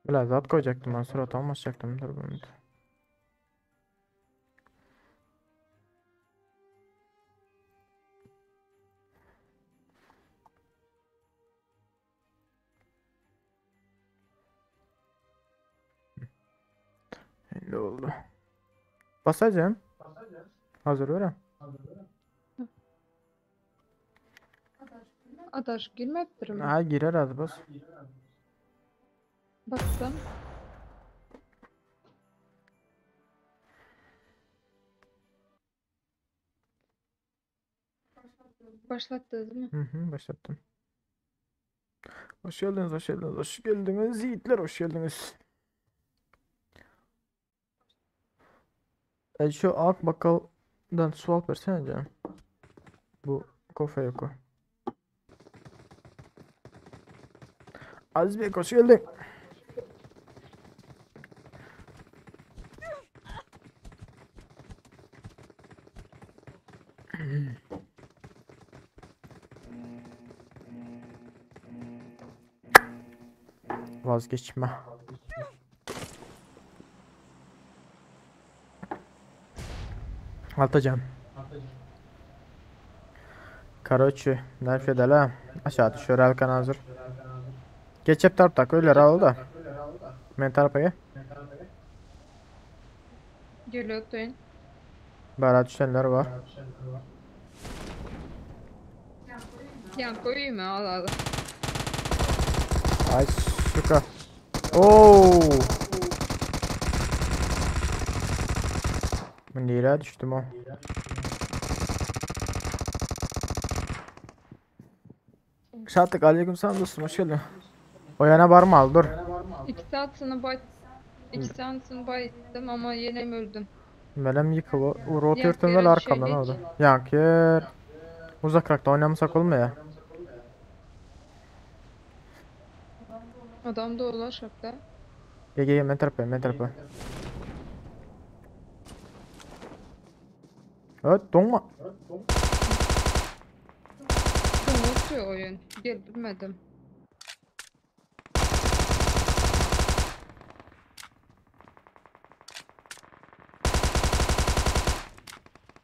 Bile zat koyacaktım ben surat almayacaktım. Dur bir minut. Ne oldu? Basacağım. Hazır verem. Adaş girmepdirmi? Ha girer az bas. Bassam. Başlatdyzmy? Hı hı başlattım. Hoş geldiniz, hoş geldiniz, hoş geldiniz yiğitler, hoş geldiniz. E şu ak bakkaldan su alıp versene canım. Bu kofe yok o. Aziz Bey hoş geldin. Vazgeçme. Atacağım. Karoçi, nerf edele. Aşağı düşüyor Elkan hazır. Geç hep tarp öyle al da. Men tarapa gel. Gel öteyim. Bera düşenler var. Yan koyayım mı? Al al. Ay suka. Oo. Ben nereye düştüm o? Şattık aleyküm selam dostum hoş geldin. O yana varma al dur. 2 saat sana bay 2 saat sana bayıttım ama yine öldüm. Melem yıkılı. Rot Yak yırtın yere ve arkamdan düşeydik. oldu. Yank yer. Uzakrakta oynamasak olmuyor ya. Adam da ulaş hatta. Gel gel gel men tarafa men tarafa. Evet donma. Donutuyor oyun. Gel bilmedim.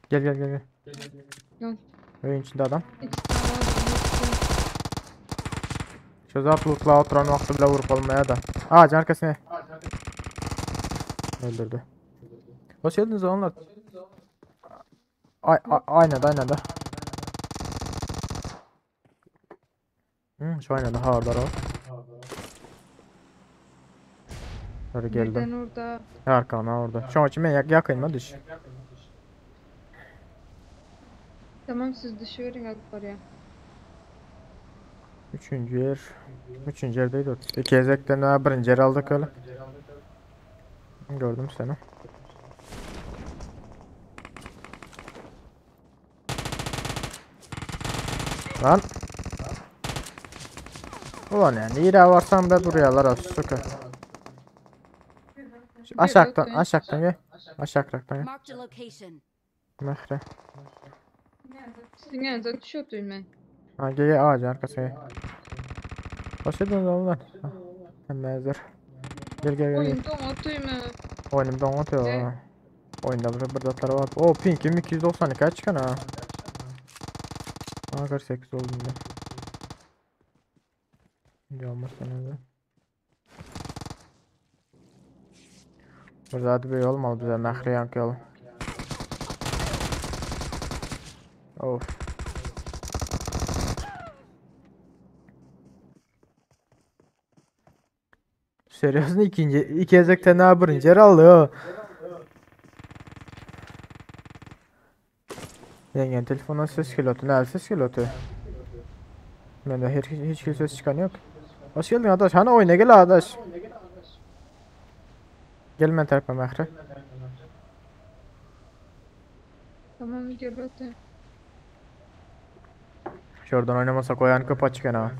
Gel gel gel gel. Yok. Oyun içinde adam. 2 tane adam yoktu. Şu zat lootla oturan vakti bile vurup olmaya da. Ağacın arkasına. Öldürdü. Hoş geldiniz onlar. Ay, ay, aynada aynada. Hı, şu aynada ha orada o. Doğru geldim. Birden orada. Arkana orada. Şu an için ben yak yakayım düş. Tamam siz düşüverin hadi oraya. Üçüncü yer. Üçüncü yerdeydi o. İki ezekten daha birinci yer aldık öyle. Gördüm seni. Lan. Ulan yani yere varsam da duruyorlar az suka. Şu Aşağıdan aşağıdan gel. Aşağıdan gel. Marked a location. Mehre. Sizin yanınıza düşüyordum ben. Ha gel gel ağacın arkasına gel. Hoş geldiniz oğlum. Hemen hazır. Gel gel gel. gel. Oyun donutuyor mu? Oyunum donatıyor. Ne? ha. Oyunda bir bir var. O pinkim 292 çıkan ha. Aa 48 oldum ben. Şimdi olmazsa ne Burada hadi bir olmalı bize məhri yankıyalım. Of. Seriously ikinci iki ezekten daha birinci yer aldı o. Yengen telefondan ses geliyordu. Ne ses geliyordu? Bende hiç, hiç ses çıkan yok. Hoş geldin adaş. Hani oyuna gel adaş. Gel men tarafa Mehri. Tamam gel öteyim. Şuradan oynamasak o yani kapı açık ha.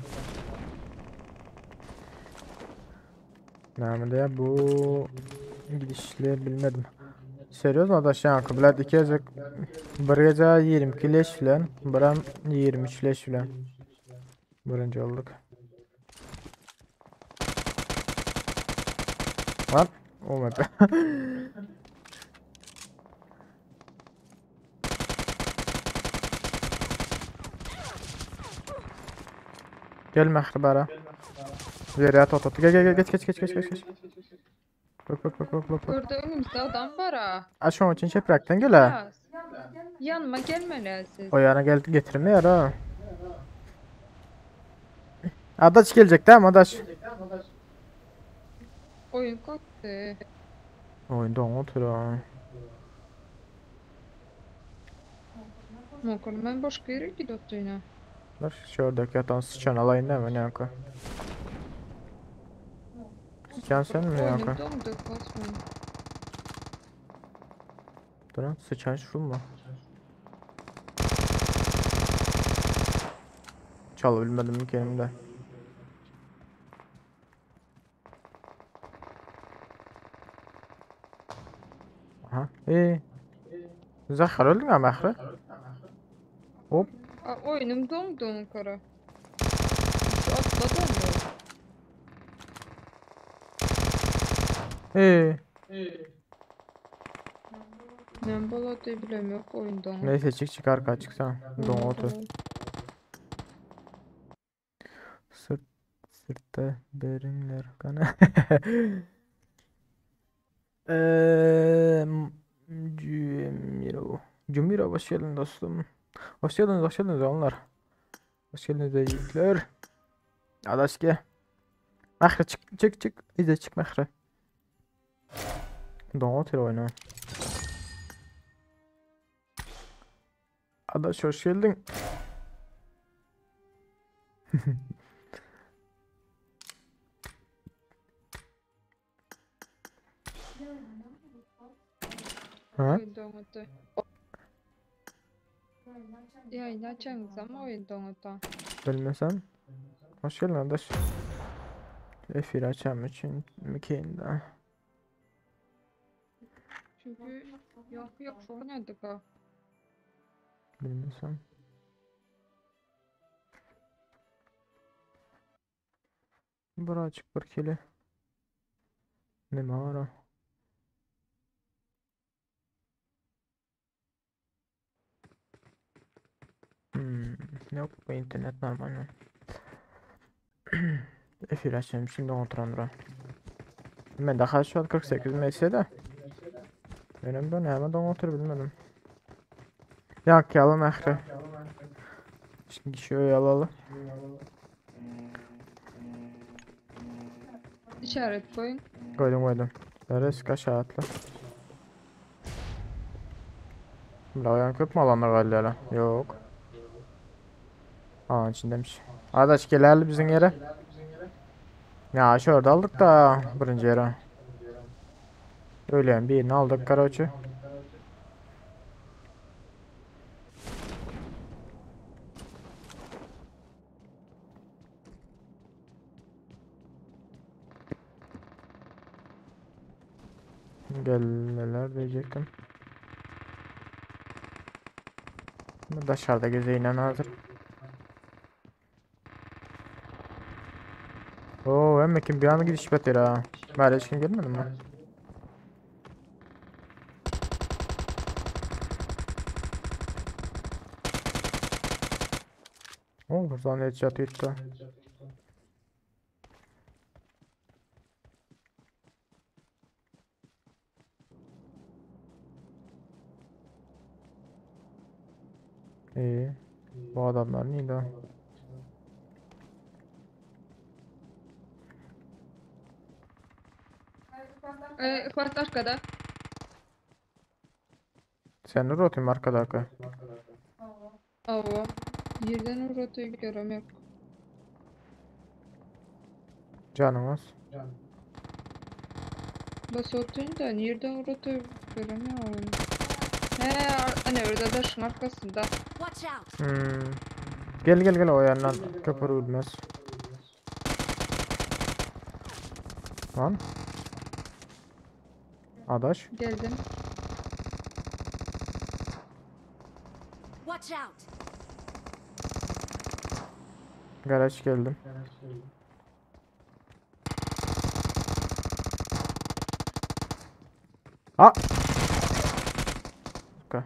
Nerede bu gidişli bilmedim. Serios adaş yani bilet iki ezek bir gece 22 leş filan, biram 23 leş filan. Birinci olduk. Lan, oh my god. Gel Mähri bara. Zerýat oturtdy. Gel gel gel geç geç geç geç geç. Bak bak bak bak bak. Görde önümüzde adam var ha. A şoň üçin çepräkden gel ha. Yanıma gelmeli siz. O yana gel getirmeýär ha. Adaş gelecek değil mi Adaş? Oyun kalktı. Oyunda onu otur ha. Mokur ben başka yere gidiyordu yine. Dur şuradaki yatan sıçan alayım değil mi ne yaka? Sıçan sen mi Oyunum yaka? dondu kasmıyor. Dur lan sıçan şu mu? Çalabilmedim ki elimde. Aha. İyi. Zahar öldün mü Mahri? Hop. Aa, oyunum dondu yukarı. Şu atla dondu. İyi. Ne bala bilem yok oyun dondu. Neyse çık çık arka çıksana. Don otur. Sırt sırtta berinler kana. Eee Cümiro. Cümiro hoş geldin dostum. Hoş geldiniz, hoş geldiniz onlar. Hoş geldiniz yiğitler. Adaş gel. Mahre çık çık çık. İyice çık Mahre. Don otur oyna. Adaş hoş geldin. Ha? Oyun dondu. Yayın açanız ama oyun dondu. Bilmesem. Hoş geldin adaş. Efir açam için mikinde. Çünkü yok yok oynadık ha. Bilmesem. Bir açık bir kili. Ne var o? Yok bu internet normal mi? Efir açayım şimdi oturan Ben daha şu an 48 MS'de. Benim ben hemen don otur bilmedim. Yak yalan ahri. Şimdi şöyle alalım. İşaret koyun. Koydum koydum. Neresi kaç atla. Buradan köp mü alanlar galiba? Yok. Alan içindeymiş. Adaş gelerli bizim yere. Ya şurada aldık da birinci yere. Öyle birini aldık karaoke. Gelmeler diyecektim. Dışarıda gezeyle hazır. Oo, hem kim bir an gidiş beter ha. Ben hiç kim gelmedi mi? Oo, buradan headshot gitti. İyi. Bu adamlar neydi? Fuat arkada. Sen dur atayım arkada arka. Ava. Yerden uğratıyor görem yok. Canımız. Bas otuyun da yerden uğratıyor görem yok. He, hani orada da şunun arkasında. Watch out! Gel gel gel o yandan köpür ölmez. Lan. Adaş. Geldim. Watch out! Garaj geldim. Ha. Okay.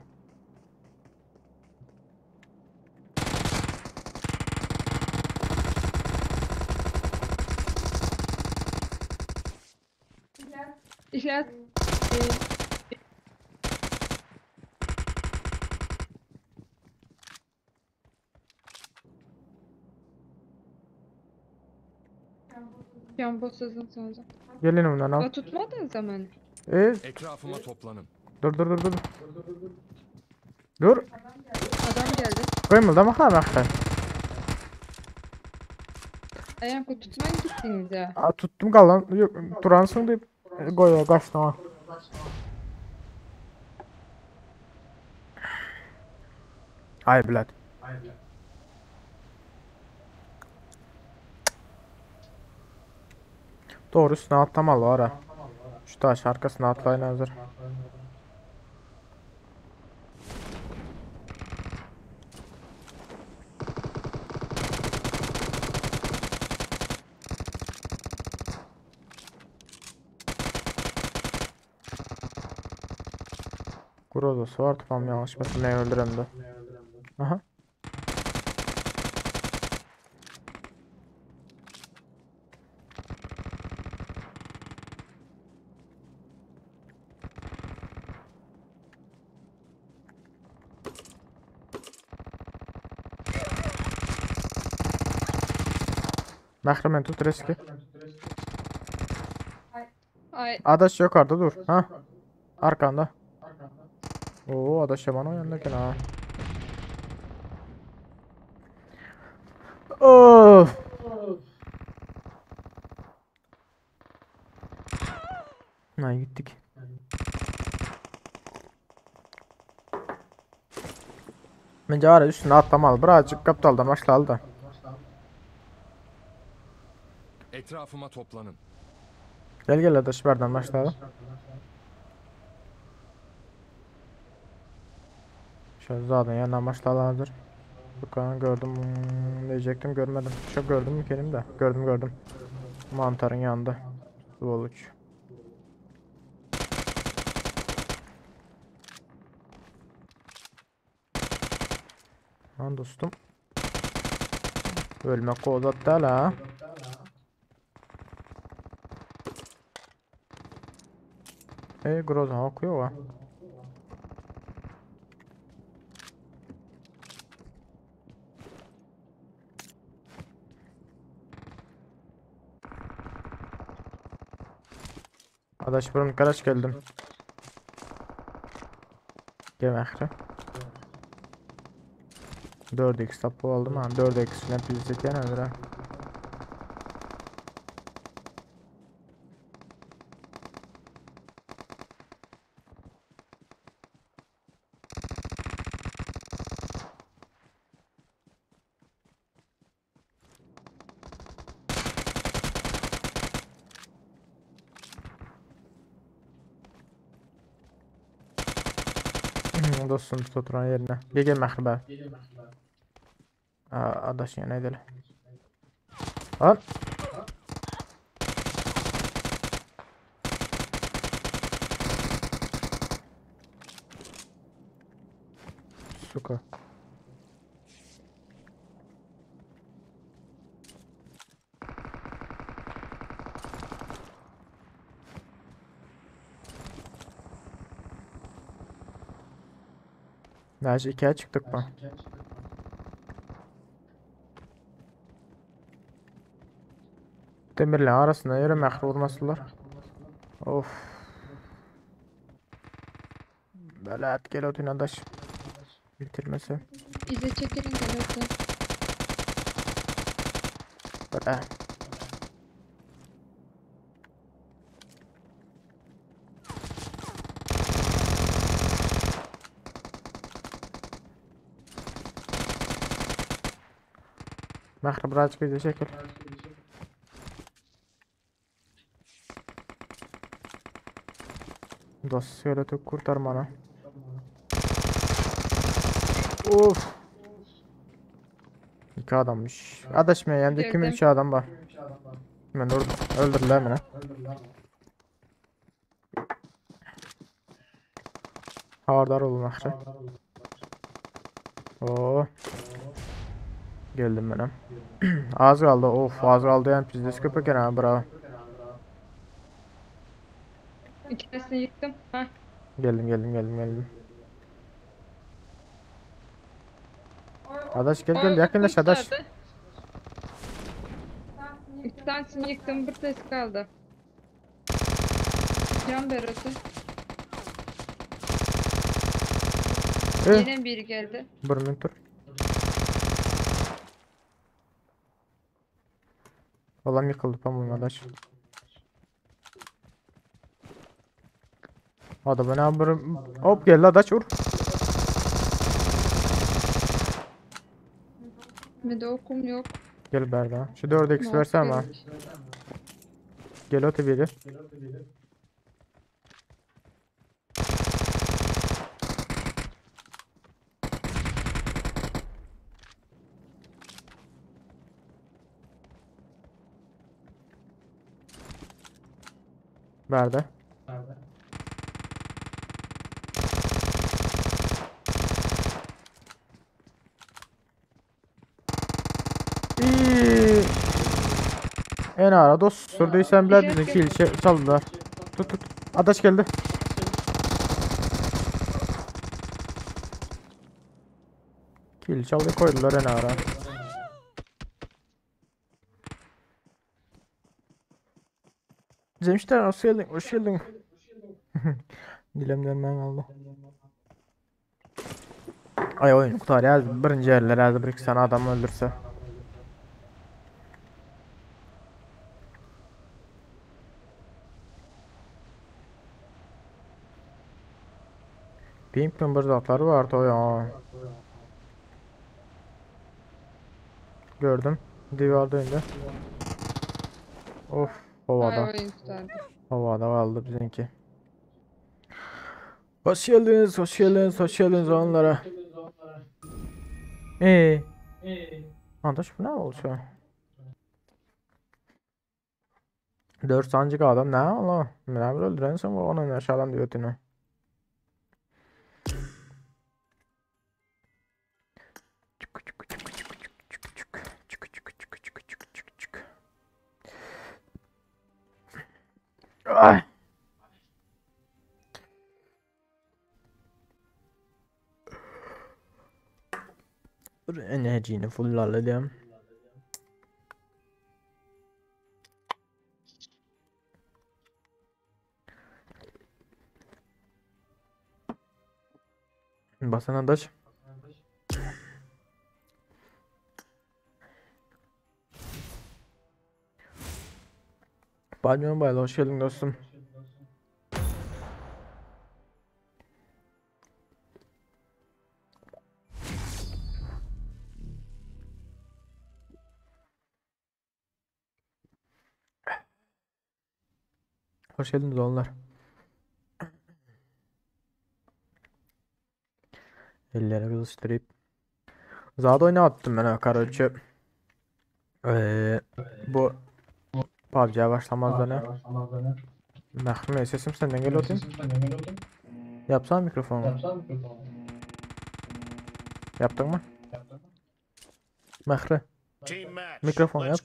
İhlas. Yan sözün sonunda. Gelin ondan al. Ya tutmadın zaman. E, Etrafıma toplanın. dur dur dur dur. Dur. Adam geldi. Koymulda ha bak. Ayan tutman gittiniz ya. Aa, tuttum kalan. Yok, duransın deyip koy kaçtım ha. Ay blad. Doğru üstüne atlamalı var ha. Şu taş arkasına atlayın hazır. Grozası var tamam yanlış mesela ne öldüremdi. Aha. Məhrumen tut riski. Ay Adaş yukarıda dur. Ha. Arkanda. Oo adaş yaman oyandı ha. Of. Ha gittik. Bence var ya üstüne atlamalı. Birazcık kaptaldan başlalı da. Etrafıma toplanın. Gel gel adaş berden başlayalım. Şöyle zaten yandan başlayalım hazır. Furkan gördüm diyecektim görmedim. Çok gördüm mü kendim de? Gördüm gördüm. Mantarın yanında. Oluç. Lan dostum. Ölmek kozat değil ha. Ey Groza okuyor ha. Adaş burun karaş geldim. Gel ahri. 4x tapı aldım ha. 4x ne bizde yana ha. Dostum tut oturan yerine. Gel gel məhri Adaş yana edelim. Lan. Suka. Nerede ikiye çıktık mı? Demirle arasında yere məhru vurmasınlar. Of. Belat gel otur adaş. Bitirmesi. İze çekilin gel orada. Böyle. Məhri birazcık bize çekil. Dost şöyle tut kurtar bana. Of. İki adammış. Adaş mı yani kimin üç adam var. Ben öldürdüler beni. Habardar bol Mähri. Oo. Geldim menem. Az galdy. Of, az galdy ýa pizdes köp eken ha bravo. İkisini yıktım. Ha. Geldim geldim geldim geldim. Adaş gel gel Oy, yakınlaş adaş. kurtardı. İki tanesini yıktım. Bir tanesi kaldı. Can beresi. E, Yine biri geldi. bir minut dur. Olam yıkıldı pamuğum adaş. Adamı ne bir hop geldi adaş vur. Bir de okum yok. Gel Berda. Şu 4x Ne versene bana. gerek? Gel öte biri. Berda. İyi. En ara dost sürdüysen bile Teşekkür bizimki şey çaldılar. Tut tut. Adaş geldi. Kill çaldı koydular en ara. Zemişler hoş geldin, hoş geldin. Dilemden ben aldı. Ay oyun kurtar ya birinci yerler herhalde bir iki tane adam öldürse. Pimpin bir zatları vardı o ya. Gördüm. Divarda indi. Of havada. Havada kaldı bizimki. Hoş geldiniz, hoş geldiniz, hoş geldiniz onlara. Ee. Adaş bu ne oldu şu an? 4 sancık adam ne Allah. Ne öldüren sen bu onun aşağıdan diyor ötünü. Çık çık çık çık çık çık çık çık çık çık çık çık çık. Ay. Dur enerjini full. Basan adaş. Banyo Mobile hoş geldin dostum. Hoş geldiniz onlar. Elleri kızıştırıp. Zat oynattım ben ha короче. Bu PUBG'ye başlamazdan ne? Məhrəm sesim senden geliyor değil Yapsana mikrofonu. Yaptın mı? Məhrə. Mikrofon yap.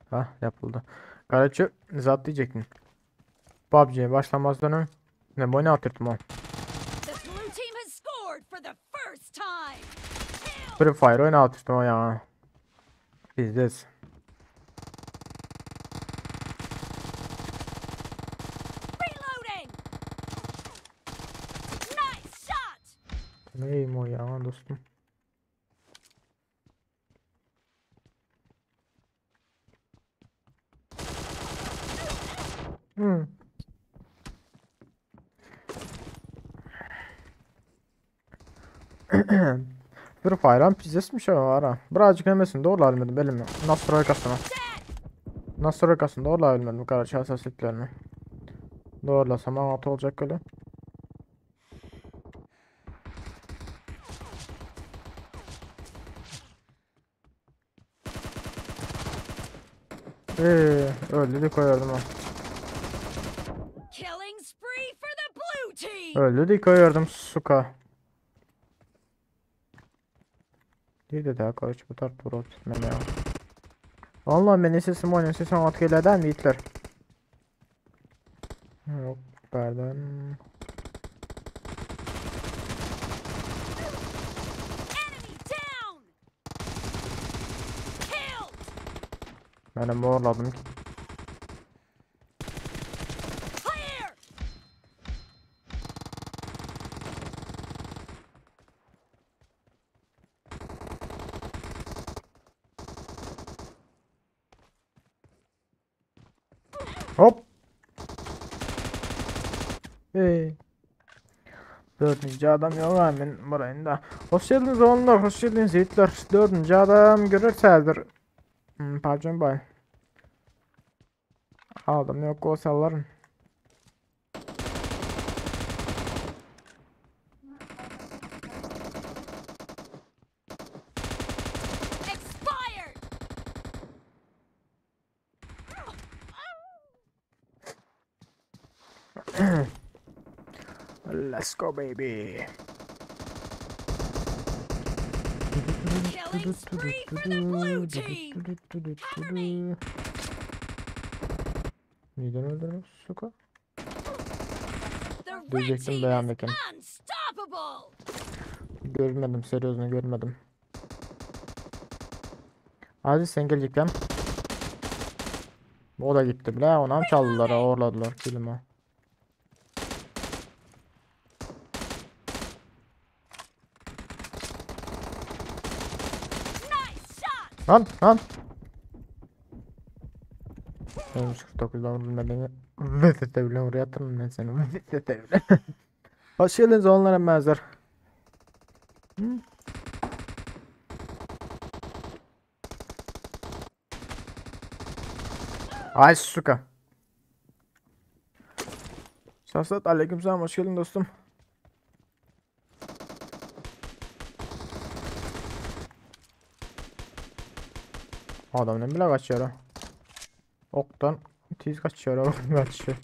Ha yapıldı. Короче, zat diyecektim. PUBG'ye başlamazdan ön ne boyuna atırdım o. Free Fire oyna atırdım o ya. Pizdes. Neyim o ya dostum. Hmm. Free Fire'ın pizdesmiş o ara. Birazcık hemesin doğru bilmedim belimi. Nastroykasını. Nastroykasını doğru bilmedim kardeş hassasiyetlerini. Doğrulasam altı olacak öyle. Öldü de koyardım ha. for the blue team. Öldü dik gördüm suka. Bir de daha karış bu tarz durup tutmam ya. Vallahi ben sesim oynuyor sesim atkelerden mi itler? Yok pardon. Enemy down. Killed. Ben morladım ki. Clear. Hop. Hey. Dördüncü adam yok hemen burayın da. Hoş geldiniz oğlanlar, hoş geldiniz yiğitler. Dördüncü adam görürsedir. Pardon bay. Adam yok olsaların. Expired. Let's go baby. Killing spree for the blue team. Cover me. Neden öldürdün suka? The red Diyecektim team is beğenmedim. unstoppable. Görmedim, seriozunu görmedim. Aziz sen gelecektim. O da gitti bile. Ona mı çaldılar, ağırladılar kilimi. Nice shot. Lan lan. 49'dan vurdum beni. Vıt bile oraya attım ben seni. Vıt bile. Hoş geldiniz onlara benzer. Hı? Ay suka. Şahsat aleykümselam hoş geldin dostum. Adam ne bile kaçıyor ha. Oktan tiz kaçıyor oktan kaçıyor.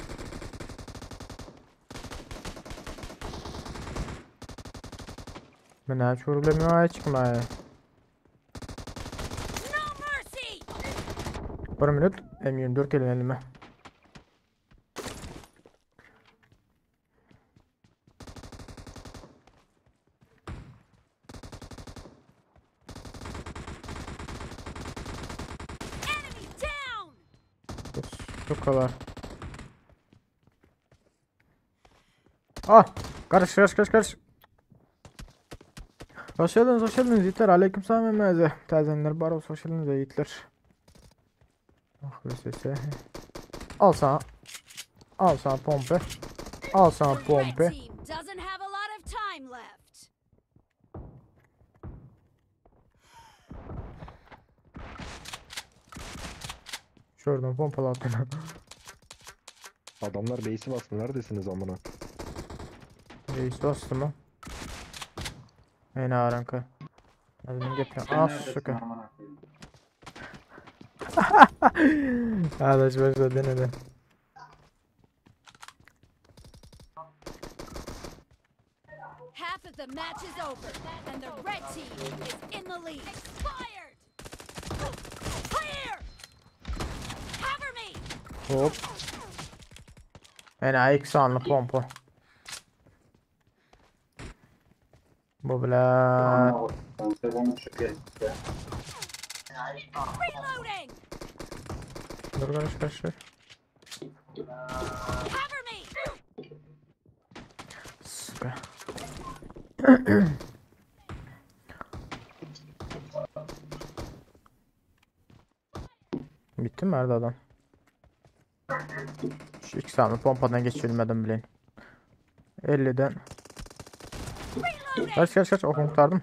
Ben ne problemi var çıkmaya. No mercy. Bir minut M24 gelin elime. Enemy down. Bu kadar. Ah! Karış karış karış karış. Hoş geldiniz, hoş geldiniz yiğitler. Aleykümselam emmeze. Tazenler bar olsun, hoş geldiniz yiğitler. Ah be sesi. Al sana. Al sana pompe. Al sana The red pompe. team doesn't have a lot of time left. Şuradan pompala attım. Adamlar base'i bastı. Neredesiniz amına? Reis bastı mı? En aranka. Hadi bunu getir. Ah suka. Arkadaş başla denedi. Half of the match is over, and the red team is in the lead. Expired. Clear. Cover me. Hop. En ilk sanlı pompa. Bu bile Reloading. Dur karış karış. karış. Cover me. Suka. Bitti mi nerede adam? Şu iki sanlı pompadan geçilmedim bileyin. 50'den. Kaç kaç kaç okum kurtardım.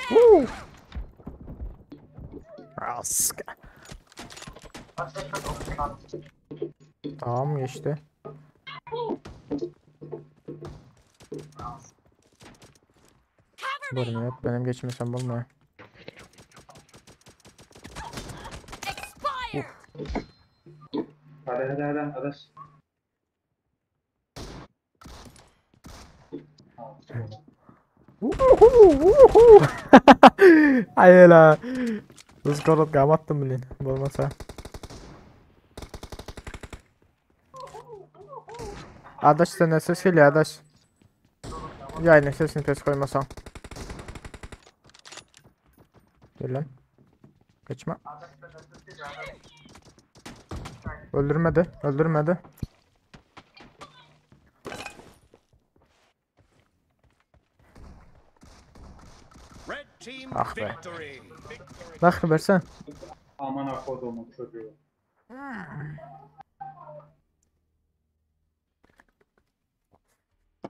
Woo! Aska. Tamam geçti. Cover me. Bölüm yok benim geçmesem olmuyor. Expired. Hadi hadi hadi adaş. Uhu, uhu. Aýla. Biz gorod gamatdym bilin. Bolmasa. Adaş senden ses geliyor adaş. Yayının sesini pes koymasan. Gel lan. Kaçma. Öldürmedi. Öldürmedi. Red team Ah be. victory. Bak versen. Aman kodumun çocuğu.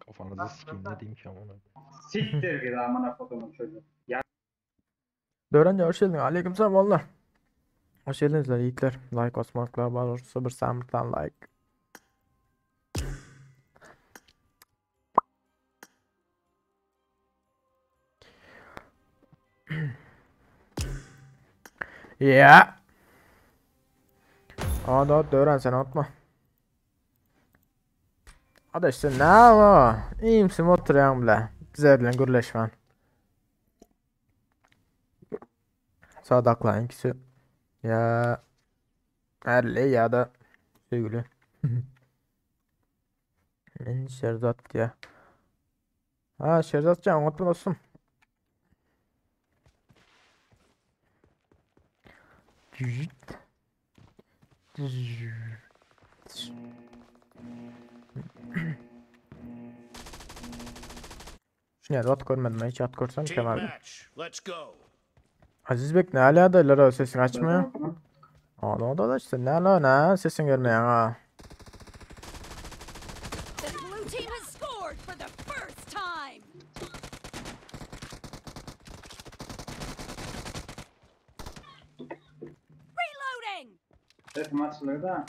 Kafanızı sikeyim ne diyeyim ki amına. Siktir git amına kodumun çocuğu. Ya Dören hoş geldin. Aleykümselam valla. Hoş geldiniz yiğitler. Like basmakla var olursa bir samırtan like. Yeah. Aa da Dören sen atma. Hadi işte ne var? İyimsin oturuyorum bile. Bize bilen gürleşmen. Sadakla ikisi ya Erli ya da sevgili. Men Şerzat diye. Ha Şerzat can unutma dostum. Cüt. Şunu ya at görmedim ben hiç at görsem Team kemalde. match. Let's go. Aziz Bek ne ala adaylar o sesin açmıyor. Aa ne oldu da işte ne ala ne sesin gelmiyor ha. The blue team has scored for the first time. Reloading. sesim açılır da.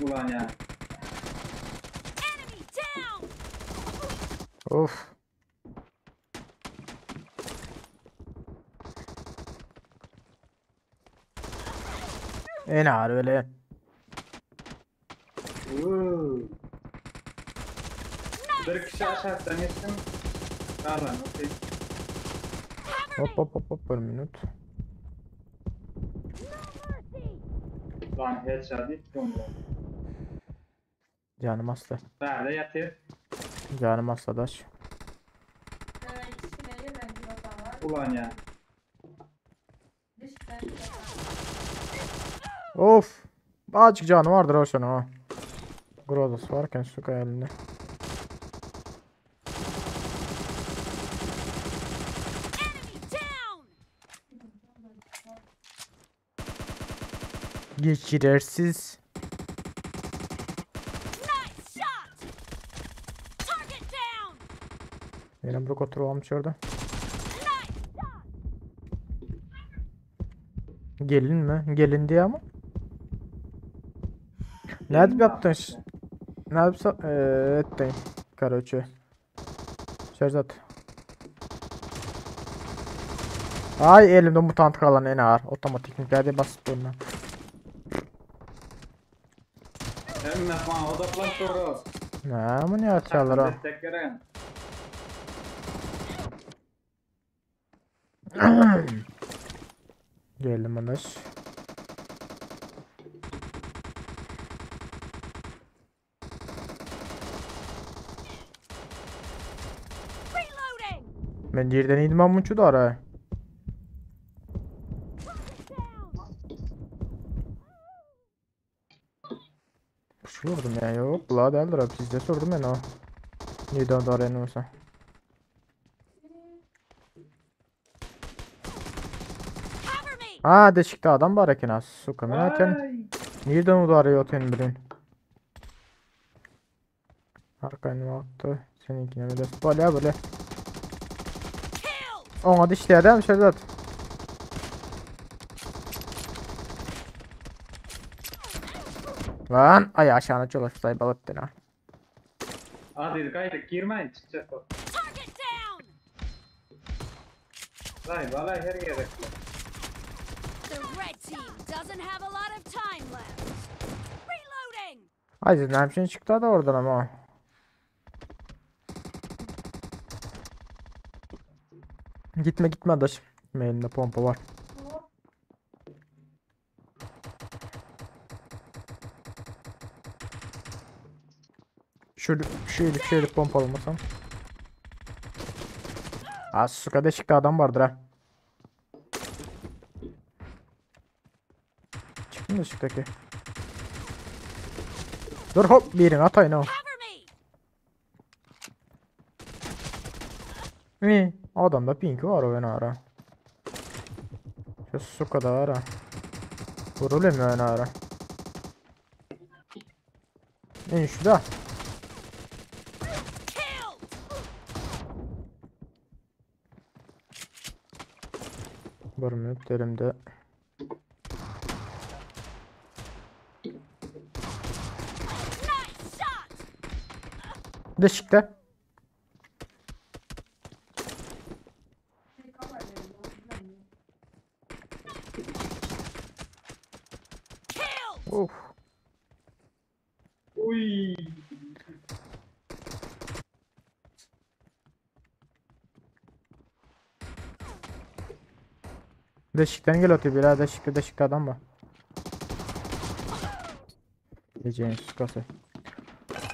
Ulan ya. Enemy down. Of. En ağır öyle. Uuu. Bir kişi aşağıdan geçtim. Kalan okey. Hop hop hop hop bir minut. Lan headshot hiç olmuyor. Canım hasta. Nerede yatıyor? Canım hasta daş. Ulan ya. Of. Azıcık canı vardır o şunun ha. Grozası varken suka elinde. Enemy down. Geçirersiz. Nice shot. Target down. Yine bir oturalım orada. Nice shot. Gelin mi? Gelin diye ama. Ne yaptın? Ne yapsa ettin? Karoçe. Şerzat. Ay elimde mutant kalan en ağır. Otomatik nükleer basıp durma. Emme bana odaklan soru. Ne bu ne atıyorlar ha? Destek veren. Geldim adaş. Reloading. Men yerden idman munçu da ara. Target down. Puşulurdum ya yok. Bula değildir abi sizde sordum ben o. Neden doğru olsa. Cover me. Ha deşikte adam var eken az. Suka men aten. Ay. Nereden o da arıyor oten birin. Arkayını attı. Seninkine böyle böyle böyle. Killed. Ona dişli değil mi Şerzat? Lan ay aşağına çolaştay balıttın ha. Hadi gayret girmeyin çıkacak o. Target down. Vay balay her gerekli. The red team doesn't have a lot of time left. Reloading. Aziz näme üçin çykdy da oradan ama. Gitme gitme adaş. Elinde pompa var. Şöyle şöyle şöyle pompalamasam. Az sukada çıktı adam vardır ha. Çıktı mı çıktı ki? Dur hop birini atayın o. Cover me. İyi. Adamda pink var o ara. Şu sukada var ha. Vuruluyor mu ara? İn şurada. Killed. Bir minut elimde. Nice shot. Deşikte. Killed. Of. Uy. Deşikten gel atıyor bir ha deşikte deşikte adam var. Gecenin sukası.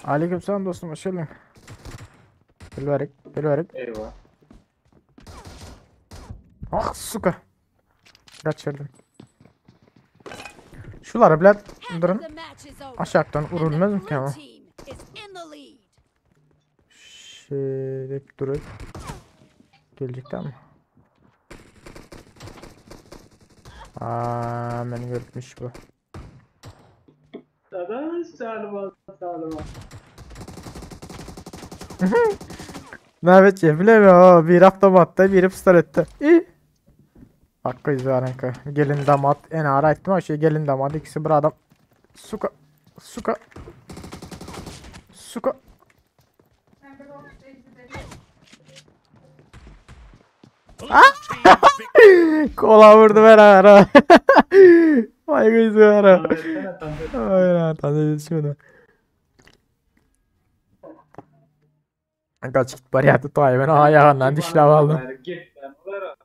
Aleykümselam dostum hoş geldin. Gel verek. Eyvah. Ah suka. Kaçırdım. Şulara bile Half durun. of the match is over. Aşağıdan And the vurulmaz mı ki blue ama? team is in the lead. Şöyle durup gelecekti ama. Aa, beni görmüş bu. Dadaş çalma çalma. Ne bilemiyorum bir avtomatta biri pistolette. İyi. Hakkı izleyen Gelin damat en ara ettim ama şey gelin damat ikisi bir adam. Suka suka suka. Blue team victory. Kola vurdu beraber ha. Vay gözü ara. Etsene tanrı. Aynen tanrı yetişmedi. Kaç git bari yattı tay ben ayağından dişle aldım. Git ben bunlara.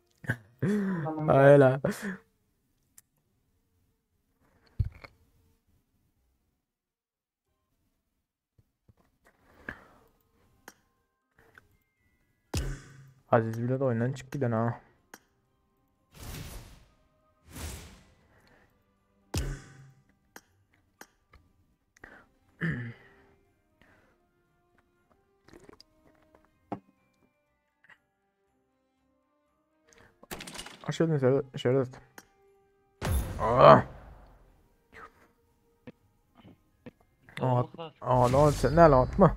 Tamam. Aynen. Aziz bile de oyundan çık giden ha. Hoş geldin Şerdet. Ah. Aa, aa ne oldu sen ne lan atma.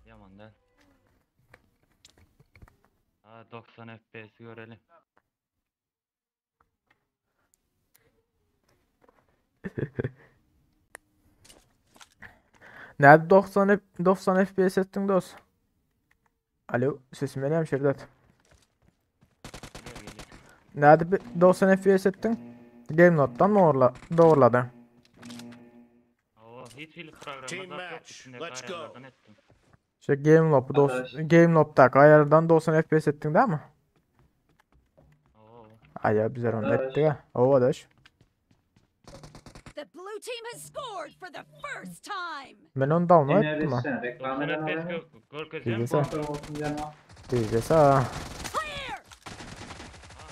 Yaman del. Aa 90 FPS görelim. Nerede 90 90 FPS ettin dost? Alo sesim geliyor mu Şerdet? Nerede bir 90 FPS ettin? Game Note'dan mı doğruladın? Oo hiç hile Team programı da yok. match. İçindeki Let's go. ayarlardan ettim. İşte Game Note'u Arkadaş. Game Note'daki ayardan 90 FPS ettin değil mi? Oo. Ay ya bizler onu Arkadaş. ettik ha. O adaş. The blue team has scored for the first time. Ben onu download ettim ha. Enerjisine reklam 90 eden FPS adamı. görkezeceğim. Bilgisayar. Sponsor olsun canım. Bilgisayar. Clear.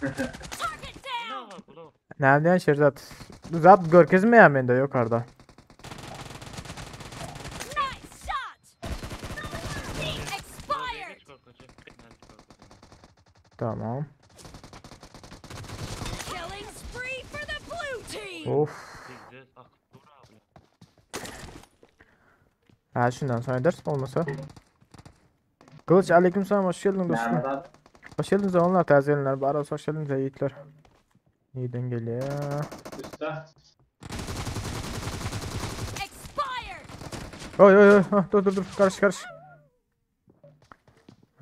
Target Ne down. var bu? Nereden Şerzat? Zat görkezmeyen bende yukarıda. Nice shot. Expired. Geç korkacak. Nerede korkacak? Tamam. Killing spree for the blue team. Of. Bizde akıp dur abi. Ha şundan sonra ders olmasa. Kılıç aleykümselam hoş geldin dostum. Mehmet abi. Hoş geldiniz oğlanlar taze gelinler. Bari olsun hoş geldiniz yiğitler. Neden geliyor? Usta. Expired. Oy oy oy. Hah, dur dur dur karış karış.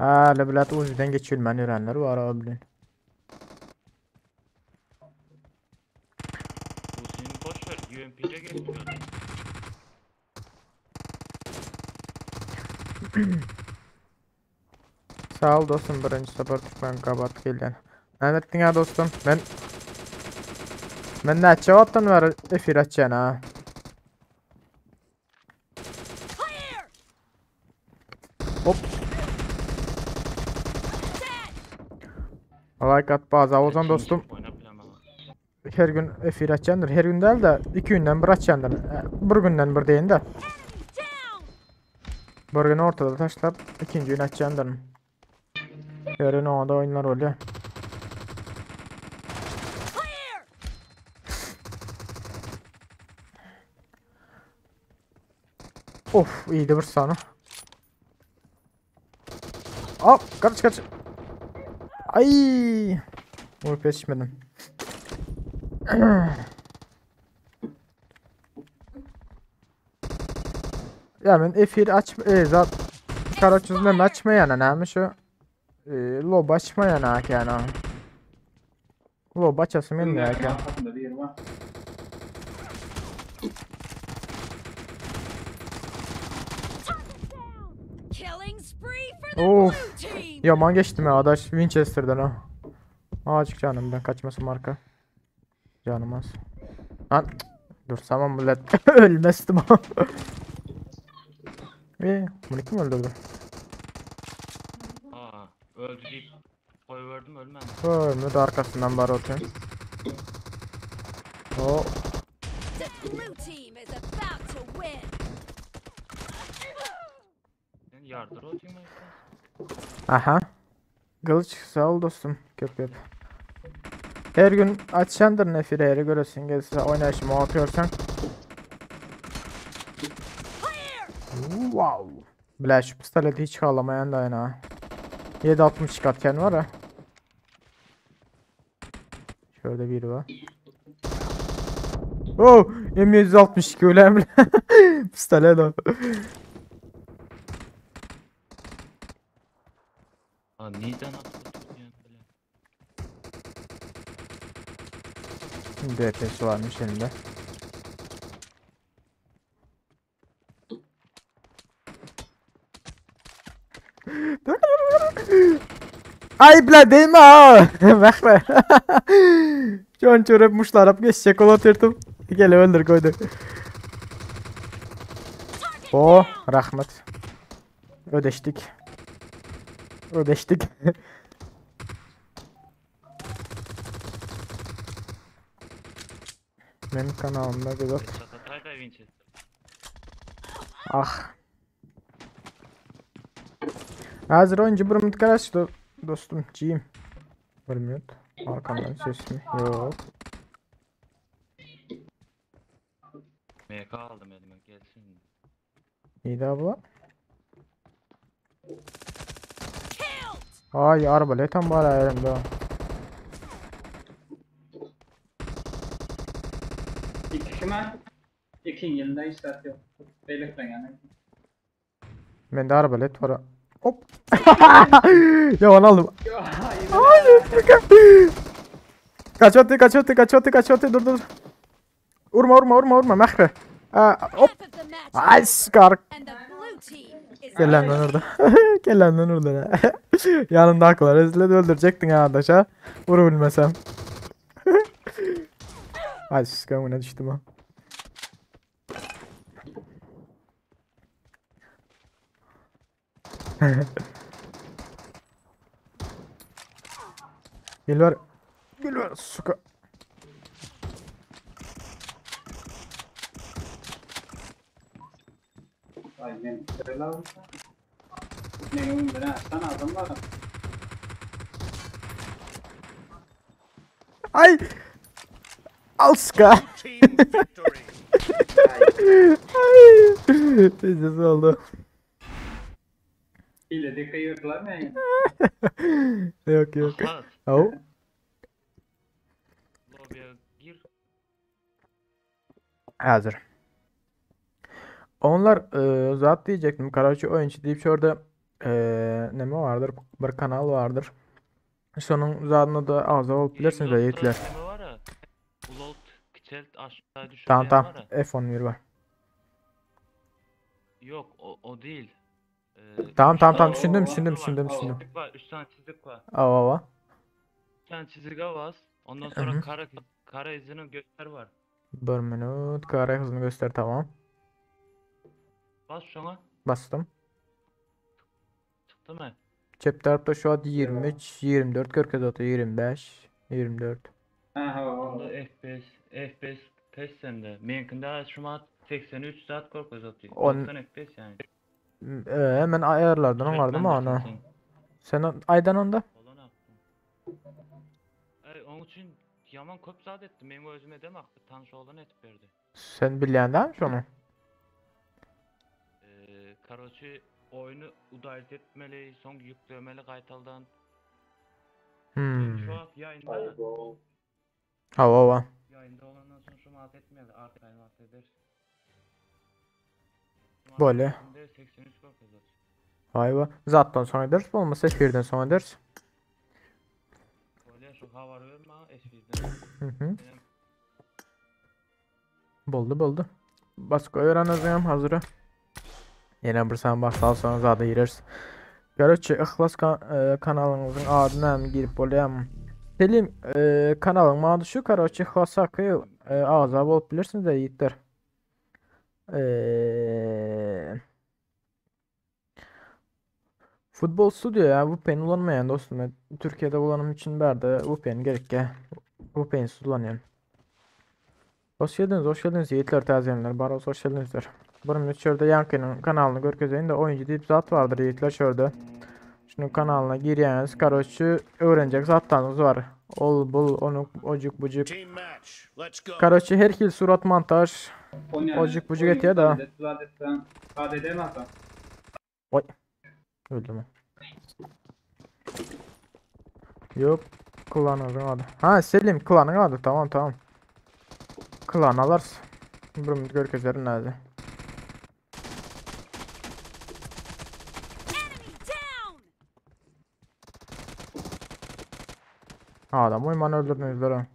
Hâlâ bilet Uzi'den geçilmän ýörenler bar o bilen. Uzi'ni boş ver. UMP'de geçiyor. Sağ ol dostum birinji sapar Türkmen gabat gelýän. Näme etdiň ha dostum? Men Men näçe wagtdan bäri efir açýan ha. Clear! Hop. Like at baza Ozan dostum. Oynap bilemem. Her gün efir açýandyr. Her gün däl de iki günden bir açýandyr. E, Bir günden bir deýin de. Enemy down! Bir gün ortada taşlap ikinji gün açýandyryn. Her gün onda oýunlar bolýar. Clear! Of iyiydi bir sana. Hop kaç kaç. Ay. Vurup yetişmedim. Ya ben F1 aç e, zat Karaçuz'un açmayan näme şu e, lob açmayan ha yani. Lob açasım gelmiyor Öňdäki ha. arkasynda biri bar. Target down! Killing spree for the Of. blue team! Yaman geçtim ya adaş Winchester'dan ha. Azıcık canım ben kaçmasın marka. Canım az. Lan dur tamam millet ölmezdim ha. Eee bunu kim öldürdü? Aa, öldü deyip koyuverdim ölmem. Ölmedi arkasından barutun. O The blue team is about to win! Sen yardır o team aha. Kılıç sağ ol dostum. Köp köp. Her gün açandır nefire yeri görürsün. Gelirse oynayışımı atıyorsan. Wow. Bile şu pistoleti hiç ağlamayan da ha. 7.60 çıkartken var ha. Şöyle biri var. Oh, M762 öyle Pistolet o. Aa, neden atladın yani böyle? DPS varmış elinde. Ay bile değil mi ha? Bak be. Can çörep muşlarap geçecek ola tırtım. Gel öldür koydu. Oh rahmet. Ödeştik. Ödeştik. Benim kanalımda bir bak. Çatatay da Winchester. Ah. Hazır oyuncu bir minut kardeş do dostum ciyim. Bir minut. Arkamdan ses mi? Yok. MK aldım elime gelsin. İyi de abla. Killed! Ay arbalet tam var elimde. ha. İki kime? İki ýylda hiç zat ýok. Beýlekden ýany. Bende arbalet var. ha. Hop. ya onu aldım. Hayır. Kaç attı kaç attı kaç attı kaç attı dur dur. Vurma vurma vurma vurma mehre. Aa, hop. Half of the match Ay is over, skar. and the blue team is Gel lan lan orada. Gel lan lan orada. Yanımda aklar. Ezle de öldürecektin ha arkadaş ha. Vurabilmesem. Ay sıkamına düştüm ha. Gel var. Gel var. Suka. Ay men şöyle aldım. Ne öňümden ha, sen adam var. Ay. Al sıka. Team victory. Ay. Teyzesi oldu. Hile de kayırdılar mı yani? Yok yok. Ahlat. Au. Lobiye gir. Hazır. Onlar e, zat diyecektim. Karaoke oyuncu deyip şurada Neme bardyr, bir kanal bardyr. Şonuň zadyna da agza bolup bilersiňiz Windows ýigitler. Neme bar ya? Ulalt, kiçelt, aşağı düşür Tamam diyen tamam. var ya. F11 var. Yok o, o değil. Tamam üç tamam tamam tane düşündüm Oo, düşündüm var. düşündüm düşündüm. Çizik var. Üç tane çizik var. Ava ava. Bir tane çizige bas. Ondan Hı sonra hı. kara kara izini göster var. Bir minut. Kara hızını göster tamam. Bas şuna. Bastım. Çıktı mı? Çep tarafta şu an 23, 24, 46, 25, 24. Ha ha Onda o. FPS FPS pes sende. Benimkinde şu an 83 saat korkuz atıyor. On 90 FPS yani. Hemen ayarlardan onlardı mı Düzeltmen ana? lazım Sen aydan onda. sen. Olan yaptım. Ey, onun için yaman köp zat ettim. Benim özüme demek tanış olan etip verdi. Sen bilýän dämi şonu? Karoçi oyunu udalit etmeli, son yüklemeli kaytaldan. Hmm. Şu an yayında Aybo. Hawa hawa. yayında olandan sonra şu mat etmeli. Artık aymat eder. Böyle. 83 korkacağız. Hayva. Zattan sonra ederiz. Olmasa efirden sonra ederiz. Böyle şu havar verme esfirden. Hı hı. Benim Boldy boldy. Başka öğreneceğim hazırı. Yine bir sen baştan sonra zada gireriz. Görüşçü İhlas kan kanalyňyzyň adyna hem girip bolýarmy? Selim kanalyň ady şu Karoçi İhlas haky agza bolup bilirsiniz de ýigitler. E, Futbol Studio ya VPN ulanmayan dostum. Ben Türkiye'de kullanım için berde VPN gerek ya. VPN kullanıyorum. Hoş geldiniz, hoş geldiniz yiğitler tazeyenler. Baros hoş geldinizler. Bunun şurada Yankı'nın kanalını görkezeyim de oyuncu deyip zat vardır yiğitler şurada. Şunun kanalına girýäňiz, karoçi öğrenecek zatlarınız var. Ol bul onu ocuk bucuk. Team match. Let's go. Karoçi her hil surat montaj. O ne? Ocuk bucuk etiye da. Zat etsen. KDD mi atan? Öldüm. Yok. Klanın adı. Ha Selim klanın adı tamam tamam. Klan alarsın. Bunu görkezlerin nerede? Enemy down! Adam uyman öldürdünüz ha.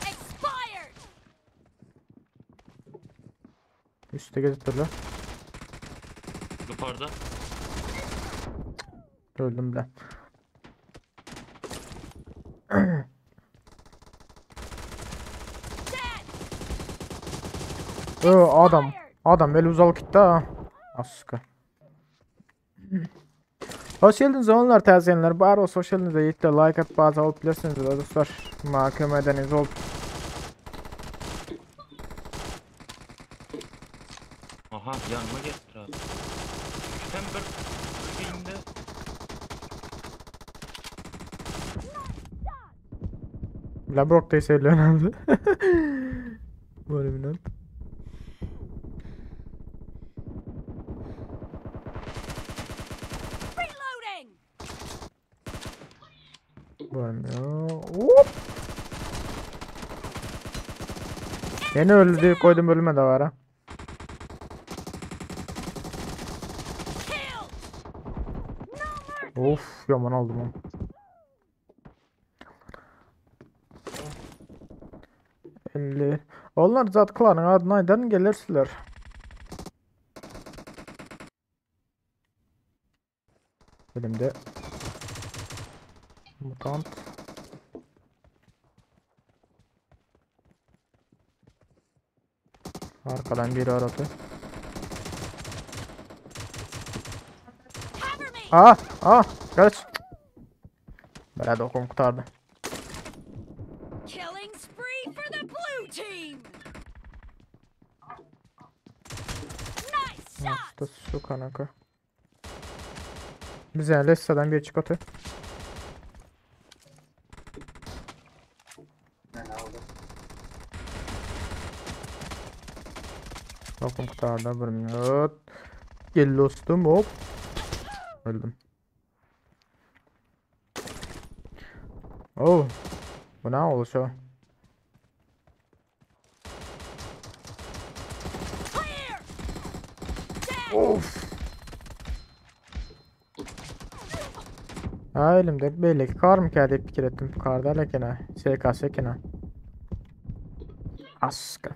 Expired! Üste gezip yukarıda. Öldüm bile. Ö adam. Adam el uzalıp gitti ha. Aska. Hoş geldiniz onlar taziyenler. Bari olsa hoş geldiniz de yiğitler. Like at bazı alıp bilirsiniz de dostlar. Mahkum edeniz ol. Aha yanıma getir abi. Hem bir bir indi. La Brock'tayı söylüyorsun abi. Böyle bir not. Reloading! Böyle. Hop. Yeni öldü diye koydum ölüme de var ha. Killed! No mercy! Of yaman aldım onu. 50. Onlar zat klanın adına aydan gelirsiler. Elimde mutant. Arkadan biri aradı. Cover me! Aa, aa, kaç. Böyle dokum kurtardı. Killing spree for the blue team! Nice shot! Nasıl su kanaka. Bize Lessa'dan bir çık atı. Ben aldım. Dokum kurtardı bir minut. Gel dostum hop. Öldüm. Oh. Bu ne oldu şu? Clear! Dead! Of. Ha elimde beýleki karmyka diýip pikir etdim. Kar däl eken ha. SKS eken ha. Aska.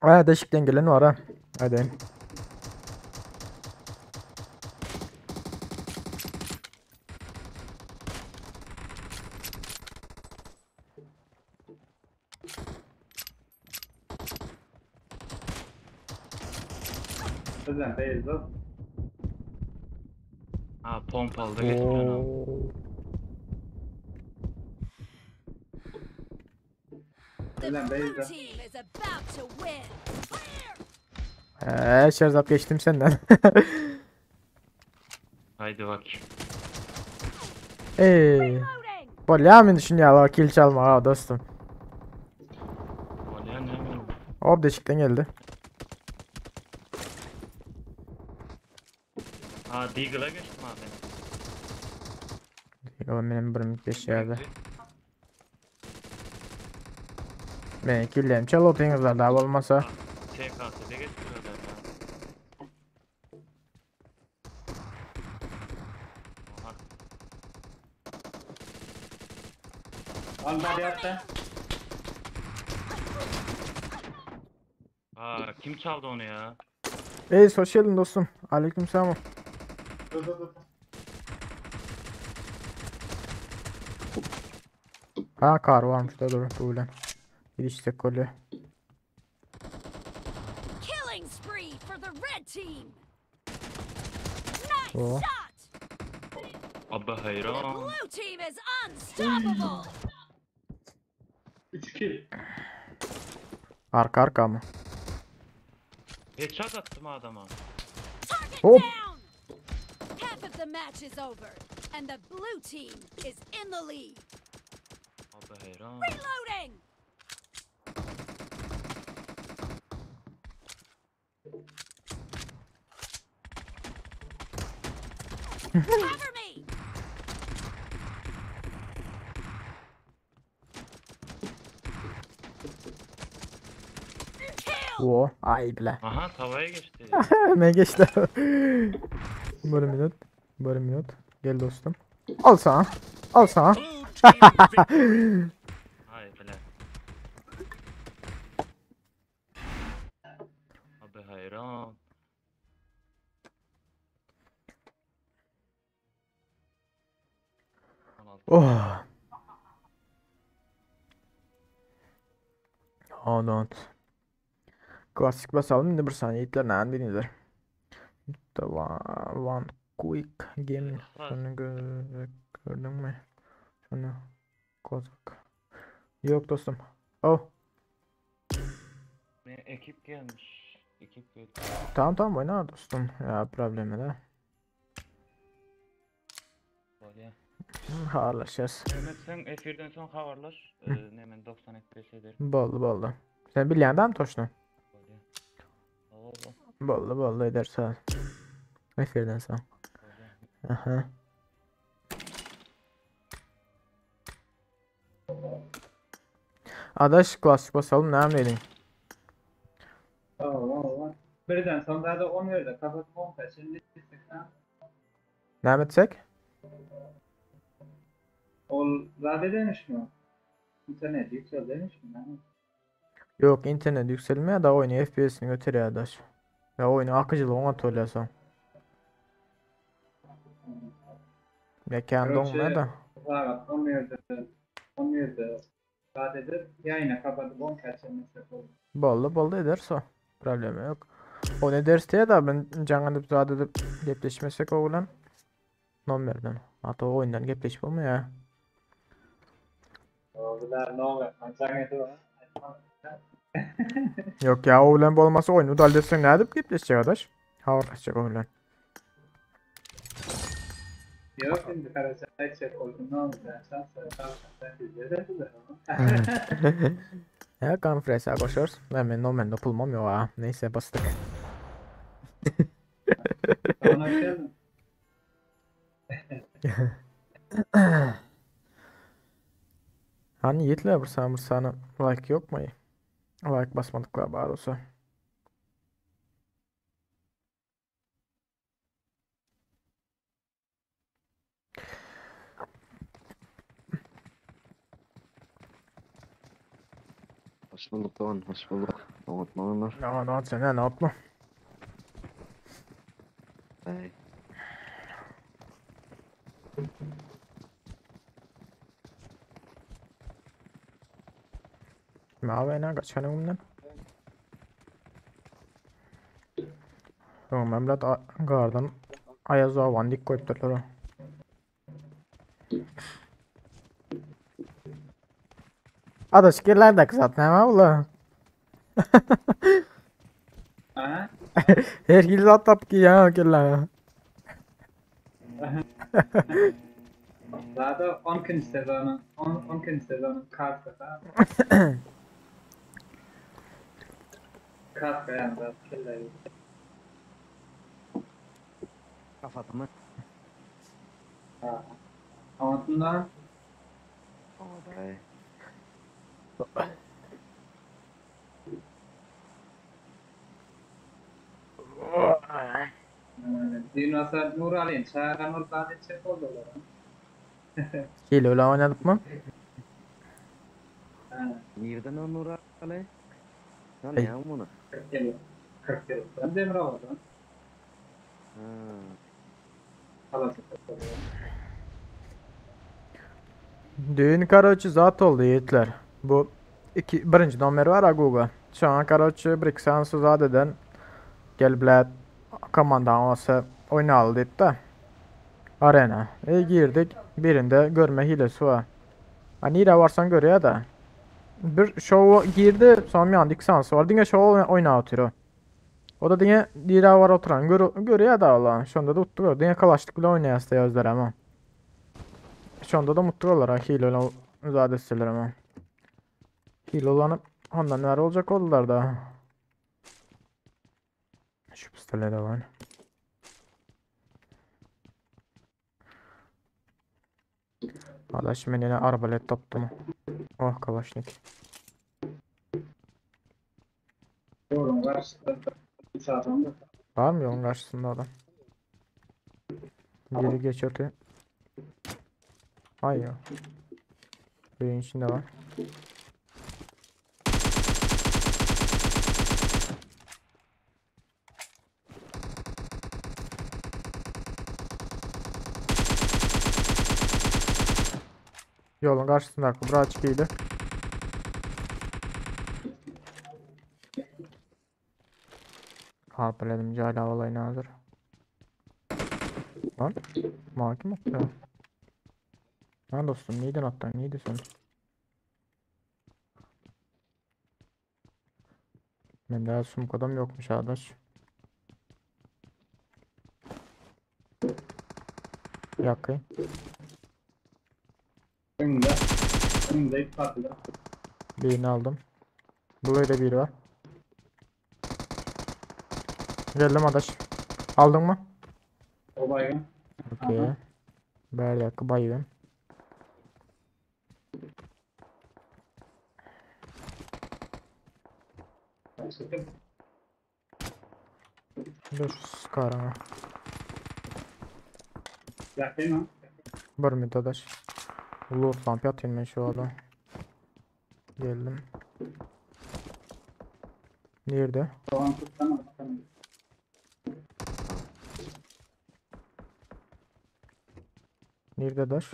Ha deşikden gelen var ha. Hadi. Bizden değil bu. Ha pompalı da getiriyorsun abi. Oo. The Ulan blue Beyza. team is about to win. Şerzat geçtim senden. Haydi bak. Ey. Reloading. Bolýa men düşünýär, kill çalma ha dostum. Bolýa ne mi? Hop deşikden geldi. Ha Deagle'a geçtim abi. Oğlum benim birim geçýärdi. Men killem çalyp otyňyzlar da bolmasa. SKS'de getiriyorlar ya. Aha. Al body attı. Aa kim çaldı onu ya? Ey hoş geldin dostum. Aleykümselam. Dur dur dur. Ha kar varmış da dur bu bilen. Gidişte golü. Killing spree for the red team. Nice Oh. shot. Abi The hayran. blue team is unstoppable. 3 kill. Arka arka mı? Headshot attım adama. Target Hop. down. Half of the match is over, and the blue team is in the lead. Abi hayran. Reloading. Cover me. Kill. Oo, ay bile. Aha tavaya geçti. Ne geçti? Bir minut. Bir minut. Gel dostum. Al sana. Al sana. Blue team victory. Hay bile. Abi hayran. Oh. Oh don't. Klasik basalım indi bir saniye itler ne bilinir. The one quick game. Şunu gördün mü? Şunu kozak. Yok dostum. Oh. Ne ekip gelmiş. Ekip geldi. Tamam tamam oyna dostum. Ya problemi de. Bolýa. Habarlaşacağız. Mehmet sen efirden soň habarlaş. Hemen 90 FPS eder. Boldy boldy. Sen bilýän dämi toşny? Bolýa. Oba. Boldy boldy edersen. Efirden soň. Bolýa. Aha. Adaş klasik basalım näme diýdiň? Tamam tamam. Birden sonra da 10 verdi. Kapatıp 10 kaç. Şimdi ha. Näme etsek? Ol zade demiş mi? İnternet yüksel demiş mi? Ha? Yok internet yükselmeye da oyunu FPS'ini götürüyor adaş. Ya oyunu akıcılığı ona tolyasan. Ya kendi Короче, onunla da. Saat 10 verdi. 10 verdi. Zadedir. Yayına kapatıp 10 kaç. Şimdi Boldy boldy ederse. Problemi yok. O ne ders diye da ben canlanıp edip zat edip gepleşmesek o bilen. Nomerden. Hatta o oyundan gepleşip olmuyor ya. Oldular ne olur. Kaçan var. Yok ya o bilen bolmasa oyunu da halletsen ne edip gepleşecek adaş? Habarlaşacak o bilen. Yok şimdi Karaçay çek oldu. Ne oldu? Sen sen sen sen de Ya konferensiya koşuyoruz. Hemen nomerde pulmam yok ha. Neyse bastık. Tamam hoş geldin. Hani yiğitler bir sana bir sana like yok mu? Like basmadıklar bari olsa. bulduk dogan, hoş bulduk. Oňatmaňlar. Aman aman sen ne yapma? Bye. Mawe ena kaçan öňümden. Öňüm bilen gardan Ayaz awan dik koyupdurlar. Adaş kirler de kızart ne var ulan? Ha? Her hil zat tap ki ya kirler. Zaten 12. sezonun 10 12. sezonun kartı Katka yani zaten kirler. Kafatmy? Ha. Ondan Bye. Dinasa Nur Ali'nin çağıran orada çek oldular. Hile öyle oynadık mı? Ha, Nirden o Nur Ali? Sen Ey. ya bunu. 40 yıl. 40 yıl. Ben Demirova'dan. Ha. Halası. Düğün karoçi zat oldu yiğitler. Bu iki, birinci nomer var Aguga. Şu an karoçi bir iki seans zat eden gel bilet komandan olsa oynalı deyip de arena. E girdik. Birinde görme hilesi var. Hani nere varsan görüyor da. Bir şov girdi sonra bir anda iki seans var. Dine şov oyna oturuyor. O da dine nere var oturan gör, görüyor da Allah. Şu anda da uttu. Dine kalaştık bile oynayasta yazlar ama. Şu anda da mutlu olarak hile olan zat etseler ama. Hile olanı ondan neler olacak oldular da. Şu pistole de var. Adaş men yine arbalet tapdym. Oh kalaşnik. Doğru, karşısında üç adam. Var mı yolun karşısında adam? Biri geç öte. Hayır. Birinin içinde var. Yolun karşısında kubra açık iyiydi. Harpeledim cahil havalayın hazır. Lan makim attı. Lan dostum neydin attın neydi sen? Ben daha sumuk adam yokmuş arkadaş. Yakayım. Önünde. Önünde ilk partide. Birini aldım. Burada biri var. Geldim adaş. Aldın mı? O baygın. Okey. Bir dakika bayılım. Çıkıp Dur sıkarım. yakayım mı? Bir minut adaş. Loot lamp yatayım ben şu adam. Geldim. Nerede? Soğan tutsana. bakalım. Nerede adaş?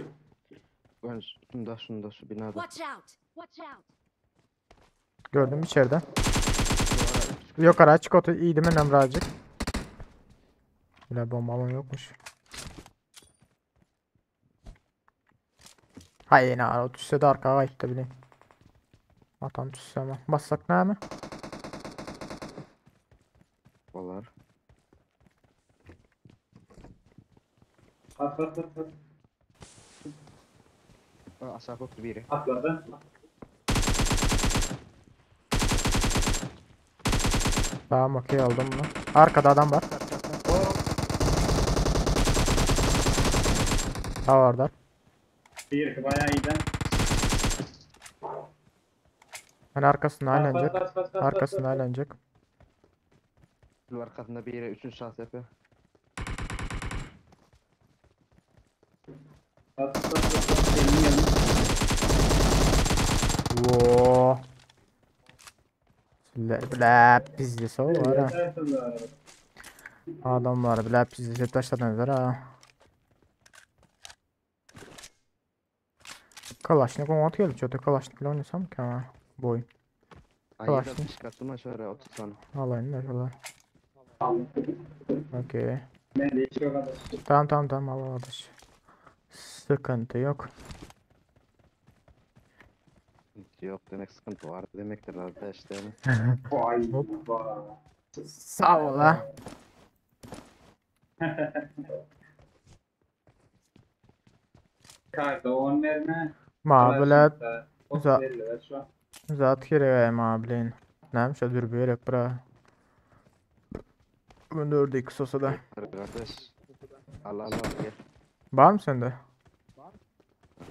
Ben şunda şunda şu binada. Watch out! Watch out! Gördüm içeride. Yok araç kotu iyiydi mi birazcık. Bile bomba alan yokmuş. Hayır ne o düşse de arkaya gitti bileyim. Atan düşse ama. Bassak ne mi? Olar. At at at at. Aa, Aşağı koktu biri. Atladı. Tamam okey aldım bunu. Arkada adam var. Daha var da. Bir bayağı iyiydi. Hani arkasında Bas, aylanacak. bas, bas, bas, bas, Arkasında bas. aylanacak. Arkasında biri üçüncü şahıs yapıyor. Bas bas bas bas. Gelin gelin. Voo. Bile pizdesi o var ha. Adamlar bile pizdesi taşladınız ha. Kalaşnik 16 geldi çöte Kalaşnik ile oynasam ki ha. Bu oyun. Ay Kalaşnik. 762 attım şöyle 30 tane. Alayım da şöyle. Okey. Ben de hiç yok arkadaş. Tamam tamam tamam al arkadaş. Sıkıntı yok. Yok demek sıkıntı var demektir kardeş değil mi? Vay Hop. vay. Sağ ol ha. Karda 10 verme. Ma bile Za... 50 şu an. zat gerek ma bilen. Neymiş o gerek bura. Bugün 4x olsa da. Kardeş. Allah Allah gel. Var mı sende?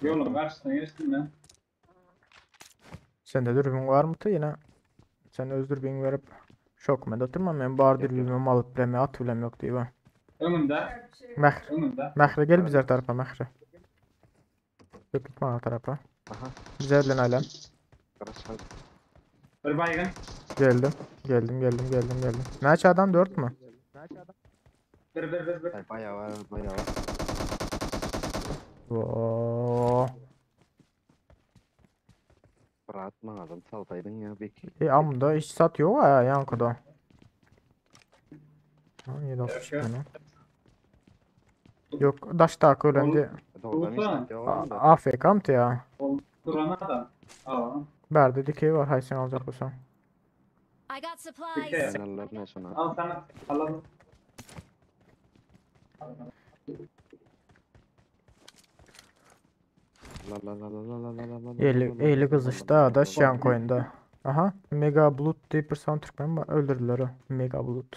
Yolun karşısına geçtim ben. Sende dürbün var mı yine? Sen öz dürbün verip şok mu oturmam ben bar dürbünümü alıp bileme at bilem yok diye ben. Önümde. Məhri. Önümde. Məhri gel bizler tarafa Məhri. Yok gitme o tarafa. Aha. Bizlerle alem. Kardeş Bir baygın. Geldim. Geldim geldim geldim geldim. Neçe adam 4 mü? Bir bir bir bir. Ay, bayağı var bayağı var. Oo. Rahat mı adam saltaydın ya bir. E amma hiç sat yok ha yankıda. Ha 762 Yok, tane. Yok daş tak ölendi. Doğrudan hiç Olsa. sat yok oğlum da. AFK mı ya? Duran adam. Al. Berde dikey var hay sen alacak olsan. I got supplies. Dikey. Ben Allah'ın ne sonra. Al sana. Alalım. La la la la la la la la la Eli, la la eli la la kızıştı la ha da la şan la. koyunda. Aha Mega Blood diye bir sound Türkmen var. Öldürdüler o. Mega Blood.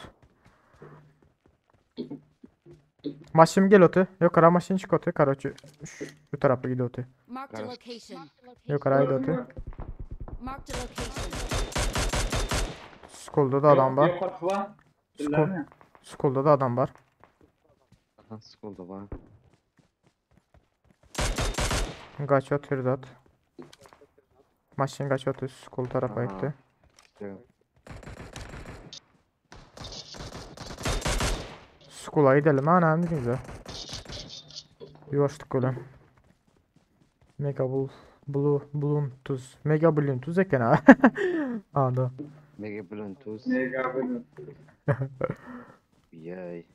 Maşım gel otu. Yok ara maşın çık otu. Karoçi şu tarafa gidiyor otu. Marked a location. Yok ara gidiyor otu. Marked a location. School'da da adam var. Yok yok var. School, School'da da adam var. Aha sıkıldı var. Kaç atıyor zat. Maşın kaç atıyor. School tarafa Aha. gitti. İşte School'a gidelim ha ne güzel. Yuvaştık öyle. Mega Bull Blue Bloom Tuz. Mega Bloom Tuz eken ha. Aa da. Mega Bluetooth. Mega Blood. Yay.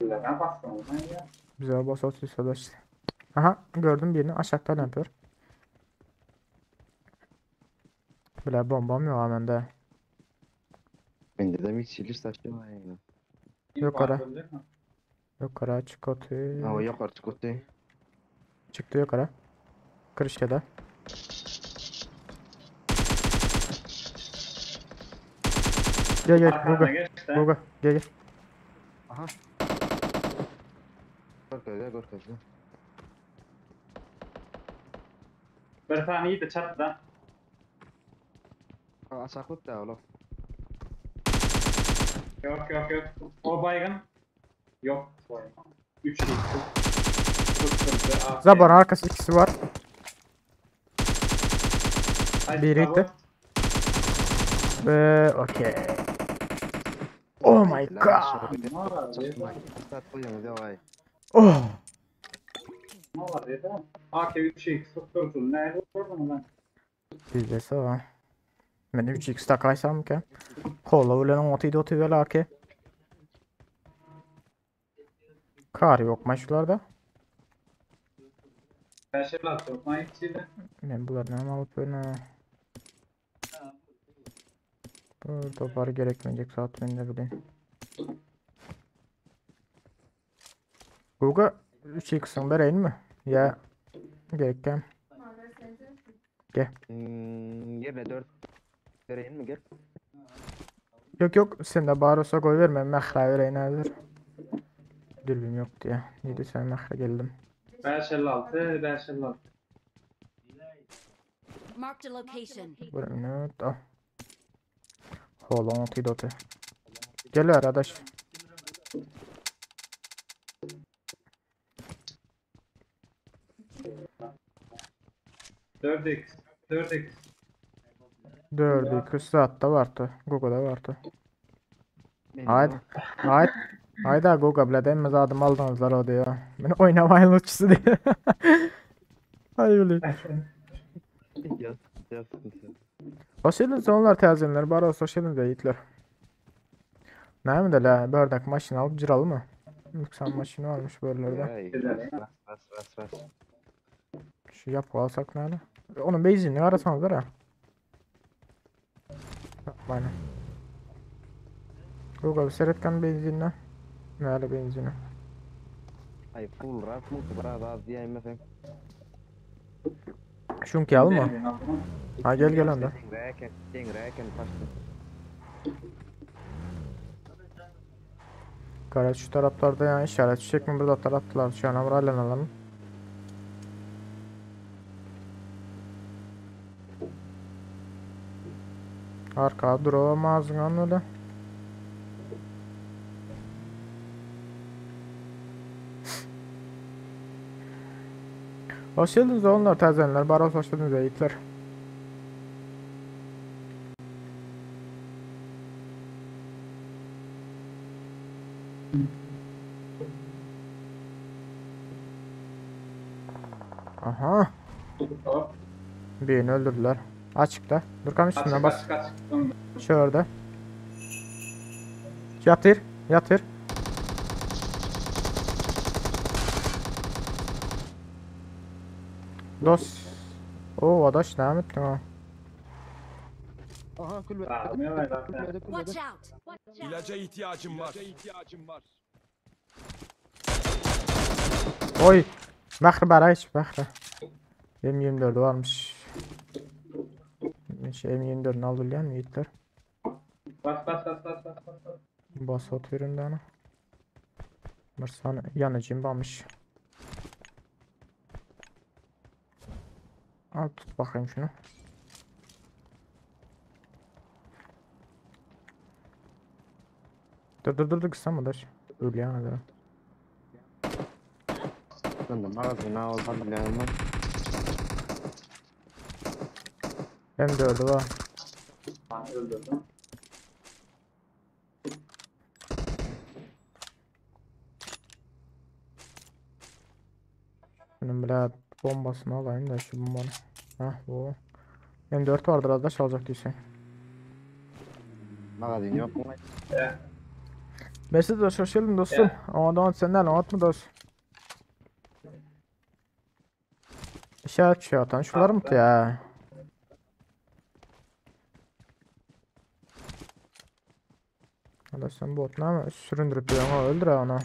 Ne bastın oradan ya? Güzel boss atıyorsa da işte. Aha gördüm birini aşağıda yapıyor. Bile bombam yok ha bende. Bende de miksili saçı var yani. Yok ara. Yok ara çık atıyor. Ha o yok artık o değil. Çıktı yok ara. Kırışkede. Gel gel Arkana Guga. geç de. Guga gel gel. Aha. Korkacak korkacak. Bir tane iyi de çatıda. Ha aşağılık da oğlum. Yok yok yok. O baygın. Yok. 3 değil. Tutturdu. Zaban arkası ikisi var. Haydi, Biri bravo. gitti. Ve okey. Oh my god. Ne var dedi? Oh. Ne var dedi? AK 3x tutturdu. Nerede vurdun lan? Bizde var. Men 3x takaysam ki. Kola bilen 6 otu vel AK. Kar yok maçlarda. 556 yok. Lan ikisiyle. Men bulardan alıp öne. Bu topar gerekmeyecek saat ben de bileyim. Guga 3x'in vereyim mi? Ya gereken. Gel. Yerine 4 vereyim mi gel? Yok yok sen de bağırırsa koy verme. Məhra vereyim hazır. Dürbüm yok diye. Neydi sen məhra geldim. 556 556. Marked a location. Bir minut. Al. Hold on 6 Gel arkadaş. 4x. 4x. 4 x zatda bardy. Google'da bardy. Aýt. Aýt. Aýda Google bile demme zadym aldyňyzlar o diýýär. Men oýnamaýyn uçsy diýýär. Aý bile. Yaz, yaz sıkıntı. Hoş geldiniz onlar täzelenler bar olsa hoş geldiniz yiğitler. Näme de la bördek maşyn alyp jyraly mı? Lüksan maşyny varmış börlerde. Ey, bas bas bas bas bas. Şu yapı alsak näme? Onun benzinini arasanız ha. Aynen. Google seyretken benzinine. Näle benzini? Ay full ras mı biraz az diye mesela. Şunki alma. Ha gel gel onda. Deňräken, deňräken başla. Garaj şu taraflarda yani işaret çiçek mi burada taraftılar şu an amrayla alalım. Arka duralım ağzından öyle. Hoş geldiniz onlar tazenler. Baros hoş geldiniz yiğitler. Aha. Hop. Birini öldürdüler. Açıkta. Durkan üstüne Açık bas. açık açık. Şurada. Yatır. Yatır. Dost. Oo adaş devam ettin ha. Aha kulübe. Bağırmıyorlar zaten. Kulübede kulübede. Watch out! Watch out! İlaca ihtiyacım var. İlaca ihtiyacım var. Oy. Bahri baraj Bahri. M24 varmış. Şey M24'ünü aldı yiğitler. Bas bas bas bas bas bas. bas. Bas atıyorum da ana. Bir saniye yanıcım varmış. Al tut bakayım şunu. Dur dur dur dur kısa mı dur? Öl ya hadi. Ben de magazin alsam bile ama. M4'ü var. Ha, öldürdüm. Bunun bile bombasını alayım da şu bombanı. Hah bu. M4 vardır az da çalacak diyorsun. Magazin yok mu? Ya. Mesut dost hoş geldin dostum. Ama da senden anlat mı dost? İşaret şey atan şular mı ya? Hadi sen bot ne mi? Süründürüp duruyorsun ha öldür ha onu.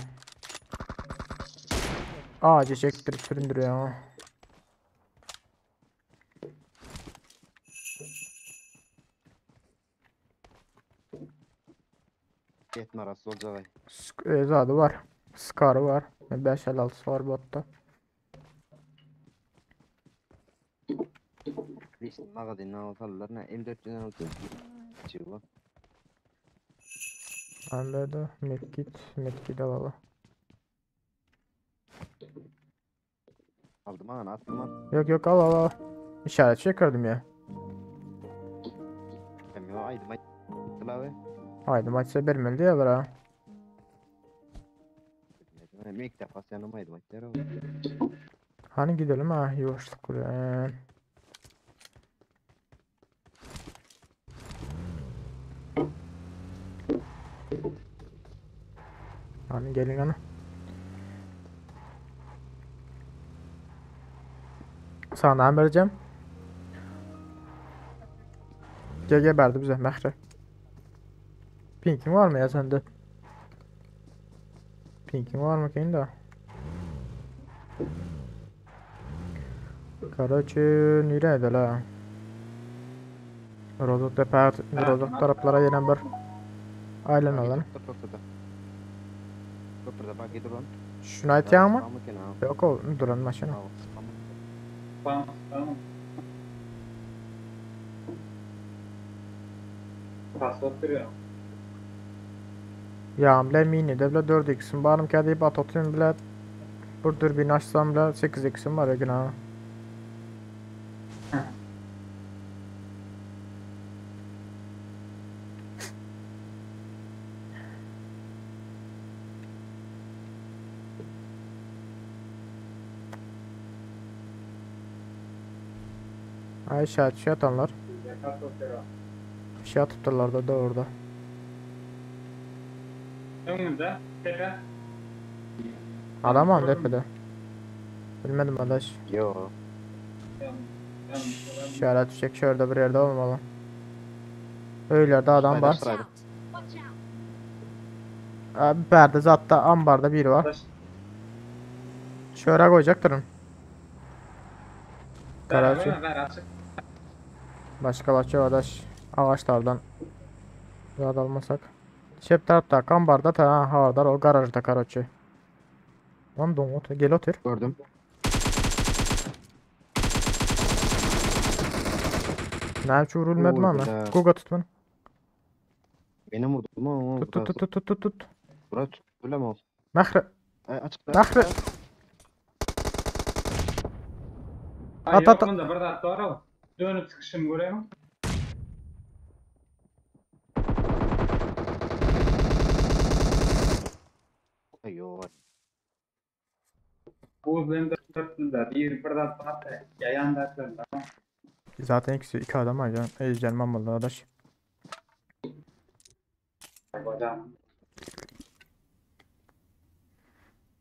Ağacı çektirip süründürüyor ha. Etme arası olacak. Sk e, zadı var. Scar'ı var. 556'sı var botta. İşte magazin alsalar ne? M4'den alsın. Çıkıyor. Bende de medkit, medkit alalım. Aldım ha, attım ha. Yok yok al al al. İşaret çekerdim ya. Hem yo aydım ay. Abi. Haydi maçsa bermeli diyorlar ha. Hem ilk defa yanıma aydım ay. Hani gidelim ha yavaşlık buraya. Hani gelin ana. Sana vereceğim. GG verdi bize Mehre. Pinkin var mı ya sende? Pinkin var mı ki de? Karaçı nerede la? Rozok tepe, Rozok taraflara yine bir aylan alalım. Köprüde. Köprüde bak duran. Şunu aytyan mı? Yok o duran maşina. Tamam tamam. Pas oturuyorum. Ya bile mini de bile 4x'im barım ki deyip at atayım bile bir dürbün açsam bile 8x'im var ya ha. Ay şahat şey atanlar. Yakat opera. Bir şey atıpdyrlar da orada. Önünde tepe. Adam var tepede. Bilmedim adaş. Yo. Yanlış olan. Şöyle düşecek şurada bir yerde olmalı. Öylerde adam var. Watch Sırayla. out! Watch out! Abi perde zaten ambarda biri var. Adaş. Şöyle koyacaktırım. Ver, Karaçı. ver, ver açık. Başka başka adaş ağaçlardan zat almasak. Çep tarafta ambarda ta hardar o garajda karaçı. Lan don otur gel otur. Gördüm. Ne hiç vurulmadım Vurdu ama. da. Guga tut beni. Beni vurdu mu? Tut tut tut tut tut tut tut. Bura tut. Öyle mi olsun? Mehre. Ay açık. Mehre. Ay At, yok at. bunda bir dat var o. Dönüp çıkışım görüyor musun? Ay yo. Bu benim de dörtlüler. Bir dat var. Yayan datlarında. Zaten ikisi iki adam var canım. Ey canım oldu adaş. Bacağım.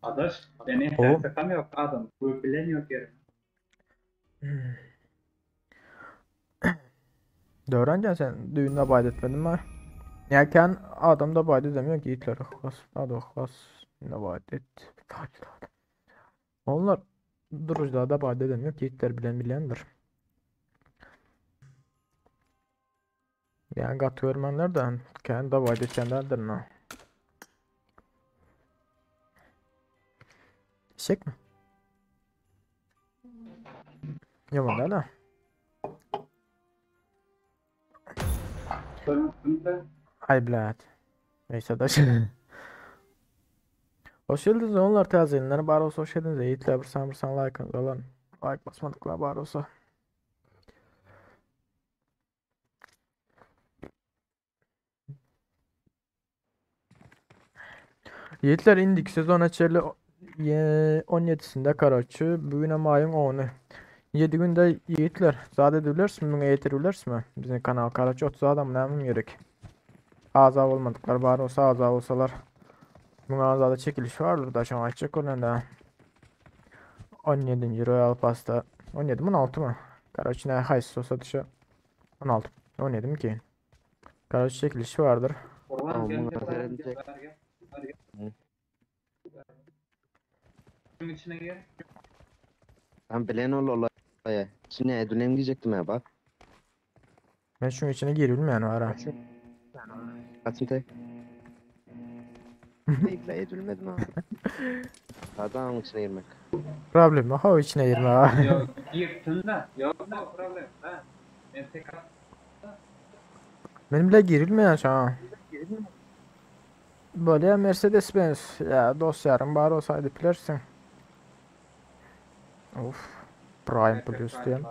Adaş, beni O. sıkam yok adam. Bu bilen yok yerim. Dövrencen sen düğünde bayt etmedin mi? Yerken adam da bayt edemiyor ki itler ihlas. Hadi ihlas. Ne bayt et. Onlar duruşda da bayt edemiyor ki itler bilen bilendir. Yani kat görmenler de kendi de bayt etkenlerdir ne? Şek mi? Yaman da la. Sorumluluğunda Ay blat. Neyse daş. Hoş geldiniz onlar tazeyenler bari olsa hoş geldiniz. Yiğitler bir san bir san like alan. Like basmadıklar bari olsa. Yiğitler indik sezon açeli 17'sinde Karaçı. Bugün ama ayın 10'u. 7 günde yiğitler. Zade edilirsin mi? Eğitilirsin mi? Bizim kanal Karaçı 30 adam ne gerek. Aza olmadıklar bari olsa aza olsalar. Bunun azada çekiliş vardır da şu an açacak olan da. 17. Royal Pass'ta 17 mi 16 mı? Karaçı ne haysı olsa dışı 16 17 mi ki? Karaçı çekilişi vardır. Orhan Tamam, gel bunu gel haber gel edecek. gel gel. Hadi gel. Hı. Şunun içine gir. Ben bilen ol olaya. Şimdi edülem diyecektim ya bak. Ben şunun içine girebilirim yani ara. Kaçın tek. Değil la edülmedim ha. Adam içine girmek. Problem yok o içine girme ha. Yok girdin de. Yok no problem. Ha. Ben tek at. Benim bile girilmiyor şu an. Böyle Mercedes Benz ya dostlarım bari olsaydı bilirsin. Of. Prime Plus diyen.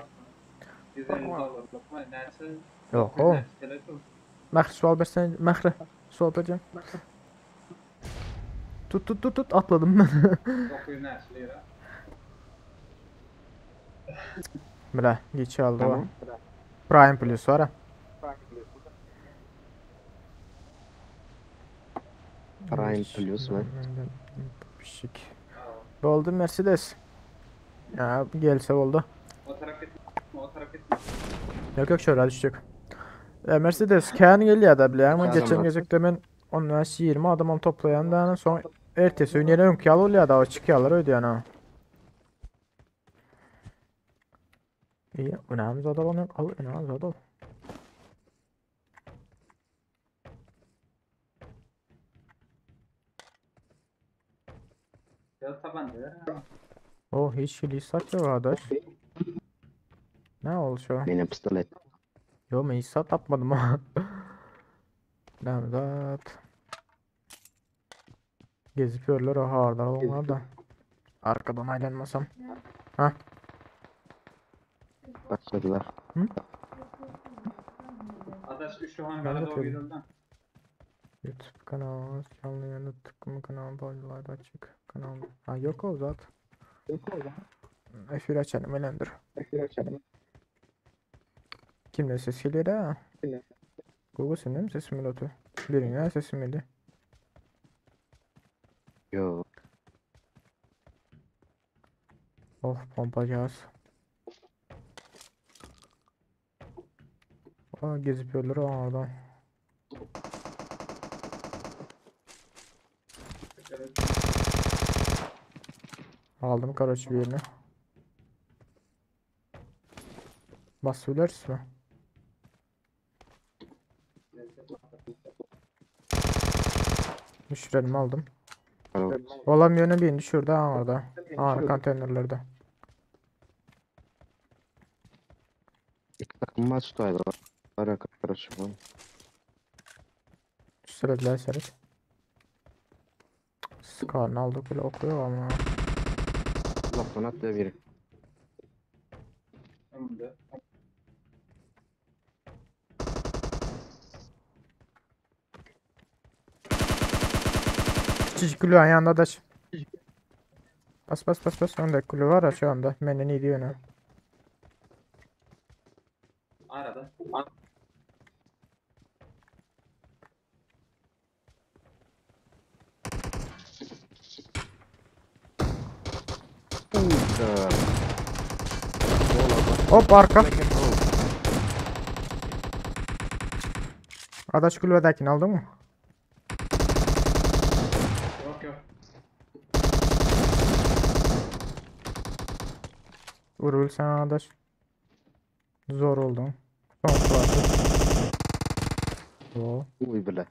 150 dolarlık mı? Neresi? Yok o. Məhri sual versen Məhri sual vereceğim. Tut tut tut tut atladım ben. 900 neresi lira. Bile geç aldı o. Tamam. Prime Plus var ha. Prime Plus mu? Pişik. Oldu Mercedes. Ya gelse oldu. O taraf gitme. O taraf gitme. Yok yok şöyle düşecek. E, Mercedes kendi geliyor da bile ama Tamam. geçen gezekte ben ondan 20 adamım toplayan da son ertesi gün yine ön oluyor da o çıkıyorlar öyle yani. ha. İyi, önemli adam yok. Al önemli adam. Ya tabanca ver. Oh hiç hiç yok arkadaş. Ne oldu şu an? Benim pistolet. Yo ben hiç sat atmadım ha. Damdat. Gezip yiyorlar o hardar onlar da. Arkadan aylanmasam. Başladılar. Adaş şu hangara Ben de doğru tabii. gidelim. YouTube kanalı, canlı yayını tıklama kanalı, bağcılarda açık kanal. Ha yok o zaten. Yok o zaten. F1 açalım elendir. F1 açalım. Kimden ses gelýär ha? Google senden mi sesim gelýär otur? Biriňe sesim geldi. Yo. Oh pompacağız. Aa, gezip ýörler oradan. Aldım karoç birini. Bas bilersin mi? Düşürelim aldım. Olam yöne birini düşürdü ha orada. Aa konteynerlerde. İki takım maç tutaydı. Ara karşı bu. Sürediler seret. Skarını aldık bile okuyor ama. Laftan at da biri. Tamamdır. Küçücük kulübün yanında da. Bas bas bas bas. Önde kulübe var ya şu anda. Benden iyi diyor ne. Arada. Hop arka. Adaş kulübedekini aldın mı? Yok yok. Vurul sen adaş. Zor oldu. Son kulası. Oo. Uy bile.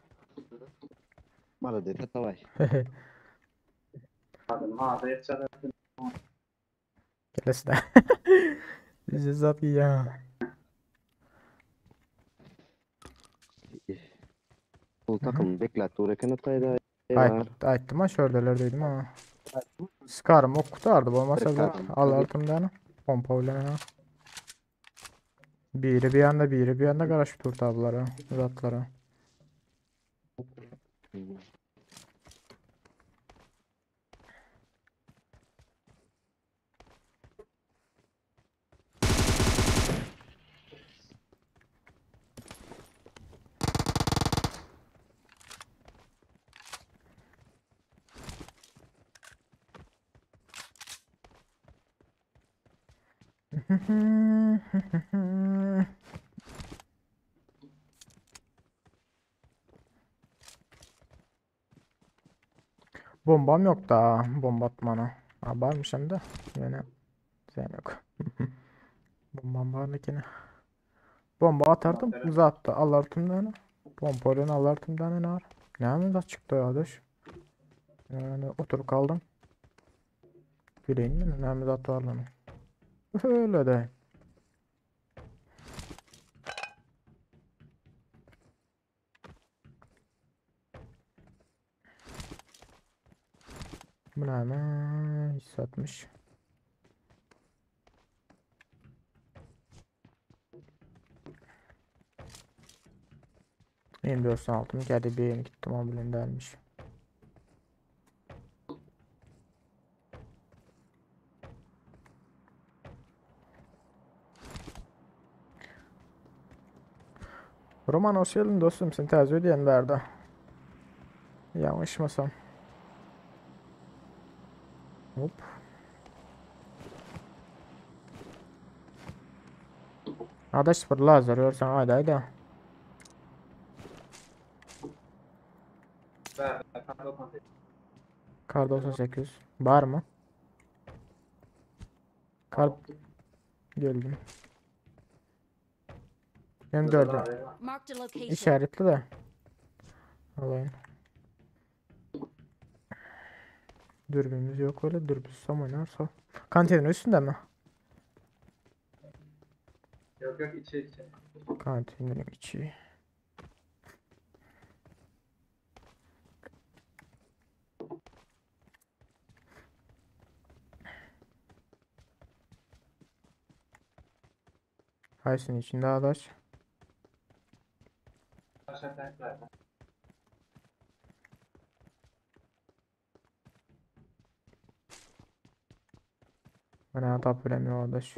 Mala dedi tavay. Adım ha da yapacağız. Gelesi de. Bize zat ya. Bu takım beklet uğrakan ataydı. Ayt, aytdım ha şördeler dedim ha. Skarım ok kutardı bolmasa da alardım da Pompa bilen ha. Biri bir yanda biri bir yanda garaşıp durdu ablara, zatlara. Bombam yok da bomba atmana. Ha varmış hem de. Yani sen yok. Bombam var nekine. Bomba atardım uzattı. Alartım da Pompalını alartım da ne var? Ne mi da çıktı arkadaş? Yani oturup kaldım. Bileyim mi? Ne mi var lan? Öyle de. Bu ne hemen satmış. Yirmi altım geldi bir yeni gittim o bilindenmiş. Roman hoş geldin dostum sen tercih ödeyen verdi. Yanlışmasam. Hop. Adaş bir lazer görsen haydi haydi. Ver, kar 98. Kar 98. Var mı? Kar geldim. M4'ü Marked a location. işaretli de. Alayım. Dürbünümüz yok öyle dürbünsüz oynarsa. Kantinin üstünde mi? Yok yok içi içi. Kantinin içi. Haysın içinde adaş. Aşağı tank var. Bana tap bilemiyor adaş.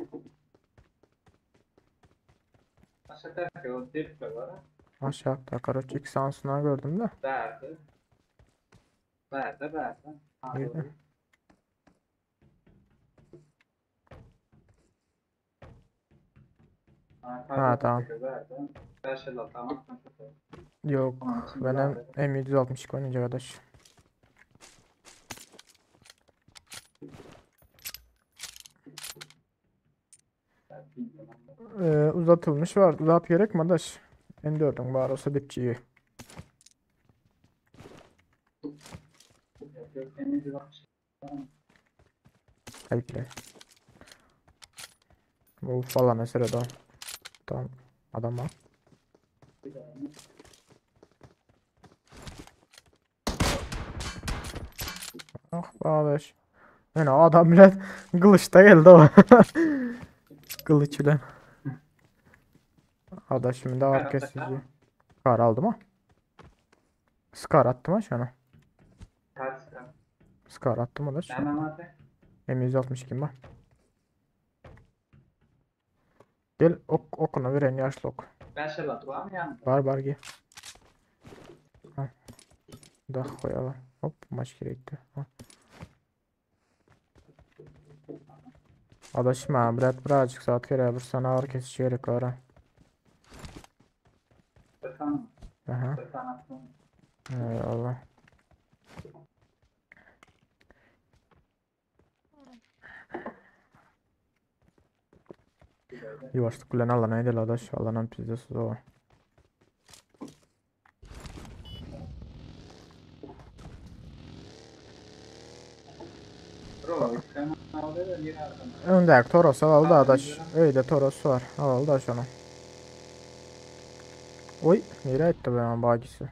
Aşağıdaki o dipte var. Aşağıda karoç iki sansına gördüm de. Bärde. Bärde bärde. Ha, Nerede? doğru. Ha, Ha, tamam. Bärde. 556 tamam. Yok Onun için ben hem bärde. M762 oynayacak arkadaş. Bilmiyorum. Uzatılmış var. Uzat gerek mi arkadaş? M4'ün var olsa dipçiyi. Yok yok M762. Haydi. Bu falan mesela da. Tamam. Adam var. Bir daha. Ah be arkadaş. Yani adam bile kılıçta geldi o. Kılıç ile. Arkadaş şimdi Kar ağır atacak kesici. mı? Kar aldım ha. Scar attım ha şuna. Ters kar. Scar attım arkadaş. Hemen hadi. M162 var. Gel ok okuna veren yaşlı ok. 556 var mı yanında? Var var gel. Ha. Daha koyalım. Hop maç gerekti. Ha. Adaşım ha brat birazcık saat kere bir sana ağır kesici gerek var ha. Bir tane. Aha. Bir tane attım. Eyvallah. Bir böyle. Yuvaşlık bilen alana edil adaş. Alanan pizzası o. Bro, sen aldı da niye aldın? Öndeki Toros aldı Tamam, adaş. biliyorum. Öyle Toros var. Aldı adaş onu. Oy, nereye etti benim bagisi?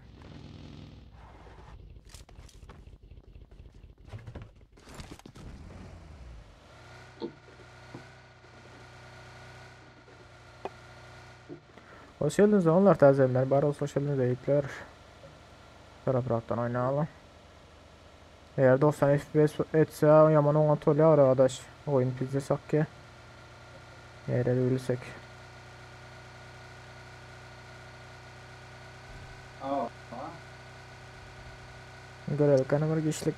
Hoş geldiniz onlar tazeler. Bari olsun hoş geldiniz eyüpler. Taraftan oynayalım. Eğer 90 FPS etse yaman ona tolya arkadaş. Oyun pizza ki. Eğer edebilirsek. Aa, Görelim kanı bir geçlik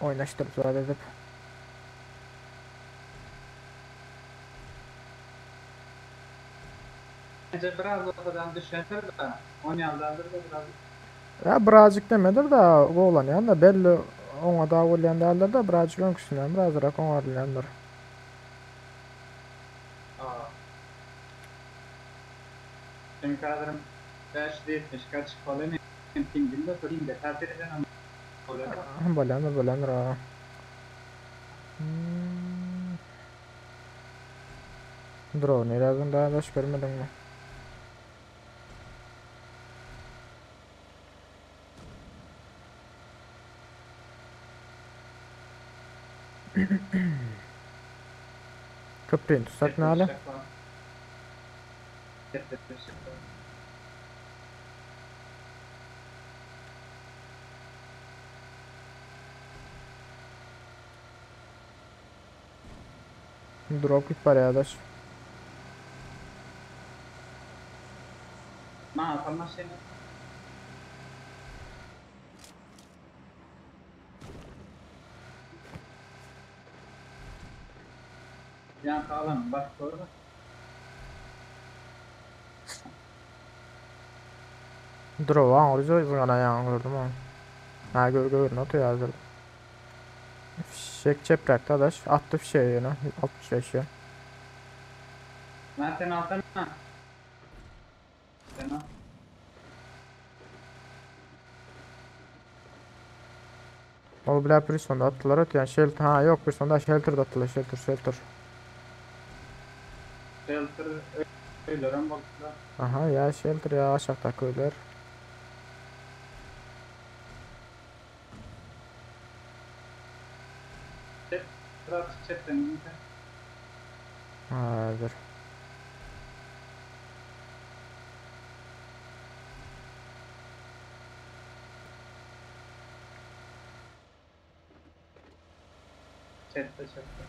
oynaştırıp zaten edip. Bence biraz ortadan düşerdir de. 10 yıldandır da biraz. Ya birazcık demedir de bu olan yani da belli ona da olyan derler de birazcık önküsünden birazcık ona bilendir. Aa. Çünkü kadrım 570 kaç falan pingimde pingde tercih eden oluyor. Bilendir bilendir ha. Hmm. Drone lazım daha da görmedim mi? Köprüyü tutsak ne hale? Drop git paraya adaş. Ma atalma şeyini. Yan sağlam bak doğru. Drop an orada zıgana yan gördüm ha. Ha gör gör not yazdı. Fişek çeprekti adaş. Attı fişeği yine. 65 ya. Ben sen alsana. Sen al. O bile Prison'da attılar öte yani shelter ha yok Prison'da shelter'da attılar shelter shelter. Shelter öyleren baktılar. Aha ya shelter ya aşağıdaki öyler. Biraz çekten Ha dur. Chatte chatte.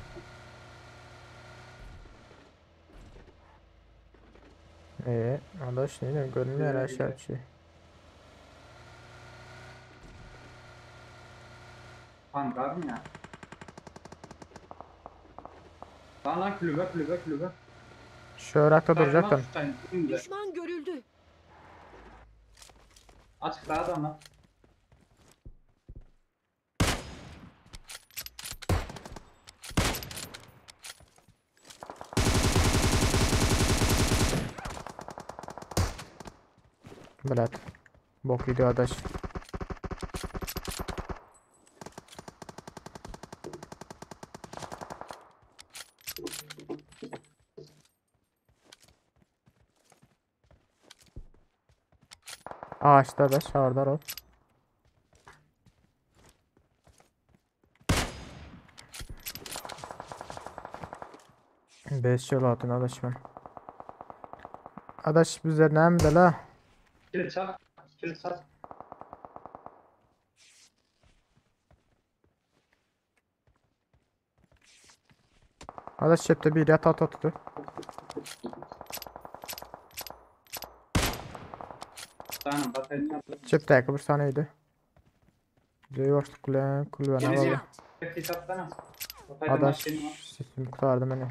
Ee, adaş ne görünmeýär aşağı şey. Hangar mı ya? Lan lan kulübe kulübe kulübe. Şörakta duracaktın. Düşman görüldü. Açık daha adam lan. Blat. Bok gidiyor adaş. Ağaçta adaş, ağırdar ol. Beş yıl atın adaş ben. Adaş bize ne la? Kilit çal. Kilit çal. Adaş çepte bir yat at atdı. Tamam batarya. Çepdäki bir saneydi. Zeý bilen kulübäni Gene Watch alalım. out. Kilit atsana. Batarya Adaş maşini var. sesim kurtardı beni.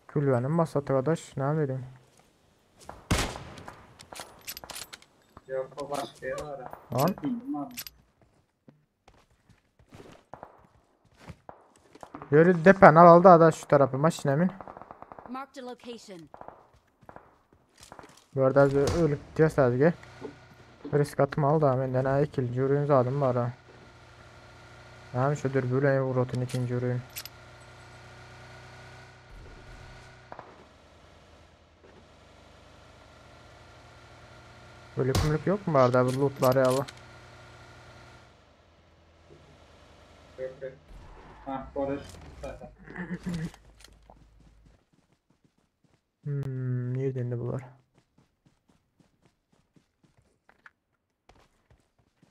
Kulübenin basatı adaş. Ne edeyim? Yok o başka yer var. ha. Lan. Bilmiyorum abi. Yürü depen al aldı adaş şu tarafı maşinemin. Marked a location. Bu arada ölüp diyor sadece. Risk atmalı da menden ha ikinci ürün zadım var ha. Hem şu dürbüyle vurutun ikinci ürün. Böyle kumluk yok mu barda bu lootları ya? Yok yok. Ha barış zaten. Nereden indi bular?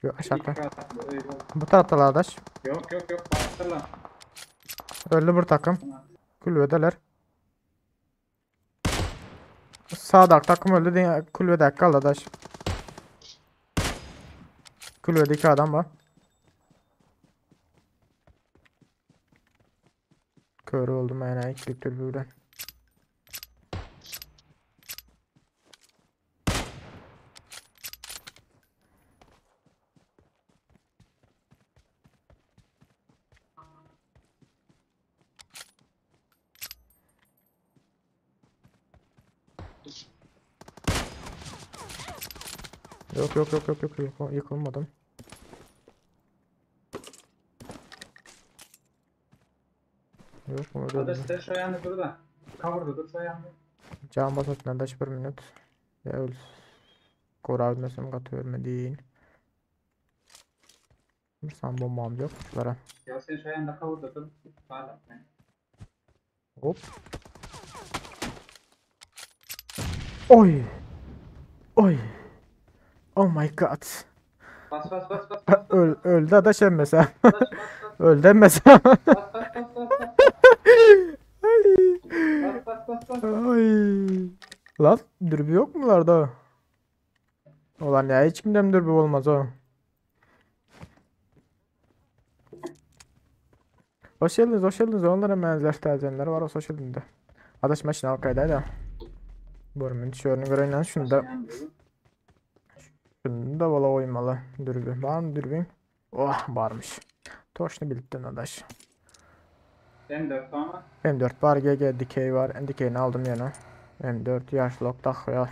Yok aşağıda. İki katlı, öyle. Bu taraftalar adaş. Yok yok yok bastır lan. Öldü bir takım. Kulübedeler. Sağda takım öldü. Diğer Kulübede kaldı adaş. Kulübede iki adam var. Kör oldum yani ikilik dürbüyle. Yok yok yok yok yok yok yıkılmadım. Yok bunu Adaş öldüm. sen şu ayağını dur da. Cover'da dur şu ayağını. Can basat adaş bir minut. Ya öl. Kora ölmesem katı ölmediğin. Bir san bombam yok şulara. Ya sen şu ayağında cover'da dur. Hala. Hop. Oy. Oy. Oh my god. Bas bas bas bas bas Öl, öldü adaş emmese. bas bas Öldü emmese. bas bas bas bas bas bas bas bas bas. Ay. Lan dürbü yok mu larda? Ulan ya hiç kimden dürbü olmaz o. Hoş geldiniz, hoş geldiniz. Onlara benzer tercihler var o hoş geldiniz. Adaş maşın alkaydaydı. Bölümün şöyle göreyim şunu da şunu da valla oymalı dürbü. Var mı dürbün? Oh varmış. Toşunu bildin adaş. M4 ama. M4 var, GG dikey var. Dikeyini aldım yana. M4 yaşlok tak ya.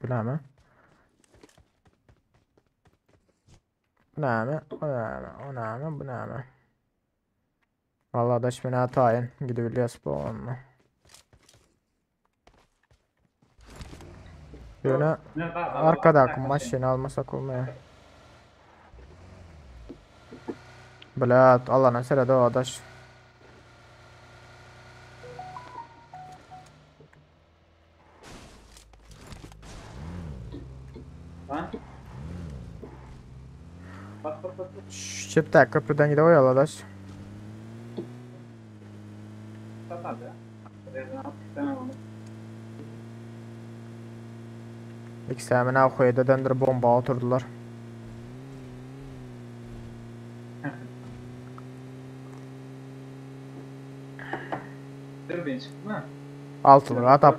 Bu ne mi? Bu ne mi? O ne mi? O ne mi? Bu ne mi? Vallahi adaş beni hatayın. Gidebiliyoruz bu onunla. Yöne Ne var? arkadaki maşini almasak olmuyor. Blat, Allah'ına seret o adaş. Lan. Bak bak bak. bak. Şu çepte köprüden gidip oyalı adaş. Sat abi ya. Rezan al. Sen al onu. İkisi hemen Ahoy'da döndür bomba oturdular. Dur ben çıktı mı? Altılığa tap,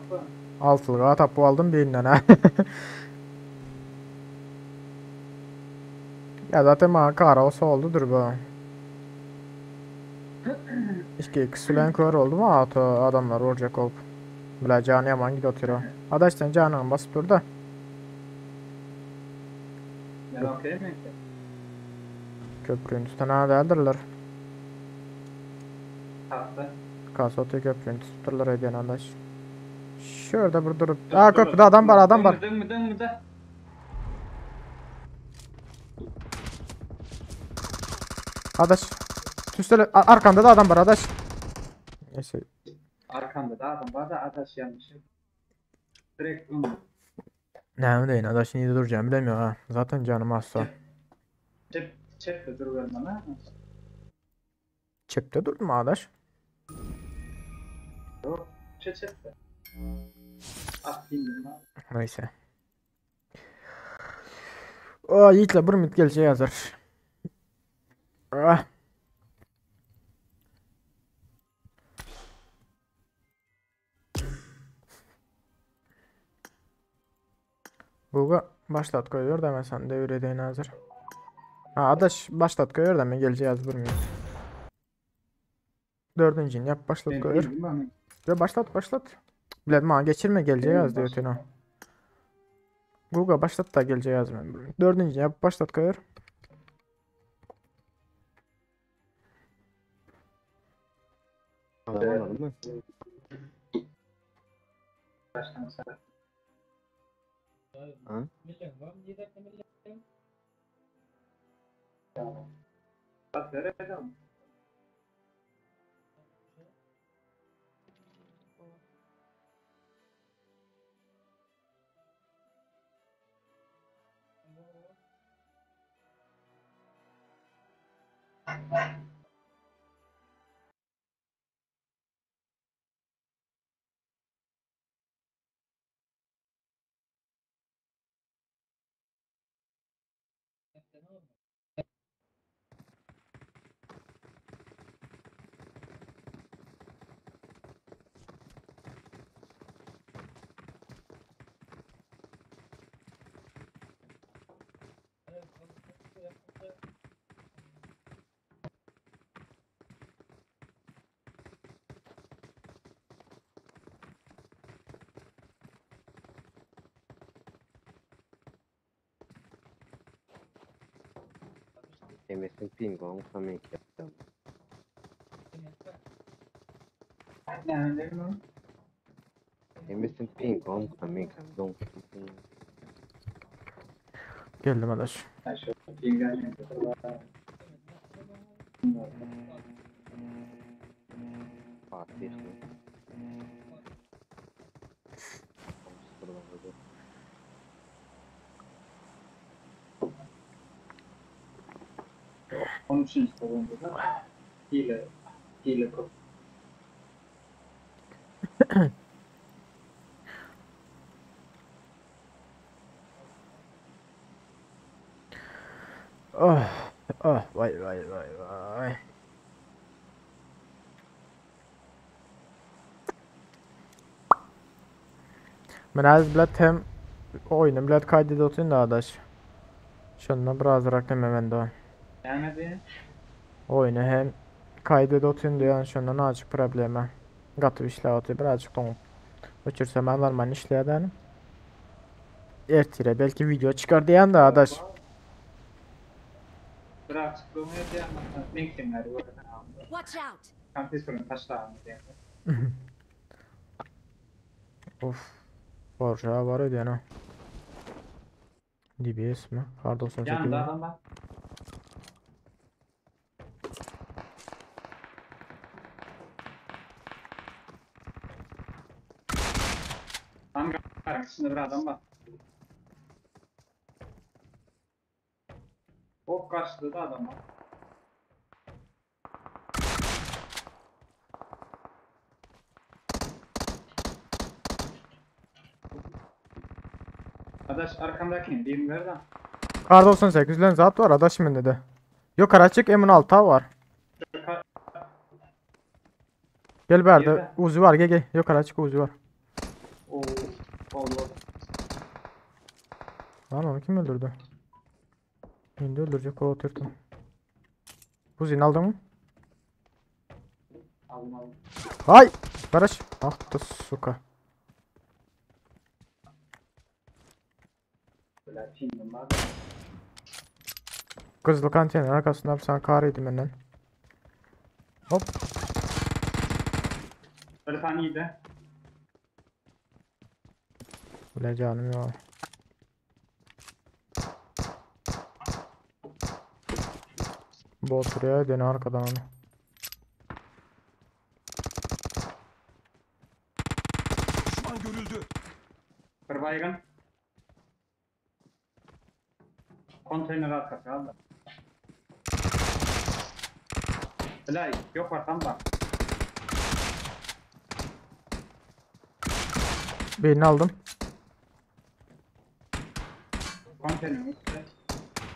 altılığa tapu aldım birinden ha. Ya zaten bana kara olsa oldudur bu. İki ikisi kör oldu mu atı adamlar vuracak olup. Bile canı yaman gidiyor oturuyor. Adaş sen canını basıp dur da. Ben okey mi ki? Köprünün üstüne değildirler. Tatlı. Kasotlu köprünün tutturlar ödeyen adaş. Şurada bir durup. Aa köprüde adam var adam var. Dön mü dön mü dön. Adaş. Tüstel arkanda da adam var adaş. Neyse. Arkanda da adam var da adaş yanlış. Direkt onu. Ne deyin adaş niye duracağım bilemiyorum ha. Zaten canım hasta. Çep, çep de dur ver bana. Çepte durdum adaş. Yok. Çep çep de. Ah bilmiyorum lan. Neyse. Aa Yiğit'le bir mit geleceği yazar. Ah. Google başlat koyuyor da ben sen devir edeyim hazır. Ha adaş başlat koyuyor da ben geleceği yaz bir minut. Dördüncünü yap başlat Ben koyuyor. bilmiyorum ama. Ve başlat başlat. Bilet bana geçirme geleceği yaz diyor Başlat. Tino. Google başlat da geleceği yaz ben. Dördüncü yap başlat koyuyor. Adam alalım mı? Baştan sen. Ha? Bak verelim. MS'in ping pong tabii ki. Ne değil mi? MS'in ping pong tabii ki. Don. Geldim adaş. Ha şu pingan. Fatih. Onun için sorun da. Hile. Hile kod. Oh, oh, vay vay vay vay. Men az bilet hem oyunu bilet kaydede oturun da adaş. Şundan biraz rakam hemen de. Gelmedi. Oyunu hem kaydede oturun diyor şundan azıcık problemi. Gatı işle oturuyor birazcık donup. Uçursa ben normal işleyeden. Ertire belki video çıkar diyen de adaş. Bırak çıkmıyor diye ama ben kimler bu arada. Watch out! Kampüsünün taşlarını diye. Of. Borca var ödeyen ha. DBS mi? Kar 98 Yanında mi? adam var. Hangaryň içinde bir adam bar. Ok karşıda da adam var. Adaş arkamdaki birini ver de. Kar 98 bilen zat var adaş mende de. Yok açık M16 var. Gel bärde Nirede? Uzi var gel gel. Yok açık Uzi var. Oo, oldu oldu. Lan onu kim öldürdü? Şimdi öldürecek o oturtun. Uzi'ni aldın mı? Aldım aldım. Ay! Kardeş. Ah da suka. Böyle pingim var. Kızıl kantenin arkasında bir sana kar yedim benden. Hop. Bir tane iyiydi. Bile canım ya. Bu oturuyor dön arkadan onu. Düşman görüldü. Bir baygın. Konteyner arkası aldı. Bilay yok var tam bak. Birini aldım. Konteynerin üstü.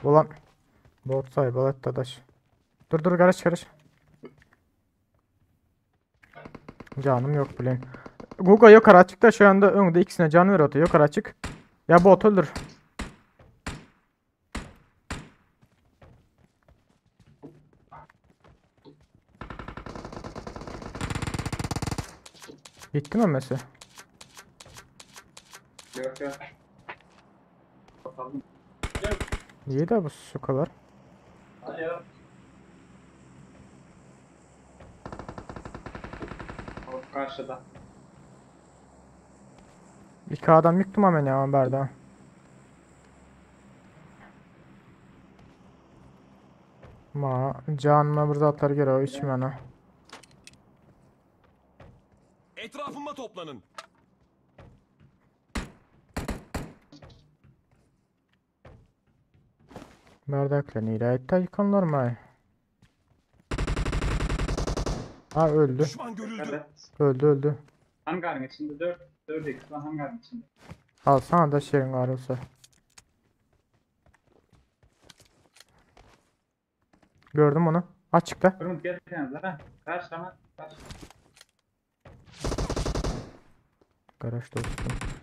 Ulan. Bot say balet dadaş. Dur dur karış karış. Canım yok bilen. Google yukarı açık da şu anda önde ikisine can veriyordu. Yukarı açık. Ya bot öldür. Gitti mi mesela? Yok yok. Bakalım. İyi de bu su kadar. Alo. O karşıda. İki adam yıktım hemen ya berda. Ma canıma bir zatlar geliyor içmene. Etrafıma toplanın. Bardakla nirayette yıkanlar mı? Ha öldü. Düşman görüldü. Evet. Öldü öldü. Hangarın içinde 4 4 x var hangarın içinde. Alsana da şeyin var olsa. Gördüm onu. Açıkta. Durun gel kenara. ha. Karşılama. Karşı. Garaj dostum.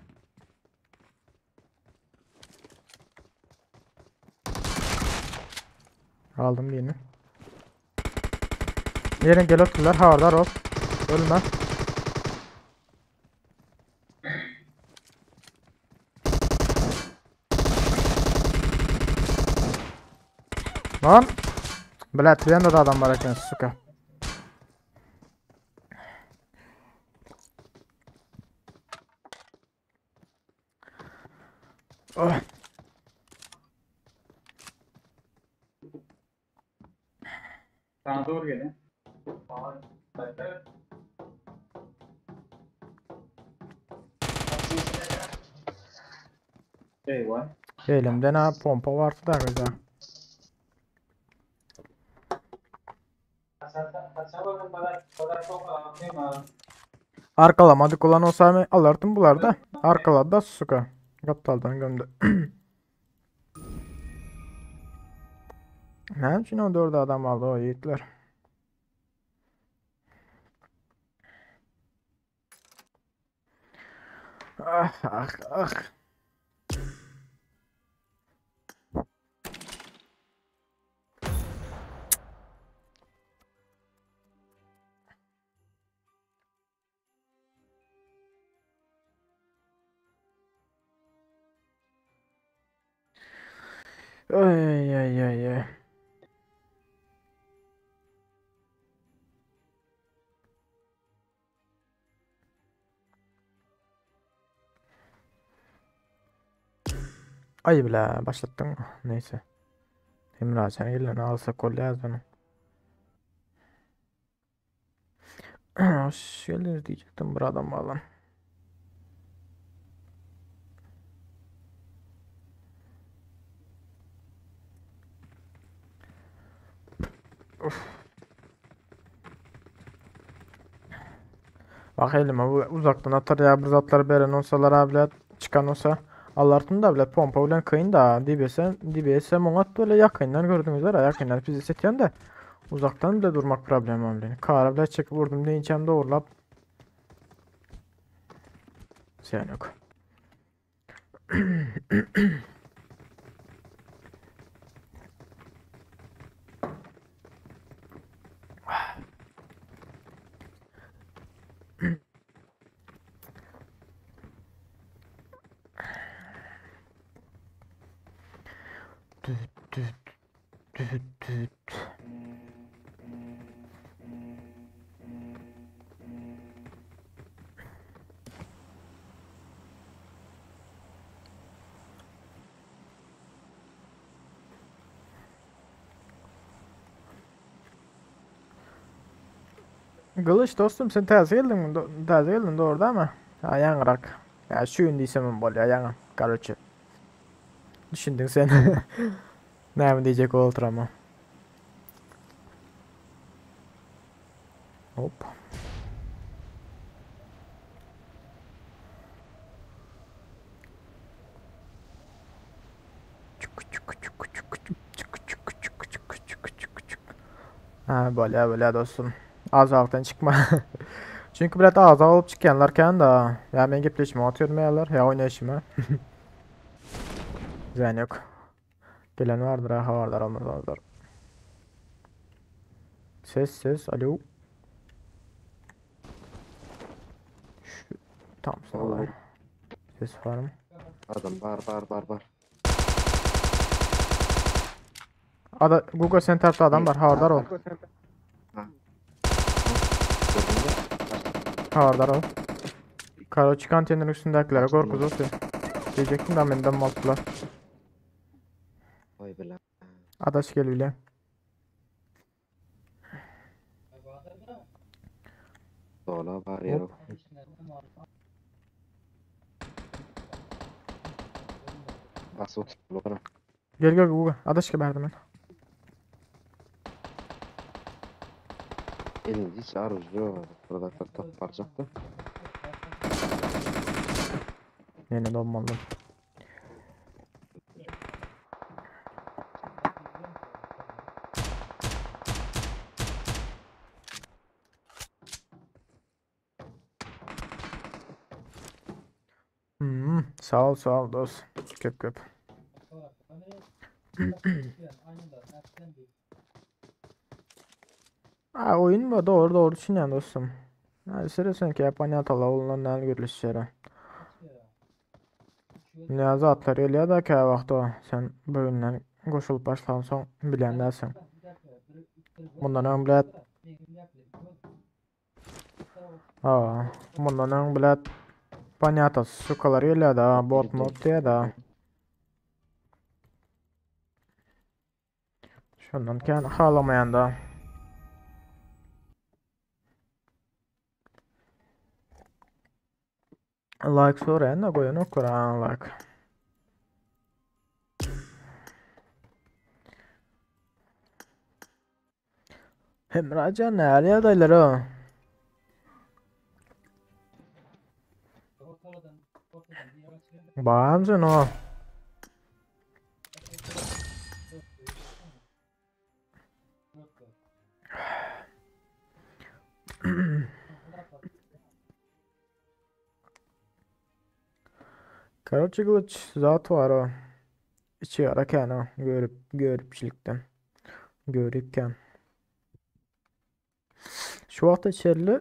Aldım birini. Yerin gel oturlar. Havardar ol. Ölme. Lan. Bile trende de adam var eken suka. Oh. Sana doğru gelin. Eyvah. Elimde ne pompa vardı da güzel. Arkalamadık olan olsa mı alırdım bunlar da. Arkaladı da suka. Kaptaldan gömdü. Ne için o dördü adam aldı o yiğitler. Ah ah ah. Ay ay ay ay. Ay bile başlattın. Neyse. Emrah sen elini alsa kol yazmanı. Hoş geldiniz diyecektim buradan bağlan. Uf. Bak elime bu uzaktan atar ya bir zatlar beren olsalar abiler çıkan olsa Alartın da bile pompa bilen kıyın da DBS'e DBS'e monat böyle yakından gördüğünüz üzere yakından bizi setyen de uzaktan bile durmak problem abi. Kara bile çekip vurdum deyince doğrulap. Sen yok. Düt düt düt düt. Kılıç dostum sen täze geldin mi? Täze geldin doğru değil mi? Ha yaňyrak. Ya şu gün diýsem bolýar ýaňy. Karoçe. Düşündün sen. Näme diýjek bolupdyr Hop. Ha bolýar bolýar dostum. Azalykdan çykma. Çünki bilet aza bolup çykýanlar kän da. Ya men gepleşime atıyorum ýalar, ya oýnaýşyma. Zyýan ýok. Gelen vardır ha habardar olmazlar. Ses ses alo. Şu tam sağlar. Ses var mı? Adam bar bar bar bar. Ada Google sen tarafta adam var. Habardar ol. Ha. Gördün mü? Habardar ol. Karo konteynerin üstündekilere korkuz olsun. Diyecektim de benden malttılar. Oy bile. Adaş gel bile. Dola bar yer Hop. yok. Bas otur. Gel gel Google. Adaş geberdim ben. Elinde hiç aruz yok. Burada top baracaktı. Yine donmadım. Hmm, sağ ol sağ ol dost. Köp köp. Ha, oyun mu? Doğru doğru düşünüyorsun dostum. Ha, seresen ki yapan yatalı ondan görüşürüz. Niyazi atlar gelýär da kä wagtda sen böwünden goşulyp başlan soň bilýän dälsiň. Mundan öň bilet Ha, mundan öň bilet Понятно, sukalar gelýär da, bot mod diýär da. Şondan kän halamaýan da. Like soraýan da goýan okur ha like. Hemrajan näle ýagdaýlar o? Barmsyn o? Karoçi gylyç zat var o. İçi yara kän o. Görüp görüpçilikden. Görüpken. Şu wagta içerli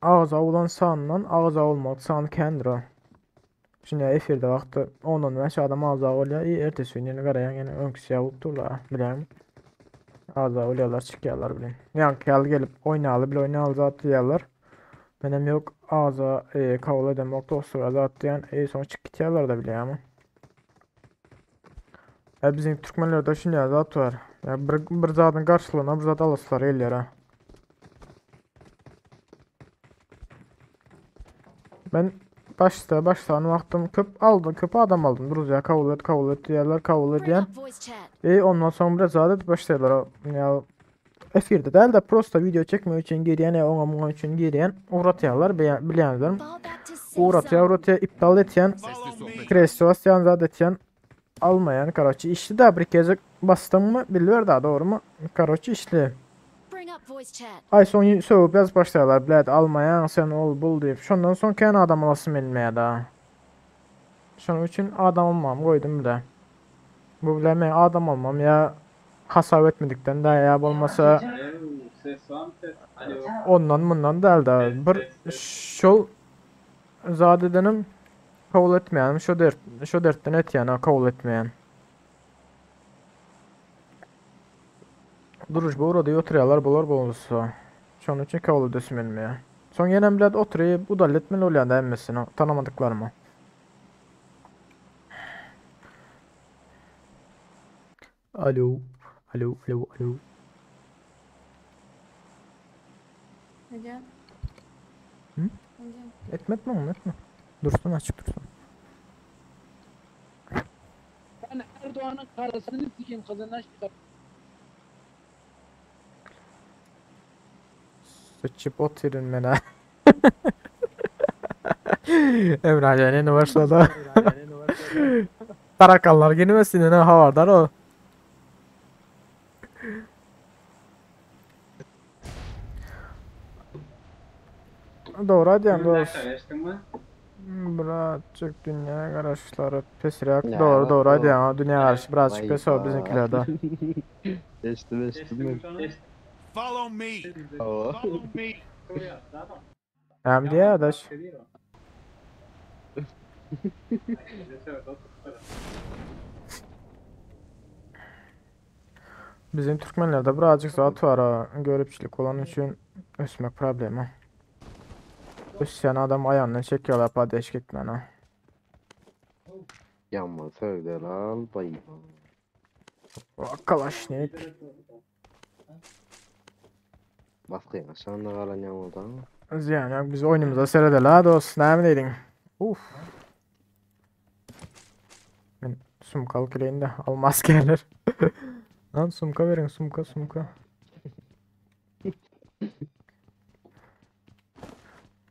ağza olan sandan ağza olmadyk san kändir o. Şimdi efirde wagty ondan 5 adam ağza bolýar. I ertesi gün ýene garaýan ýene öňküsi ýaly bolup durlar. Bilýäňmi? Ağza bolýarlar, çykýarlar bilen. Ýaňky ýaly gelip oýnaly bile oýnaly zat diýýärler. Menem ýok ağza e, kabul edemok dostluga zat diýen e, soň çykyp gitýärler da bilýäňmi? Ya bizim Türkmenlerde şunýa zat var. Ya bir, bir zadyň garşylygyna bir zat alaslar gelýär ha. Ben başta başlan wagtym köp aldım, köp adam aldım. Druzya kabul et, kabul et diýerler, kabul Bring edýän. up voice chat. E ondan soň biraz zat edip başlaýarlar. Ya efirde däl de prosta video çekmek üçin girýän ya oňa muňa üçin girýän ugratýarlar bilýänler. Fall back to safe Ugratýar, zone. ugratýar, iptal etýän, Sesli sohbet. kresti basýan, zat etýän, almaýan, karoçi işli da bir gezek basdyňmy biliber da dogrymy? Karoçi işli. Bring up voice chat. Ay soň sögüp ýazyp başlaýarlar, blät almaýaň sen ol bul diýip. Şondan soň kän adam alasym gelmeýär da. Şonuň üçin adam almamy goýdum bile. Bu bile men adam almam ýa hasap etmedikden de ýa bolmasa Ses var mı ses? Alo. ondan mundan däl de bir şol zat edenim kabul etmeýänim şo dert şo dertden etýän ha kabul etmeýän. Duruş bu ugrada oturýarlar bular bolsa. Şonuň üçin kabul edesim gelmeýär. Soň ýenem bilet oturyp udal etmeli bolýan da hemmesini tanamadyklarymy. Alo. Alo, alo, alo. Neden? Hı? Neden? Etme etme onu etme. Dursun açık dursun. Ben Erdoğan'ın karısını sikeyim kızından çıkar. Sıçıp oturun mena. Emrah yani başladı. Tarakanlar girmesin ne havardar o. Doğru hadi yani doğru. Geçtin mi? Birazcık dünya karışları pesirek. Ya, Doğru doğru hadi doğru. ya dünya karşı birazcık Vay pes o be. bizimkilerde. Geçtim geçtim ben. Follow me. Oo. Follow me. Hem diye adaş. Bizim Türkmenlerde birazcık zat var ha. Görüpçilik olan için ösmek problemi. Ösyen adam ayağından çekiyorlar padeş gitmene. Yanma sövdel al bay. Kalaşnik. Baskı aşağında kalan yağmurdan. Yani biz oyunumuza seyredelim ha dost. Ne mi dedin? Uf. Ben sumkalı kileyin de almaz gelir. Lan sumka verin sumka sumka.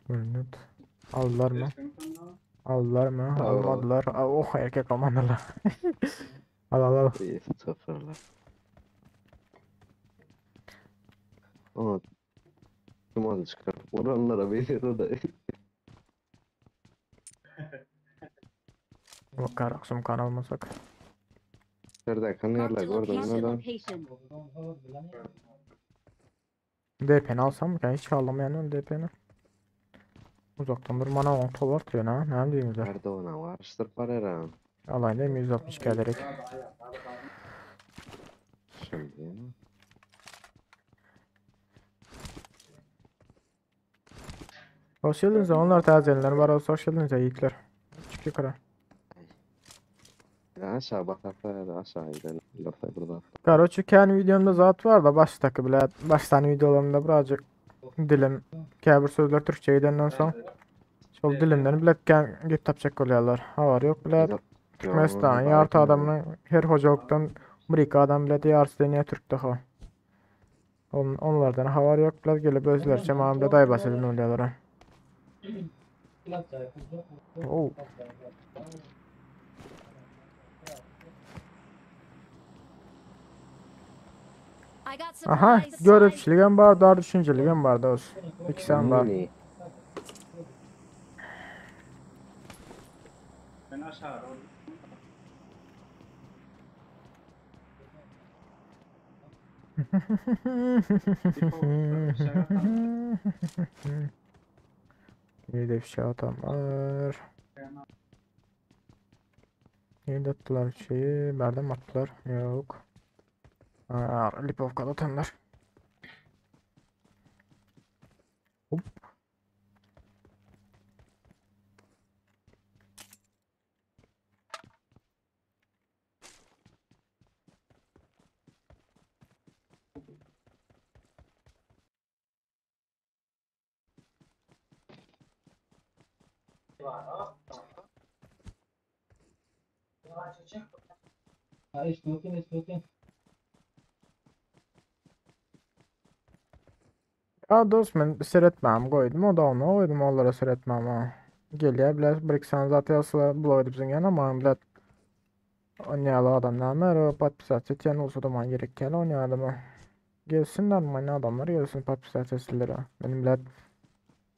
Ürünüt. Aldılar mı? Aldılar mı? Al. Almadılar. Aa, Oh erkek almadılar. Al al al. Sıfırlar. Ama Duman çıkar. Oranlara verir o da. Bakarak sumkan almasak. Nerede Marked kanıyorlar a oradan location. oradan. Location. DP'ni alsam mı? Yani hiç alamayan DP'ni. Uzaktan durmana 10 dolar atıyor ha. Ne diyeyim güzel. Erdoğan'a varıştır parera. Alayım değil mi? 160 gelerek. Şimdi. Hoş geldiniz onlar tazelenler var olsa hoş geldiniz yiğitler. Çık yukarı. Ya aşağı bataklar da aşağı gidelim. Lafı burada. Karoçi kendi videomda zat var da baştaki bile baş tane videolarımda birazcık dilim käbir sözler Türkçe gidenden soň şol dilimden bile gep tapjak bolýarlar. Habar yok bile Türkmenistan ýarty adamyny her hojalykdan bir iki adam bile ýarysy dünýä Türk daha. On, onlardan habar yok bile gelip özlerçe mamda daýbas edin bolýarlar. Oh. I got Aha, supplies. görüpçiligem bar, dar düşünceligem bar dost. İkisi hem var. Ne? Ben aşağı doğru. Bir de bir şey atam var. Nerede attılar şeyi? Nerede mi attılar? Yok. Aa, Lipovka'da atanlar. Hop. Ya dost men seretmämi goýdum, o da onu goýdum olara seretmämi. Gelýär biler, bir iki sany zat ýazsa blog edip zyňýan ama biler. Onýaly adam näme ro podpisat etýän bolsa da maňa gerek däl onýa adama. Gelsin normalny adamlar gelsin podpisat etsinler. Benim biler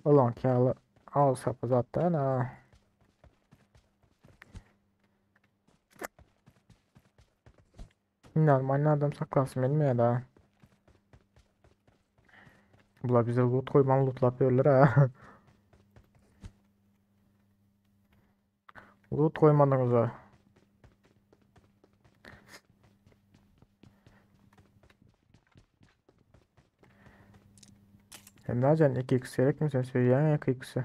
olanky ýaly agyz sapy zat däl ha. Normalny adam saklasym gelmeýär da. Bular bize loot koyman lootlap ýörler ha. Loot koymadyňyza. Emrecan 2x gerek mi sen söýýäň 2x'i?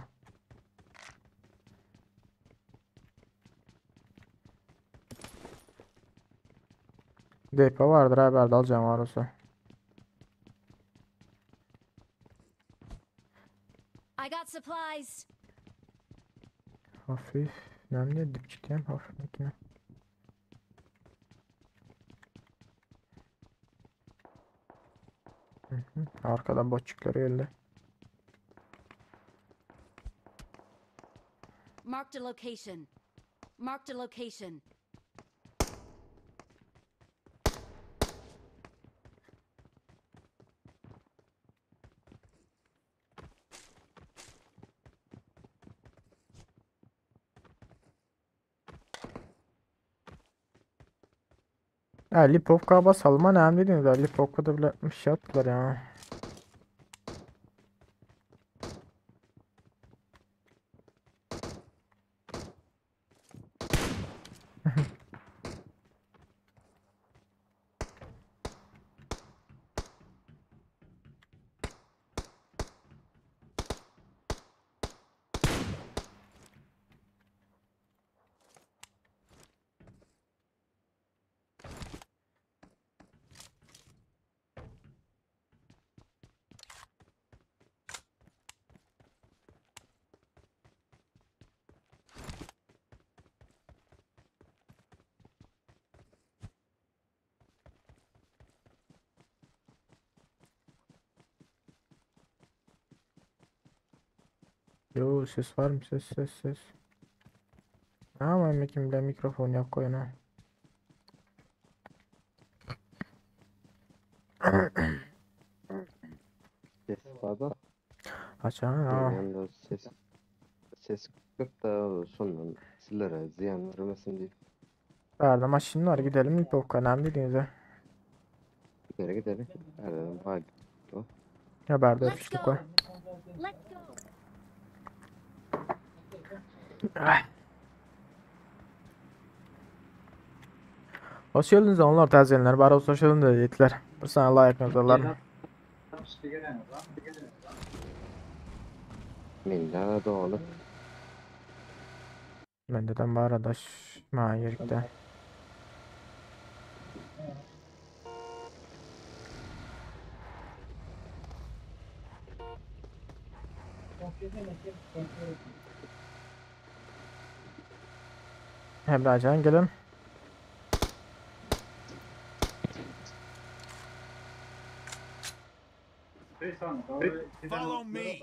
DP vardır abi alacağım var olsa. I got supplies. Hafif. Nem dipçikleyen hafif makine. Hı hı. Arkadan botçukları geldi. Marked a location. Marked a location. Ya Lipovka basalım ha ne dediniz ya Lipovka'da bile bir şey attılar ya. Yo ses var mı ses ses ses. Ama kim bile mikrofon yak koyun ha. Ses var da. Açan ha. Yanında ses ses köp da şondan sizlere ziyan vermesin diye. Nerede maşın var gidelim Lipovka ne dediğinize. Gidelim gidelim. Nereden bak. Haberde Let's öpüştük go. o. Let's go. Hoş geldiniz onlar tazeyenler. Bari olsun hoş geldiniz de dediler. Bir sana like yazarlar. Mende doğru. Mendeden var adaş. Ma yerikte. Emrecan gelin. Follow me.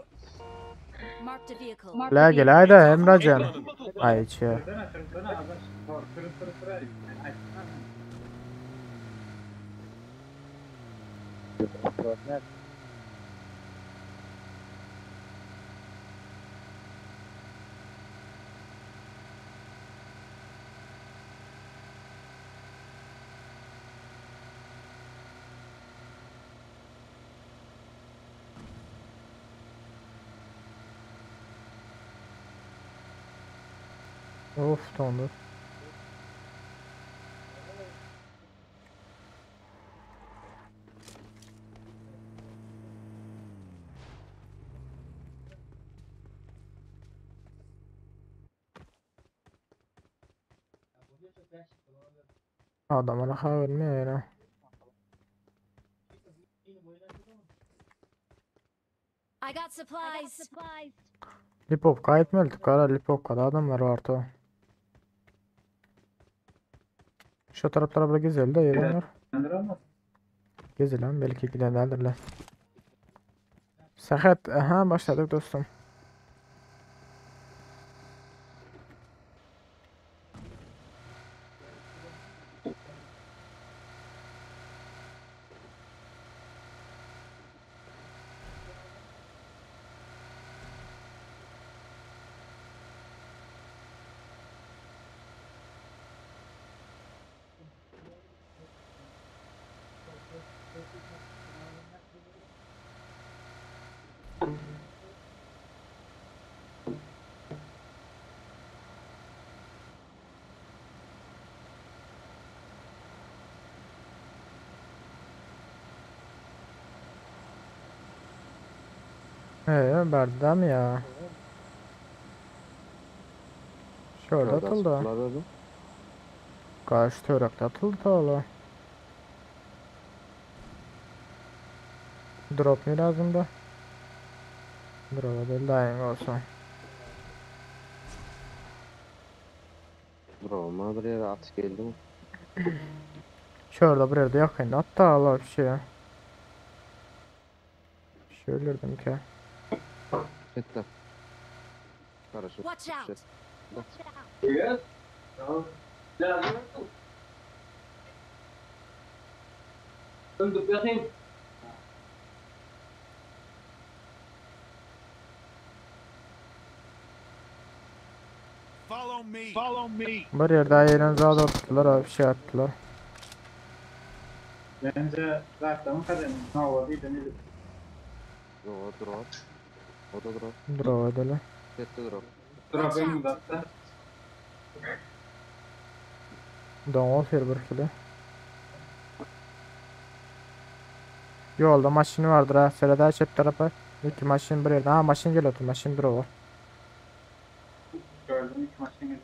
Marked a vehicle. La gel haydi Emrecan. Ay içi. Of dondu. Adamlara haber vermiyor ya. I got supplies. Lipovka etmeli kara Lipovka'da adamlar var to. Şu taraplara bir gezelim de ýerenler. Ama. Gezelim belki gidenlerdirler. Sahat, aha başladık dostum. Berdem ya. Şöyle Şurada atıldı. attılar dedim. Karşı törekde atıldı da ola. Drop ne lazım da? Drop'a değil daim olsun. Drop'a bir yere at geldi mi? Şurada bir yerde yakın hatta Allah bir şey. Şöyle dedim ki. Bitti. Karışık. Watch out! Evet. Tamam. Lazım. Öldük yakayım. Follow me. Follow me. Bir yerde eğlence attılar abi bir şey attılar. Bence zaten kadın. Ne oldu? Ne Yo drop. O da drop. Drop edelim. Bitti drop. Drop önümüzde hatta. Donol bir kilo. Yolda maşini vardır ha. Sırada çep tarafa. İki maşin bir yerde. Ha maşin geliyordu. Maşin drop var. Gördüm iki maçın geliyor.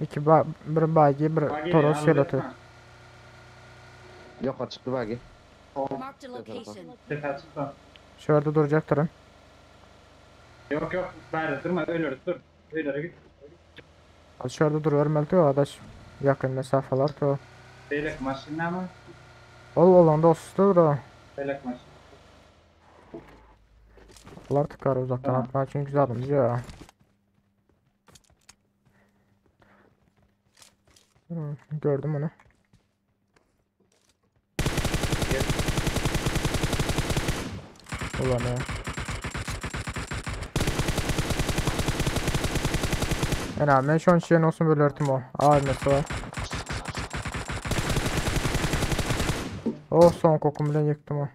İki ba bir bagi bir Toros geliyordu. Yok çıktı bagi. Marked a location. Tepe çıktı. Şurada duracaktırım. Yok yok. Bari durma öyle dur. Öyle git. Şurada dur vermeli diyor adaş. Yakın mesafeler to. Beylek maşini ama. Ol olan dostudur o. Beylek maşini. Bunlar tıkar uzaktan Tamam. atma çünkü zaten ya. Gördüm onu. Ulan ya. En ben şu an şeyin olsun böyle örtüm o. Ağır var. Oh son kokum bile yıktım o.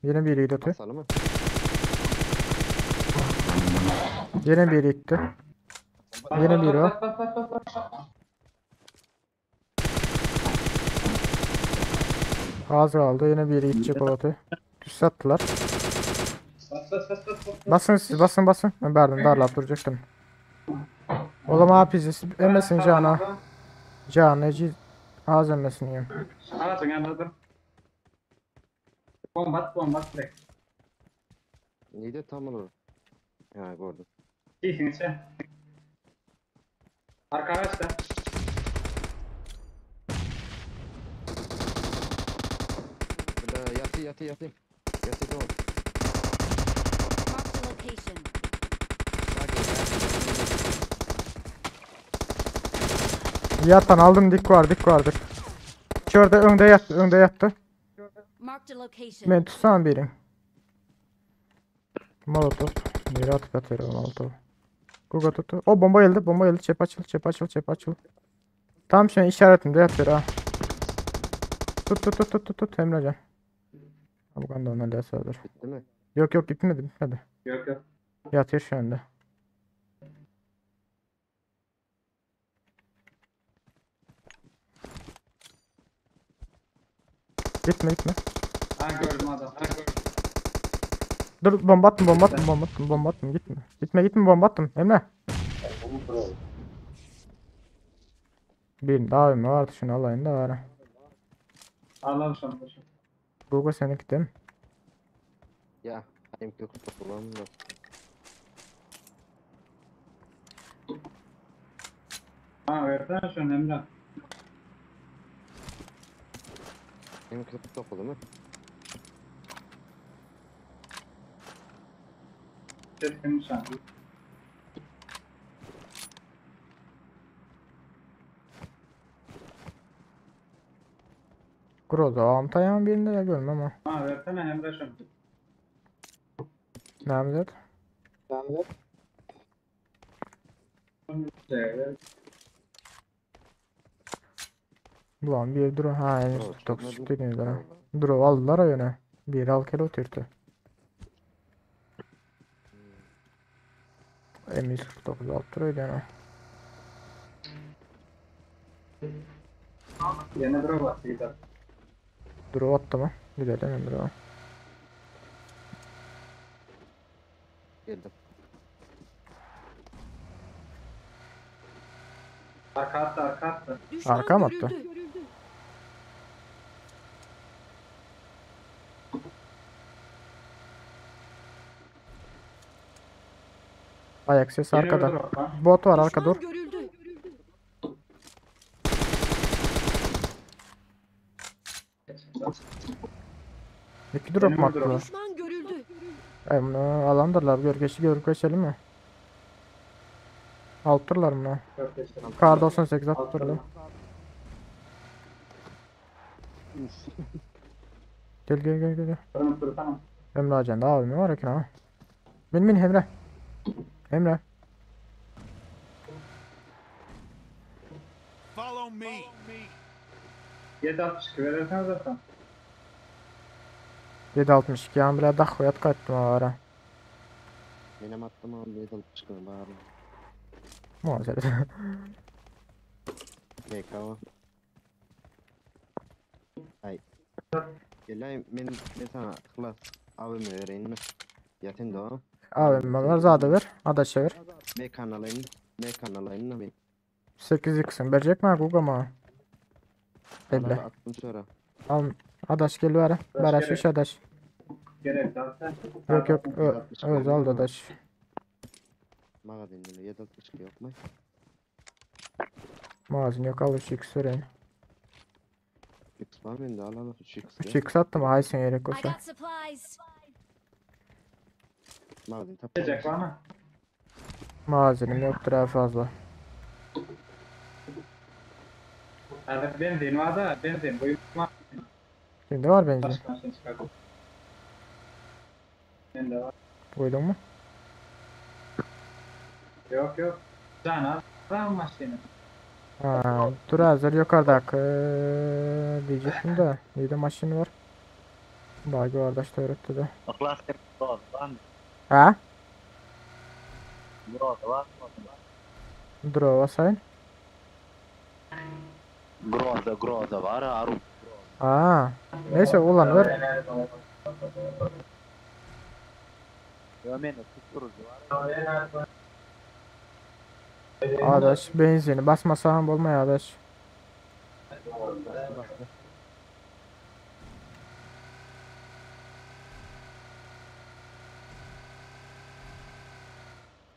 Yine biri gitti. Basalım mı? Yine biri gitti. Yine biri o. Az kaldı. Yine biri gidecek o Düz sattılar. Bas bas bas bas. bas. Basın siz basın basın. Ben verdim darlap duracaktım. Oğlum abi bizi emesin cana. Cana az emesin ya. Ağacın yanında dur. Bomba at bomba at direkt. Neydi tam olur. Ha gördüm. İyisin içe. Arka ağaçta. Böyle yatı yatı yatı. Yatı tamam. Marked a location. Bagi bagi. Yatan aldım dik var dik vardır. Şurada önde yattı önde yattı. Marked a location. Ben tutsana birini. Molotov. Yere atıp atıyorum molotov. Google tuttu. O bomba geldi bomba geldi. Çep açıl çep açıl çep açıl. Tam şu an işaretimde yatıyor ha. Tut tut tut tut tut tut Emrecan. Bu kadar ondan da sağdır. Bitti mi? Yok yok bitmedi bitmedi. Yok yok. Yatıyor şu anda. Gitme gitme. Ha gördüm adam. Ha gördüm. Dur bomba attım bomba attım bomba attım bomba attım gitme. Gitme gitme bomba attım Emre. Bir daha mı vardı şunu alayım da var. Al şunu. şunu. Google seninki değil mi? Ya. M9 kullandım da. Ha versene şunu Emre. M49 mı? Keskin nişan. Groza amtayan birinde de görmem ha. Ha versene Emre şunu. Näme Şey, Ulan bir dur ha Bravo, M49 çıkmadı. çıktı ha. Dur aldılar yöne. Bir al kere oturttu. M149 alıp duruyordu yani. Yine drop attı gider. Drop attı mı? Gidelim Emre. Geldim. Arka attı arka attı. Düşman Arka mı attı? görüldü. Ayak sesi Yine bir arkada. drop var. Bot var arka Düşman dur. görüldü. İki drop mu Benim drop. attılar? Düşman görüldü. Ay bunu alandırlar. Gör geçi gör geçelim mi? Altırlar mı? Çok geçti. Kar 98 attırlar. Gel gel gel gel. Durun dursana. Emre Acan da abim var ki ha. Min min Emre. Emre. Follow me. 7.62 verirsen zaten. 7.62 yan bile dah koyat kaçtım ara. Benim attım abi 7.62 bari. Muhasebe. MK var. Ay. Geleyim ben, ben sana klas abime vereyim mi? Yatın da o. Abim var zade ver. Adaşa ver. MK'nı alayım. MK'nı alayım da ben. 8x'in verecek mi Google mı? Eble. Al, Attım sonra. Al. Adaş gel ver. Beraş gerek. iş adaş. Gerek zaten. Yok yok. Ö öz al adaş. Magazin'de 7.62 yok mu? Mağazın yok al 3x vereyim. X var bende al al 3x. 3x attım haysın gerek I olsa. got supplies. Magazin tap. Gelecek var mı? Mağazinim yoktur ha fazla. Yani benzin var da benzin buyurma. Şimdi var benzin. Başka maşın çıkardım. Ben de var. Koydun mu? Yok yok. Can adam maşını. Ha, dur hazır yukarıdaki diyecektim de. Neydi maşın var? Bagi kardeş de öğretti de. Aklas var mı? Ha? Groza var mı? Dur basayım. Groza, groza var aru. Ha. Neyse ulan ver. Ömene tuturucu var. Adaş benzini basmasam olmaya adaş. Bastı bastı.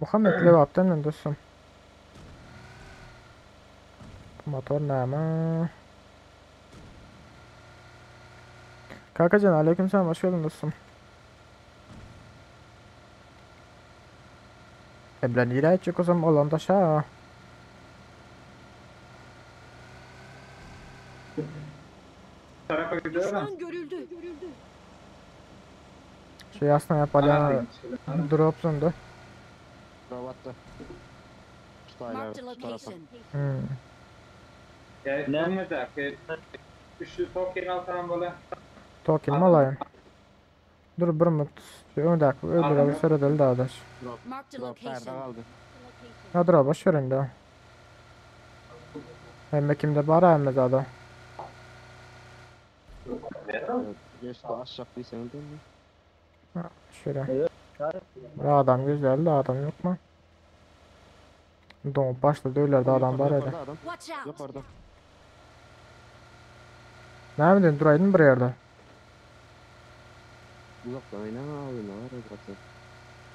Muhammed Levap'tan ben dostum. Bu motor ne Kankacan aleykümselam hoş geldin dostum. Emre nereye çık o zaman olan taşa. Tarafa gidiyorum. Düşman görüldü. Şey aslında yapalım. Drop zondu. Bravo attı. Şu taylar, Marked a şu tarafa. location. Hmm. Ne? Ne? Üçlü token alsan böyle. Token mi alayım? Dur bir mut. Ön dakika öldürelim sonra da adaş. Marked a Drop nerede location. kaldı? Ha dur boş ver indi. Hem kimde var hem de zada. Evet, geçti aşağı sen değil mi? Ha, şöyle. Bura adam güzel de adam yok mu? Don başladı öyle de adam var hele. Yukarıda adam. Watch out. Yukarıda. Ne mi diyorsun duraydın buraya yerde. Uzaktan oyna abi ne var zaten.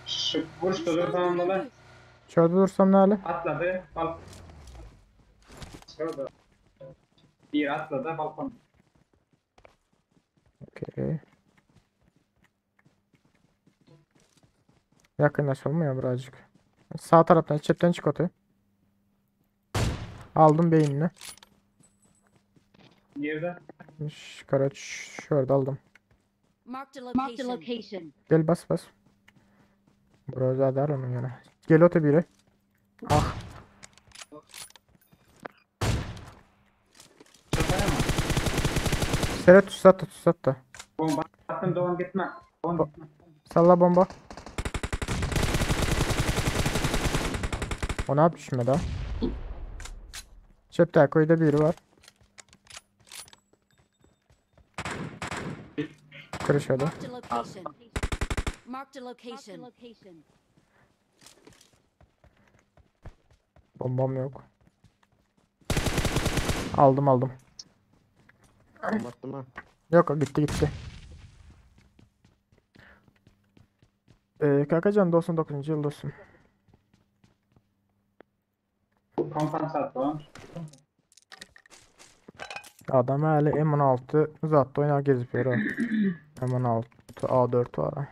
Şu vuruş Düşman dursam böyle. görüldü. Şöyle dursam ne hali? Atladı. Al. Şurada. Bir atla da balkon. Okey. Yakınlaşalım ya birazcık. Sağ taraftan çepten çık otu. Aldım beynini. Nerede? Şu Karaç şurada aldım. Marked a location. location. Gel bas bas. Broza dar onun yana. Gel otu biri. Ah Çataya mı? Seret tut da tut da. Bomba attım Doğan gitme. Doğan gitme. Salla bomba. O ne yapmış şimdi daha? Çöpte koyda biri var. Kırışıyordu. Marked a location. Marked a location. Bombam yok. Aldım aldım. Bomba attım ha. Yok gitti gitti. Kakacan 99. yıl dostum. Kompansat Doğan. Adam hali M16 uzattı oynar gezip yürü. M16 A4 var. ha.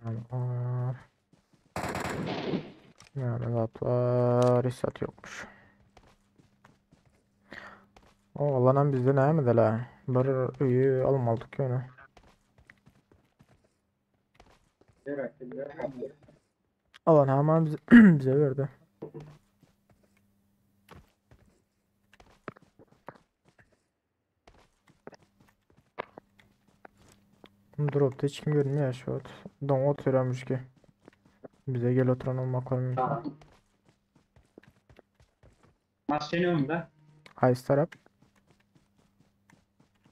Tamam. Yani atlar reset yokmuş. O Allah'ın bizde ne mi de la? Bir iyi almadık yani. Alan hemen bize, bize verdi. Drop'ta hiç kim görünmüyor şu an. Don oturuyormuş ki. Bize gel oturan olmak var mümkün. Maç yeni önünde. Hayır taraf.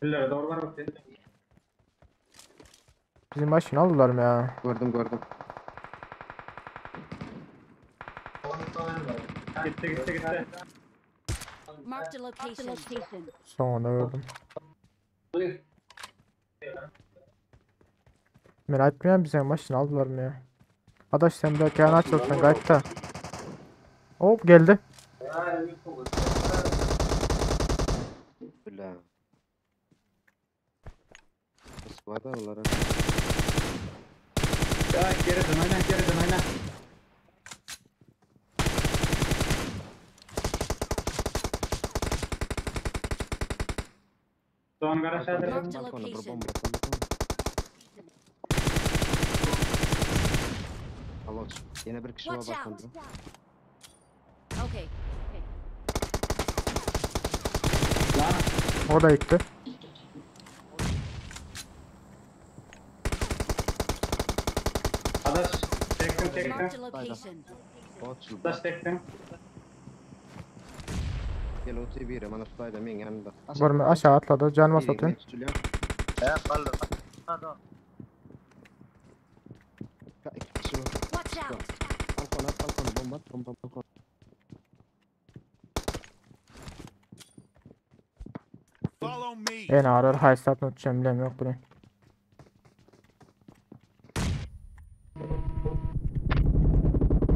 Billere doğru var bakayım. Bizim başını aldılar mı ya? Gördüm gördüm. Gitti gitti gitti. Marked a location. Sonunda gördüm. Merak etmeyen bizim başını aldılar mı ya? Adaş sen bir kenar açılsın gayet da. Hop geldi. Bile. Squad aldılar ha. Ya geri dön oyna geri dön oyna. Doğan garaj aşağıda. Marked a Balkona bir location. bomba attım, balkona. Allah Yine bir kişi var Watch out. balkonda. Okay. Lan O da gitti. adaş çektim çektim. Marked a location. Bot. Adaş çektim. Gel otu bir mana tutayda men yanında. Var aşağı atladı. Can bas atın. İki kişi var. Watch out. Balkona at balkona bomba at bomba balkona. Follow me. En ağır hayır satma tutacağım bilem yok bunu.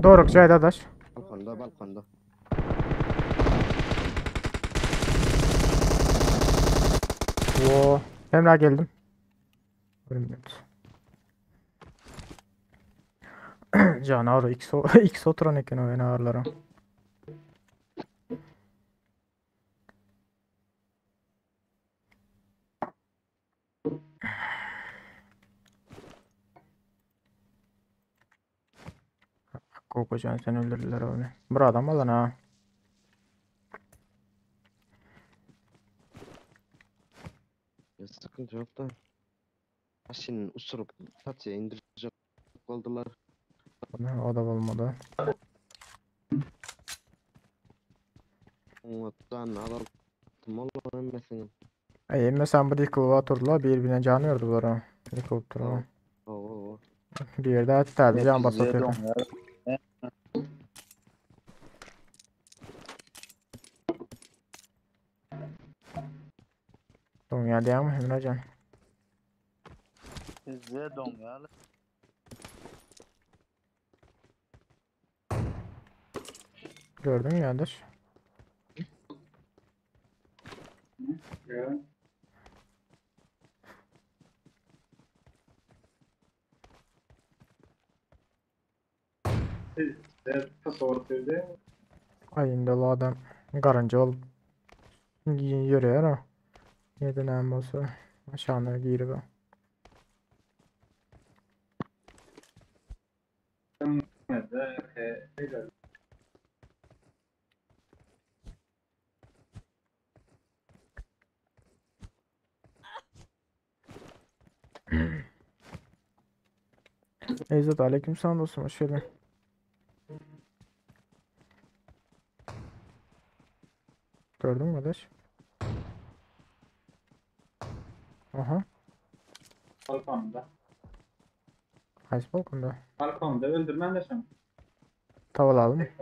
Doğru güzel adaş. Balkonda balkonda. Oo. Emrah geldim. Bir minute. Can ağrı X, X oturan eken o en ağırlara. Kokocan sen öldürdüler onu. Bir adam alın ha. Ya sıkıntı yok da. Aşinin usurup çatıya indirecek oldular. O da olmadı. Umuttan alalım. Allah'ın mesela. Ey mesela bu yıkılıp oturdular birbirine canı yordular ha. Yıkılıp durma. Oo. Bir ýerde täze jan basyp otyrdy. Doňýar diýýäňmi Emrejan? Bizde doňýar. Gördün mü ýadaş? Ýa. Bizde pasortyrdy. Ay indi ol adam garynja bolup ýörýär o. Nirede näme bolsa aşagyna girip. Ezzet aleyküm selam dostum hoş geldin. Gördün mü kardeş? Aha. Balkonda. Haýsy balkonda? Balkonda öldürmän de şony. Tavalalymy?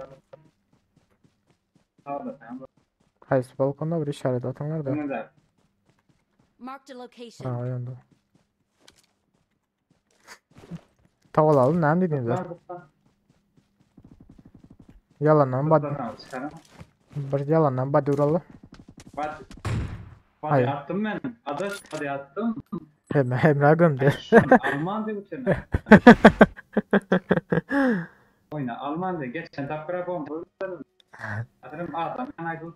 Sağda sen. Haýsy balkonda bir işaret atyňlar da. Öňünde. Marked a location. Ha, o ýanda. Tavalaly näme diýdiňiz? Ýalandan bad bir ýalandan bad uraly. Bad. Bad attım men. Adaş bad attım. Hem Emre gömdi. Alman diýip seni. Oýna Alman diýip geçen tapgyra bomba. Adamım adam aýdyp.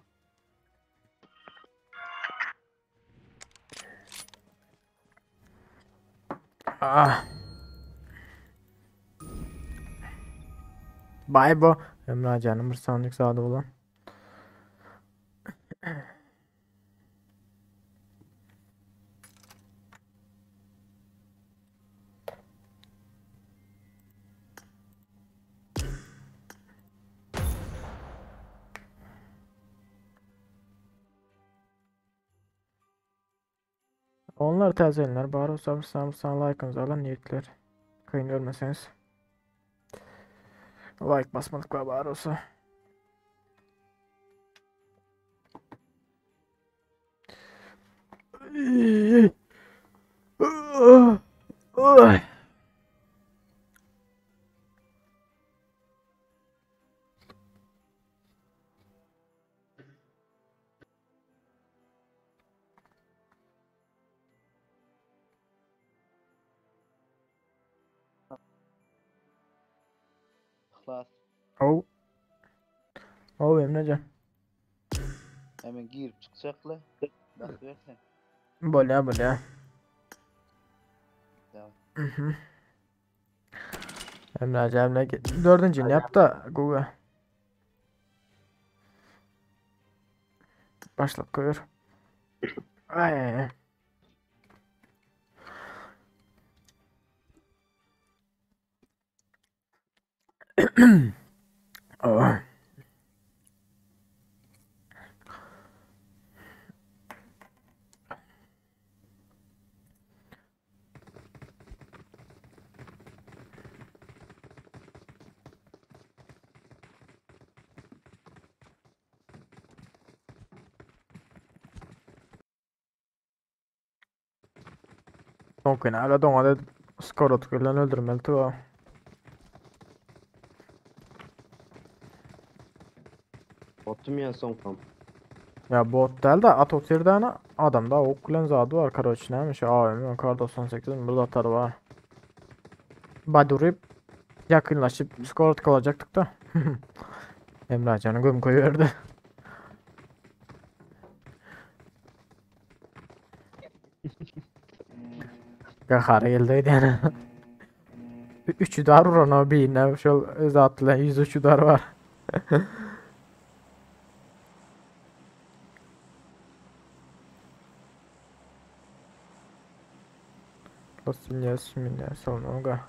Ah. Bay bu. Emre canım bir sandık sağda olan. Onlar täzelenler bar bolsa bir san san like'ınızı alan niyetler. Kıyın görmeseniz. Like basmadık var olsa. Yhlas. Oh. Oh Emrecan. Hemen girip çykjakla. Bak bersen. Bolýa bolýa. Tamam. Mhm. Emrecan Emre dördüncini yap da Google. Başlat koyur. Ay. Oh. Soňkyny hala doňat edip skorotky bilen öldürmeli tuwa. Botum ya soňkam. Ya bot däl de at otyr däne adamda ok bilen zady bar karoç näme şu AWM kar 98 bir zatary bar. Baduryp ýakynlaşyp skorotky aljakdyk da. Emrajany göm goýberdi. Gahary geldi öýdýän. Üçü dar uran o birine şol zat bilen 103 dar var. Salmaga.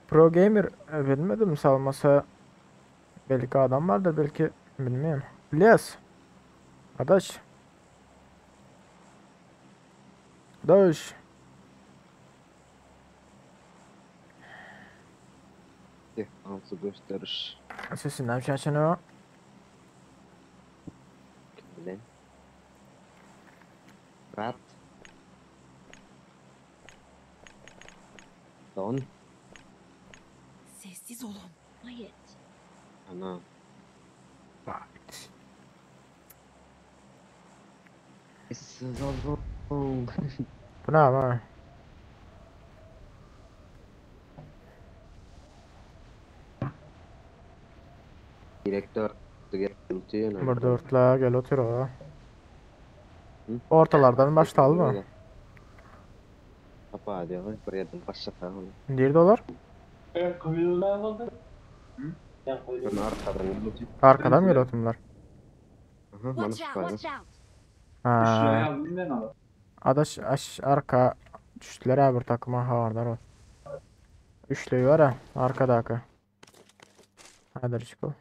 Pro Gamer e, bilmedim salmasa belki adam vardır belki bilmiyorum. Biliyoruz. Adaş. Adaş. Alsy gösteriş. Sesinden şaşını o. Bilen. Rat. Don. Sessiz olun. Quiet. Ana. Right. Sessiz olun. Bu ne abi? Direktör. Gel Bir dörtle gel otur o. Hı? Ortalardan başlayalım mı? Kapa diyor. Bir yerden başlatalım. Nerede olur? Ben kuyruğuna oldu. Ben Ben arkadan geliyorum. Arkadan mı geliyor bunlar? Aha, bana Watch out. sıkıyor. Watch out. Ha. aldım ben ama. Adaş aş arka düştüler ha bir takıma ha varlar o. Üçlüyü var ha arkadaki. Hadi çıkıl.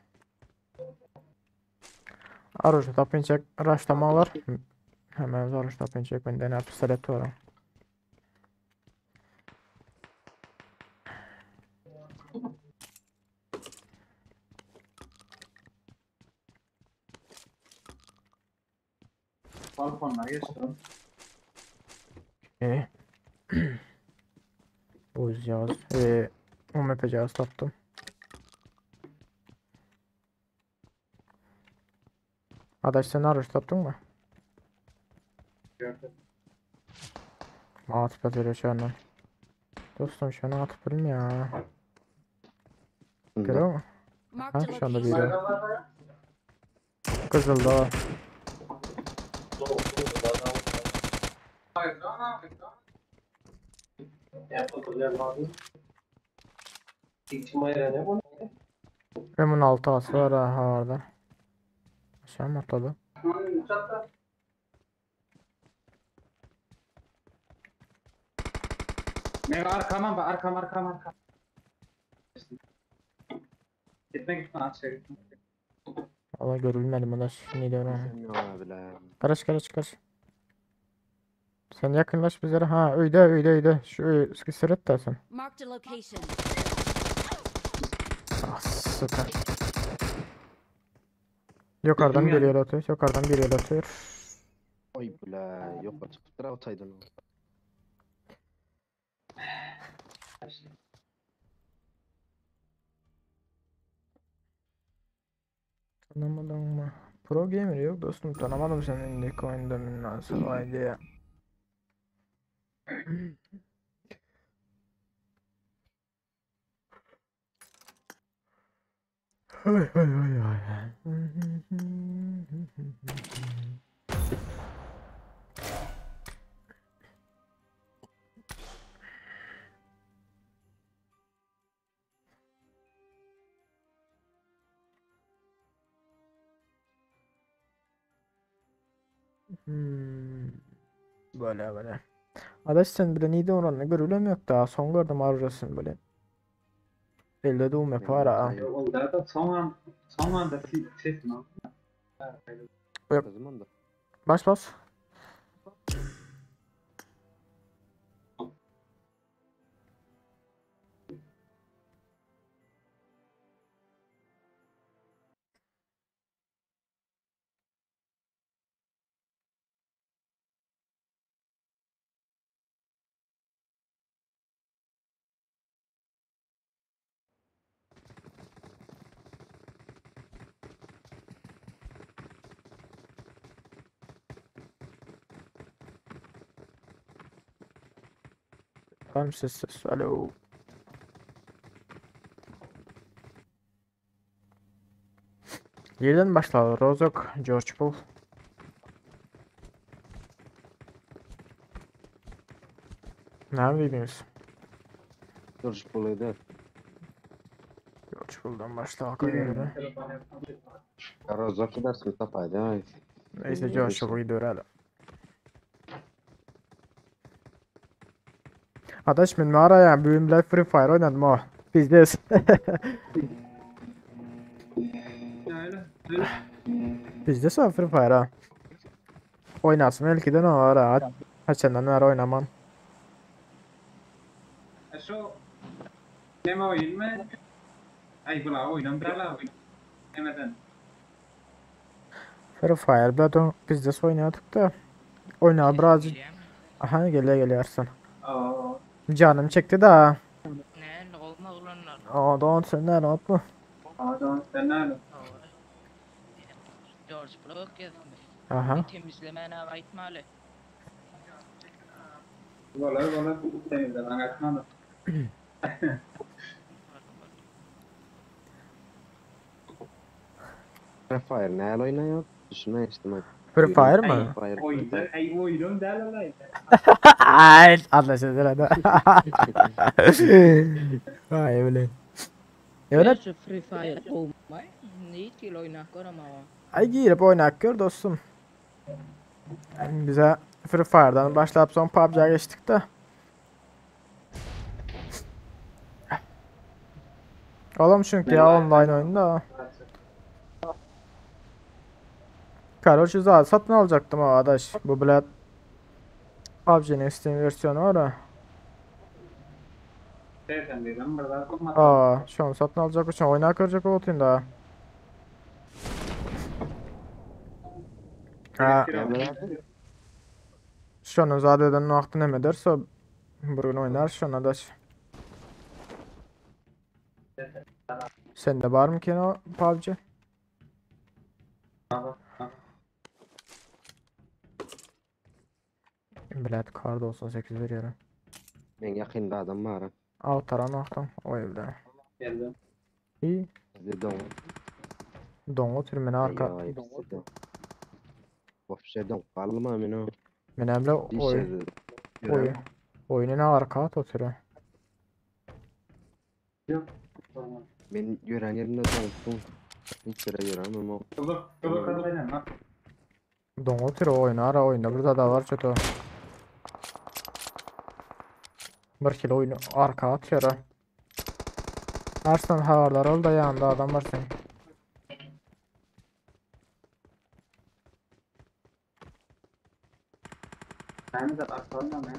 Arujda tapınacak raşlamalar. Hemen oruç tapınacak benden ne pistolet var. Balkonuna geçtim. E. Buz yaz. UMP cihaz tapdım. Adaş sen arış tapdın mı? Gördüm. Atıp atıyor şu an. Dostum şunu atıp bilmiyorum ya. Görüyor musun? Marked Ha a şu anda location. biri. Kızıldı o. M16 ası var ha orada. Aşağı mı atladı? Ne arkama bak arkam arkam arkam. Gitme gitme aşağı gitme. Valla görülmedim adaş. Ne diyorum ha. Sen ne abi la? Karış karış karış. Sen yakınlaş bizlere. Ha öyle öyle öyle. Şu öyle sıkıştırıp da sen. Marked a location. Ah süper. Yukarıdan bir yere atıyor. Yukarıdan bir yere atıyor. Oy bula. Yok açıp tıra otaydın. Tanımadım mı? Pro Gamer yok dostum tanımadım senin ilk oyunda nasıl ya. Ay ay ay ay. Hmm. Böyle böyle. Adaş sen bile neydi oranını görülüm yok daha son gördüm arurasın böyle. Elde doğum yapar ha. Oldu da son an son anda ses mi? O zaman da. Bas bas. Tamam ses ses. Alo. Yerden başladı. Rozok, George Bull. Ne bilmiyoruz. George Bull'uydu. George Bull'dan başla göre. Rozok gidersin tapaydı. Ay. Neyse George Bull gidiyor hala. Adaş men var ya bugün bile Free Fire oynadım o. Bizdes. Öyle. Öyle. Bizde o Free Fire ha. Oynasın belki de ne var ha. Haçandan beri oynamam. Şu ne oyun mu? Ay bula oýnam däl abi. Hemeden. Free Fire bilen biz de oýnadyk da. Oýna biraz. Aha gelýär gelýär Arslan. Oo. Canım çekti da. Ne olma oglanlar. Aa don sen ne atma. Aa sen nerede? George Block yazmış. Aha. Temizlemene aýtmaly. Bolar bolar temizle ben kaçmadım. Free Fire näle oýnaýar? Düşünme işte bak. Free Fire mı? Free Fire. Oyunda, ey oyunum däl olaydı. Ay anlaşıldı hadi. Vay öyle. Evet. Şu Free Fire olmay. Ne til oýnak görem awa. Ay girip oynak gör dostum. Yani bize Free Fire'dan başlayıp son PUBG'ye geçtik de. Oğlum çünkü ya online oyunda. Karol zaten satın alacaktım o adaş. Bu bile PUBG'nin Steam versiyonu var ha. Sen dedim burada olmaz. Aa, şu an satın alacak için oynak görecek oltayım da. Ha, şunu zaten vakti ne ederse bugün oynar şunu adaş. Sende var mı ki o PUBG? Bilet kar 98 veriyorum. Men yakında adam var. Al taran vaxtım o evde. Geldim. İyi. Bizde don. Dongu tür meni arka. Ay, bizde don. Вообще don kalma men o. Men emle Bir oy şey. oy. Oyunun arka at oturuyor. Men gören yerimde don. Hiç yere göremem o. Dur dur kadar lan. Dongu tür oyunu ara oyunda burada da var çötü. Bir kilo oyunu arka atıyor ha. Arslan havarlar ol da yanında adam var senin. Ben de arkadan ben.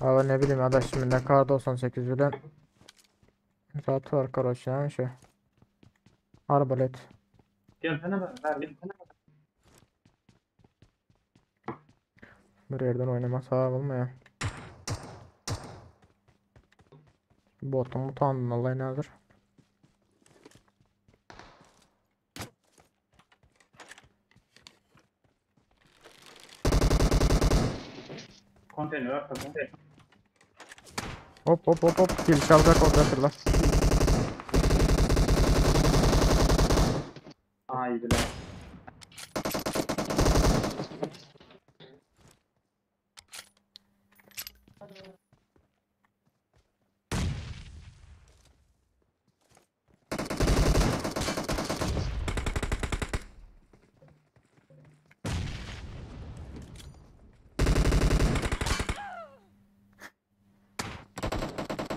Ama ne bileyim adaş şimdi ne kar 98 bilen. Zat var karoç yani şu. Arbalet. Gelsene bak. Ver gelsene bak. Bir yerden oynama sağ olma ya. Botum utandın Allah nazır. Konteyner arkada. Hop hop hop hop kill çalacak orada tırlar. Aha iyi bile.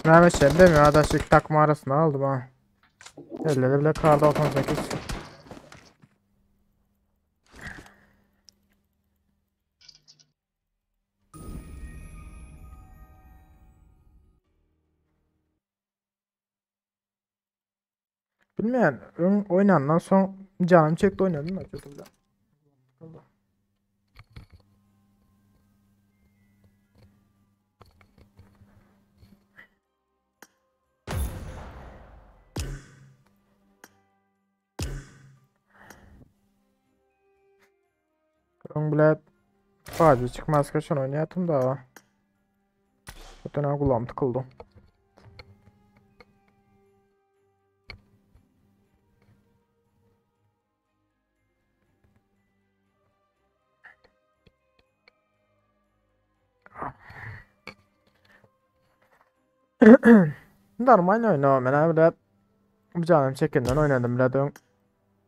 Mehmet şey demiyor adaşlık takma arasına aldım ha. Elle bile karda 98. Bilmeyen ön oynandan son canım çekti oynadım da kötü bile. Ön bile fazla çıkmaz kaçan oynayatım da. Zaten kulağım tıkıldı. Normal oynamam ben bile canım çekinden oynadım bile dön.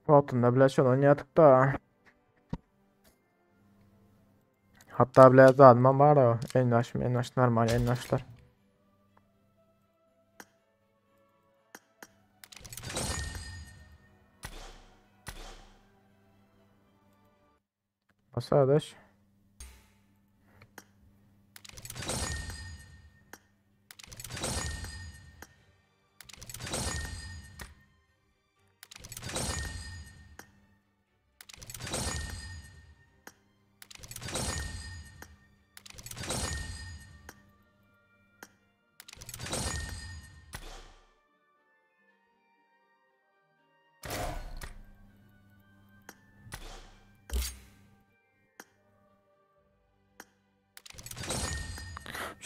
Altında bile şunu oynayatık da. Hatta bile zaten var o. En baş normal en başlar. Nasıl arkadaş?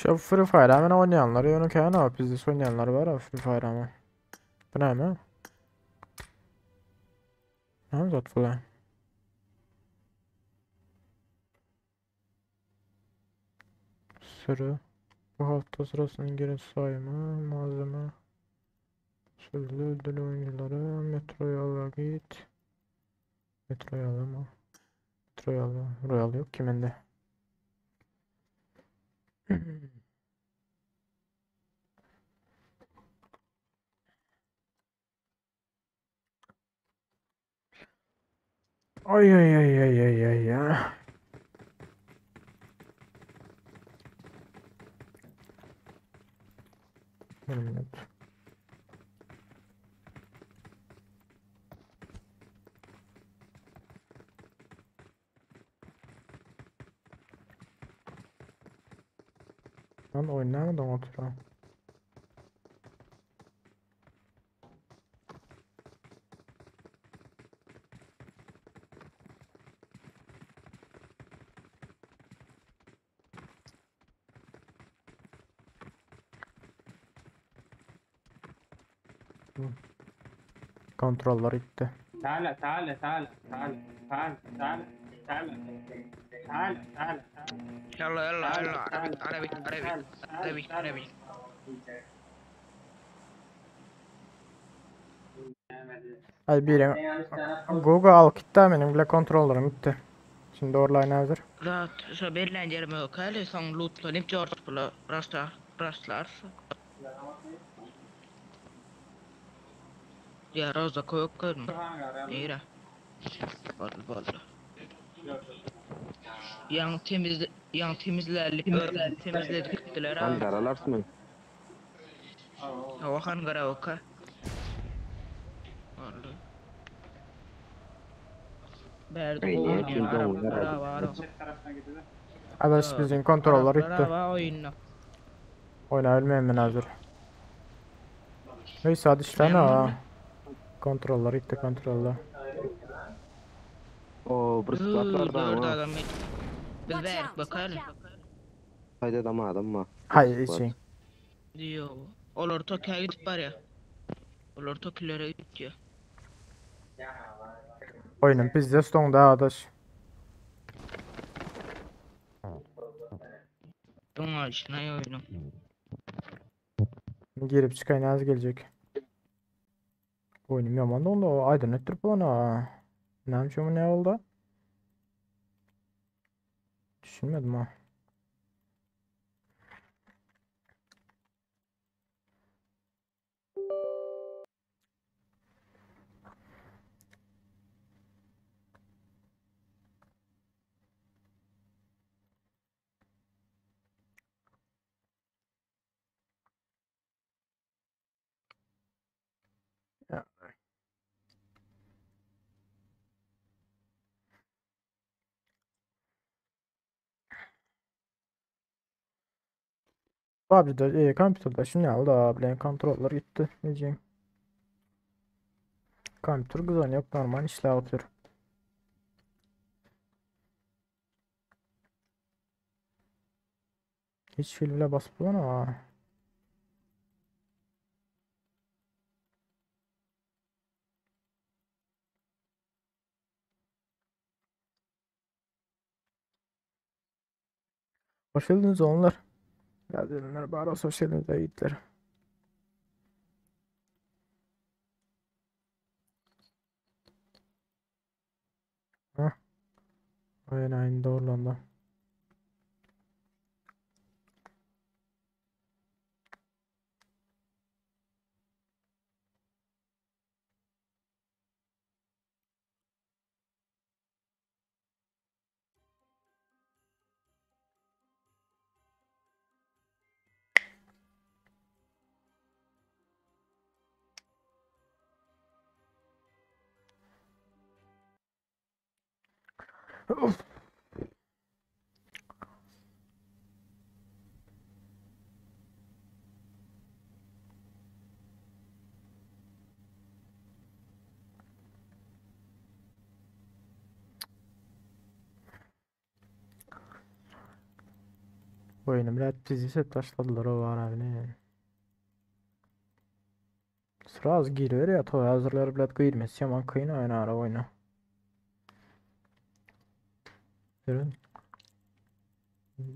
Şu Free Fire hemen oynayanlar ýöne kän o bizde oýnaýanlar bar o Free Fire ama. Bu näme? Näme zat bu? Sürü. Bu hafta sırasının geri sayımı, malzeme. Sözlü ödül oyuncuları, Metro git. Metro mı? Metro Royal yok ki bende. Ay ay ay ay ay ay ya. Bir minut. Lan oynamadan oturan. Kontroller gitti. تعالى تعالى تعالى تعالى تعالى تعالى تعالى تعالى تعالى يلا يلا تعالى يلا تعالى عربي عربي تعالى عربي تعالى عربي Ay bir Google al gitti benim bile kontrollerim gitti. Şimdi online hazır. Zat şu berlen yerime yok hele son lootlanıp George bula rastlar rastlarsa. Ya Roza koyuk koyma. Neyre? Vallahi vallahi. Yan temiz yan temizlerlik temizledik gittiler ha. Han daralarsın mı? Hava han gara oka. Vallahi. Berdi Ey, ne için doğru, Arap Adaş bizim kontroller gitti. Arap oyunu. Oyna ölmeyeyim ben hazır. Neyse hadi işte ha. Kontroller gitti kontroller. O bir squad var da Dört ama. adam. Biz verdik bakalım. Haydi adam adam mı? Hayır için. Diyor. Olur Tokyo'ya gidip var ya. Olur Tokyo'ya gidiyor. Oyunun pizde sonda adaş. Bunlar işine oyunu. Girip çıkayın az gelecek. Oyunum yaman da onda o aydın ettirip lan ha. Ne yapacağım ne oldu? Düşünmedim ha. Ya. PUBG'da, e, kompüterde şunu aldı abi. Kontroller gitti. Ne diyeceğim? Kompüter güzel yok normal işler atıyor. Hiç fil bile basıp lan ama. Hoş geldiniz onlar. Geldinler bari hoş geldiniz yiğitler. Hah. Aynen aynen doğru lan da. Of. Oýuny bilet pizdi edip taşladylar o var abi ne. Sraz giriyor ya toy hazırlar bilet girmesi yaman kıyın oyun ara oyna. Görün.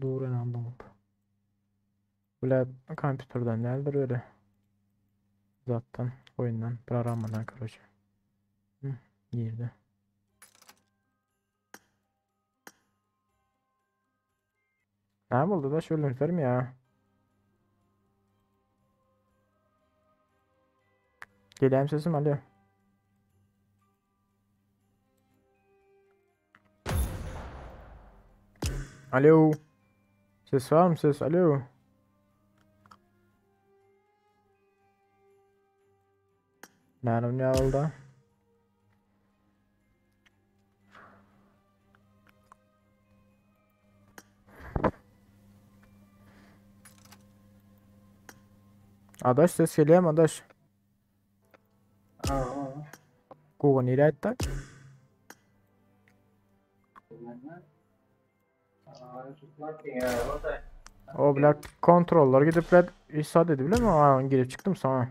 Dur inandım. Bilet kompüterden nedir öyle. Zaten oyundan programdan короче. Hı, girdi. Ne oldu da şöyle mi ya? Geleyim sesim alo. Alo. Ses var mı ses? Alo. Näme ne oldu? Adaş ses geliyor mu adaş? Aa. Google nereye etti? O black kontroller gidip red İsa dedi biliyor musun? Aa, girip çıktım sana.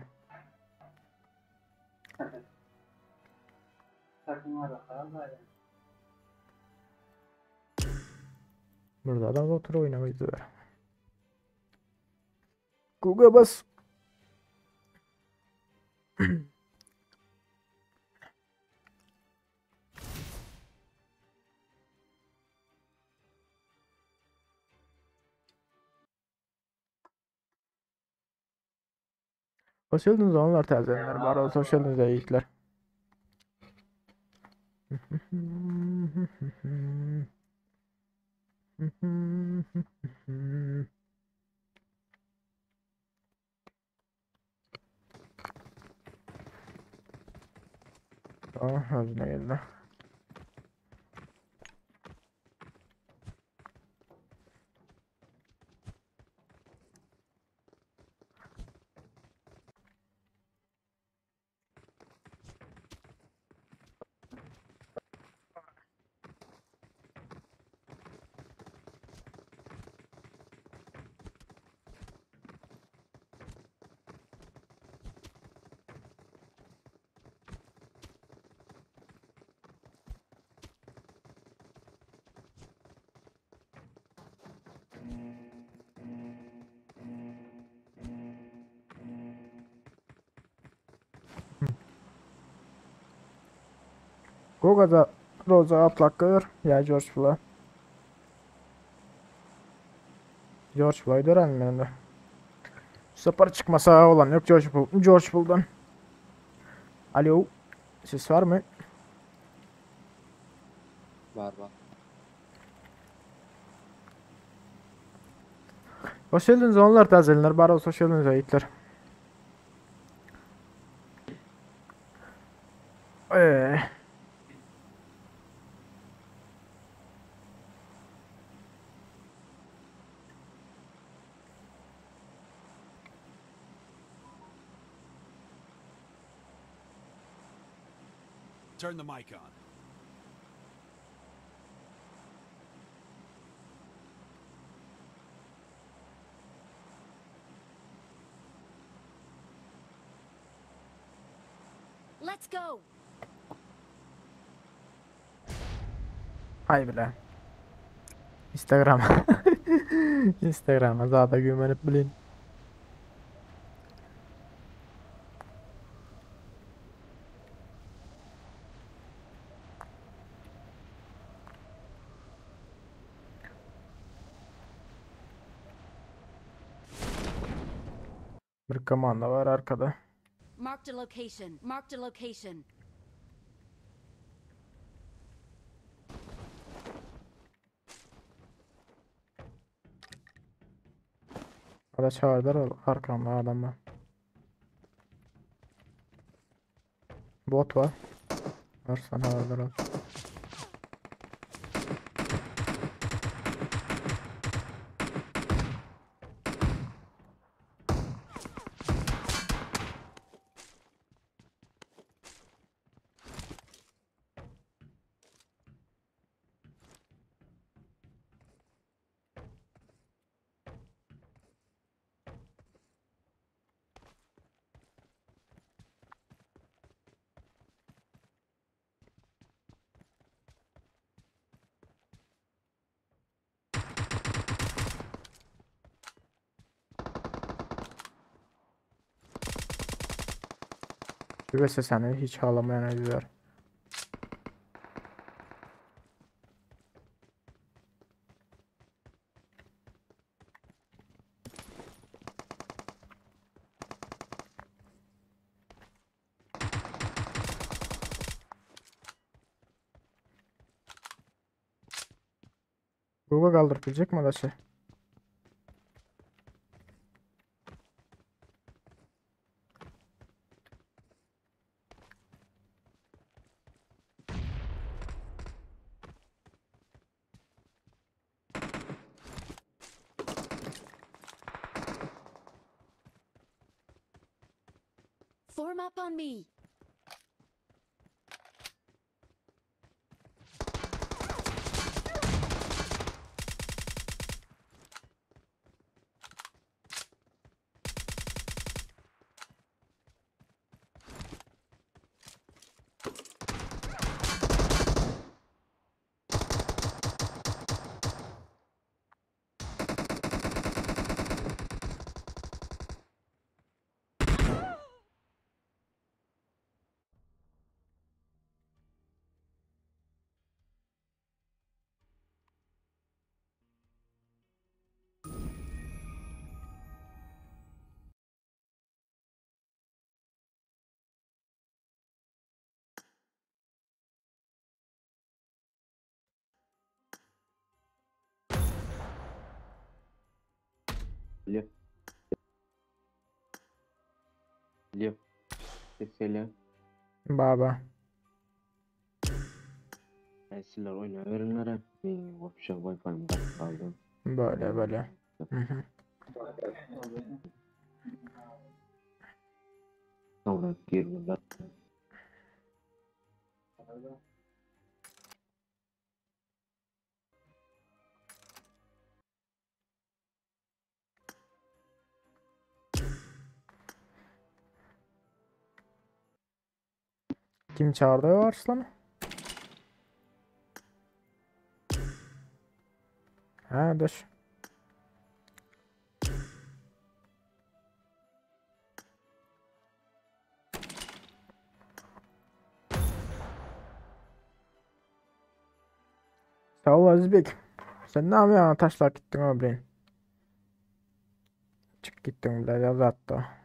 Burada adam otur oynamayı ver. Google bas. Hoş geldiniz onlar təzələr. Var olsun, hoş geldiniz yiğitler. Tamam, özüne geldi. Google'da Rosa atlak ya George Floyd. George Floyd öğrenmeyen de. Sapar çıkmasa olan yok George Bull, George Bull'dan. Alo. Ses var mı? Var var. Hoş geldiniz onlar tazelenler. Bari olsun hoş geldiniz yiğitler. Ee. Turn the mic on. Let's go. Hay bile. Instagram. Instagram'a zada güvenip bilin. Bir komanda var arkada. Marked a location. Marked a location. Ada çağırdılar arkamda adam var. Bot var. Varsan haberler ol. VSS-ni hiç halamaýan özler. Google galdyryp biljek mi adaşy? Form up on me. Alo. Alo. Ses gelýär. Baba. Ay sizler oýnaberiňler. Men wopşe Wi-Fi-im gaçyp galdy. Böyle böyle. Hı hı. Soňra girdiler. Kim çağırdı o Arslan'ı? Ha dur. Sağ ol Azizbek. Sen ne yapıyorsun? Taşlar gittin abi. Çık gittin bile yaz hatta.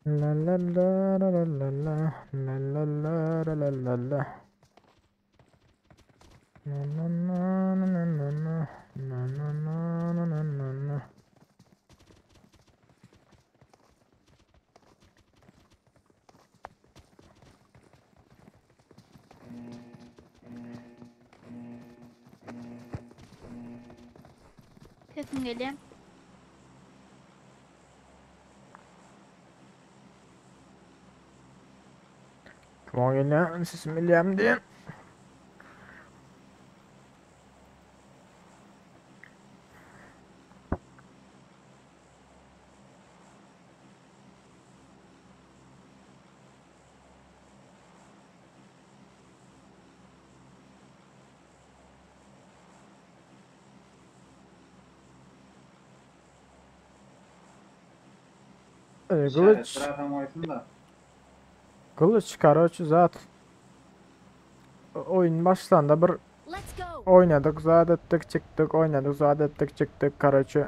La la la la la la la la la la la la la la Na na na na na na na na na na na na na na. Sesim gelýär. Tamam geliyor. Sesim geliyor diye. Ee, Kılıç, Işaret adam oýsun da. kılıç karoçi zat. Oyun başlanda bir Let's go. oynadık, zat ettik, çıktık, oynadık, zat ettik, çıktık karoçi.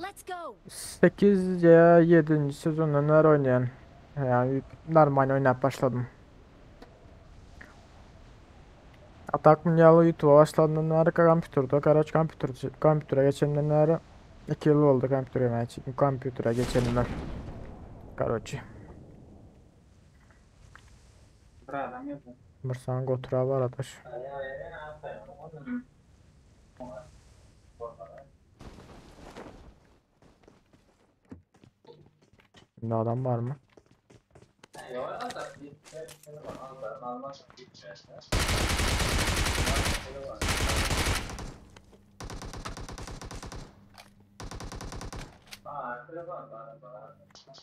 Let's go. 8 ya 7. sezonda neler oynayan. Yani normal oynayıp başladım. Atak Mundial'ı YouTube'a başladığımdan beri kompüterde, karaç kompütür, kompütere geçenden beri 2 yıl oldu kompütere, kompütere geçenimden. Karoçi. Bir adam yok. Bir sana gotura var ataş. Şimdi adam var mı?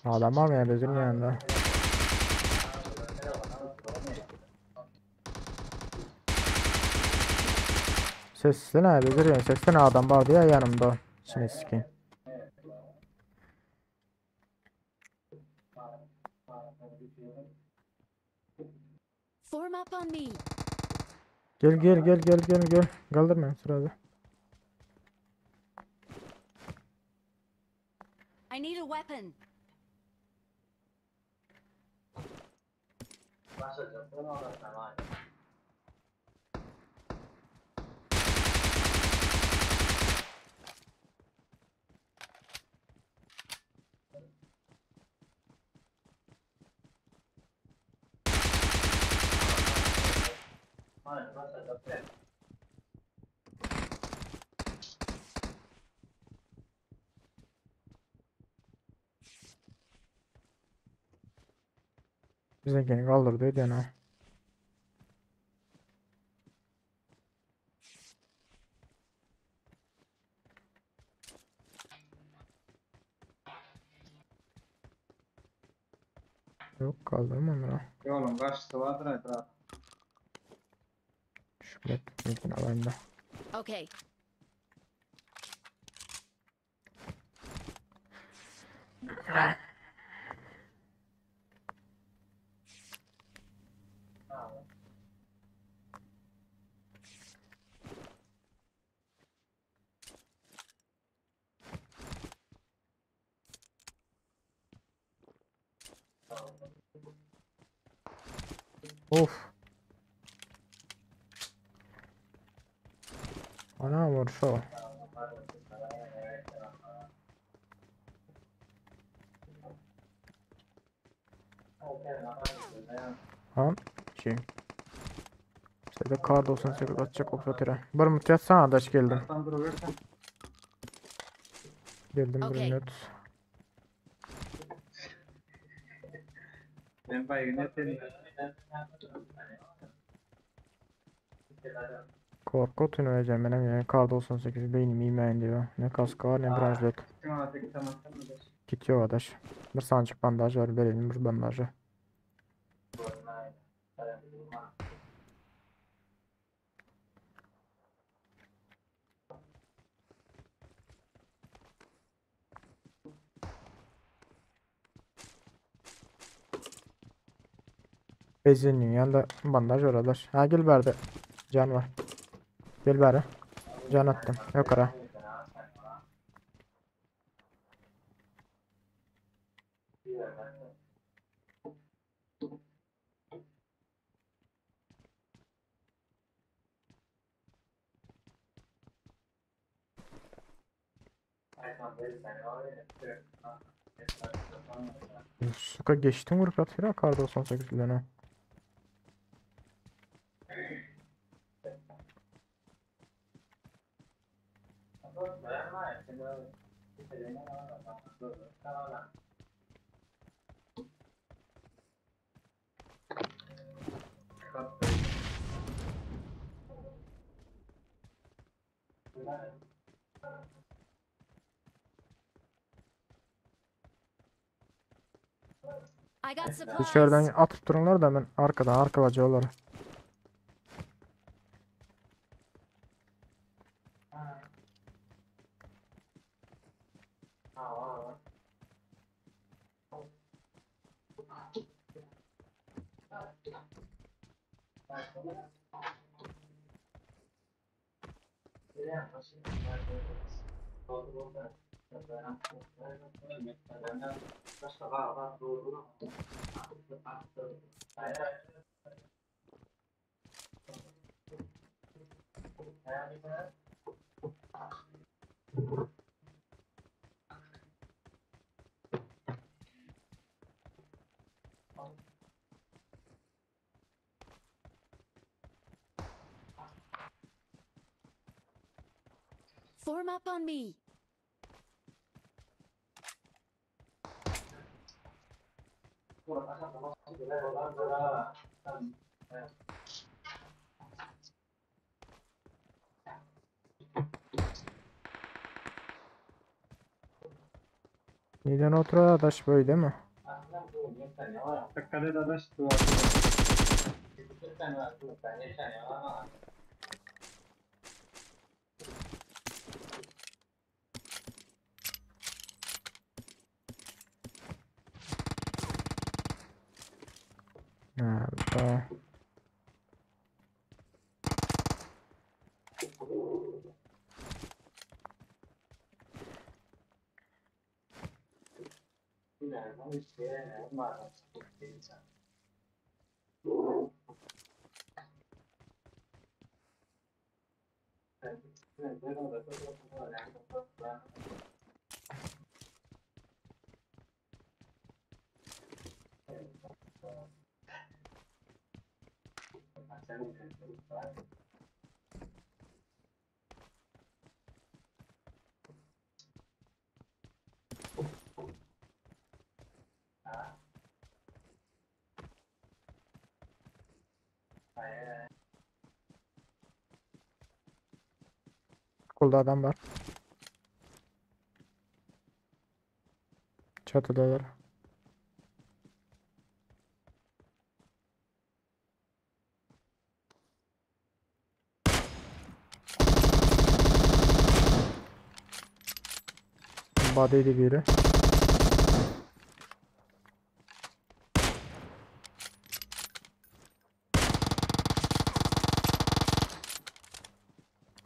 Adam var mı ya bizim yanında? Sesli ne bilirsin? Sesli ne adam vardı ya yanımda. Şimdi sikeyim. Form up on me. Gel gel gel gel gel gel. Kaldırma sırada. I need a weapon. Bizimkini kaldırdı ödeyene. Yok kaldırma onu. Oğlum karşısı vardır ay bırak. Şu biletini alayım da. Okay. Of. Ana vuruşa. Ha? Şey. İşte de kar 98 atacak operatöre. Bir mut yatsana adaş geldim. Tam duruyorsan. Geldim bir Okey. minut. Ben baygın yetelim. Korku tüneleyeceğim benim yani kar 98 beynim yemeyin diyor. Ne kaskı var ne branşlet. Kim alacak tamam tamam. Kit yok adaş. Bir sancık bandaj var verelim bir bandajı. Bezinin yanında bandaj var adaş. Ha gel bari. Can var. Gel bari. Can attım. Yok ara. Suka geçtim vurup atıyor kar 98 bilen I got supplies. İçeriden atıp dururlar da ben arkadan arkalacaklar. Form up on me. Neden oturar adaş böyle değil mi? Dikkat et adaş duvar. Ha, tamam. Okulda adam var. Çatıdalar. Body'di biri.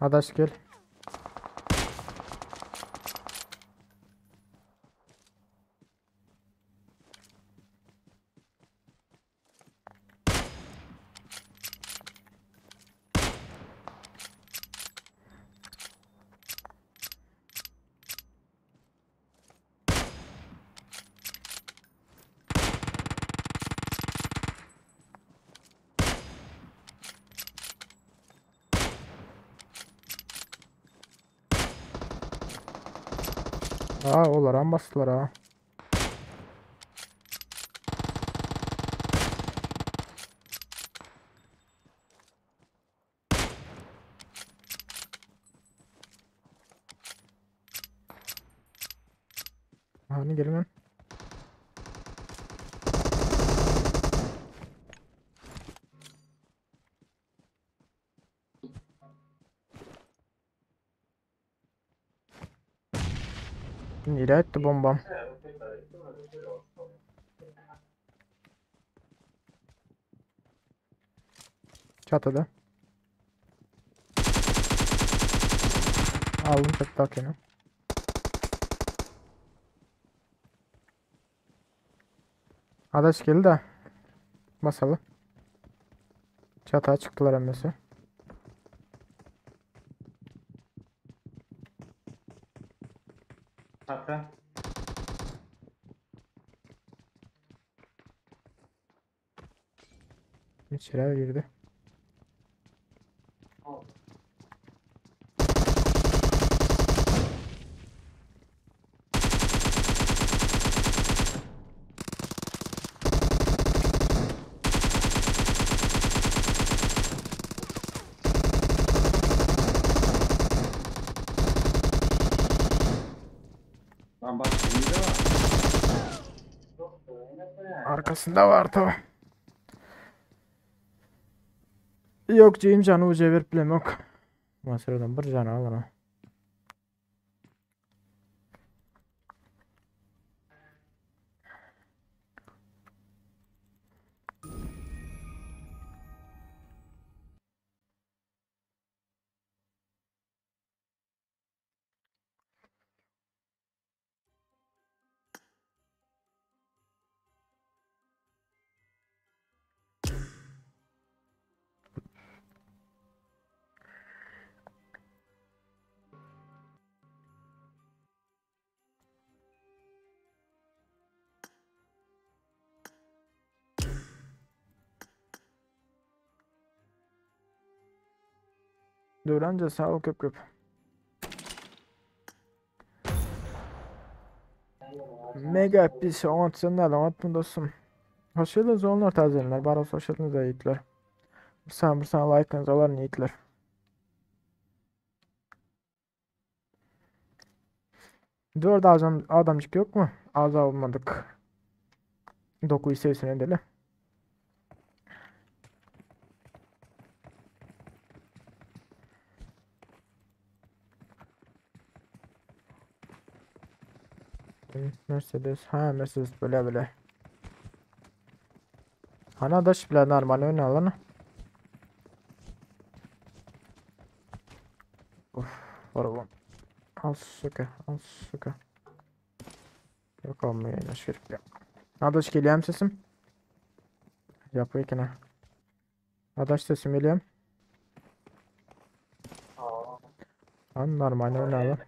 Adaş gel. Aa olaram bastılar ha. Hani gelmem. Nereye etti bombam? Çatıda. Aldım çatıdakini. Adaş geldi de. Basalım. Çatıya çıktılar emmesi. Çatı. İçeri girdi. Lan bak şimdi de var. Arkasında var tabi. Yok James canı uca verip bilem yok. Masaradan bir canı alır ha. Döwranca sag ol köp köp. Mega pis oňat sen näle oňatmyň dostum? Hoş geldiniz oğlanlar tazelenler. Bar olsa hoş geldiniz yiğitler. Bir saniye bir saniye like'ınızı alalım yiğitler. Dört adam, adamcık yok mu? Az almadık. 9 sevsine edelim. Mercedes. Ha Mercedes böyle böyle. Ana daş bile normal oynayalım. Of, var Al suka, al suka. Yok olmuyor yine şirk ya. Adaş geliyor sesim? Yapıyor ki ne? Adaş sesim geliyor. Lan normal oynayalım.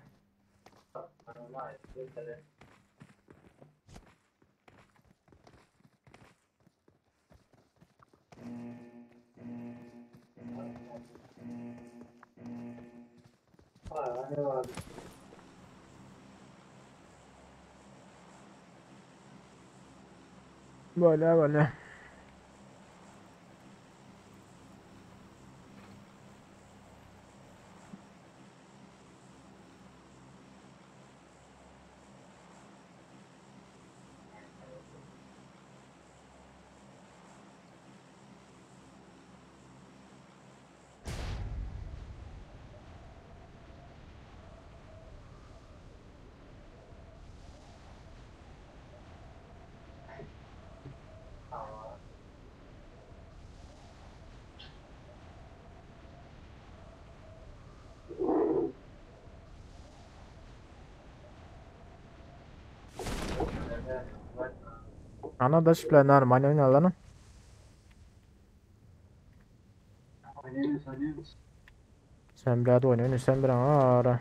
Böyle böyle. Ana daş bile normal oynayalım. Oynuyoruz oynuyoruz. Sen bir oynuyorsun sen bir ara.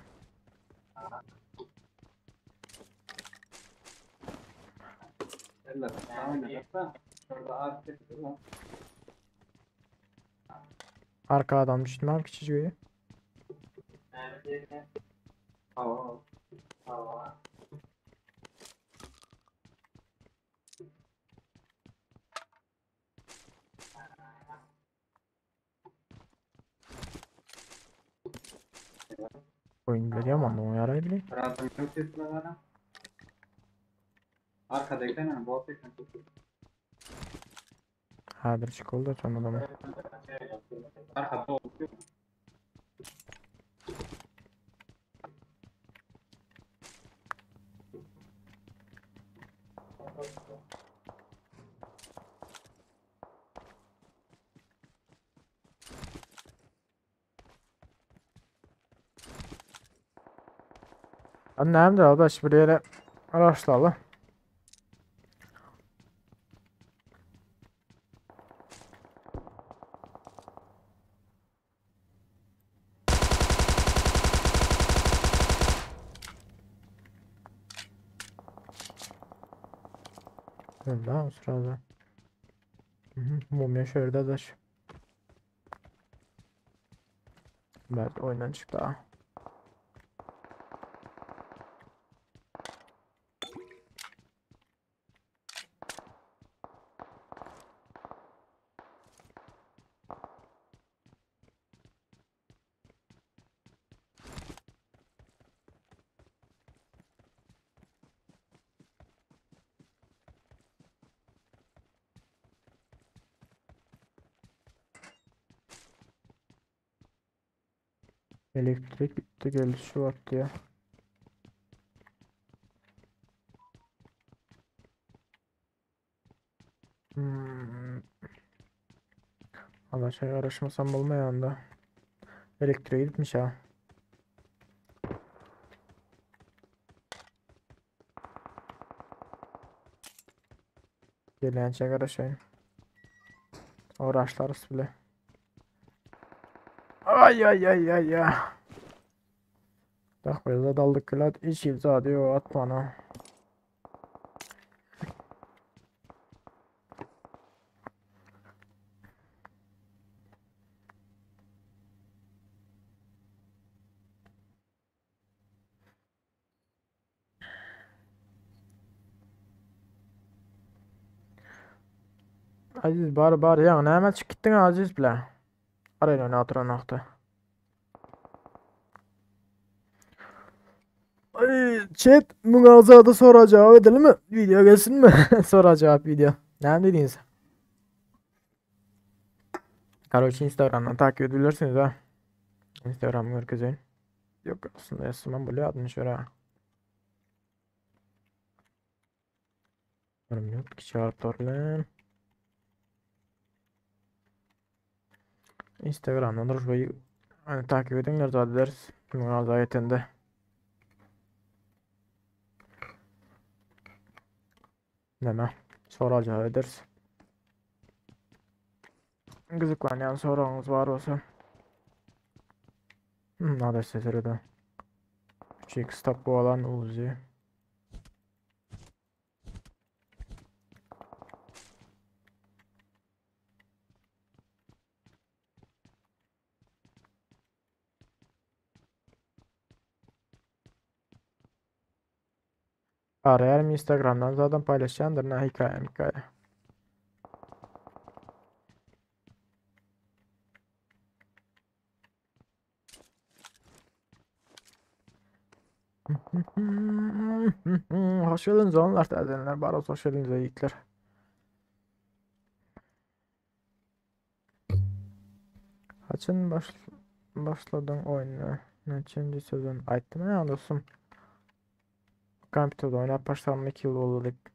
Eller oynadık da. Şurada artık Arka adam düştüm abi küçücüğü. Hava. Hava. Oyun biliyorum onu yarayabilir. Rahatım yok etme Arkadaki hemen bot ekran. Häzir çykyl da şonda adamı. Arkada oldu. Annem de adaş bir ýere araşlaly. Öldü o sırada. Mumya şöyle adaş. Evet oyundan çıktı ha. Elektrik bitti geldi şu vakti ya. Hmm. Allah şey araşmasam olmayan da. Elektriğe gitmiş ha. Gelen şey araşayım. Uğraşlarız bile. Ay ay ay ay ay. Tak böyle daldık kılat iş imza diyor at bana. Aziz bar bar ya näme çykyp gitdiň Aziz bile. Arena oýnap oturan wagty. Ay chat muňa azada sora cevap edelim mi? Video gelsin mi? Sora cevap video. Näme diýdiňiz? Karoçi Instagramdan takip edebilirsiniz ha. Instagram'ı görkezeyim. Yok aslında yazsam bolýar adını şöyle. Bir minut kiçi bilen. Instagramdan duruşbayı hani takip edinler zaten ders. Muňa zaten Näme? Soral cevap ederiz. Gyzyklanýan soragyňyz bar bolsa. Nada sesleri 3x tap olan Uzi. Arayarım Instagram'dan zaten paylaşacağımdır ne hikaye hikaye. Hoş geldiniz onlar täzelenler bar olsa hoş geldiniz ýigitler. Haçan baş başladyň oýuna? Näçenji sezon? Aýtdym ya dostum. Kompýuterde oýnap başlagym 2 ýyl boldy diýip.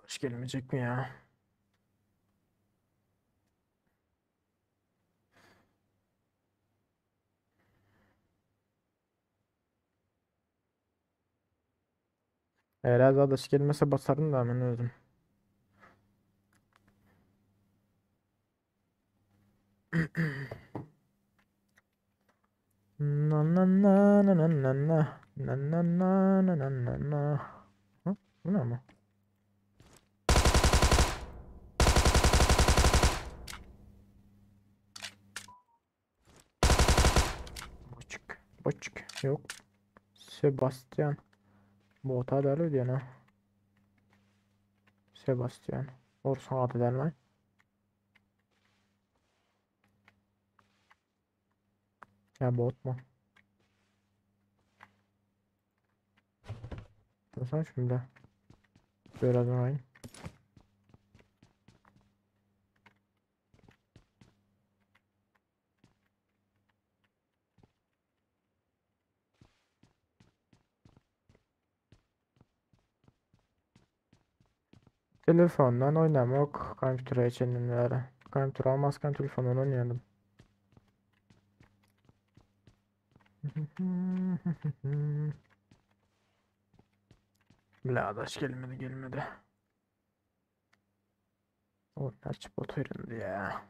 Baş gelmeyecek mi ya? Eğer adaş gelmese basarım da hemen özüm. Na na na na na na na na na na na na na na. Ha? Bu ne ama? Boçuk. Boçuk. Yok. Sebastian. Bota däl öýdýän ha. Sebastian. Orsuň ady dälmi? Ya bot mu? Nasıl şimdi? Biraz oynayın. Telefondan oynamak kompýutere çenlenlere. Kompýuter almazken telefondan oynayalım. Bile adaş gelmedi gelmedi. O açıp oturun ya.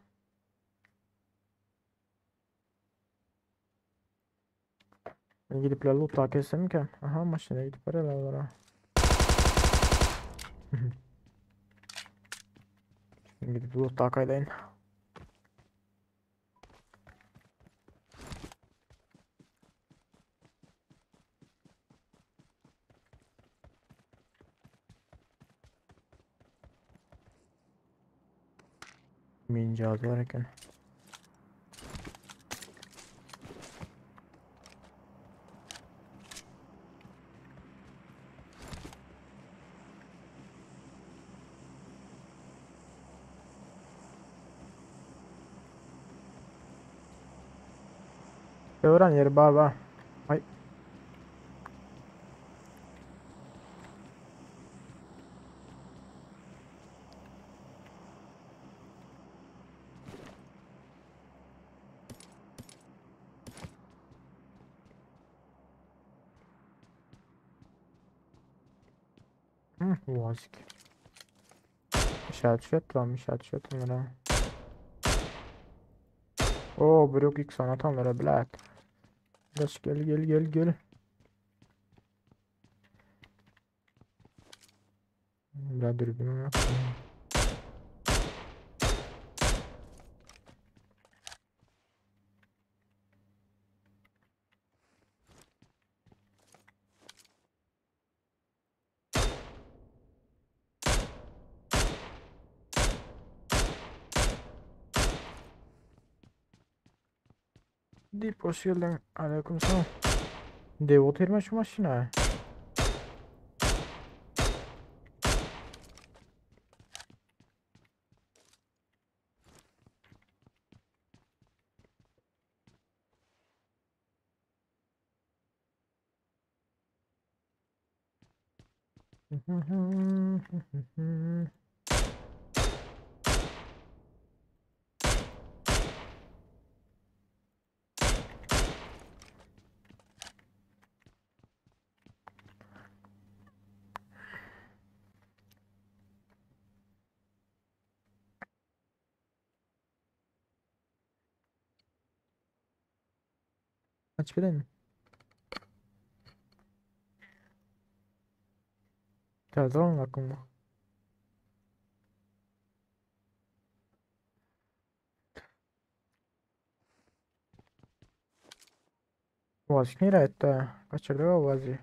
Ben gidip loot kessem ki. Aha maşına gidip arıyorlar. Şimdi gidip loot takaydayın. Min cihazı var eken. Öwren ýeri bar bar. Ay. Hı, Uazik. İşaret lan, işaret lan. Oo, brok X atanlara black. Daş gel gel gel gel. Biraz dürbünüm yok. Deyip hoş geldin. Aleyküm selam. Dev oturma şu maşına. Aç bilen. Täze oňlakyň bu. Owazy nirä etdi? Gaçyrdy owazy.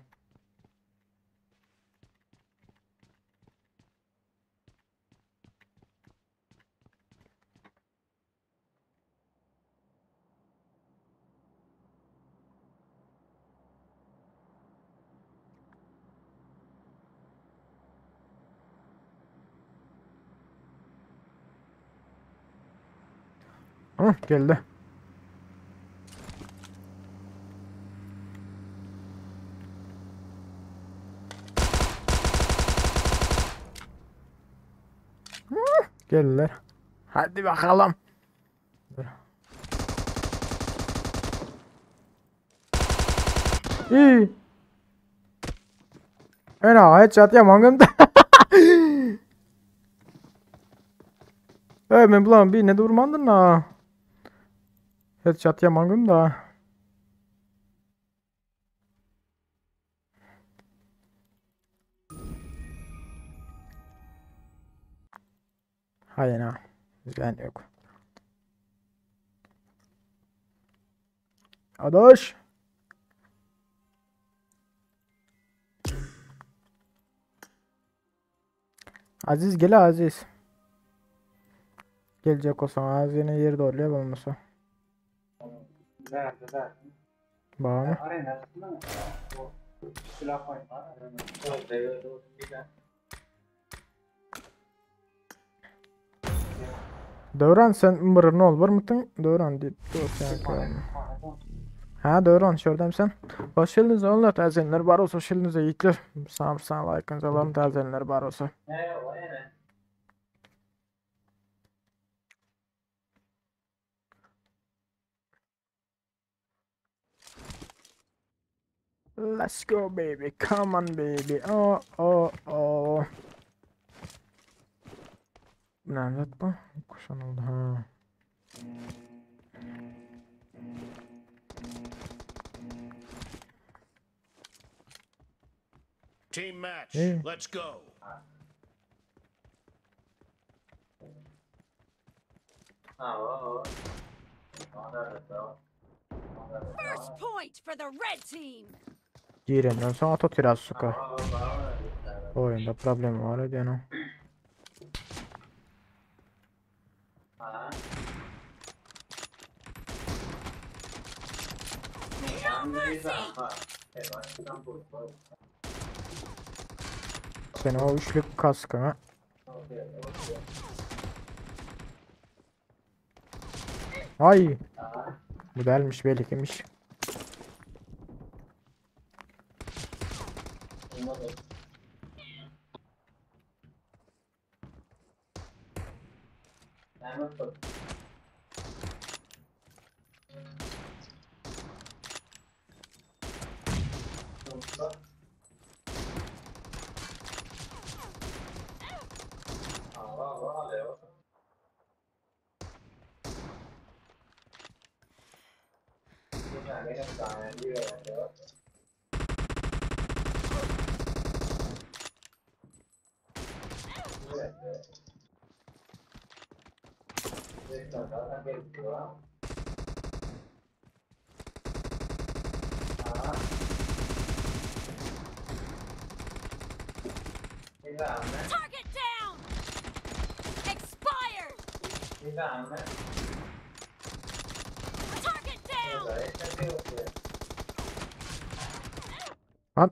Hı, geldi. Hı, geldiler. Hadi bakalım. Dur. İyi. Ena headshot yaman gömdi. Ey men bulan bir ne durmandın la. Headshot yaman gömdi. Hayır ha. Bizden yok. Adaş. Aziz gel Aziz. Gelecek olsan Aziz yine yeri doğruya olmasa. Nerede nerede? Bağ mı? Arenasında mı? O silah oyun var. Arenasında. Döwran sen mırrını ol barmytyň? Döwran diýip dur sen. Ha Döwran şördem sen. Hoş geldiniz onlar täzelenler bar olsa hoş geldiniz yiğitler. Sağ sağ like'ınızı alalım täzelenler bar olsa. Let's go baby. Come on baby. Oh oh oh. Nerede bu? Kuşan oldu ha. Team match. İyi. Let's go. First point for the red team. Girenden soň at otyr suka. Oyunda problem var edýän o. No mercy. Sen o üçlük kaskını Ay. Bu delmiş belki Target down! Expired! Target down! Lan.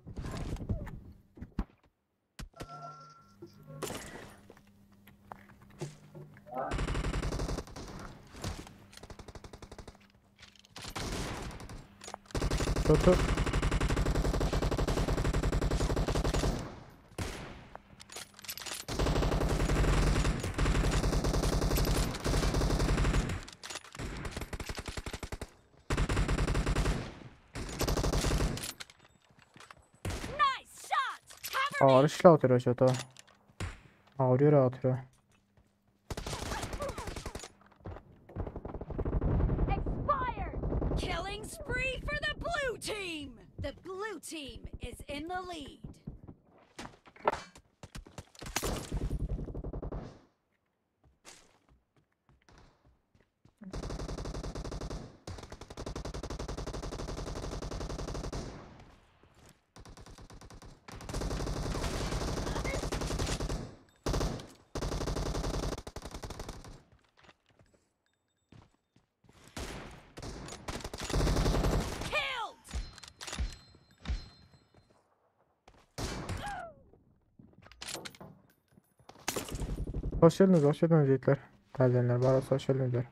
Kötü. Nice shot! Cover me! Ağır işle atıyor çatı. Ağır yere atıyor. Expired! Killing spree for the blue team! The blue team is in the lead. Killed! Hoş geldiniz, hoş geldiniz yiğitler. Tazenler, bu arada hoş geldiniz.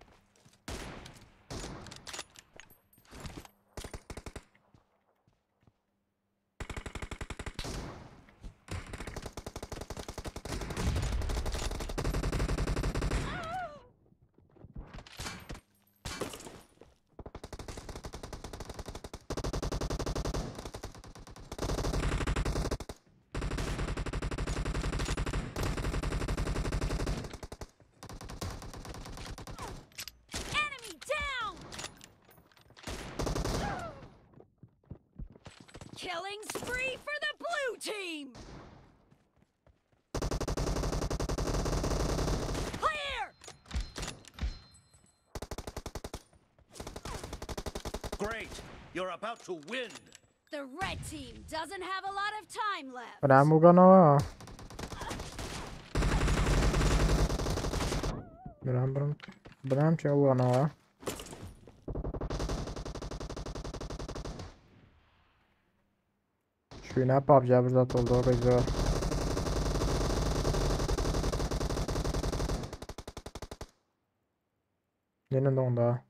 Enemy down! Killing spree for the blue team! Clear! Great. You're about to win. The red team doesn't have a lot of time left. Näme ugana? Biram biram biram çe ugana. Şu ne PUBG bir zat oldu o güzel. Yine donda.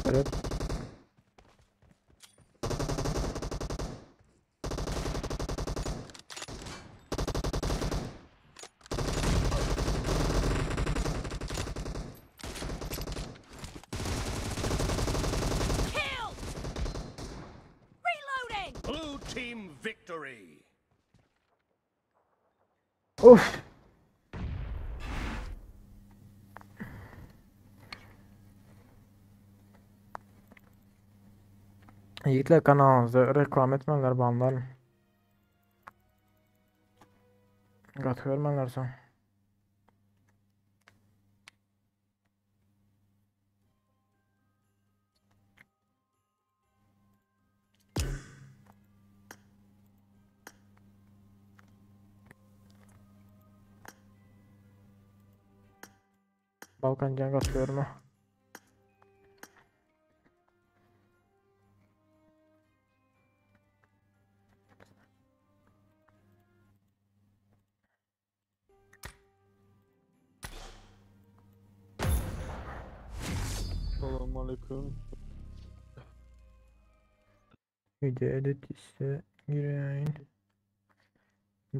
Evet. Killed! Reloading! Blue team victory. Of. Yiğitler kanalımızı reklam etmenler banlarım. Gaty görmenler soň. Balkan can gaty görme. Selamünaleyküm. Video edit ise gireyin.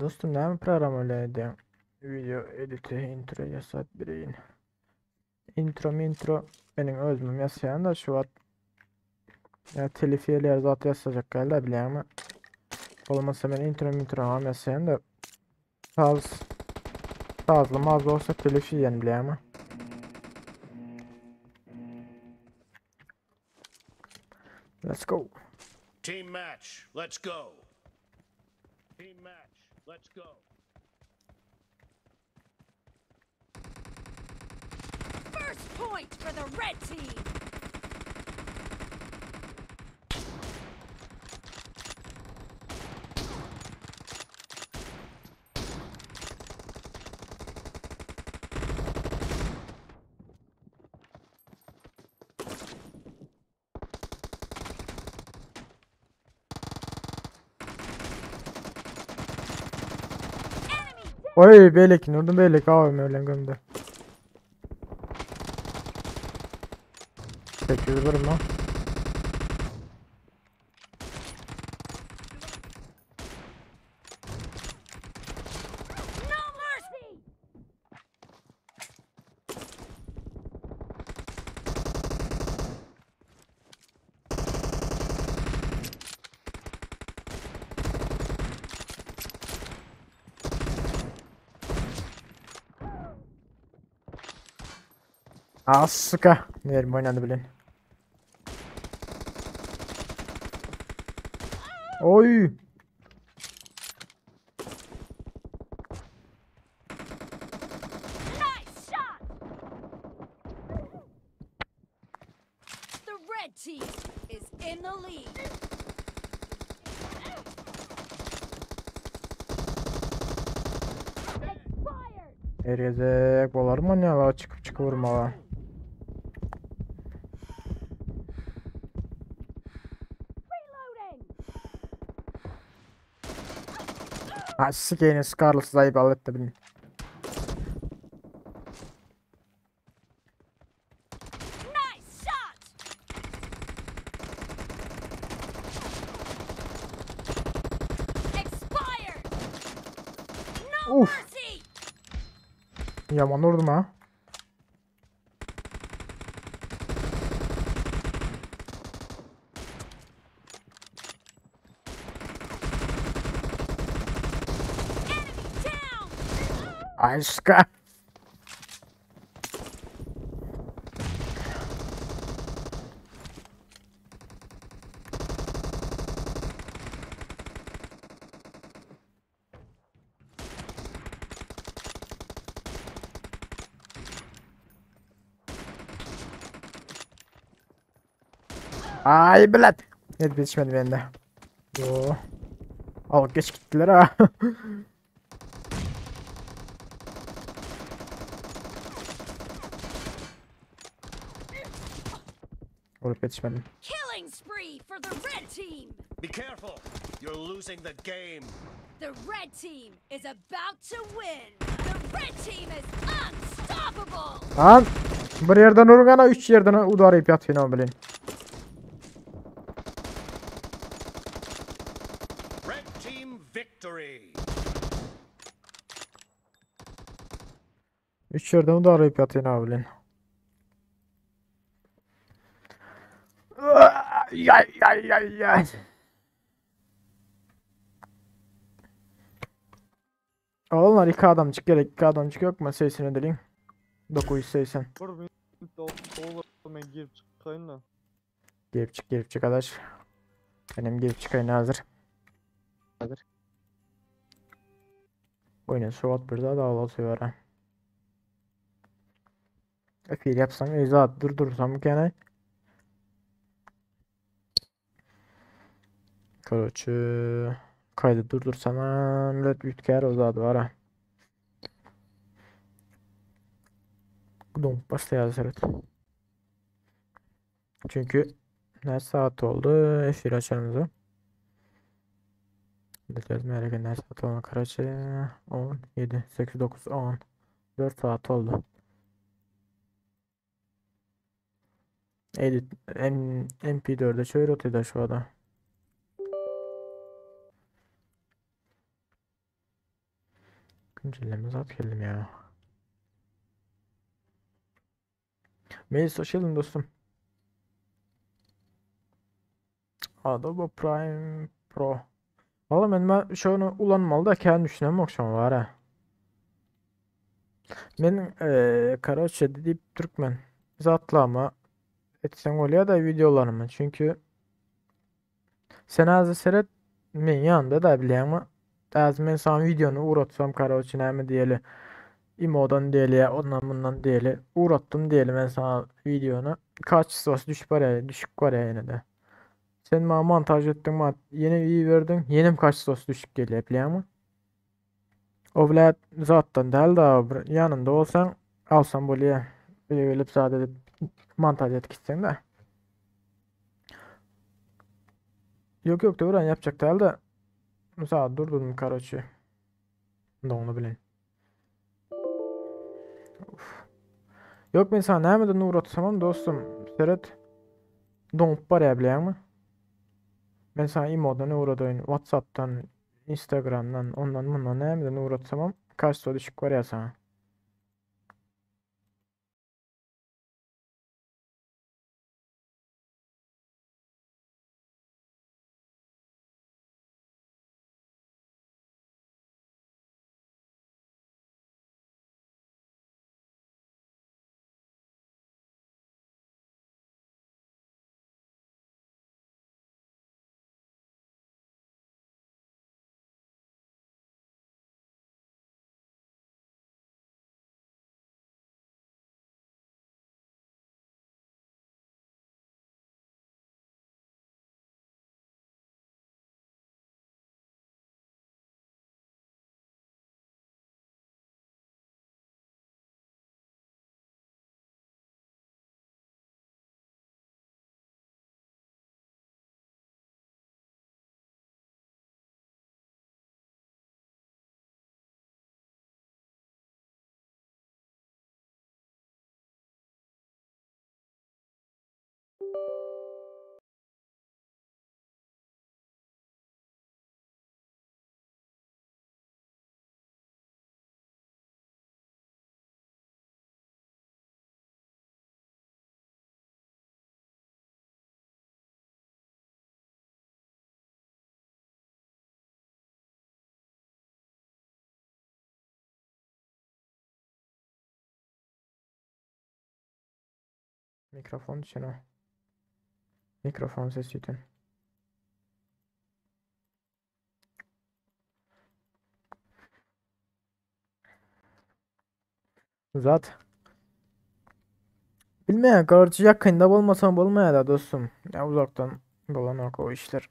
Dostum näme program öyle edýäň? Video editi intro ýasap bereýin. Intro intro meniň özümem ýasaýan da şu wagt ya telif ýerler zat ýasajak geldi bilýäňmi? Bolmasa men intro intro ham ýasaýan da saz sazly mazly bolsa telif ýeýän bilýäňmi? Let's go. Team match. Let's go. Team match. Let's go. First point for the red team. Oy beýlekini urdum beýleki abim ölen gömdi. 801 mi? No mercy. Ah suka. Nirem oýnady bilen. Oy. Nice shot. The red team is in the lead. Expired. Her gezek bolarmy onýa çykyp çykyp vurmaga. Reloading. Ha sikeyini Scarlet zayıf al etti bilin. Nice shot. Expired. No Uf. mercy. Yaman vurdum ha. Enemy down. Ay suka. Ay bilet. Ne yetişmedi bende. Yo. Al geç gittiler ha. Vurup yetişmedim. Killing spree for the red team. Be careful. You're losing the game. The red team is about to win. The red team is unstoppable. Lan bir yerden urgana üç yerden udarayıp yatıyor o bilin. Red team victory. Üç yerden udarayıp yatıyor o bilin. Ay ay ay ay. Oğlanlar iki adamcık gerek iki adamcık yok mu? Sesini ödelim. 980. Bir minut oğlum ben girip çıkayım da. Girip çık girip çık adaş. Benim girip çıkayım hazır. Hazır. Oyuna Suat bir daha dağla sever. Efir yapsam izah durdursam gene. Короче, kaydı durdursam millet ütker o zat var ha. Donk başlayalım evet. Çünkü ne saat oldu? Efir açarımızı. Diyeceğiz merak ne saat oldu? Karaçı 10, 7, 8, 9, 10. 4 saat oldu. Edit M, MP4'e çevir otuyor şu anda. Güncelleme zat geldim ya. Melis hoş geldin dostum. Adobe Prime Pro. Valla ben ben şunu ulanmalı da kendi düşünem akşam var ha. Men eee Karaçça deyip Türkmen zatlama etsen oluyor da videolarımı çünkü Sen häzir seret, meň ýanymda-da bilýäňmi? Häzir men saňa wideony ugratsam, karoçe näme diýeli, imodan diýeli ýa ondan mundan diýeli, ugratdym diýeli men saňa wideony, kaçestwasy düşüp barýar, düşük barýar ýene-de. Sen maňa montaž etdiň, maňa ýene iberdiň, ýenem kaçestwasy düşük gelýär, bilýäňmi? O blät zatdan däl da bir ýanynda bolsaň alsam bolýa. Öýe gelip zat edip montaž edip gitseň de. Ýok ýok döwran ýapjak däl de. Mysal durdurdum karoçi. Dogny bilen. Uf. Ýok men sana nämeden ugratsamam dostum seret doňup barýar bilýäňmi? Men sana imodan ugradaýyn, whatsappdan, Instagramdan, ondan mundan nämeden ugratsamam kaçtwa düşüp barýar saňa. Mikrofon düşen o. Mikrofon sesi ýiten. Zat. Bilmeýän, garçy ýakynda bolmasaň bolmaýar-da dostum. Ya uzakdan bolanok o işler.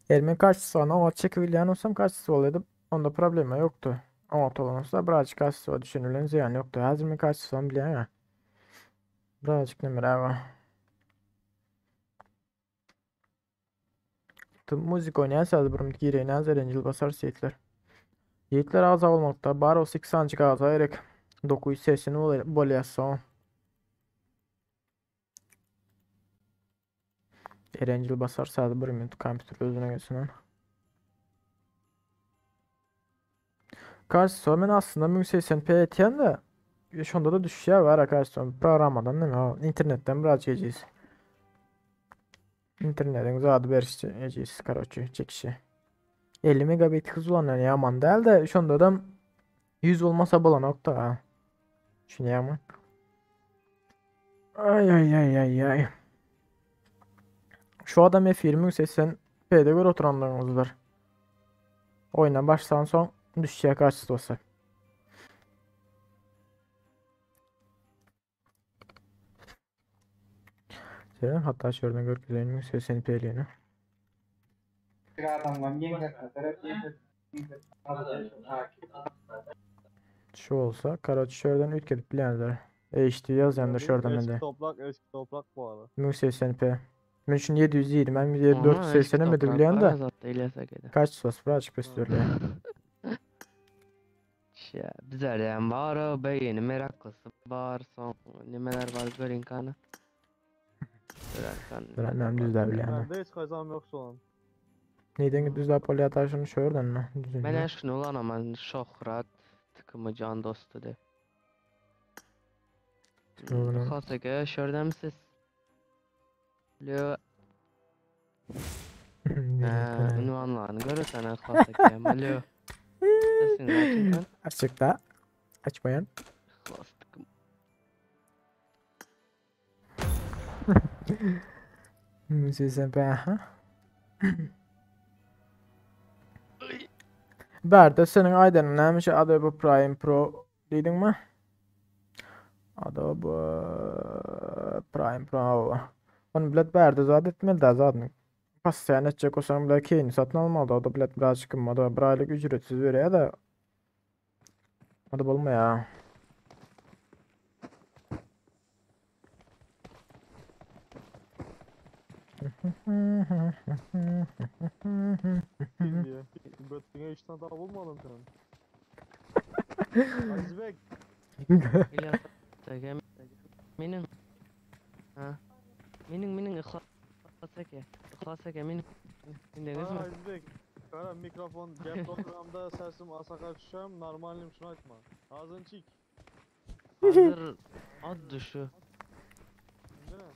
Eger men kaçestwany oňat çekip bilýän bolsam kaçestwaly edip onda problema ýokdy. Oňat bolan bolsa birazjyk kaçestwa düşeni bilen zyýany ýokdy. Häzir men kaçestwany bilýän-ä. Birazjyk nemeräk o. Müzik oýnaýan säzi bir minut gireýin az erenjil basarys ýigitler. Ýigitler agza bolmakda bar bolsa 2 sanjyk agza gerek. 980 bolýar soň. Erenjil basar säzi bir minut kompýuter özüne gelsin. Kaçsa men aslynda 1080p etýän de şonda da düşýär var kaçsa programmadan näme internetden biraz ejiz. Internetiň zady berişi ejiz karoçi çekişi. 50 megabit hız ulanýan ýaman däl de şonda da 100 bolmasa bolanok da. Düşünýärmi? Ay ay ay ay ay. Şu adam efir 1080 P'de gör oturanlaryňyzdyr. Oýuna başlan soň düşýär kaçestwasy. Senin hatta şuradan görkezeyim 1080 P'liğini. Bir adamdan Şu olsa karoç şuradan üytgedip bilýänler. HD yazyandır şuradan Eski mende. toprak eski toprak bu arada. 1080p. Men şunu 720, ben 480 mi bilýän de. Kaç sos birazcık gösteriyor. Ya bizler yani var o beğeni meraklısı var son nimeler var görün kanı. Gören kan. Ben düz de bilýän. Bende hiç kazam yok şu an. Neyden düz de polya taşını şuradan mı? Düzünde. Ben şunu ulan aman şohrat tıkımı can dostu de. Ulan. Xasaka şuradan siz. Leo ünvanlarını görürsen Xasaka Leo. Sesin açın Açıkta. Açmayan. Xas tıkım. Size aha. Bärde seniň aýdanyň näme şu Adobe Prime Pro diýdiňmi? Adobe Prime Pro. Ony bilet bärde zat etmeli da zadyny. Postoýan etjek bolsaň bile keýini satyn almaly da, o da bilet birazjyk gymmat, o bir aýlyk ücretsiz berýär da. O da bolmaýar. Diye. Götüne işten daha bulmadın sen. Azizbek. İlyas aka meniň Ha. Meniň meniň Yhlas aka. Yhlas aka meniň. Dinleňizmi? Ha Azizbek. Kara mikrofon gap programda sesim asaka düşem normalim şunu açma. Ağzını çik. Hazır ad düşü. Değil mi?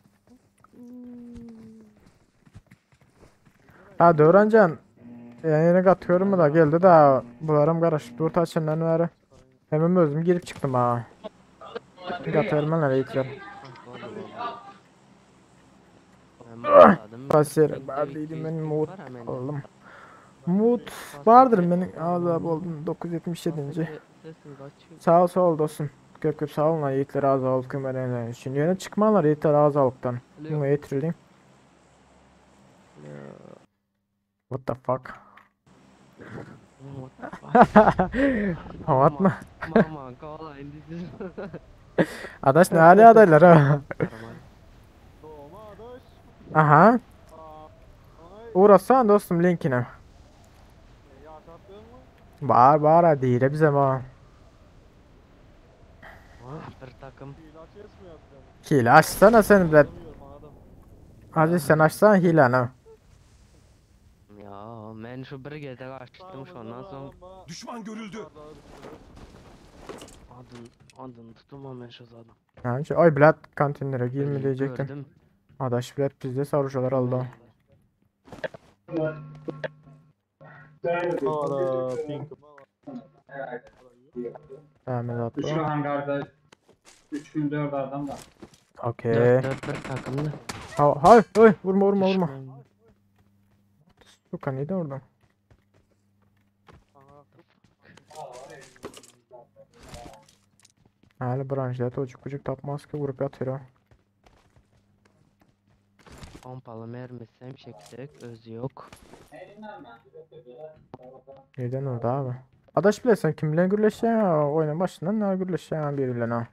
Ha Döwranjan. Ýene gatyyorum da geldi da bularam garaşyp dur taçandan bäri. Hemem özüm girip çykdym ha. Gatybermenler ýitler. Ben Pasir bar diýdim men mut oldum. Mut bardyr meniň azap oldum 977. Sesim kaçıyor. Sağ ol sağ ol dostum. Köp köp sağ olun yiğitler azalık kömelenler için. Ýöne çykmalar yiğitler azalıktan. Bunu ýetirileyim. What the fuck? What the fuck? What mı? Mama kola indi siz. Adaş ne hali adaylar ha? Doğma adaş. Aha. Ay. Uğraşsana dostum linkine. Yaşattın mı? Bar bar hadi hile bize ma. Bir takım. İlaç mi yapacağım? Hile açsana sen bile. Anlamıyorum anladım. Aziz sen açsana hileni. Ya ben şu bir gece açtım şondan soň Düşman görüldü. adın adını tutumam ben şu zaten. Yani şey, ay bilet kantinlere girme diyecektim. Gördüm. Adaş bilet bizde sarhoşlar aldı. Ara pink. Hemen Üçlü attı. hangarda 3 mü 4 adam var. Okey. 4 4 bir takımdı. Ha, hay, oy, vurma vurma vurma. Düşman. Suka neydi oradan? Hala branşlar çocuk kucuk tapmaz ki vurup yatıyor. ha. Pompalı mermisi hem çektik özü yok. Nereden orada abi? Adaş bile sen kimle gürleşeceksin ya? Oyunun başından ne gürleşeceksin biriyle ha?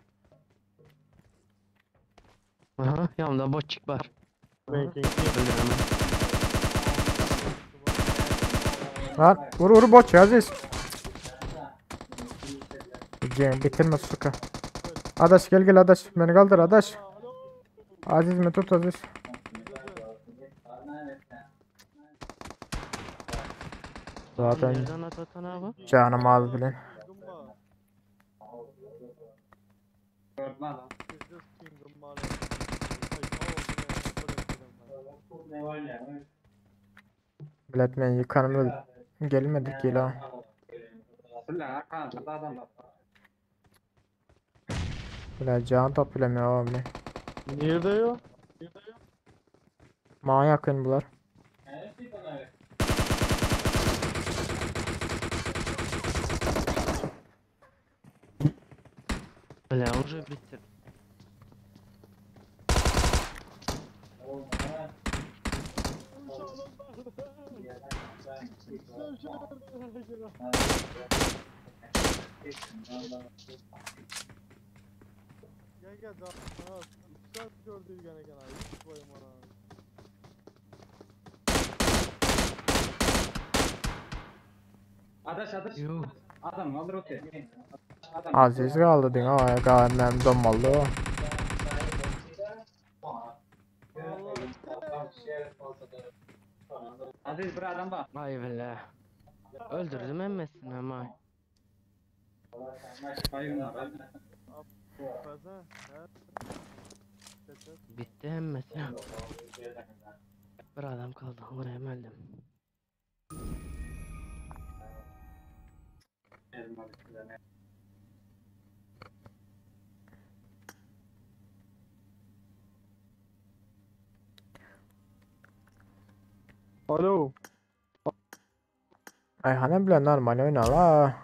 Aha yanımda botçuk var. Making. Öldüremem. Lan vur vur bot ya Aziz. Cem bitirme Suka. Adaş gel gel Adaş beni kaldır Adaş. Aziz mi tut Aziz. Zaten Nereden at atan abi? canım az bile. Gördüm adam. Bilet men yıkanım gelmedik ila. Sizler arkanızda adam var. Bilet can top bilemiyor abi. Nerede ya? Mağa yakın bular. Bile уже bitir. Gel gel daha. Ha, Güzel gördüğü gene gene. Hiç boyum var abi. Adaş adaş. Yuh. Adam alır okey. Adam. Aziz kaldı din o ya ben donmalı. Aziz bir adam var. Ay bile. Öldürdüm emmesini ama. Bayılma. Bazen, he? Ses. Bitti emmesi. Bir adam kaldı. Oraya öldüm. Alo. Ayhan'a bilen normal oynala.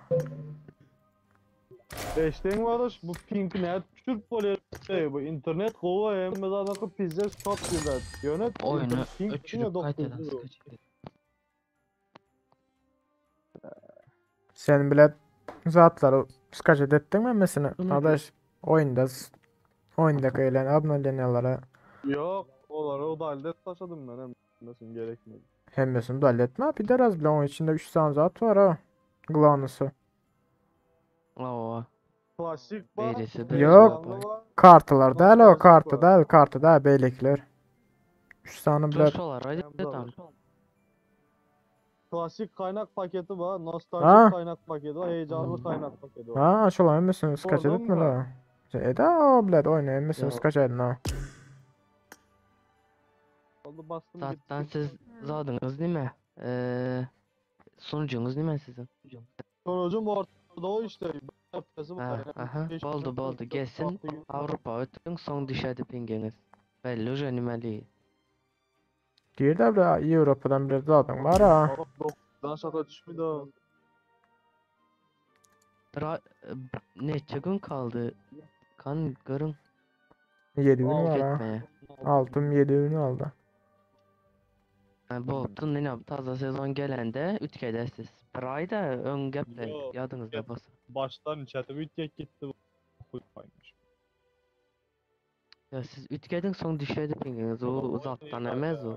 Eşden kardeş bu pinki ne düşürüp bolýar şey, bu internet gowy hemme zaten pizdes çok güzel. Yönet Oyunu pink öçürüp yine kaytadan 900. sıkacak. Sen bile zatları skaçet ettin mi mesela? Adaş oyunda oyunda kıyılan abnoleniyalara Yok, onları o da halde taşıdım ben hem nasıl gerekmedi. hemmesini de halletme. Bir de az bile onun içinde 3 tane zat var ha. Glanısı. Oo. Klasik var. Birisi de Yok. heyecanlı var. Kartalar değil o Nostalji kartı var. değil kartı değil beylikler. 3 tane bile Şolar hadi Hem de tam. var. Klasik kaynak paketi var, nostaljik Ha? kaynak paketi var, heyecanlı kaynak paketi var. Ha şola hemmesini skaçet Oradan etme mı? la. E de o bile oyunu hemmesini Yok. skaç edin ha. Oldu bastım Zaten gitti. siz zadınız değil mi? Ee, sonucunuz değil mi sizin? Sonucum ortada o işte. Nefesi Ha, var. aha. Beş- Boldu boldu gelsin. altı gün. Avrupa ötün son düşedi pinginiz. Belli uje nimeli. Diyor da bile Avrupa'dan bile zaten var ha. Hop, Dokuzdan şaka düşmedi o. Ra neçe gün kaldı? Kan görün 7 gün var ha. gitmeye. Altın 7 gün aldı. Yani boldu ne yap taze sezon gelende üç edersiz. Bir ayda ön geple Yok, yadınızda yok. bas. Baştan çatı bir tek gitti. Koymaymış. Ya siz üç gedin son düşedi pinginiz o uzaktan emez o.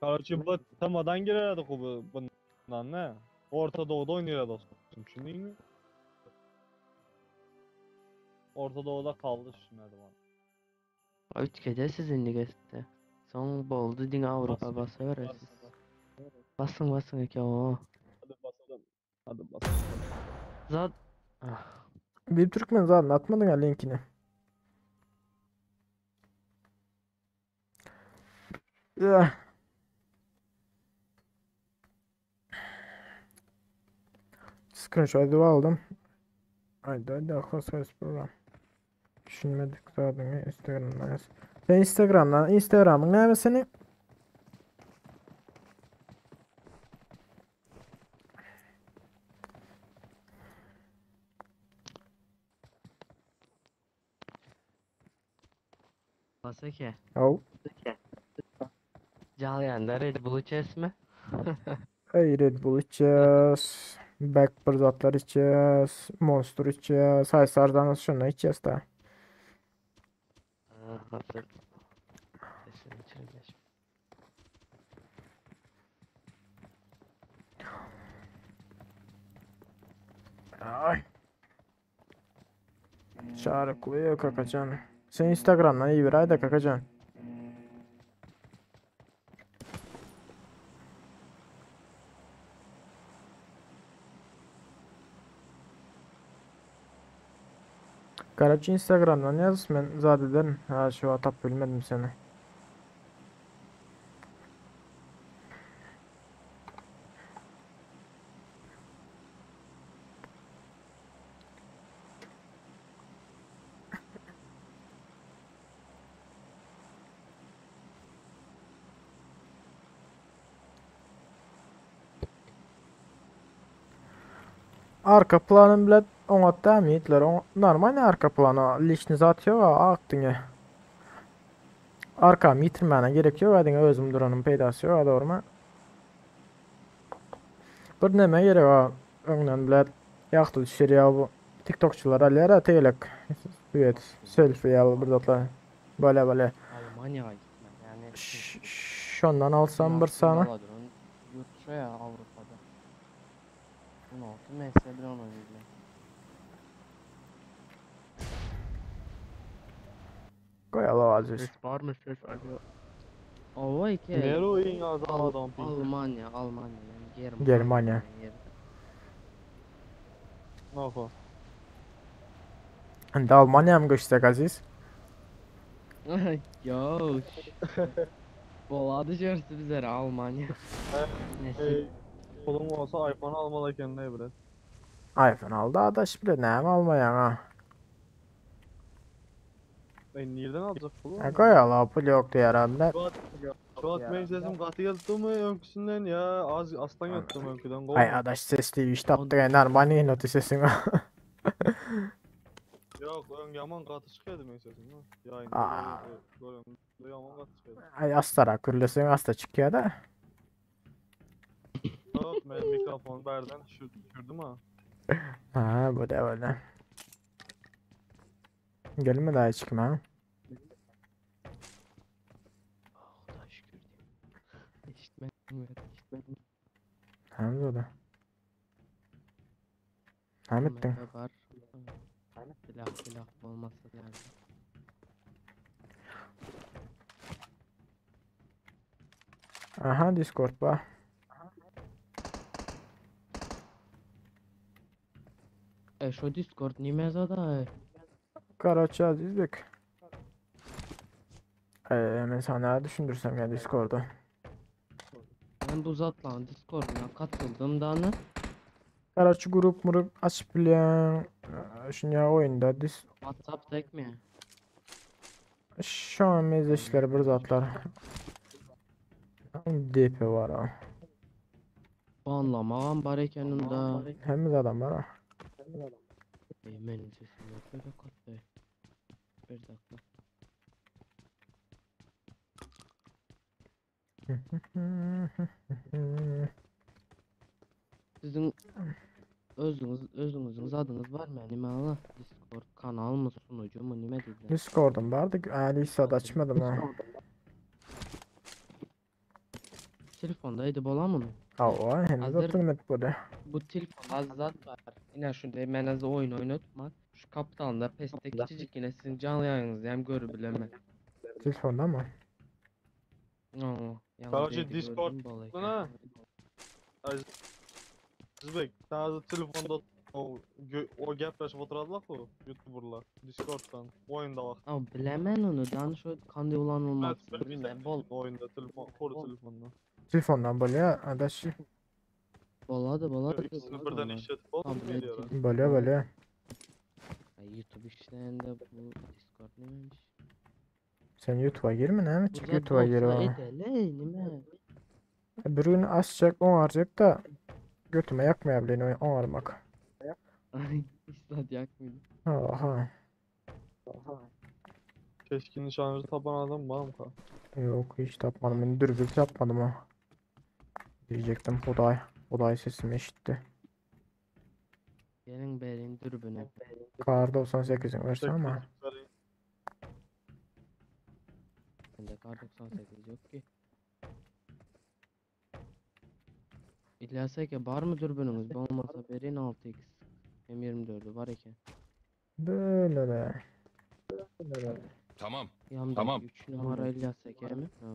Короче, bu temadan girerdik bu bundan ne? Orta Doğu'da oynayardı dostum. Düşündün mü? Orta Doğu'da kaldı düşünmedi bana. Üç edersiz indi geçti. Son boldu din Avrupa basa veresiz. Basın basın iki o. Hadi basalım. Hadi basalım. Zat ah. Bir Türkmen zaten atmadın ha linkini. Ya. Screenshot aldım. Haydi haydi akıl söz program. Düşünmedik zaten ya, Instagram'dan yaz. Sen Instagram'dan Instagram'ın ne seni? Basa ki. Oh. Calayanlar Red Bull'u kesme. Hey Red Bull içeceğiz. Backboard içeceğiz. Monster içeceğiz. Haysardan şunu içeceğiz da. Ha, hazır. Sesini içirmiş. Ay. Çağrı kuluyor kakacan. Sen Instagram'dan iyi bir ay da kakacan. Karaçı Instagram'dan yaz ben zat ederim. Ha şu atap bilmedim seni. Arka planın bile ona demeyiler. Normal arka plana lişni zat yok aktın Arkamı yitirmene gerek yok. Hadi özüm duranın peydası yok. Doğru mu? Bir neme gerek o. Önden bile yaktı düşür ya bu. TikTokçular alera teylek. Evet, selfie ya bir datlar. Böyle böyle. Almanya'ya gitme yani. Şundan alsam bir sana. Yurt ya Avrupa'da. 16 MS bir onu oynayacağım. Koy Allah aziz. Ses var mı ses alo. Ova iki. Nere o in adam pink? Almanya, Almanya yani Germanya. Germanya. Ne yapalım? Şimdi Almanya'ya mı göçsek Aziz? Yo. Bola düşerse bizlere Almanya. Nesi? Pulum olsa iPhone almalı kendine bre. iPhone aldı adaş bile ne mi almayan ha? E nereden alacak pulu? E koy Allah pul yok diyor herhalde. Şu at meň sesim gaty gelipdimi öňküsinden ýa az aslan gelipdimi öňküden Ay gowmy? adaş ses diýip iş tapdyk ey normal ýene sesiň. Ýok, öň ýaman gaty çykýardy meň sesim. Ýaýynda Aa. göremde ýaman gaty çykýardy. Ay astara kürleseň asta çykýar da. Ýok, men mikrofony bärden düşürdüm ha. Ha bu da öyle. Gelme daha çıkma. Xuda şükür diyeyim. Eşitmedim, eşitmedim. Hem de o da. Hem ettin. Mete var. Silah silah olmasa nerede? Aha Discord ba. E şu Discord nime zada e? Karaçı Azizbek. Ben sana ne düşündürsem ya Discord'u. Ben bu zatla Discord'una katıldım da ne? Karaçı grup murup açıp bilen şunya oyunda dis WhatsApp tek mi? şu an mezleşler bir zatlar. DP var ha. Banlamağım var eken da. Hem de adam var ha. E, benim sesim yok böyle katlı. Bir dakika. Sizin özünüz özünüzün adınız var mı? Nime ala? Discord kanal mı sunucu mu nime dediler? Discord'um vardı. Ali da açmadım ha. Telefonda edip olan mı? Aa, hem de Hazır- oturmadık burada. Bu telefonda az zat var. Yine şunda ben az oyun oynatma. Şu kaptanla peste küçücük yine sizin canlı yayınınızı hem görüp bilemem. Telefonda mı? Oo, yalnız Короче, dedi Discord gördüm balayı. Ha? Azizbek, sen hazır telefonda o, o gaplaşıp oturarlar ku YouTuberlar Discord'dan oyunda bak. Ama bilemem onu. Dan şu kandı olan olmaz. Evet, Bilmem bol Oyunda telefon, koru telefonda. Telefondan böyle ya. Adaş boladı boladı. İkisini birden işletip oldu mu Tablet, diyorlar. böyle böyle. Ay, YouTube işlerinde bu Discord neymiş? Sen YouTube'a girme ne mi? Bu Çık zat YouTube'a gir bolsa bana. edele nime? Bir gün açacak, on arayacak da götüme yakmayabilin on aramak. Ay hiç yakmıyor. Aha. Keskin nişancı taban adam var mı ka? Yok hiç tapmadım. Ben dürbün tapmadım ha. Diyecektim. Oday. Oday sesimi işitti. Gelin berin dürbüne. Kar 98'in versen ama. Bende kar 98 yok ki. İlyas Eke var mı dürbününüz? Olmasa berin 6x. M24'ü var eken. Böyle de. Tamam. Yandaki Tamam. 3 numara İlyas Eke mi? Ha.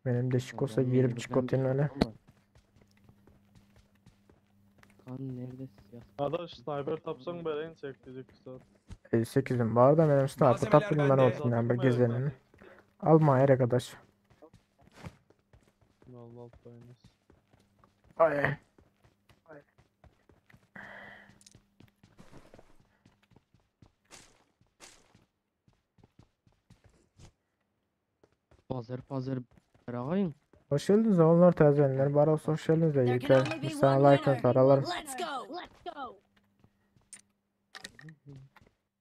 Benim deşik olsa Ben girip mecburen çikotin bir öyle. şey var. Kan neredesin? Yas. Adaş sniper tapsan bereyin çekecek saat. 58'im var da benim sniper Malzemeler taptım ben bende. olsun yani bir gezenin. Alma her arkadaş. Allah dayanız. Ay. Pazar pazar bırakayım. Hoş geldiniz oğullar tazelenler. Var olsa hoş geldiniz de There can yiğitler. only be Bir sana one like winner. atar alırım. Let's go. Let's go.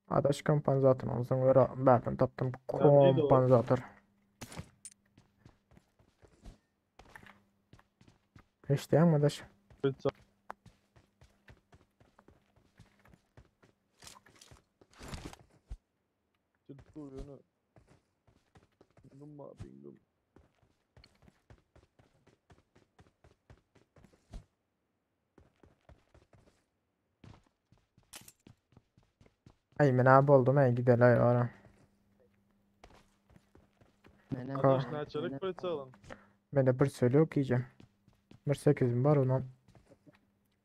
Adaş kompanzatör olsun göre ben taptım neydi o? kompanzatör. Hiç değil mi adaş? Tuttu yönü. Bingum ba bingum. Ay ben abi oldum ay gidelim ay ara. Mene Adaş neçelik pritsel? Ben de bir söyle okuyacağım. Bir 8'im var ondan.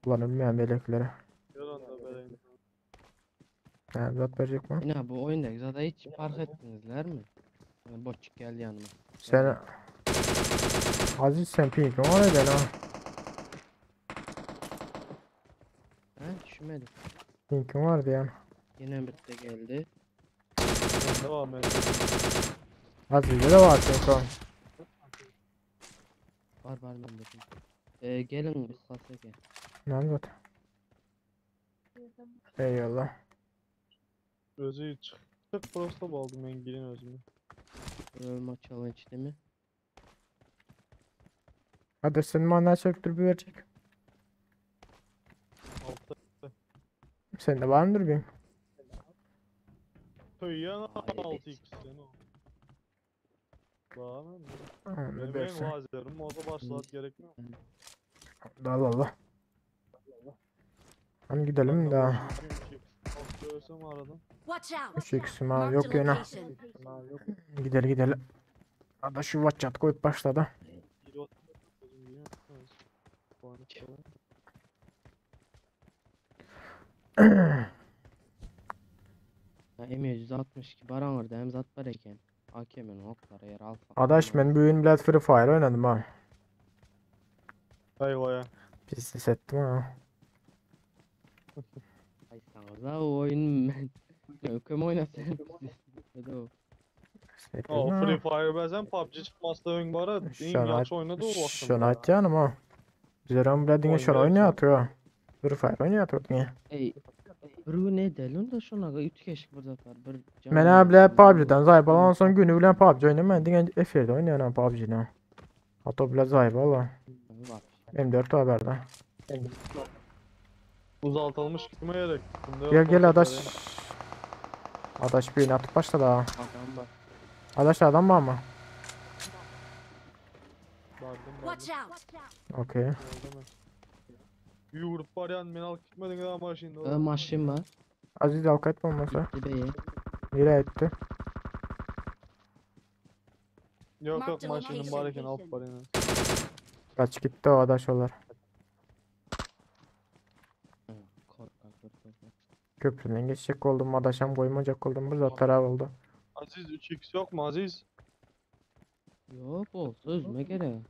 Kullanılmayan belekleri. Gel onda bereyin. Ha, zat verecek mi? Yine bu oyunda zaten hiç fark ettinizler mi? Yani Boçuk geldi yanıma. Sen Aziz sen pink o ne lan? Ha düşünmedim. Pink'im vardı yani. Yine bitti geldi. Ben devam et. Azizde de var çünkü. Bar bar mende. Ee, gelin Yhlas eke. Ne zat? Eyvallah. Özü çıktık prosto aldım men gelin özüme. Ölme challenge değil mi? Hadi sen bana ne çöktür bir verecek. Altı. Sen de var mıdır bir? Töýän Ay, 6x sen o. Daha mı? Ne Benim en dersin? lazerim o da başlat gerek mi? Allah Allah. Hadi gidelim de. Söylesem aradım. Watch out. 3x'im ha Marked a yok yine. location. Gidelim gidelim. Ada şu watch koyup başladı. Ya M162 baran hem zat var eken. AKM'nin oklara yer alfa. Adaş ben bugün bilet Free Fire oynadım ha. Eyvah ya. Pis hissettim ha. Ay sana o oyun ben. Öküm oynasın. Hadi o. Hissettim O ha. Free Fire bazen PUBG çıkmazda ön bara en Şuna yaxşı oynadı o vaxtında. Şuna atyanım ha. Bizler bile diňe şunu Oynayarsan. oynatıyor. Free Fire oynatıyor diňe. Ey. Bir ne delun da şuna üç keşik bir zat var. Bir can Men var, bile bir PUBG'den zayıf alan son günü bilen PUBG oynayam. Ben diňe F1'de oynayan PUBG'den. Hatta bile zayıf ala. var. M4 haberde. Uzaltılmış kime gerek? Bunda Gel yok gel o adaş. kadar. Adaş birini atıp başladı ha. Adam var. Adaş adam var mı? Bardım Watch bardım. out. Okey. Oldu mu? Yoğurup baryan men alıp gitmedin daha maşında. Ee, maşın var. Aziz avukat bombası. Gitti beye. Nereye etti? Yok yok Marked a maşının location. bareken alıp baryan. Kaç gitti o adaş olar. Korkak dur korkak. Köprüden geçecek oldum. Adaşam koymayacak oldum. Bu zatlar av oldu. Aziz 3x yok mu Aziz? Yok olsa üzme gerek.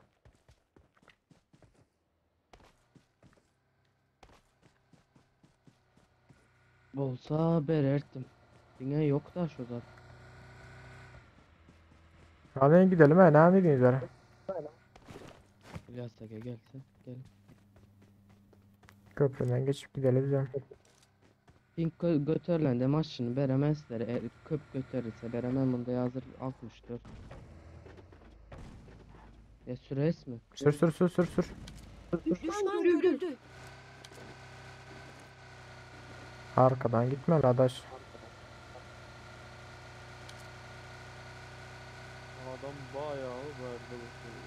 Olsa bererdim. Dünya yok da şu zat. Hadi gidelim he. Ne dediğiniz İlyas da gelse gel. Köprüden geçip gidelim bize. Pink gö götürlen maçını beremezler. E, köp götürürse beremem bunda yazır 64. Ya süres mi? Sür sür sür sür sür. Düşman görüldü. Arkadan gitme la adaş. Adam bayağı verdi bu şeyi.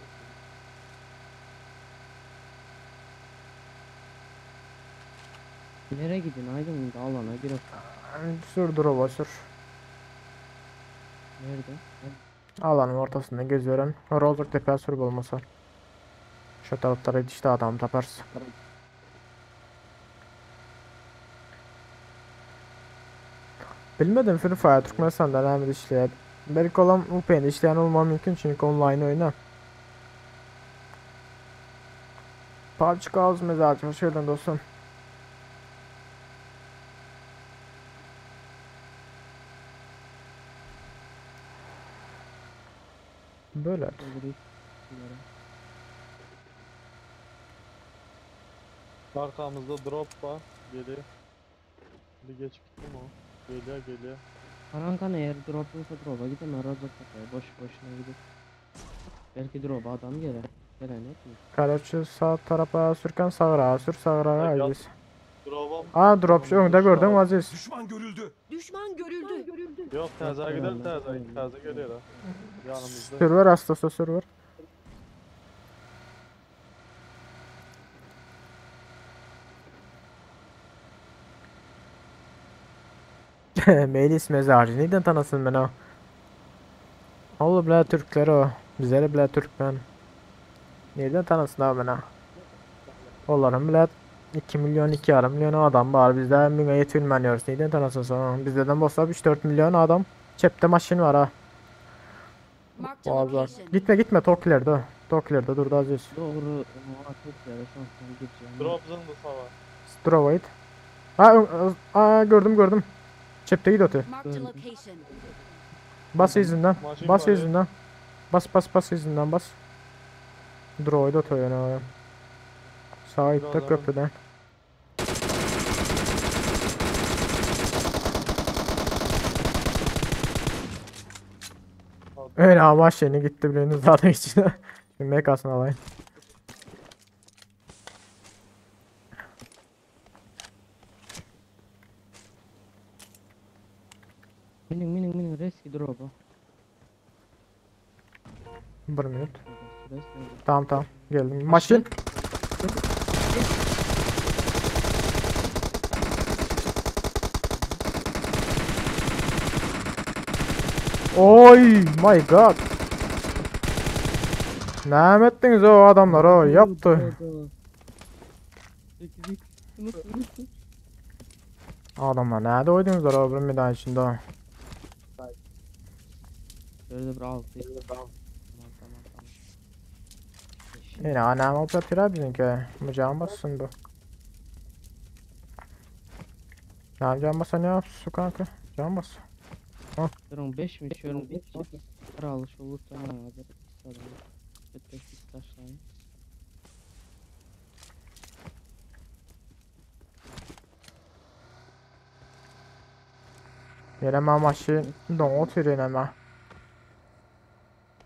Nereye gidin aydın da alana girip. Sür drop'a sür. Nerede? Alanın ortasında geziyorum. Rozok tepe sürüp olmasa. Şu taraflara işte adam taparsın. Bilmedim Free Fire Türkmenistan'da näme işleýär. Belki olan UP'de işleyen olma mümkün çünkü online oyna. PUBG Chaos mezarcı hoş geldin dostum. Böyle. Arkamızda drop var. Geliyor. Bir geç gittim o. Geliyor geliyor. Karankan eğer drop olsa drop'a gidemem. Rozok tepeye boş boşuna gidip. Belki drop'a adam gelir. Gelen yok mu? Karaçı sağ tarafa sürken sağra sür sağra Ay, Aziz. Drop'a Aa drop şu önde gördüm Aziz. Düşman görüldü. Düşman görüldü. Yok taze gider taze taze geliyor ha. Yanımızda. Sür var hastası sür var. Melis mezarcı neden tanısın beni o? Allah bile Türkler o. Bizleri bile Türkmen. Nereden tanısın abi beni? Onların bile 2 milyon 2 yarım milyon adam var. Bizde müne yetinmeniyoruz. Neden tanısın sonra? Bizden bolsa 3-4 milyon adam. Çepte maşin var ha. Marked a Bazı. location. Gitme gitme Tokilerde. Tokilerde durdu Aziz. Doğru. O atıp yere son son gideceğim. Drop zındı sava. Strovait. Ha, aa gördüm gördüm. Çepte git öte. Marked a location. Bas izinden. Maşyn Bas bar, izinden. Bas bas bas izinden bas. Droid otur ýene oraya. Sağa gitti Biraz köprüden. Öyle ama şeyini gitti birinin zaten içine. Şimdi mekasını alayım. Minin minin minin reski drop'a. Bir minut. Reski. Tamam tamam. Geldim. Maşin. Oy my god. Ne ettiniz o adamlar o yaptı. Adamlar nerede oydunuz o bir medan içinde. Şöyle bir altı. Tamam tamam tamam. Yine anam operatör bizimki. Bu can bassın bu. Ne can basa ne yapsın kanka? Can bas. Durun 5 mi şöyle 5. Kral şu loot'tan hazır. 5 taşlayın. Yine ben maşin don oturuyor yine ben.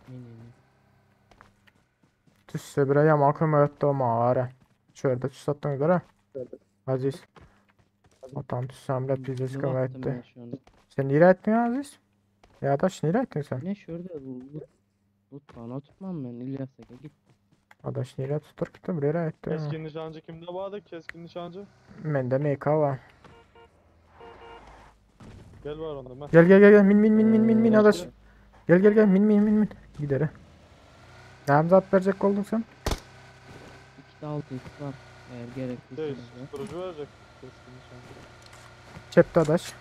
Minin. Tüsse bire yaman kömek etdi o mağara. Şurada tüs attınız değil Aziz. Atam tüssem bile pizdes Ne kömek attım ben etdi. şu an? Sen nereye ettin Aziz? Ya daş nereye ettin sen? Ne şurada loot loot bana tutmam ben İlyas'a git. Adaş nereye tutur ki buraya etti. Keskin nişancı kimde vardı? Keskin nişancı. Mende MK var. Gel var onda ben. Gel gel gel gel min min min min min min Ee, adaş. Gel gel gel min min min min. Gidere. Ne zat verecek oldun sen? 2'de 6 x var. Eğer gerekliyse. Değil, bize. susturucu verecek. Keskin nişancı. Çepte adaş.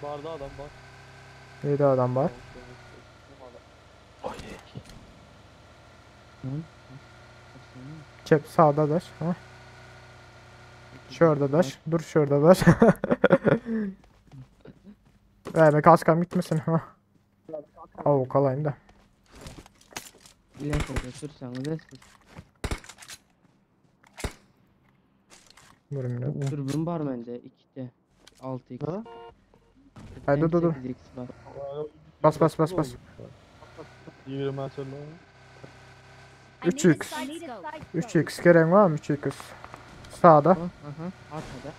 Barda adam var. İyi de adam var. Lan, baksana. Çep sağda adaş. Ha. Şurada daş. Dur şurada daş. Verme kaskam gitmesin. Ha. Avuk alayım da. İlyas'a götürseniz eski. Dur bir minut. Dürbün var bende 2'de 6 x. Ha? Haydi dur dur dur. 8 x var. Bas bas bas bas. 20 açalım. I need a 3x. side scope. 3x gerek var mı 3x? Sağda. Aha, aha arkada.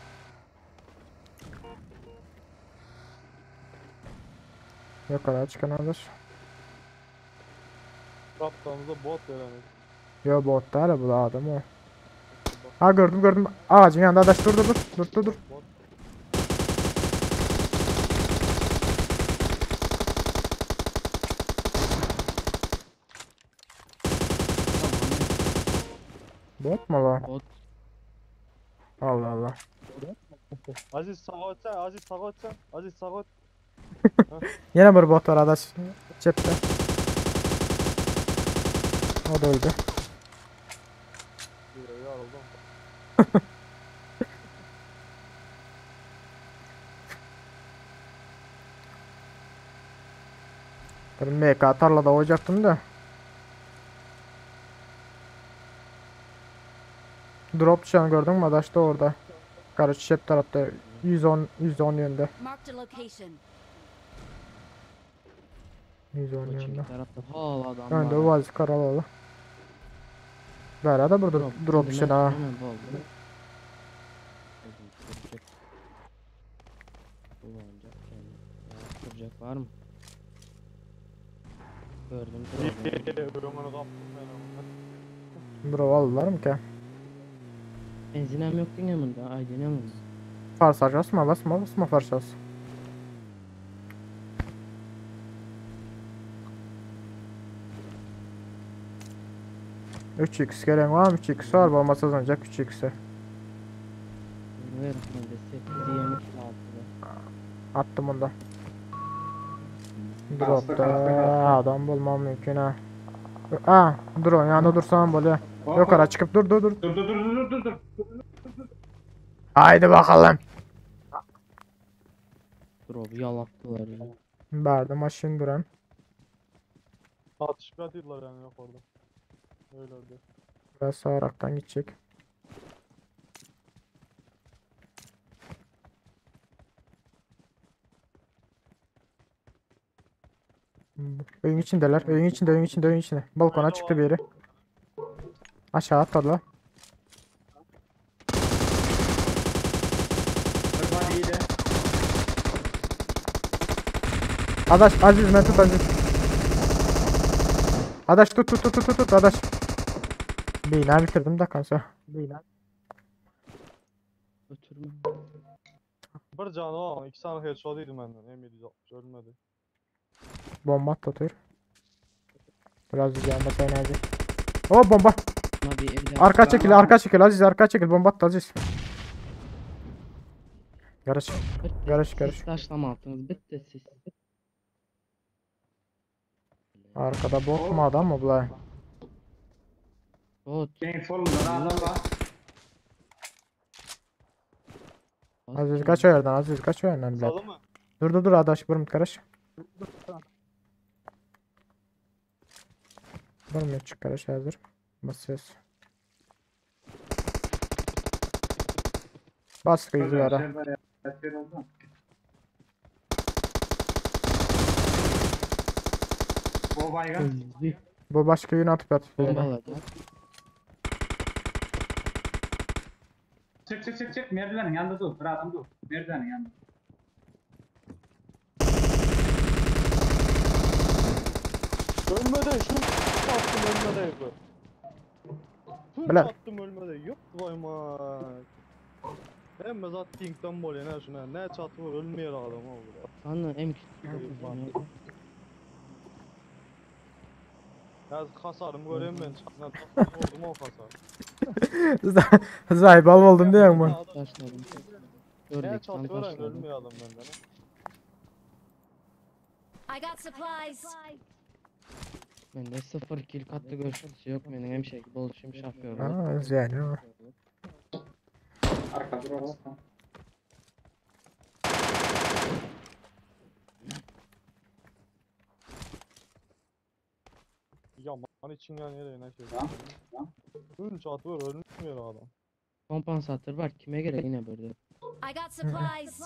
Yukarı çıkan adaş. Kaptanımıza bot verelim. Yo bot da bu da adam o. Ha gördüm gördüm. Ağacın yanında adaş dur dur dur. Dur dur dur. Bot. Bot mu lan? Bot. Allah Allah. Aziz sağa ötsen, Aziz sağa ötsen, Aziz sağa öt. Yine bir bot var adaş. Cepte. O da öldü. Yarıldım. Ben MK tarlada olacaktım da. Drop düşen gördün mü? Adaş da orada. Karı çep tarafta 110 110 yönde. Marked a location. 110 O yönde. çift tarafta hala adam Önde var. vaz karalı. Böyle de burada drop Hemen- düşen ha. hemen boldu. Dedim, Duracak. Kullanacak yani. Ya, duracak var mı? Gördüm drop'u. Ömrünü kaptım ben onu. Bro aldılar mı ki? Benzinem yok değil mi bunda? Aydın mı? Farsaj basma basma basma farsaj. 3x gelen var mı? 3x var. Olmasa uzanacak 3x'e. Ver ben de 8 yemiş 6'da. Attım onu da. Kastı, Drop'ta kastı, kastı. adam bulmam mümkün ha. Aa, dur onun yanında dursam böyle. Yukarı çıkıp dur dur dur. Dur dur dur dur dur dur. Haydi bakalım. Drop yalaktılar ya. Bärde maşyn duran. Atışıp yatıyorlar yani yok orada. Öyle öyle. Biraz sağraktan gidecek. Öyün içindeler. Öyün içinde, öyün içinde, öyün içinde. Balkona çıktı bir yere. Aşağı atladılar. Bir var iyi de. Adaş, Aziz ben tut Aziz. Adaş tut tut tut tut tut Adaş. Beyni bitirdim de kanka. Ötürme. Bir canı var. İki tane headshot yedim benden. M760 ölmedi. Bomba atıyor. Biraz gelmese enerji. O bomba. Buna bir el Arka çekil, arka çekil Aziz, arka çekil. Bomba attı Aziz. Garaj, garaj, garaj. Siz taşlamaktınız. Bitti siz. Arkada bot mu adam mı bulay? Bot. Benim solumda adam var. Aziz kaç o yerden, Aziz kaç o yerden bilet. Salı mı? Dur dur dur adaş, vurma karış. Vurma çık karış hazır. Basıyoruz. Bas kıyıcı ara. O baygın. Bu başka yön atıp atıp. Bombaladı. Çık çık çık çık. Merdivenin yanında dur. Bir adam dur. Merdivenin yanında. Ölmedi. Şunu attım ölmedi bu. Şunu Bile. attım ölmedi. Yok vay man. Hem zat pinkten bol ne şuna. Ne çatı var ölmüyor adam o burada. Sana M Ya kasarım göreyim ben çatına. Oldum o kasar. Zaybal oldum diye mi? Taşladım. Ne Gördük çatı tam var taşladım. ölmüyor adam benden. I got supplies. Bende 0 kill katlı görüşmesi yok benim hem şey bolşum şafıyor. Aa, yani. Arka dur orası. Yaman için yani nereye ne şey. Tamam. Tamam. Ün çatı var ölmüyor adam. Kompansatör var kime gerek yine burada. I got supplies.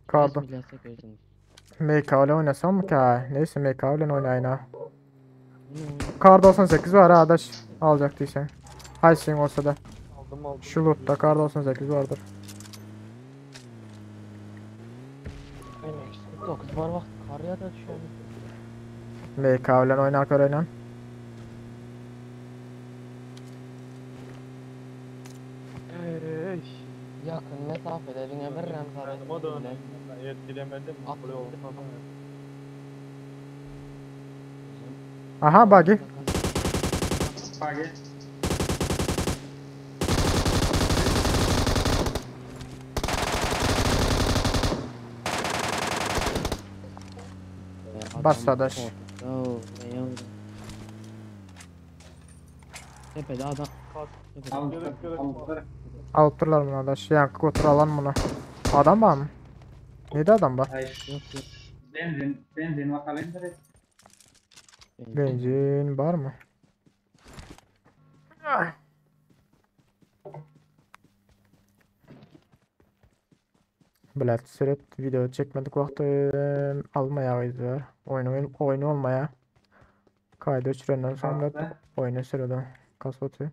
Kaldı. MK ile oynasam mı ki? Neyse MK ile oynayın ha. Kar 98 var ha adaş. Alacaktıysan. Haysin olsa da. Aldım aldım. Şu lootta kar 98 vardır. Benim 9 var vakt kar ya da düşüyor. MK ile oynar öyle. Ey. Yakın mesafede yine bir remzar Yanıma dön. Etkilemedim. Buraya olmaz. Aha buggy. Buggy. Bas adaş. Tepede adam. Alıp durlar bunu adaş. Yani otur alan bunu. Adam var mı? Neydi adam var? Hayır. Benzin, benzin bakalım direkt. Benzin var mı? Bilet süret video çekmedik vakti almaya var. Oyunu oyunu olmaya. Kaydı öçürenden sonra oyunu sürüdü. Kasvatı.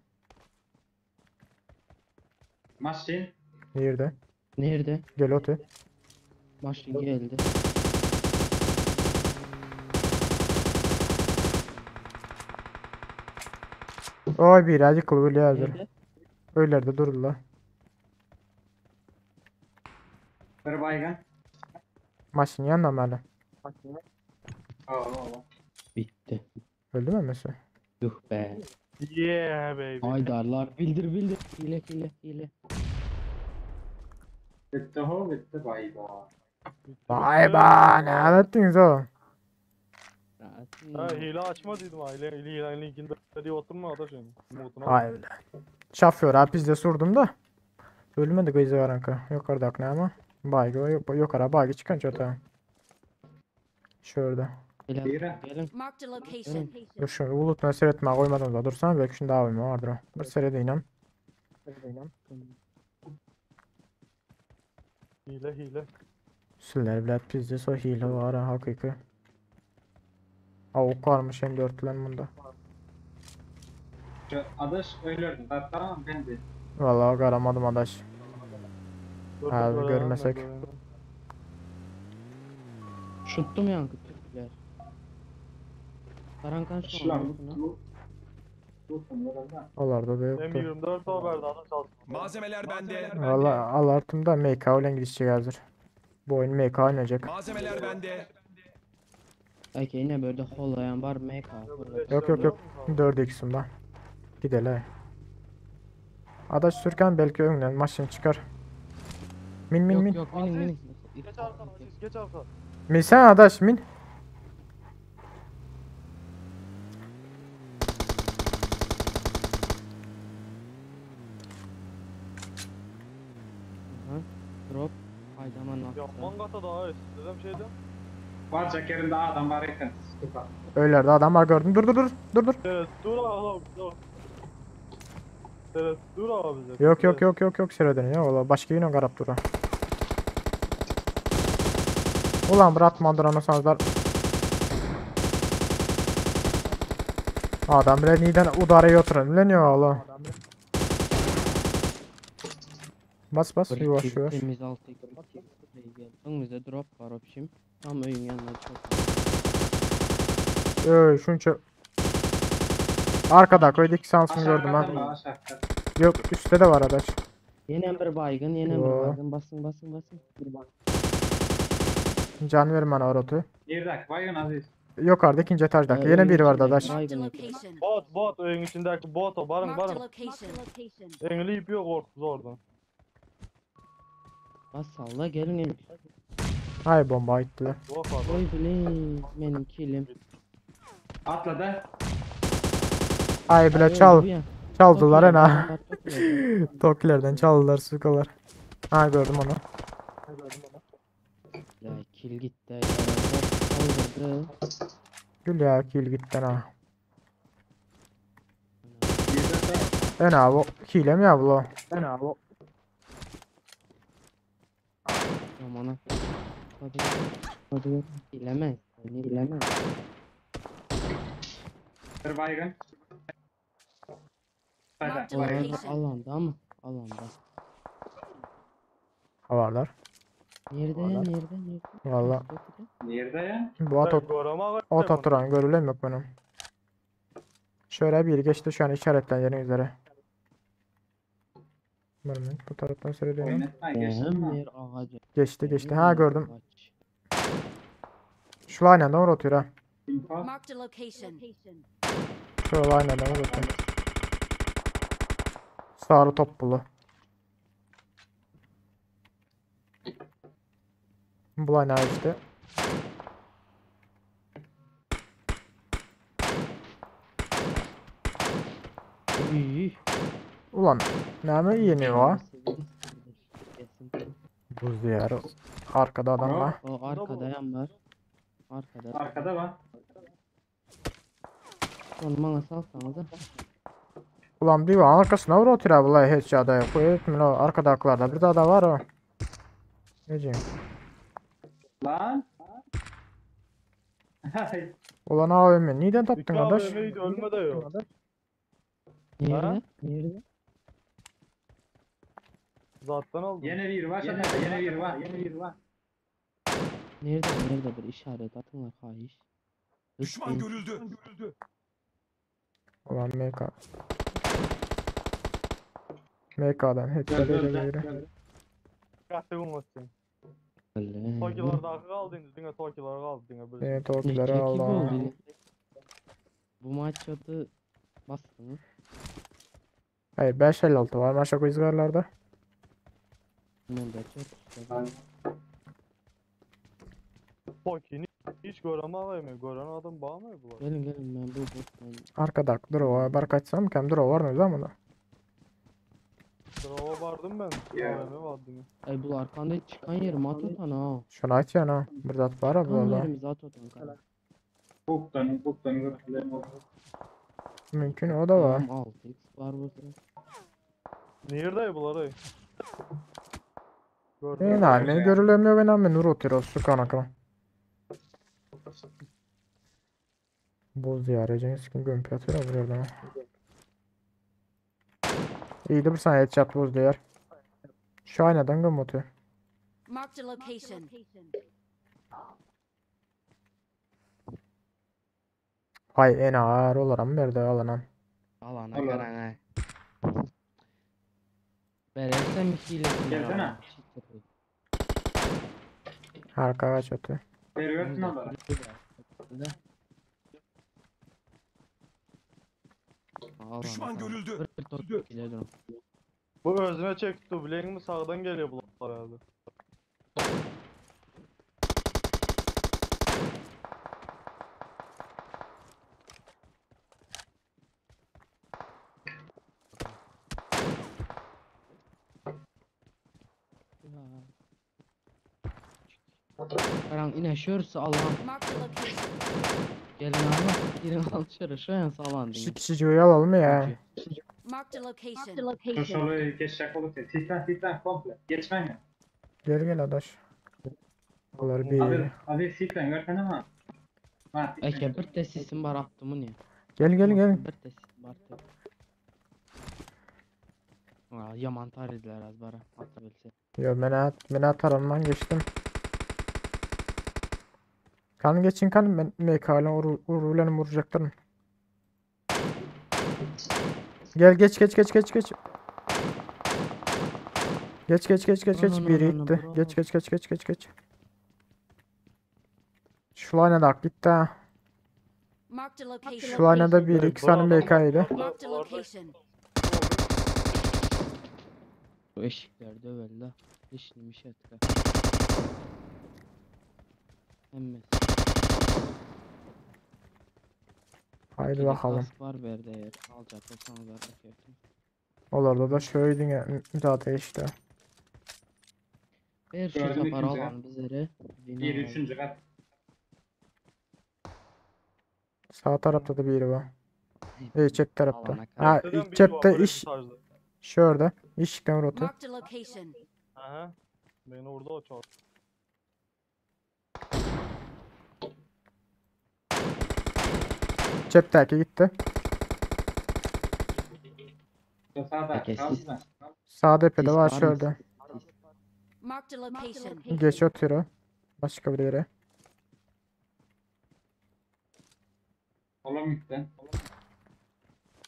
Maşin. Nerede? Nerede? Gel otu. Maşin geldi. Oy bir acı kılı hazır. Öylerde durdular. Bir baygın. Maşın yanında mı hala? Oo. Bitti. Öldü mü mesela? Yuh be. Yeah baby. Haydarlar bildir bildir. Hile hile hile. Bitti ho bitti bay bay. Vay be ne ettiniz o? Ha hile açma dedim ha. Hile hile linkinde diye oturma adaş yani. Vay be. Şafıyor abi biz de sordum da. Ölmedi gyzy garanka. Yukarıdaki ne ama? Baygı yukarı baygı çıkan çota. Şurada. Gelin. Gelin. Marked a location. Dur şu ulutuna seyretme koymadım da dursana belki şunda abim vardır o. Bir seyredeyim. Hile hile. Süller bilet pizde so hile var ha hakiki. Avuk varmış M4 lan bunda. Şu adaş ölürdü. Bak tamam ben de. Vallahi qaramadım adaş. Gördüm, Abi gören, görmesek. ben gören. Şuttum yankı Türkler. Karankan şu Şulan an. bu. Bu bu. Olarda da yoktu. M24 o verdi adam çalsın. Malzemeler bende. Vallahi alartım da MK ile İngilizce yazır. Bu oyun MK oynayacak. Malzemeler bende. Belki yine böyle holayan var MK. Yok yok yok. 4x'im ben. Gidelim. Adaş sürken belki önden maşın çıkar. Min min Yok min. yok minin minin. Geç arkan Aziz geç arkan. Min sen adaş min. Aha. Drop. Haydi aman Ya atsa. mangata daha iyi. Dedim şeyden. Varacak yerinde adam var yakın. Süper. Öylerde adam var gördüm. Dur dur dur. Dur dur. Evet dur abi dur. Evet dur abi bize. Yok yok yok yok yok seyredin ya valla başka yine garap dura. Ulan bırak mandıranı sanızlar. Adam bile niden udarı oturan bile ne valla. Bas bas Bir yavaş iki, yavaş. Temiz altı iki. Önümüzde drop var opşim. Tam öyün yanına çok. Öy şunca. Arkada koydu iki sansını Aşağı gördüm ha. katın var, aşağı kat. Yok üstte de var adaş. Yine bir baygın, yine bir Yo. baygın. Basın basın basın. Bir baygın. Can verme bana orotu. Bir dakika baygın Aziz. Yukarıda ikinci etajdaki. Ee, Yine öyün biri vardı içindeki adaş. Marked a Baygın ekran. location. Bot bot öyün içindeki bot o barın Marked a barın. location. Engli ipi yok ortada oradan. Bas salla gelin gelin. Hay bomba ittiler. Bot var. Oy bile benim kilim. Atladı. Ay bile Ay, çal. bu ya. Çaldılar Tokilerden ana. var, Tokilerden. Tokilerden çaldılar sukalar. Ha gördüm onu. Ya kill gitti. Ya bot kaldırdı. Gül ya kill gitti ha. Bir dakika. En abi hile mi ya bu? En abi. Aman ha. Hadi. Hadi. Bilemez. Bilemez. Bir baygın. Hadi Marked a Onlar baygın. da location. alanda ama alanda. Havarlar. Nerede nerede nerede? Valla. Nerede ya? Bu at Ben göremem. ot oturan görülen yok benim. Şöyle bir geçti şu an işaretlen yerin üzere. Bilmiyorum, bu taraftan söylüyorum. Oynatma geçti mi? Yer ağacı. Geçti geçti. Ha Yer gördüm. ağaç. Şu aynen doğru oturuyor ha. Info. Marked a location. Şöyle aynen doğru oturuyor. Sarı toppulu. Bu aynen işte. Üy. Ulan ne mi yeniyor ha? Buz diyarı. Arkada adam var. O arkada yan var. Arkada. Arkada var. Onu bana salsanız da. Ulan bir var arkasına vur otur abi vallahi hiç yada yok. Evet mi o arkada aklarda bir daha da var o. Ne diyeyim? Lan. Ulan AVM neden taptın İki kardeş? AVM'ydi ölme de yok. Nerede? Nerede? Zaten aldım. Yine bir var. Yine, yine bir var. Yine bir var. Nerede? Nerede bir işaret atın var hayiş. Düşman görüldü. Ulan MK. MK'dan Öldü headshot öldü. göre. öldü. Katı olmasın. Tokilar da kaldı indi. Dine Tokilar kaldı dine böyle. Yine torpileri aldı. ha. Bu maç adı bastı mı? Hayır 556 var maşa izgarlarda. Ben de çok güzel. Toki'ni hiç göremem AVM. Gören adam bağ mı bu? Gelin gelin ben bu bottan Arkada dur o var kaçsam kem dur o var ne zaman da. Drop'a bardım ben. Ya. AVM vardı. Ay bu arkanda çıkan yerim at otan ha. Şunu aytýan ha. Bir zat bar ha Çıkan bu yerimiz at otan kara. Buktan, buktan götürülen oldu. Mümkün o da var. Tamam 6x var bu sıra. Nerede bular ay? Gördüm. Ne ne men görülemiyor ben ama nur otur olsun kanaka. Boz diyarı skin gömüp atıyor bu yerden. İyi de bir saniye headshot boz diyar. Şu aynadan göm atıyor. Marked a location. Hay en ağır olaram berdi alanan. Alana Allah. karan ay. Verersem hilesini Gelsene. Arka kaç atıyor. Veriyorsun onlara. Düşman görüldü. Bu özüne çekti. Bilen mi sağdan geliyor bular herhalde. Karan ine şörse Allah'ım. Marked a location. Gelin abi. Girin al şöyle şöyle salan Şu kişiyi alalım ya. Marked a location. Şu şolu geçecek olur. Sislen sislen komple. Geçmen ya. Gel gel adaş. Olar bir. Abi, abi sislen görsene ama. Ha, sislen. Eke bir de sisim var attımın ya. Gel gel gel. Bir de sisim var attım. Aa, yaman tarihler az bara. Atabilse. Yo ben at ben atarımdan geçtim. Kan geçin kan ben MK ile urulanı vuracaklarım. Gel geç geç geç geç geç. Geç geç geç geç geç No, no, biri no, no, gitti. bro. Geç geç geç geç geç geç. Şu line da gitti ha. Marked a location. Şu line da bir iki tane MK ile. Marked a location. Bu eşikler döveldi. Dişini etti. Emmesi. Haydi Gidip bakalım. kask var berde eğer alacak olsanız artık Onlarda da şöyle zaten işte. Ver şu Gördüm sapar ikinci. alan bizlere. Bir üçüncü kat. Sağ tarafta da biri var. İyi çep tarafta. Alana Ha Neden biri var cepte böyle iş bir tarzda? şurada. İşten rotu. Marked a location. Aha. Beni orada o çağırdı. Cepteki gitti. Şu Sağda. Peki, Kaldı da. Sağ tepede Sis var var mı? şurada. Marked a location. Geç oturuyor. Başka bir yere. Oğlum gitti.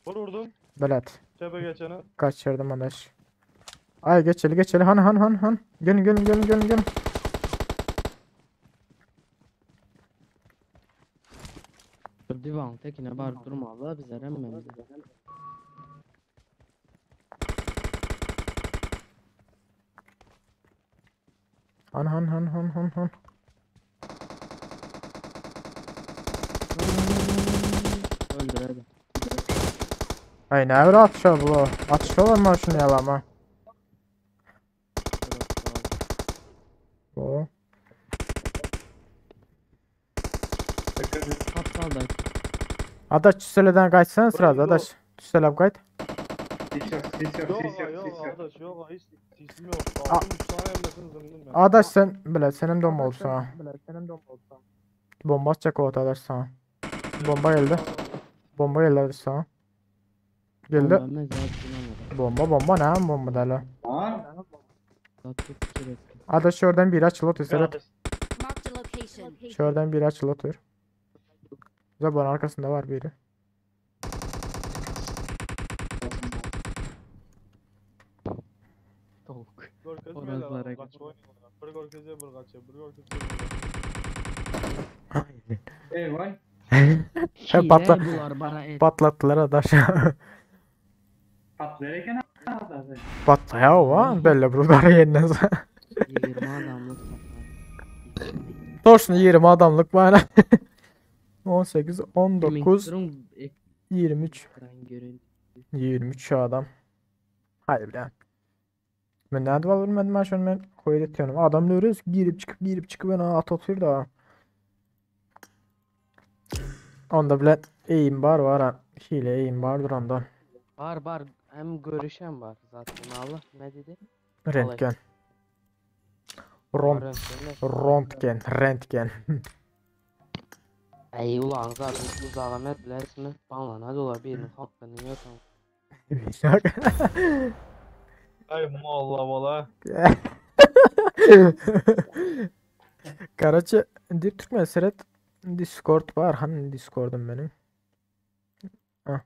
Vur vurdum. Belat. Çepe geçeni. Kaçırdım adaş. Ay geçeli geçeli han han han han. Gelin gelin gelin gelin gelin. Divan tekine bar durmalı bizlere emmemize. Han han han han han han. Öldür hadi. Ay ne öyle atışıyor bu. Atışıyorlar mı şunu yalama? Bu. Aptal da Adaş tüseleden kaçsana sırada adaş. Tüselep kayt. Sis yok, sis yok, Yok sis yok, yok sis yok. arkadaş yok hiç sisim yok. Aldım 3 tane emlesini zımdım ben. Adaş sen bile senin de olsun ha. Bomba atacak o adaş sana. Bomba geldi. Bomba geldi adaş sana. Geldi. Bomba mezar dinamada. Bomba bomba ne bomba da la. Var. Zaten sürekli. Adaş şuradan biri açıl otur Serhat. Marked a location. Şuradan biri açıl otur. Zabanın arkasında var biri. Tavuk. Görkezmeyeler Horozlara adam, kaç oynuyorlar. Bir görkezeye bir kaçıyor, bir görkezeye bir kaçıyor. Eyvah. Hile patla- bular bana et. Patlattılar adaş. Patlayarken aldı. Patla ya o ha. Belli buraları yeniden. 20 adamlık sapar. Torsun 20 adamlık bana. 18, 19, Durun 23. ekran görüntü. 23 adam. Haydi bir daha. Men nädip alyp bilmedim ha şony men koýut etýänim. Adam lörüs girip çykyp girip çykyp ena at otyr da. Onda bilen eýim bar bar ha. Hile eýim bardyr onda. Bar bar hem görüş hem bar zaten Allah ne dedi? Rentgen. Ront röntgen, rentgen. Ey ulan zaten uzağa merdiler mi? Banlana dolar birinin hakkını yok ama. Ay molla bola. Karaçı dip Türkmen seret Discord bar. Hani Discord'um benim. Ah.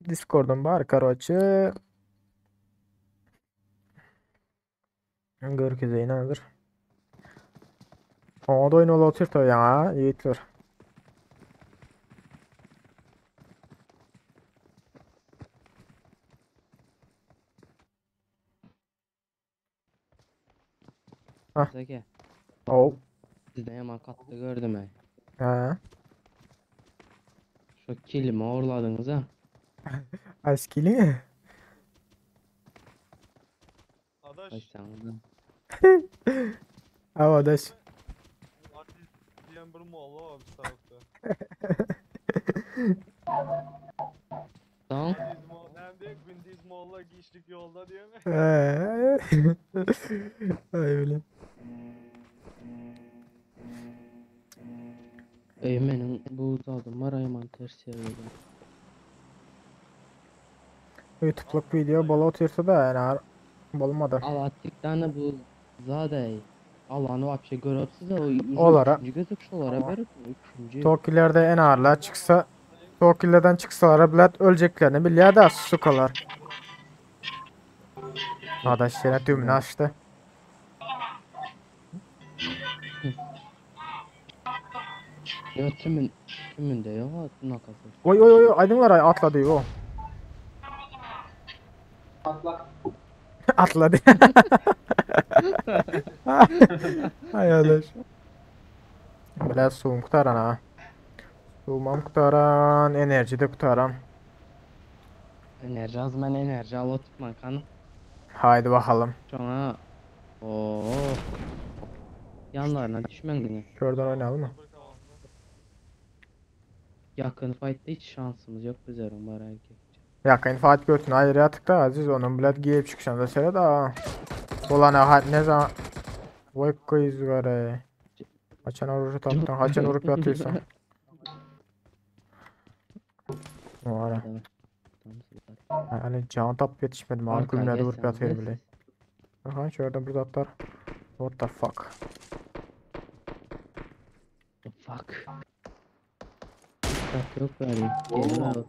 Discord'um bar karoçe. Görkezeyini hazır. O da oyun ola oturtu ya yiğitler. Hah. Zeki. Oh. Sizden yaman katlı gördüm ey. Ha. Şu kilimi orladınız ha. Askili. Adaş. Ay sen de. Ama adaş. Aziz diyen bir molla var bir tarafta. Tamam. Aziz molla hem de gündüz molla geçtik yolda diye mi? Ay öyle. Eymen'in bu uzadım var yaman ters yere YouTube'luk video bola otursa da yani bolmadı. Al attık tane bu zade Allah'ını vapşe görüp size o Olara. Üçüncü gözük şolara berip üçüncü. Tokilerde en ağırlar çıksa Tokillerden çıksalar bilet öleceklerini biliyor da sukalar. Adaş yine tümünü açtı. Ya tümün tümünde yok nakası. Oy oy oy aydınlar ay atladı o. Atla. Atladı. Ay adaş. Biraz soğum kutaran ha. Soğumam kutaran, enerji de kutaran. Enerji az ben enerji al oturtma kanı. Haydi bakalım. Sonra Oo. Yanlarına düşmen yine. Şuradan oynayalım mı? Yakın fight'ta hiç şansımız yok biz var erkek. Yakın fight götünü ayrı yatık da Aziz onun bilet giyip çıkışında seyret ha. Ulan ha ne zaman Vay koyuz gare. Haçan orucu taptın, haçan orup yatıyorsun. Var. Yani can tap yetişmedim. Abi Arka gülmedi vurup gelsen, yatıyor gelsin. bile. Aha şurada burada atlar. What the fuck? The fuck. Bak yok böyle. Gelin al.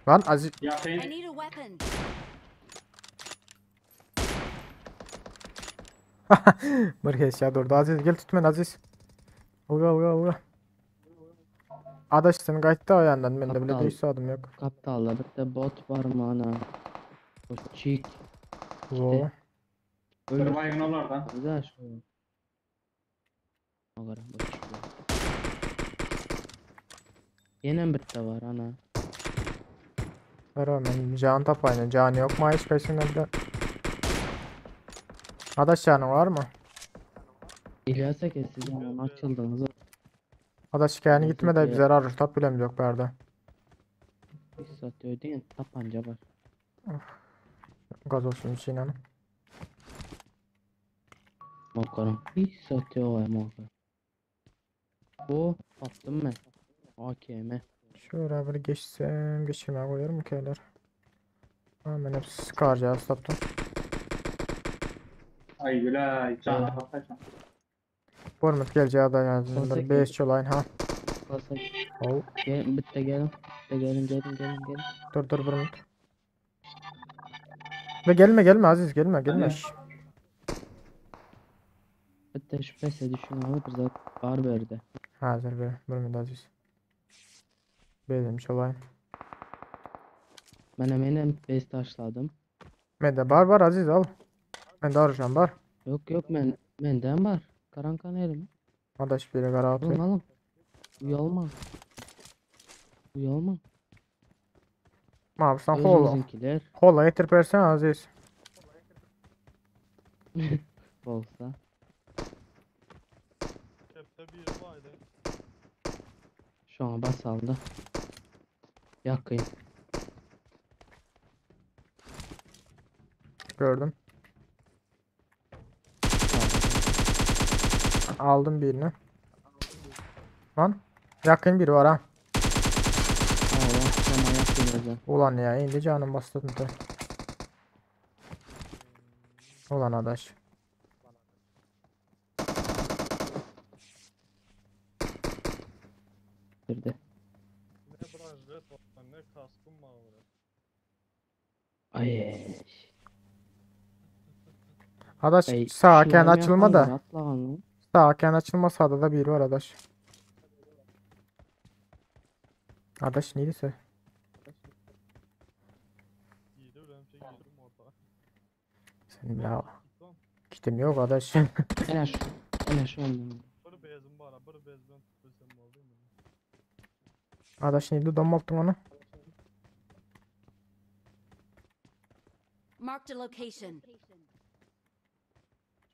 Lan Aziz Yakın. I need a weapon. Bir eşya durdu. Aziz gel tut beni Aziz. Uga uga uga. Adaş sen kayıtta o yandan. Ben de bile Aptal. değişti adım yok. Kaptalla bir de bot var mı ana? O çiğ. Wo. Bir baygın olardan. Güzel şu. Ogara, bu çiğ. Yine bir de var ana. Ver o ben can tapayım. Can yok mu hiç peşinden bile. Adaş canın var mı? İlyas'a siz yaman açıldınız. Adaş hikayeni gitme de Neyse ki- bize arır tap bilemiz yok berde. Bir saat ödeyin tapanca var. Gaz olsun içine. Bakalım. Bir saat var mı? Bu attım ben. AKM. Şöyle bir geçsem geçirmeye koyarım ki eller. Ha, ben hepsi sıkaracağız taptım. Ay gülay. Can bakacağım. Bournemouth geleceği aday yazdım. Olsa 5 olayın ha. Basa Oh. gel bitti gelin. Bitti gelin gelin gelin gelin. Dur dur Bournemouth. Ve gelme gelme Aziz gelme gelme. Hani? Şş. Bitti şu pese düşün abi bir zat var verdi. Hazır be Bournemouth Aziz. Benim olayın. Ben hemen bes taşladım. Ben de var var Aziz al. Ben de arayacağım var. Yok yok ben benden var. Karankan elim. Adaş biri kara Alın atıyor. alın. Uyalma. Uyalma. Abi sen hola. Özümüzünkiler. Hola getirip versene Aziz. Bolsa. Çepde biri bardy. Şoňa basaldy. Ýakyn. Gördüm. Aldım birini. Lan. Yakın biri var ha. Allah tamam yakın özel. Ulan ya indi canım bastırdım da. Ulan adaş. Girdi. Ne branşlet var ne kaskım var orada. Ay. Adaş Ey, sağ şular kendi açılma da. yakın, atlagan lan. Sağ kendi açılma sağda da biri var adaş. Adaş neydi sen? Giydi bilen şey giydim orada. Senin ya. Kitim yok adaş. Ene şu. Ene şu anda. Bir bezim var, bir bezden tutulsam oldu mu? Adaş neydi donmalttın onu. Marked a location.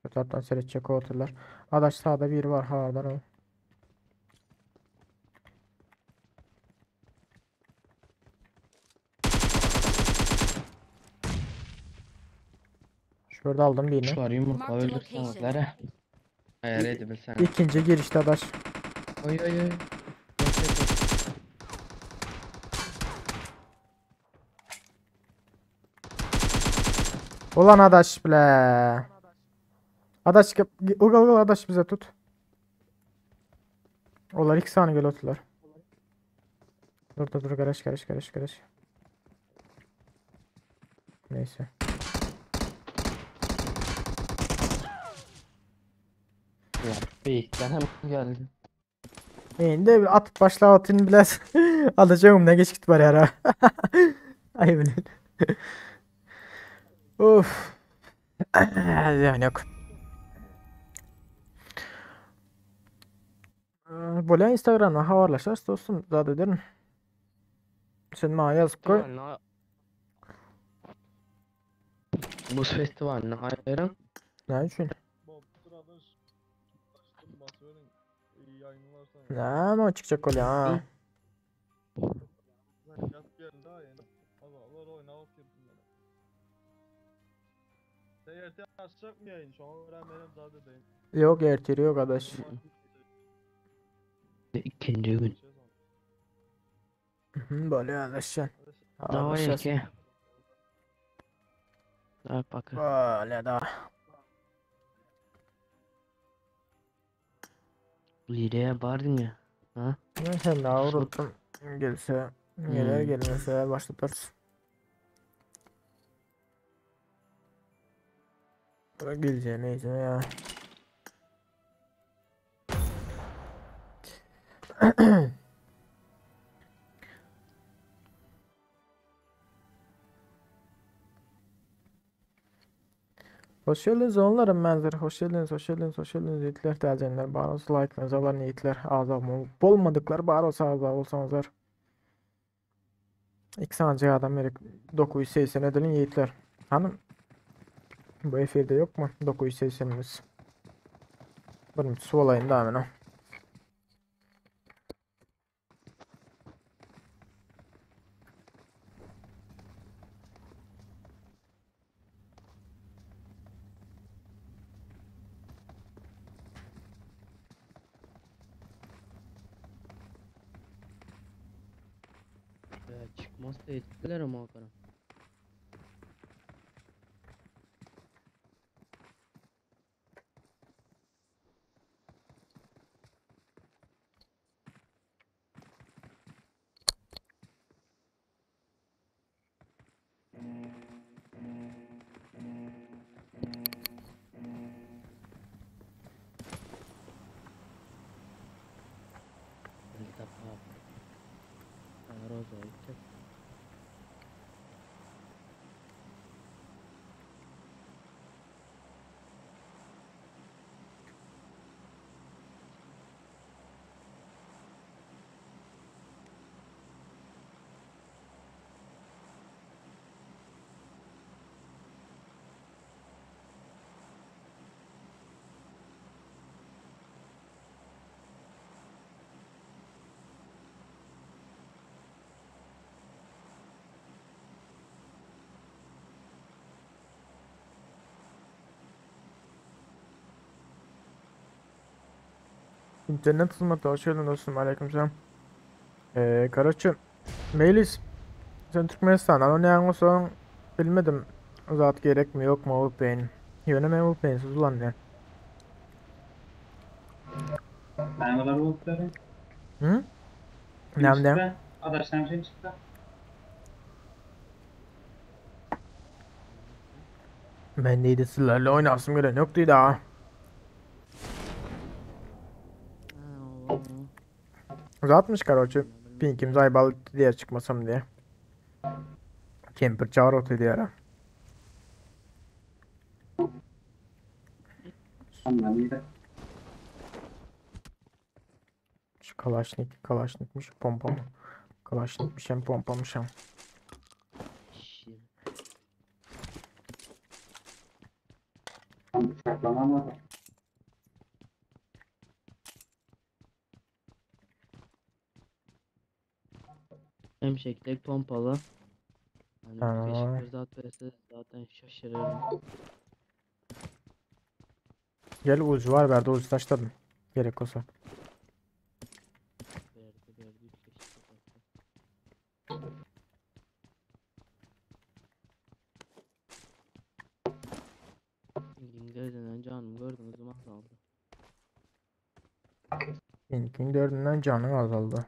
Şu taraftan seyredecek o oturlar. Adaş sağda biri var havadan o. Şurada aldım birini. Şular yumrukla Marked a öldürsen location. atları. Hayal edebilsen. İkinci girişte adaş. Oy oy oy. Yok, yok, yok. Ulan adaş bile. Adaş ugal ugal adaş bize tut. Onlar iki saniye gel oturlar. Dur dur dur garaj garaj garaj garaj. Neyse. Ya beyikten hem geldi. Endi bir atıp başla atın biraz. Alacağım ne geç git var yara. Ay bilin. Of. Yani yok. Böyle Instagram'dan haberleşiriz dostum. Zat ederim. Sen bana yaz koy. Festivaline Buz festivaline ayırın. Ne için? Bob sıradan açtım basıyorum. İyi yayınlarsan. Ne ama çıkacak ol ya. Lan yat geldi daha yeni. Allah Allah oyna oturdum ben. Sen ertesi açacak mı yayın? Şu an öğrenmedim zaten edeyim. Yok erteri yok adaş. İkinci gün. Hı, Böyle adaş sen. Davay Haberleşiriz. ki. Daha bakın. Böyle daha. Lireye vardın ya. Ha? Neyse daha unuttum. Gelse gelir Hmm. gelmese başlatırız. Bırak geleceğim neyse ya. Hoş geldiniz onların mənzir. Hoş geldiniz, hoş geldiniz, hoş geldiniz. Yiğitler, təzənlər, bar olsa like, alan yiğitler, azab bolmadıklar, bar olsa azab olsanızlar. İki sancı adam verip 980 edelim yiğitler. Hanım bu efirde yok mu? 980'imiz. Bunun su olayım da hemen o. Ya çıkmazsa ettiler ama o kadar. Bir defa. Roza gidecek. Internet hyzmaty hoş geldin dostum. Aleykümselam. Ee, Karaçı, Meylis, sen Türkmenistan'dan oynayan olsan bilmedim. Zat gerek mi yok mu VPN. Ýöne men VPN-siz ulanýan. Nämeler bolup beri? Hı? Kim Näme näme? çykdy? Adaşdan kim çykdy? Men diýdi sizlerle oýnasym gelen ýok diýdi ha. Uzatmış karoçi. Pinkim zaybal diye çıkmasam diye. Kemper çağır otu diye ara. Şu kalaşnik, kalaşnikmiş, pompa mı? Kalaşnikmiş hem pompamış hem. Tam bıçaklanamadı. Hemşektek pompalı. Yani Tamam. keşke zat verse zaten şaşırırım. Gel ucu var verdi ucu taşladım. Gerek olsa. Verdi verdi üç keşke zaten. Pingim dördünden canım gördüğünüz zaman azaldı. Pinkin dördünden canın azaldı.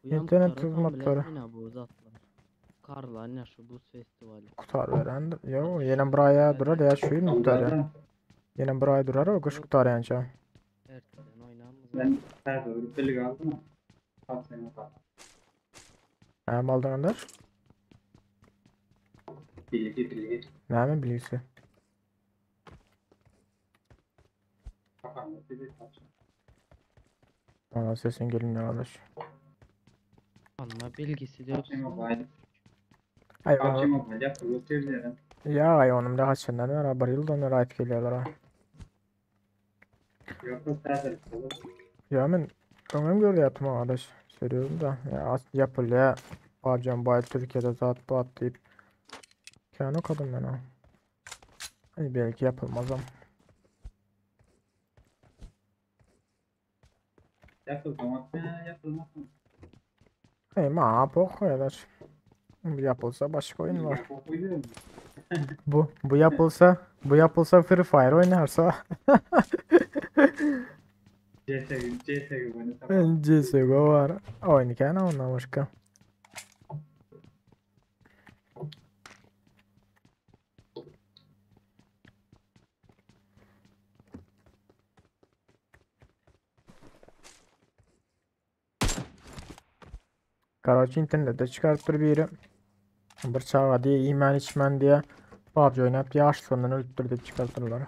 Bu yan İnternet kutara tam hizmetleri. bilet yine bu zatlar. Karlar ne şu buz festivali. Kutar veren. Yo yine buraya durar ya şu yıl kutar ya. Yine buraya durar o kuş kutar yani. Erteden oynamız. Ben nerede öyle birlik aldım mı? Kaç sene kaldı. Hem aldın Önder? Bilgi bilgi. Näme bilgisi? Kafamda bir kaç. Aa, sesin gelmiyor kardeş. Anla bilgisi PUBG diyorsun. Mobile. Ay, PUBG o- Mobile yapılıyor diyebilirim. Ya ay onun da haçandan var bir yıl da rahat geliyorlar ha. Yoksa server olur. Ya men öňem gördi ýatym arkadaş. Söylüyorum da ya as yapılya PUBG Mobile Türkiye'de zat bat deyip Kän okadym men o. Hani belki yapılmaz ama. Yapılmamak mı? Yapılmaz mı? Hey ma bok koyarlar. Bu yapılsa başka oyun var. Yapılıyor mu? Bu yapılsa bu yapılsa Free Fire oynarsa CSGO, CSGO oynasam. CSGO var. Oyun kän ondan başka. Karaoke internette çıkarttır bir yeri. Bir çağa diye imen içmen diye PUBG oynayıp diye açlığından ölüp deyip çıkartırlar.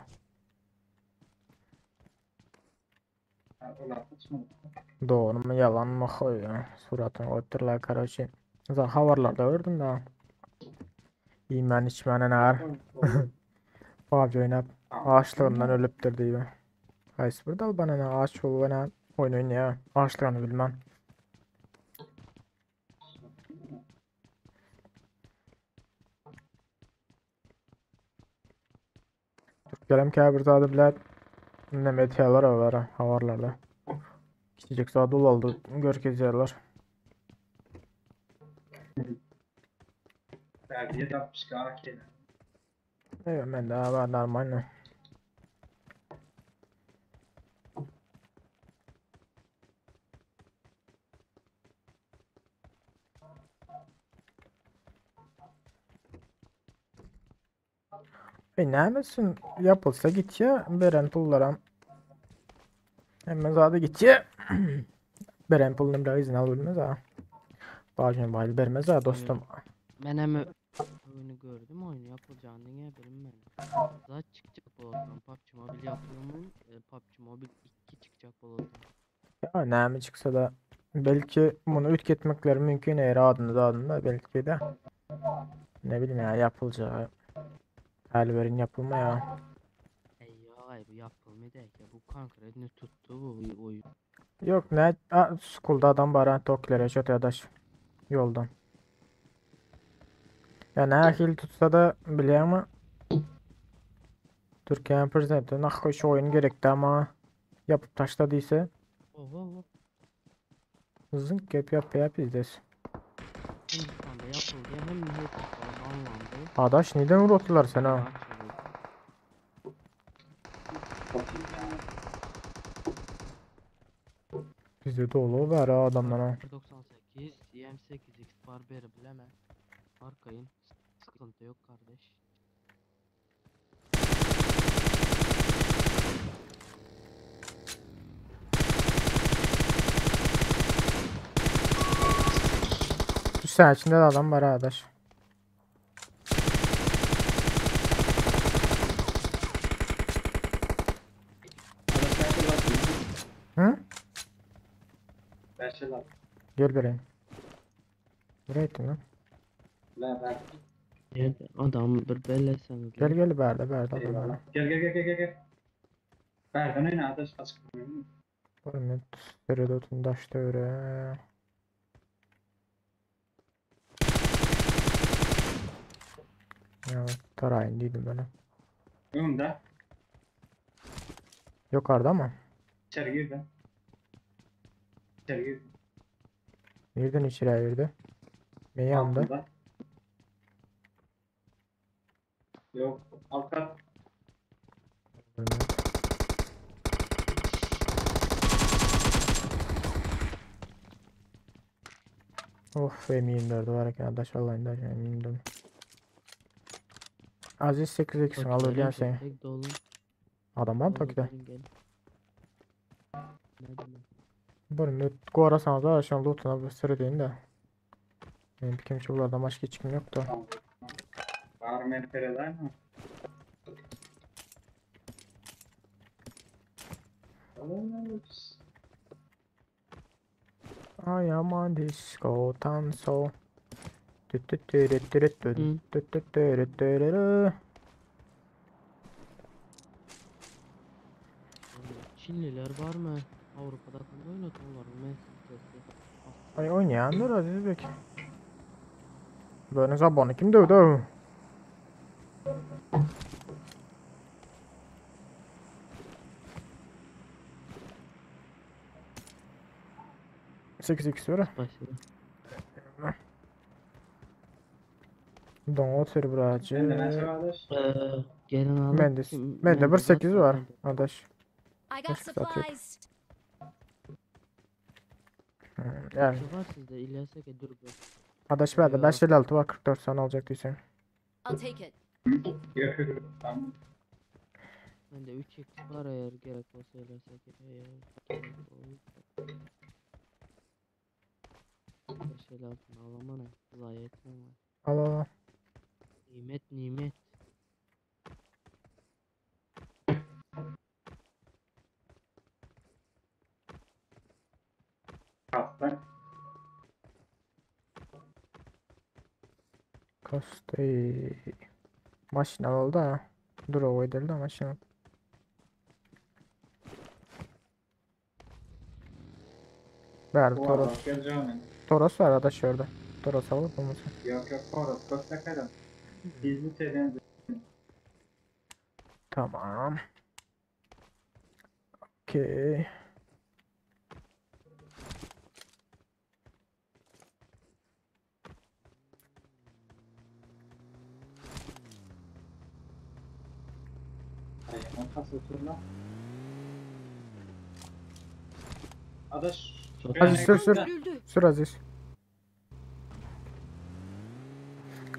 Ulan saçma. Doğru mu yalan mı koyuyor? Suratını koydular karaoke. Zaten haberlerde gördüm da. İmen içmenen eğer PUBG oynayıp açlığından ölüptür diye. Haysi bir dal bana ne aç ol bana oyun oynaya açlığını bilmem. Türklerim käbir zady bilen neme etýärler olara habarlarda. Kiçijek zady ulaldy görkezýärler. Verdiye 60 K Evet men de var normal. E nämesin yapılsa git ya beren pullara. Hemen zady git ya. Beren pulunu biraz izin al bilmez ha. Bazen bayıl bermez ha dostum. Ben hem oyunu gördüm oyunu yapılacağını niye bilim ben. Zaten çıkacak bolotdan PUBG Mobile yapıyor mu? PUBG Mobile 2 çıkacak bolotdan. Ya näme çıksa da belki bunu ütketmekleri mümkün eğer adını da adını belki de ne bileyim ya yapılacağı her verin yapılma ya. Ey ya ay bu yapılmıyor değil ya bu konkret tuttu bu oyun. Yok ne a, school'da adam var ha Toklere çöte adaş. Ýoldan. Ýa nähili tutsa-da bilýäňmi? Türkiýäniň prezidenti nahkoý şu oýun gerekdä maňa ýapyp taşla diýse. Oho. Zynk gep ýapýar pizdes. Hindistanda ýapyldy hemme hesaplar banlandy. Adaş neden uratdylar sen ha? Bizde dolu bäri adamlar ha. 98 M8X bar beri bileme. Arkayın sıkıntı yok kardeş. Şu içinde de adam var adaş. Hı? Gel vereyim. Buraya ettin lan. Nerede? Adam bir belleseniz. Gel gel berde berde adam var. Gel gel gel gel gel. Berden öne adaş açık. Oğlum Peridot'un daşta öyle. Ya tarayın değilim böyle. Önümde. Yukarıda mı? İçeri girdi. İçeri girdi. Nereden içeri girdi? Benim yanımda. Altında. Yok. Alt kat. Of M24 var eken adaş vallahi da M24. Aziz 8x al ölýän sen. Adam var Toki'de. Bir müt gorasanız da şu an lootuna bir sürü deyin de. Benim kimse bulardan başka hiç kim yoktu. Var mı pereden mi? I am on disco tanso. Tü tü tü tü tü tü tü tü tü tü tü. Çinliler var mı? Avrupa'da kim oynatıyorlar? Men sitesi. Ay oynayanlar Aziz Bek. Böyle zabanı kim dövdü? 8x ver. Спасибо. Dongot ver bracı. Ee, gelin alın. Mende, Kim- mende bir mende 8 var var. zaten. Adaş. I got Başka zat yok. supplies. Yani. Şu var sizde İlyas Ege dur bir. Adaş bende 556 var 44 tane alacak diysen. I'll take it. Yok yok yok. Tamam. Bende 3x var eğer gerek olsa İlyas Ege eğer gerek olursa. 556'ını alamana. Zayi etmem var. Al al al. Nimet nimet. Kastı. Kastı. Maşina oldu ha. Dur o edildi maşina. Ver Bu Toros. arada geleceğim ben. Toros var adaş orada. Toros alıp olmasın. Yok yok Toros. Kostakarım. Gizli şeyden Tamam. Okey. Ay, kasa oturma. Adaş. Aziz sür sür. Sür Aziz.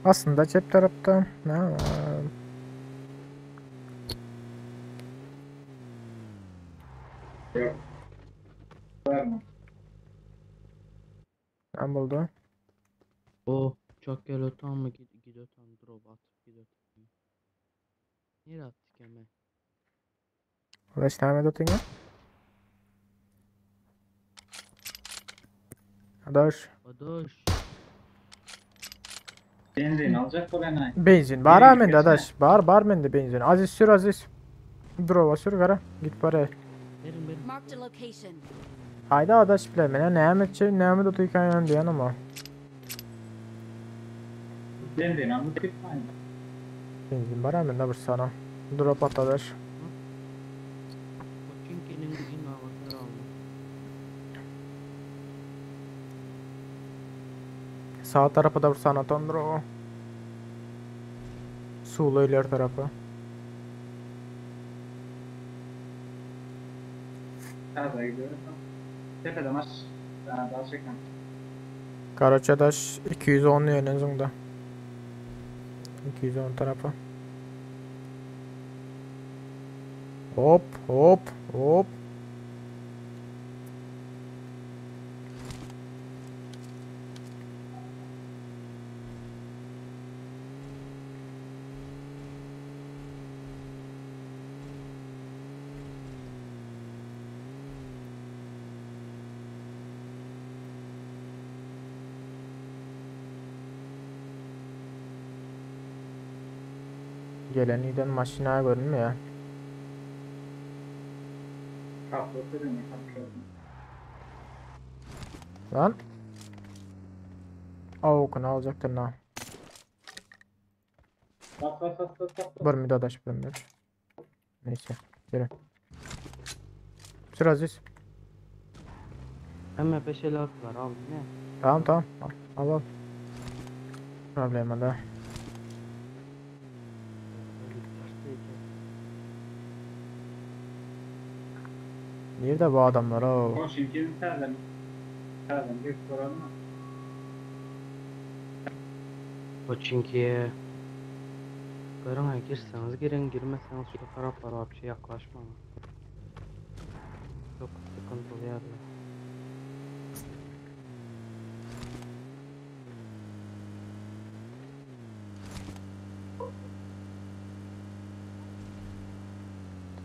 Aslında cep tarafta ne var? Yok. Var mı? Ben buldum. O çok gel otan mı gid gid otan drop atıp gid otan. Nereye attık hemen? Adaş devam et atayım Adaş. Adaş. Benzin alacak bu ben. Benzin. Bar Nereye mende gidiyorsun adaş. Bar bar mende benzin. Aziz sür Aziz. Drova sür gara. Git paraya. Verin verin. Marked a location. Hayda adaş bile mene näme etjek, näme de hikayen diyen ama. Benzin alyp gitmäýin. Benzin bar mende bir sana. Drop atadaş. Çünkinin iň agyr tarafy. Sağ tarafı da bir sana atandır o. Suğla ileri tarafı. Nerede gidiyoruz? Tepeden aç. Daha çeken. Karaçadaş 210 yönün zongda. 210 tarafı. Hop hop hop. Gelen giden maşina görünmüyor. Kaplatı beni kaplatı. Lan. Avukunu alacaktın lan. Bas bas bas bas bas. Bir mi dadaş bir mi? Neyse. Yürü. Sür Aziz. Hemen 556 var aldım ya. Tamam tamam. Al al. al. Problema da. Nerede bu adamlar o? O şimdi terden. Terden bir soralım mı? O çünkü Görün girseniz girin girmeseniz şu taraflara bir şey yaklaşmayın. Çok sıkıntılı yerler.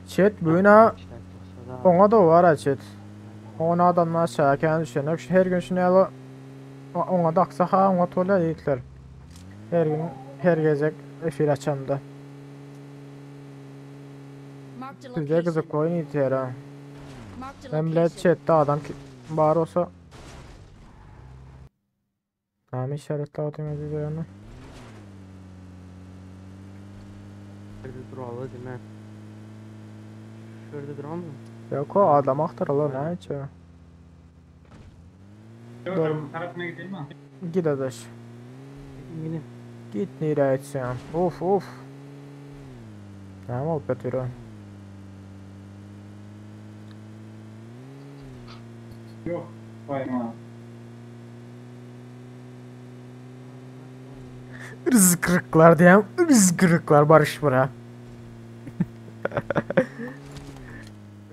Chat bugün ha ona da var ha chat. Ona adamlar aşağı kendi düşünüyor. Her gün şunu yalı ona da aksa ha ona tola yiğitler. Her gün her gece efir açamda. Marked a Sizde location. kızık oyun yiğitler ha. Marked a Ben bile location. chatte adam ki bar olsa Tamam işaretle atayım Aziz ayağını. Şurada duralı değil mi? Şurada duran mı? Yok o adam aktarılı ne içi. Yok, Doğru. tarafına gidelim mi? Git adaş. Yine. Git nereye etsen. Of of. Tamam olup yatıyor. Yok. Koyma. Rızkırıklar diyem. Rızkırıklar barış bura.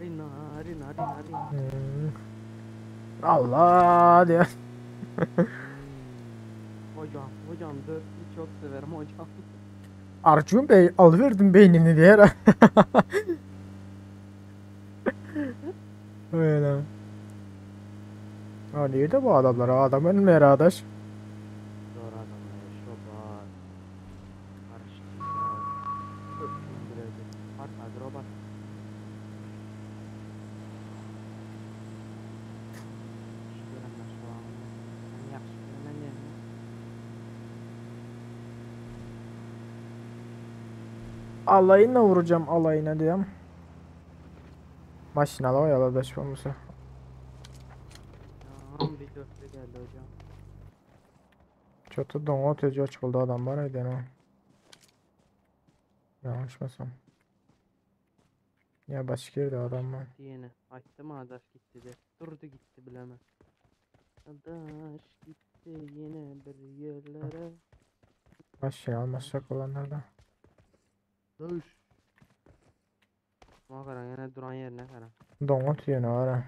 Rina, Rina, Rina, Rina. Hmm. Allah diye. Hocam, hocam dörtlü çok severim hocam. Arjun Bey alıverdim beynini diye. Öyle. Ha nerede bu adamlar? Adam ölmüyor arkadaş. Zor adamlar, şobar. Karıştırmışlar. Öptüm Arka droba. Şu görenler şu an. Ben yaxşı görenler yerine. Alayına vuracağım alayına diyem. Maşinalı o arkadaş olmasa. Tamam bir dörtlü geldi hocam. Çatı doğa tecrübe açıldı adam var ya o. Yanlışmasam. Ya başka yerde adam var. Yine. Açtı mı adaş gitti de. Durdu gitti bilemem. Adaş gitti yine bir yerlere. Maşina almazsak olanlarda. Dövüş. Buna karan yine duran yerine karan. Donut yine var ha.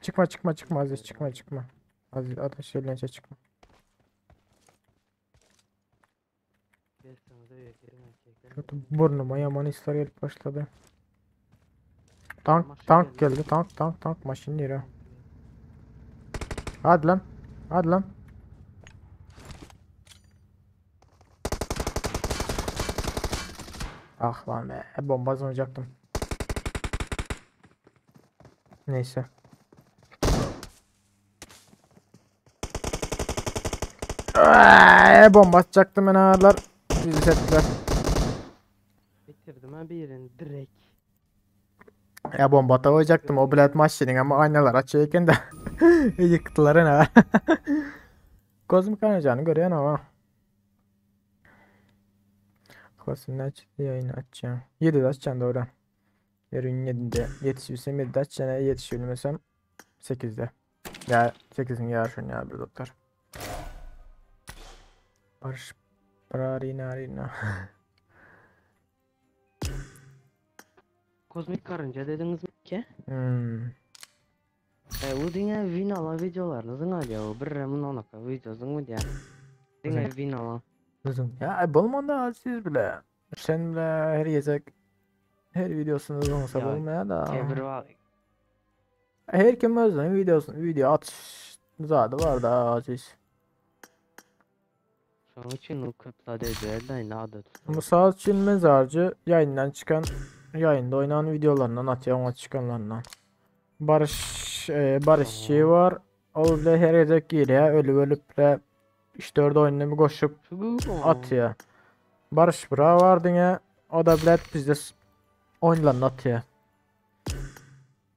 Çıkma çıkma çıkma Aziz çıkma çıkma. Aziz ateş yerine çıkma. Kötü burnuma yaman hisler gelip başladı. Tank Maşin tank geldi. geldi tank tank tank maşin yeri. Hadi lan. Hadi lan. Ah lan be bomba zınacaktım. Neyse. Eee, bomba atacaktım ben ağırlar. Bizi ettiler. Bitirdim ha birini direkt. Ya bomba atacaktım o bilet maçının ama aynalar açıyorken de yıktılar ne. Kozmik kaynayacağını görüyorsun ama. Klasını aç, yayını açacağım. 7'de açacağım doğru. Yarın 7'de yetişirsem 7'de açacağım. Eğer yetişebilmesem 8'de. Ya 8'in yarışın ya bir doktor. Barış Brarina Arina. Kozmik karınca dediniz mi ki? Hmm. E, o diňe win alan videolarınızın alıyor. O bir remin onaka videosun mu diye. Diňe win alan. Uzun. Ya bolmanda aziz bile. Sen bile her gece her videosunu uzun olsa Ya, bolmaya da. Tebrik var. Her kim özünün videosunu video at zadı var da aziz. Şonuň üçin o köp zat edýär da indi adat. Misal üçün mezarcı yayından çıkan yayında oynanan videolarından atıyor ona çıkanlarından. Barış e, Barışçı var. O bile her gece giriyor ölüp ölüp de 3-4 oyunu bir koşup atıyor. Barış Bra var diye o da bile bizde oyunlarını atıyor.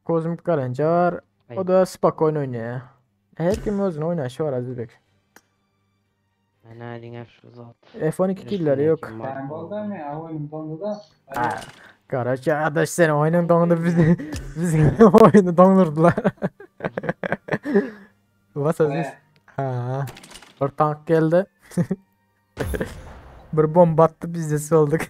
Kozmik Karınca var. O da spak oyun oynuyor. Her kim özünü oynayışı var Aziz Bek. Menä diňe şu zat. F12 killeri yok. Ben bolda ne? Oyunum dondu da. Ha, Karaca arkadaş sen oyunun dondu bizi bizim oyunu dondurdular. Bas Aziz. Ha. Bir tank geldi. Bir bomba attı biz de olduk.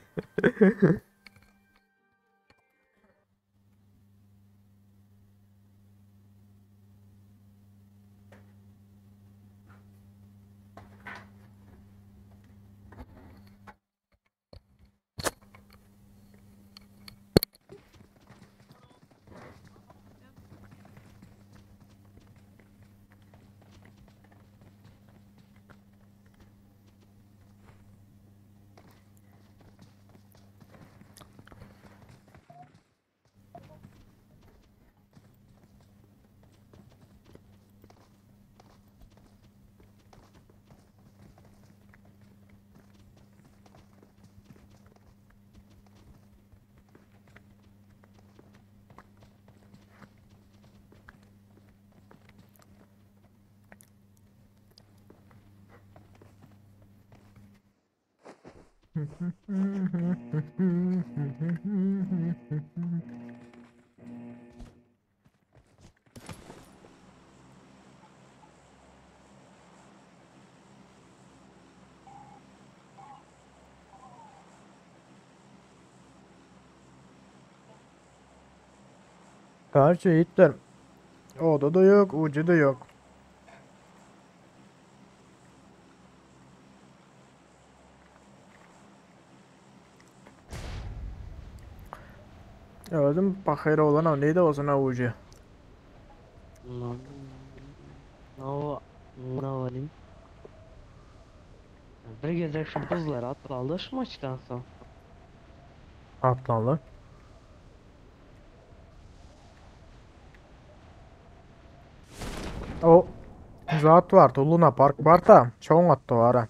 Karşı yiğitler. Oda da yok, ucu da yok. Özüm bakır olan o neydi olsun o ucu. No. No, no alayım. Bir gezek şu buzları atlalı şu maçtan sonra. Atlanlı. O zat var, Luna Park var da çoğun attı var ha.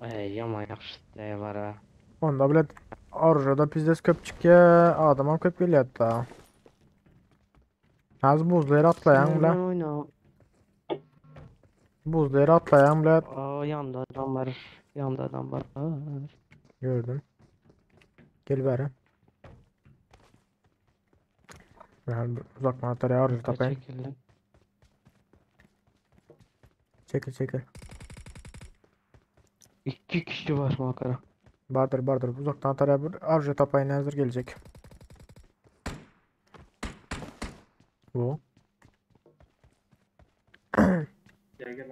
Ey yaman yaxşı şey var ha. Onda bile Arjada pizdes köp çıkıyor, adamam köp geliyor hatta. Az buzlu yere atlayan bile. Ben oyna. Buzlu yere atlayan bile. Aa yanında adam var. Yanında adam var. Gördüm. Gel beri. Ben uzak mantaraya arzu tapayım. Çekildim. Çekil çekil. İki kişi var makara. Bardır bardır uzaktan taraya bir arzu tapayın hazır gelecek. Bu.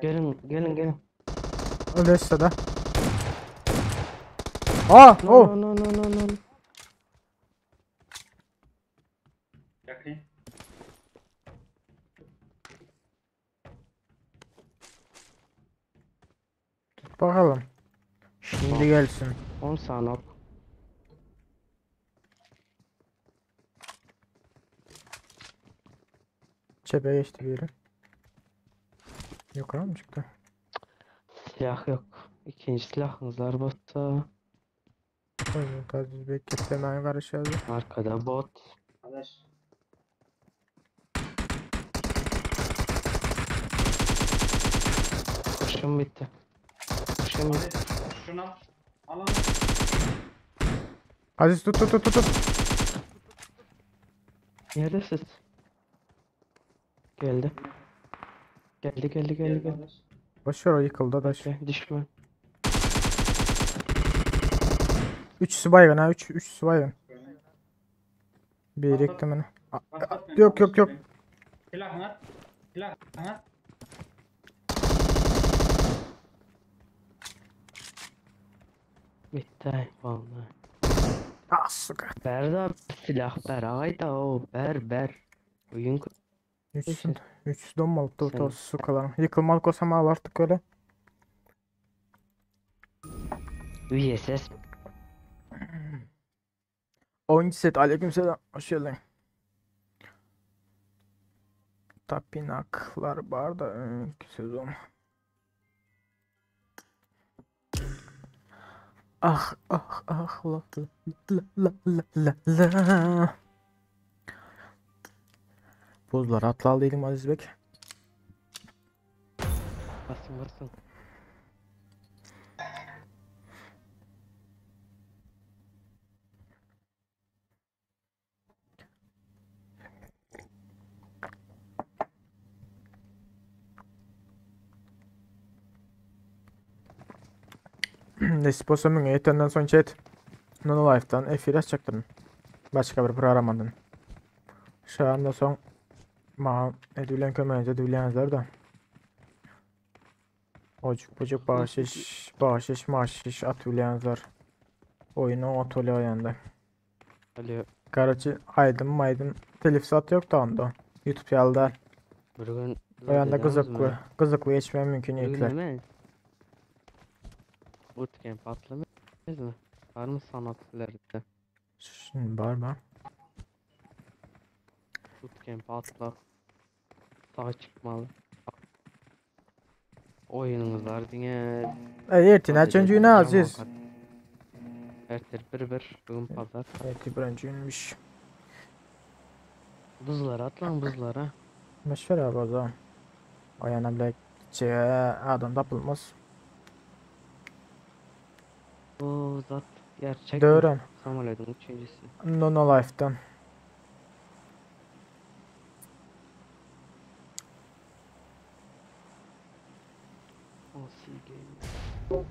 Gelin gelin gelin. Öyleyse de. Aa, No, oh. no no no no no. Yakın. Tut bakalım. Şimdi gelsin. 10 saniye. Çepe geçti biri. Yukarı mı çıktı? Silah yok. İkinci silahınızlar bolsa. Oýun Aziz Bek geplemäge garaşýardy. Arkada bot. Adaş. Kurşun bitti. Kurşun bitti. Şunu al. Al al. Aziz tut tut tut tut. tut. Neredesiniz? Geldi. Geldi geldi geldi geldi. Boş ver o ýykyldy adaş. Bekle, düşman. Üçüsü baygın ha 3 üçüsü baygın. Bir ekti meni. Yok yok yok. Silahını at. Silahını at. Bitti vallahi. Ah suka. Ber da silah ber ayda o ber ber. Oyun Üçüsü, üçüsü donmalık Sen- da sukalar. Ýykylmalyk bolsa mal artık öyle. USS Oyuncu set aleykümselam. Hoş geldin. Tapinaklar var da önceki sezon. Ah ah ah la la la la la la la. Buzlar atla değilim Aziz Bek. basın basın. Nesip olsa müňe ýetenden soň chat. Nono Life'dan efir açjakdyryn. Başga bir programdan. Şu anda soň maňa edilen kömeginize edilýänler da. Ocuk bucuk bağışış, bağışış, maaşış at bilýänler. Oyunu otolýar ýanda. Alo. Karaçı aydın maydın telif sat yok da onda. YouTube ýaly Bir gün O ýanda gyzykly, gyzykly geçmeye mümkün Bir gün ýetler. neme? Bootcamp atlamayız mı? Var mı sanatçılarda? Şimdi var mı? Bootcamp atla. Sağ çıkmalı. Oyunumuz var diňe. E, ertin açıncı günü Aziz. Ertir bir bir bugün pazar. Ertin birinci günmüş. Buzlara atlan buzlara. Meşver abi o zaman. O yana bile adam tapılmaz. Bu zat gerçek mi? Dövrem. Samolyotun üçüncüsü. Nono Life'dan. OC Game.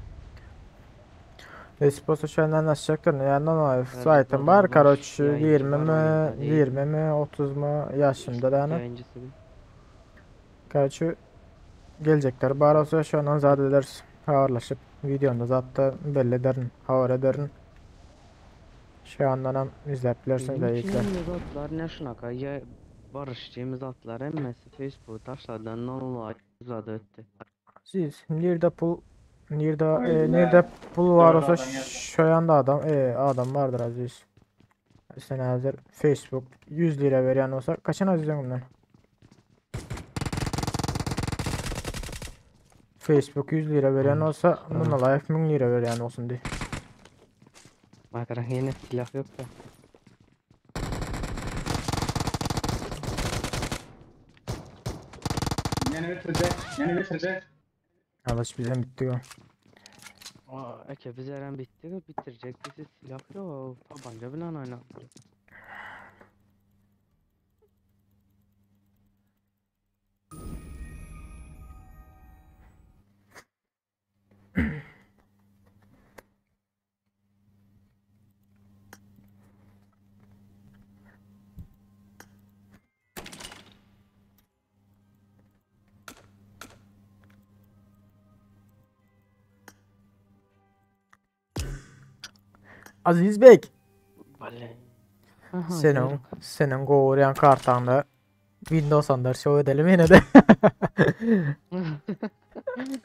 Nesip olsa şöyle açacaktır. Yani Nono Life Evet, zaten adam var. var. Karoç Yayıncı 20 var mi oyunda değil. 20 mi 30 mu yaşında da yani. Yayıncısı bir. Karoç gelecekler. Bar olsa şu an zat ederiz. Habarlaşıp videonda zaten belli ederin. Haber ederin. Şu andan hem izleyip bilirsiniz Benim için de hemme zatlar ne şunaka ya barışçı zatlar hemmesi Facebook taşlardan Nono Life zadı ötdi. Siz nerede pul nerede Haydi nerede pul var Dört olsa adam geldi. şu anda adam adam vardır Aziz. Sen hazır Facebook 100 lira veren olsa kaçan Aziz bundan? Facebook 100 lira veren olsa buna Life 1000 lira veren olsun diye. Bak yine silah yok da. Yeni bitirecek. Yeni bitirecek. Alış bize bitti o. Aa, eke biz Eren bitti bitirecek bizi silah yok. Tabanca bile oynatıyor. Aziz Bek. Vallahi. Aha, Senin senin goğuryan kartanda Windows 14 show edelim yine de.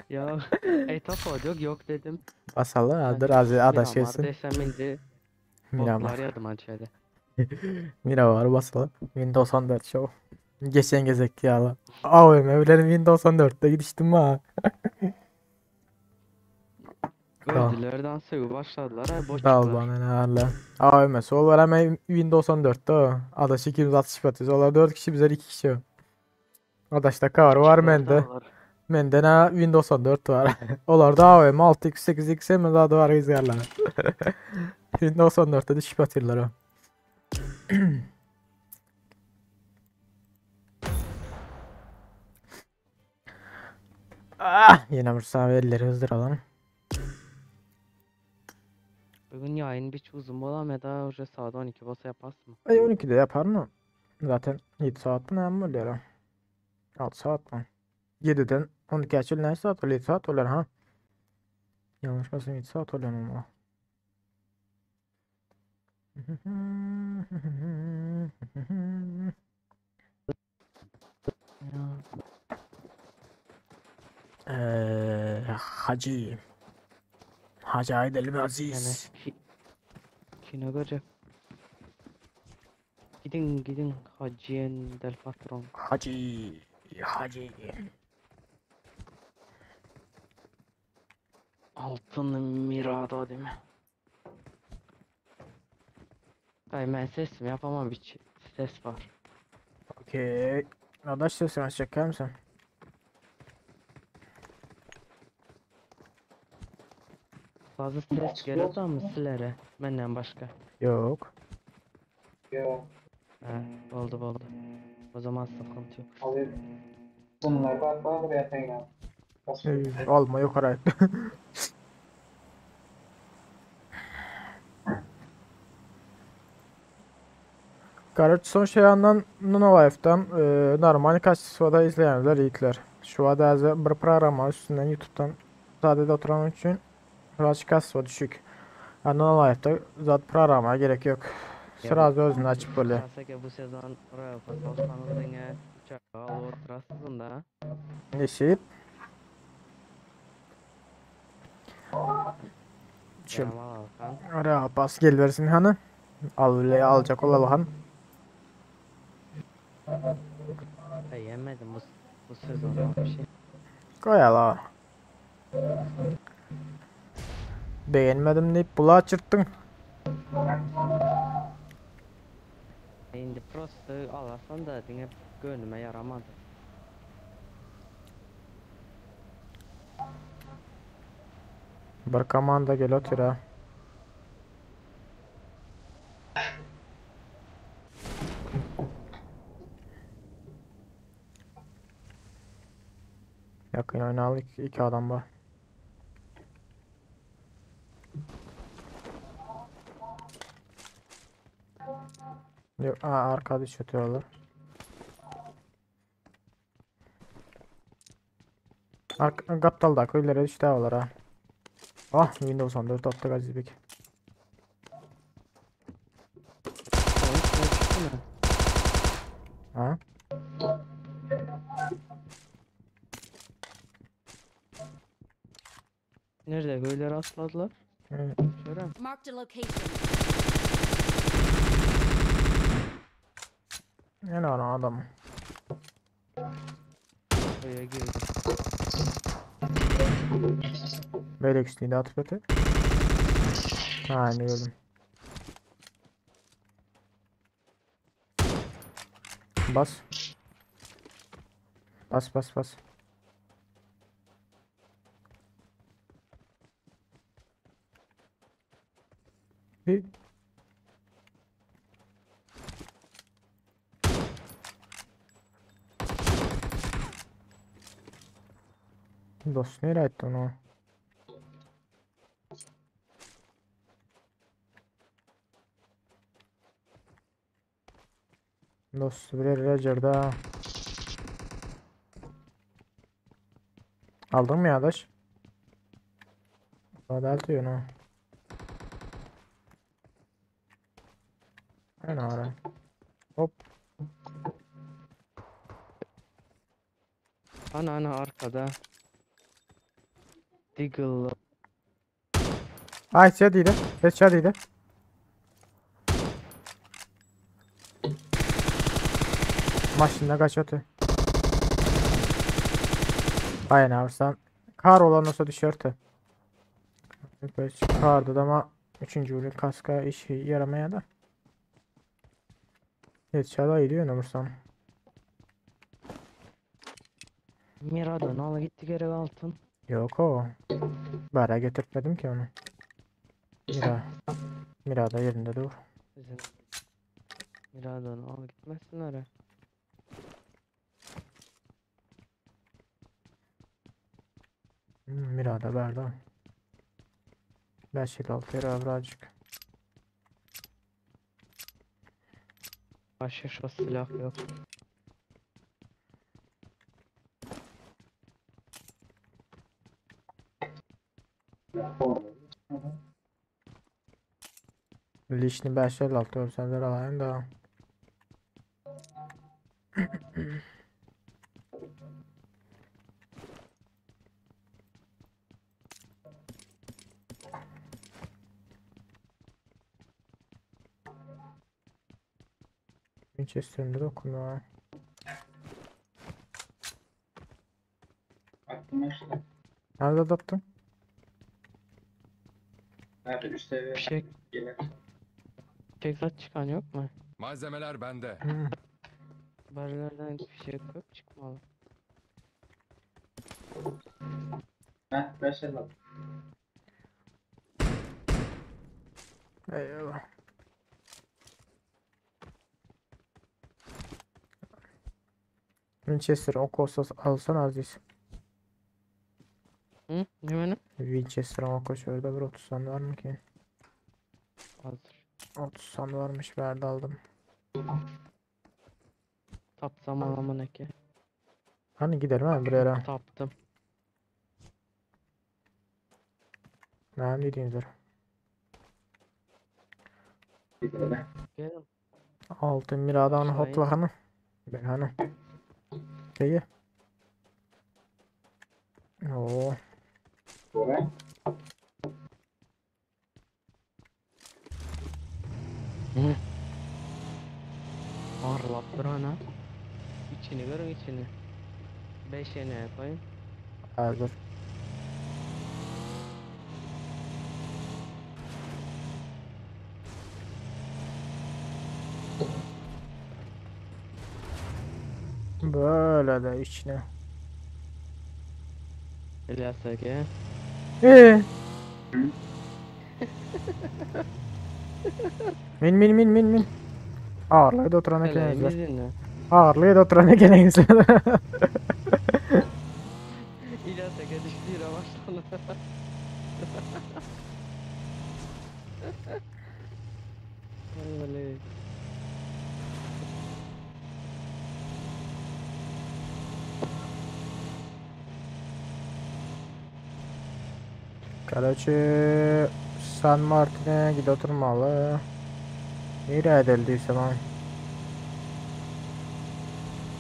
Ya ey top yok yok dedim. Basalı adır Aziz adaş Miramar gelsin. desem indi. Miramar. Botlar yadım içeride. Miramar basalı. Windows 14 show. Geçen gezekti ya la. AVM bilen Windows 14'te gidiştim ha. Gördüler dan sögüp başladylar ay boçuklar. Dalban herhalde. AVM'si ol var hemen Windows 14'te Adaş 265 Olar 4 kişi bizler 2 kişi. Adaşda kar var mende. Mende ne Windows 14 var. Olarda AVM 6x 8x hemen daha da var izlerler. Windows 14'te düşüp atıyorlar o. Ah, yine bir sağ elleri hızdıralım. Bugün yayın bir uzun bolameda уже saat 12 bolsa yaparsın mı? Ay 12'de yapar mı? Zaten 7 saat mi ne oluyor? ha? 6 saat mi? 7'den 12 açıl ne saat oluyor? 7 saat oluyor ha. Yanlış basın 7 saat oluyor ama. Hacı. Hacı Aydel Aziz. Yani kino görecek. Gidin gidin Hacı'nın del patron. Hacı. Hacı. Altın Mirado değil mi? Ay ben ses mi yapamam hiç. Ses var. Okey. Adaş sesini çeker misin? Fazla ses geliyor da mı sizlere? Benden başka. Yok. Yok. He, oldu oldu. O zaman sıkıntı yok. Alayım. Bunlar bak bana buraya tekrar. Alma yok arayıp. Короче, son şey andan Nonolive'dan e, normal kaçta izleyenler yiğitler. Şu anda bir programa üstünden YouTube'dan sadece oturan için biraz kasva düşük. Yani Nonolive'da zaten programa gerek yok. Sırası özünü açıp böyle. Şahsen bu sezon Royal Pass olsanız dine uçağı alıp oturasınız da. Nesip. Çim. Real Pass gel versin hani. Al bile alacak olalım han. Ben yemedim bu sezon bir şey. Koy ala. Beğenmedim deyip bula açırttın. Şimdi prosto alasan da dine gönlüme yaramadı. Bir komanda gel otur ha. Yakın oynalı iki adam var. Yok, aa, arkada çatıyorlar. Arka Gaptal'da köylere düştü var ha. Ah Windows 14 attık Aziz Bek. Ha? Nerede böyle rastladılar? Evet. Şöyle. Marked a location. Ne var adam? Oraya girdi. Böyle ikisini de atıp öte. Ha ne gördüm. Bas. Bas bas bas. Bir Dost nereye etti onu? Dost bir Roger'da. Aldın mı yadaş? Adal diyor no. Ne ara? Hop. Ana ana arkada. Deagle. Ay içerideydi. İçerideydi. Maşında kaç ötü. Aynen abi sen kar olan olsa düşerdi. Çykardy ama üçünji günü kaska işi ýaramaýar da. Headshot aýdy ýöne vursam. Miradon al gitti gerek altın. Yok o. Bara getirtmedim ki onu. Mira. Mira da yerinde dur. Bizim Miradon al gitmezsin oraya. Mira da berda. 556 lira birazcık. Başka şu silah yok. Lişni 556 görsenler alayım da. Winchester'ımda da okumuyor. Aklıma işte. Nerede attın? Nerede üst seviye Bir şey gelir. Tekzat çıkan yok mu? Malzemeler bende. Hmm. Barılardan bir şey yok çıkmalı. Heh 556. Eyvallah. Winchester ok olsa alsan Aziz. Hı? Ne benim? Winchester ok şurada bir 30 tane var mı ki? Hazır. 30 tane varmış verdi aldım. Tapsam alamam ki. Hani gidelim ha buraya. Taptım. Ne dediğinizdir. Gidelim. Gelin. Altın miradan Aşağı in. hopla hani. Ben hani. İyi. Oo. Böyle. Hı. Parlap dur ana. İçini görün içini. 5 yene koyun. Hazır. Böyle de içine. İlyas Ege. Ee. Min min min min min. Ağırlığı da oturan Hele ekenizler. dinle. Ağırlığı da oturan ekenizler. İlyas Ege düştü yere başladı. Öyle. Короче, San Martin'e gidip oturmalı. Nereye edildiyse ben.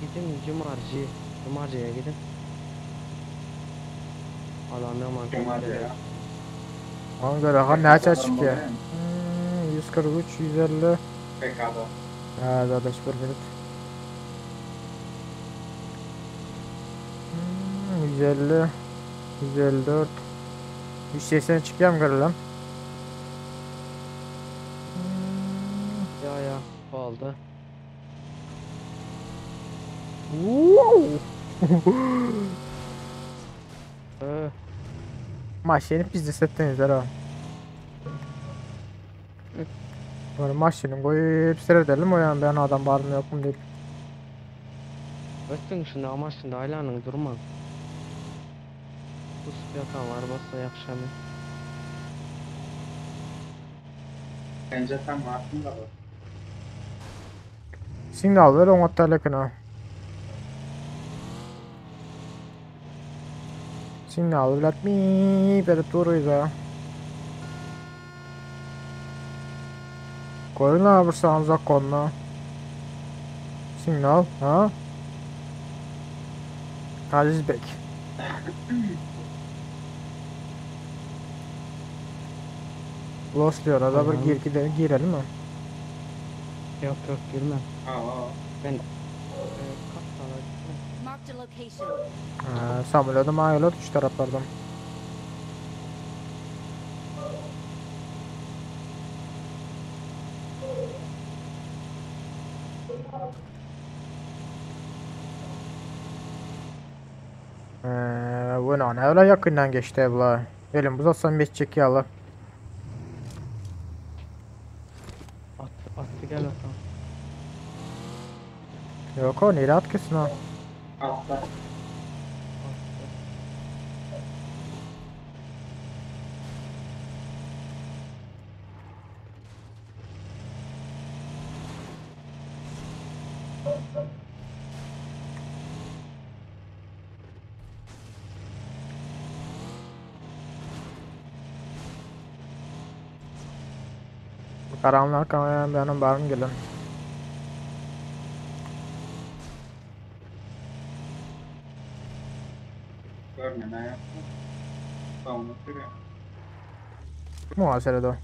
Gidin Cumarcı. Cumarcı'ya gidin. Adam yaman Cumarcı'ya. Ona göre ha neçə çıkıyor? Hmm, 143, 150. PK'da. Ha, kardeş bir minut. Hmm, 150, 154, 180 çıkıyor mu görelim? Ya ya oldu. Wow. Ee, Maşini pizde setdinizler ha. Böyle maşini koyup seyredelim o yani ben adam var mı yok mu deyip. Ötün şunu ama şimdi aylanın durma. Bu yatan var basa yakşamı. Bence sen Martin da var. Signal ver ona telekine. Signal ver mi berip duruyuz ha. Koyun ha bir sağımıza konu. Signal ha? Aziz Bek. Los diyor da bir gir gidelim girelim mi? Yok yok girme. Aa. Ben e, kaptala gitme. Marked a location. Ha, Samuel'da mayola üç taraflardan. Eee, bu ne öyle yakından geçti abla. Elim buz atsam geçecek yalı. At, attı gel atam. Yok o nereye at kesin o. Atla. Karanlığa kameraya benim barım gelin. Gör ne yaptı. Tamam, oturuyor. Muhasebe o.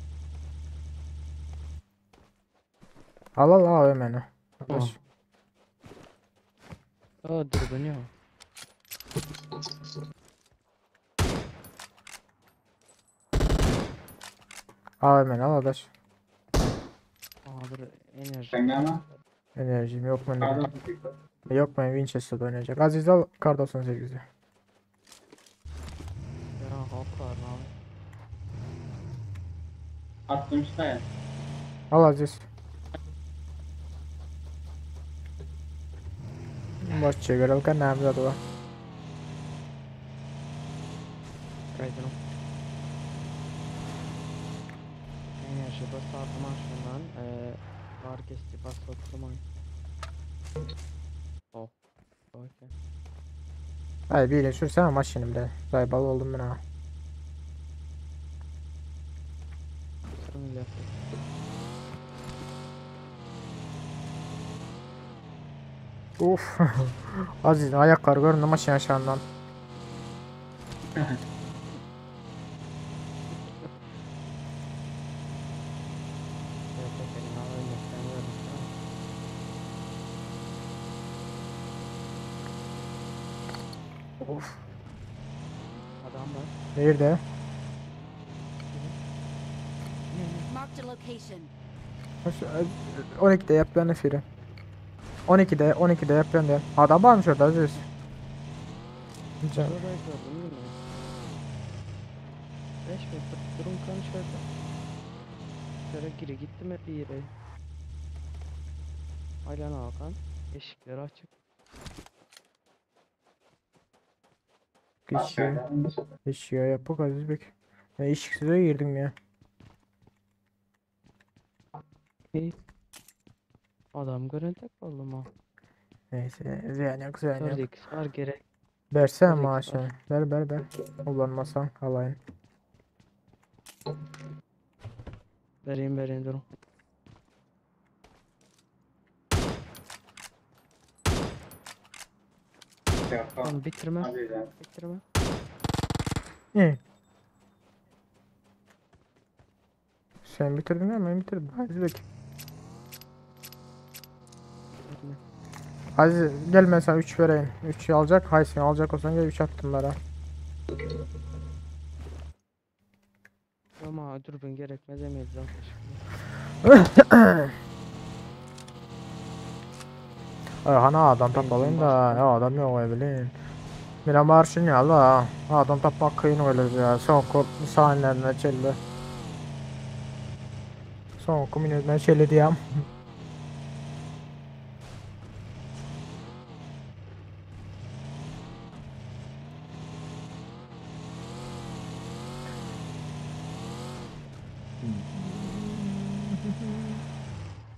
Al al al beni. Kardeş. Aa dürbün yok. Al beni al arkadaş. Aa bir enerji. Sen ne ama? Enerjim yok benim. Pardon. Yok ben Winchester'da oynayacak. Aziz al kar 98'i. Ya hop var abi. Attım işte. Al Aziz. Baş çevirelim ne yapacağız var. Kaydırım. Enerji basardım ha şundan. Var kesti basattım ay. Oh. Okey. Ay bir ile sürsene maşını bile. Zaybal oldum ben ha. Sürün lafı. Uf. Aziz ayaklar göründü maşın aşağından. Evet efendim al ölmekten gördüm. Of. Adam var. Nerede? Marked a location. 12'de yap ben firi. 12'de 12'de yap ben de. Adam varmış orada Aziz. Can. Şurada gördüm değil mi? 5 metre durun kan şurada. Şöyle geri gitti mi bir yere. Aylan Hakan. Eşikleri açık. Geçiyor. Geçiyor yapık Aziz Bek. Ben işsize girdim ya. İyi. Adam gören tek oldum ha. Neyse ziyan yok ziyan yok. 4x var gerek. Versene 4x var. maaşını. Ver ver ver. Kullanmasan alayım. Vereyim vereyim durun. Tamam bitirme. Bitirme. İyi. Sen bitirdin mi? Ben bitirdim. Aziz Bek. Aziz gel ben sana 3 vereyim. 3 alacak. Hayır sen alacak olsan gel 3 attım bana. Ama dürbün gerekmez emeydi zaten şimdi. Ay hani adam tapalım da ya adam yok öyle bileyim. Mira marşın ya la. Adam tapmak kıyın öyle ya. Son saniyelerine çeldi. Son minutuna çeldi diyem.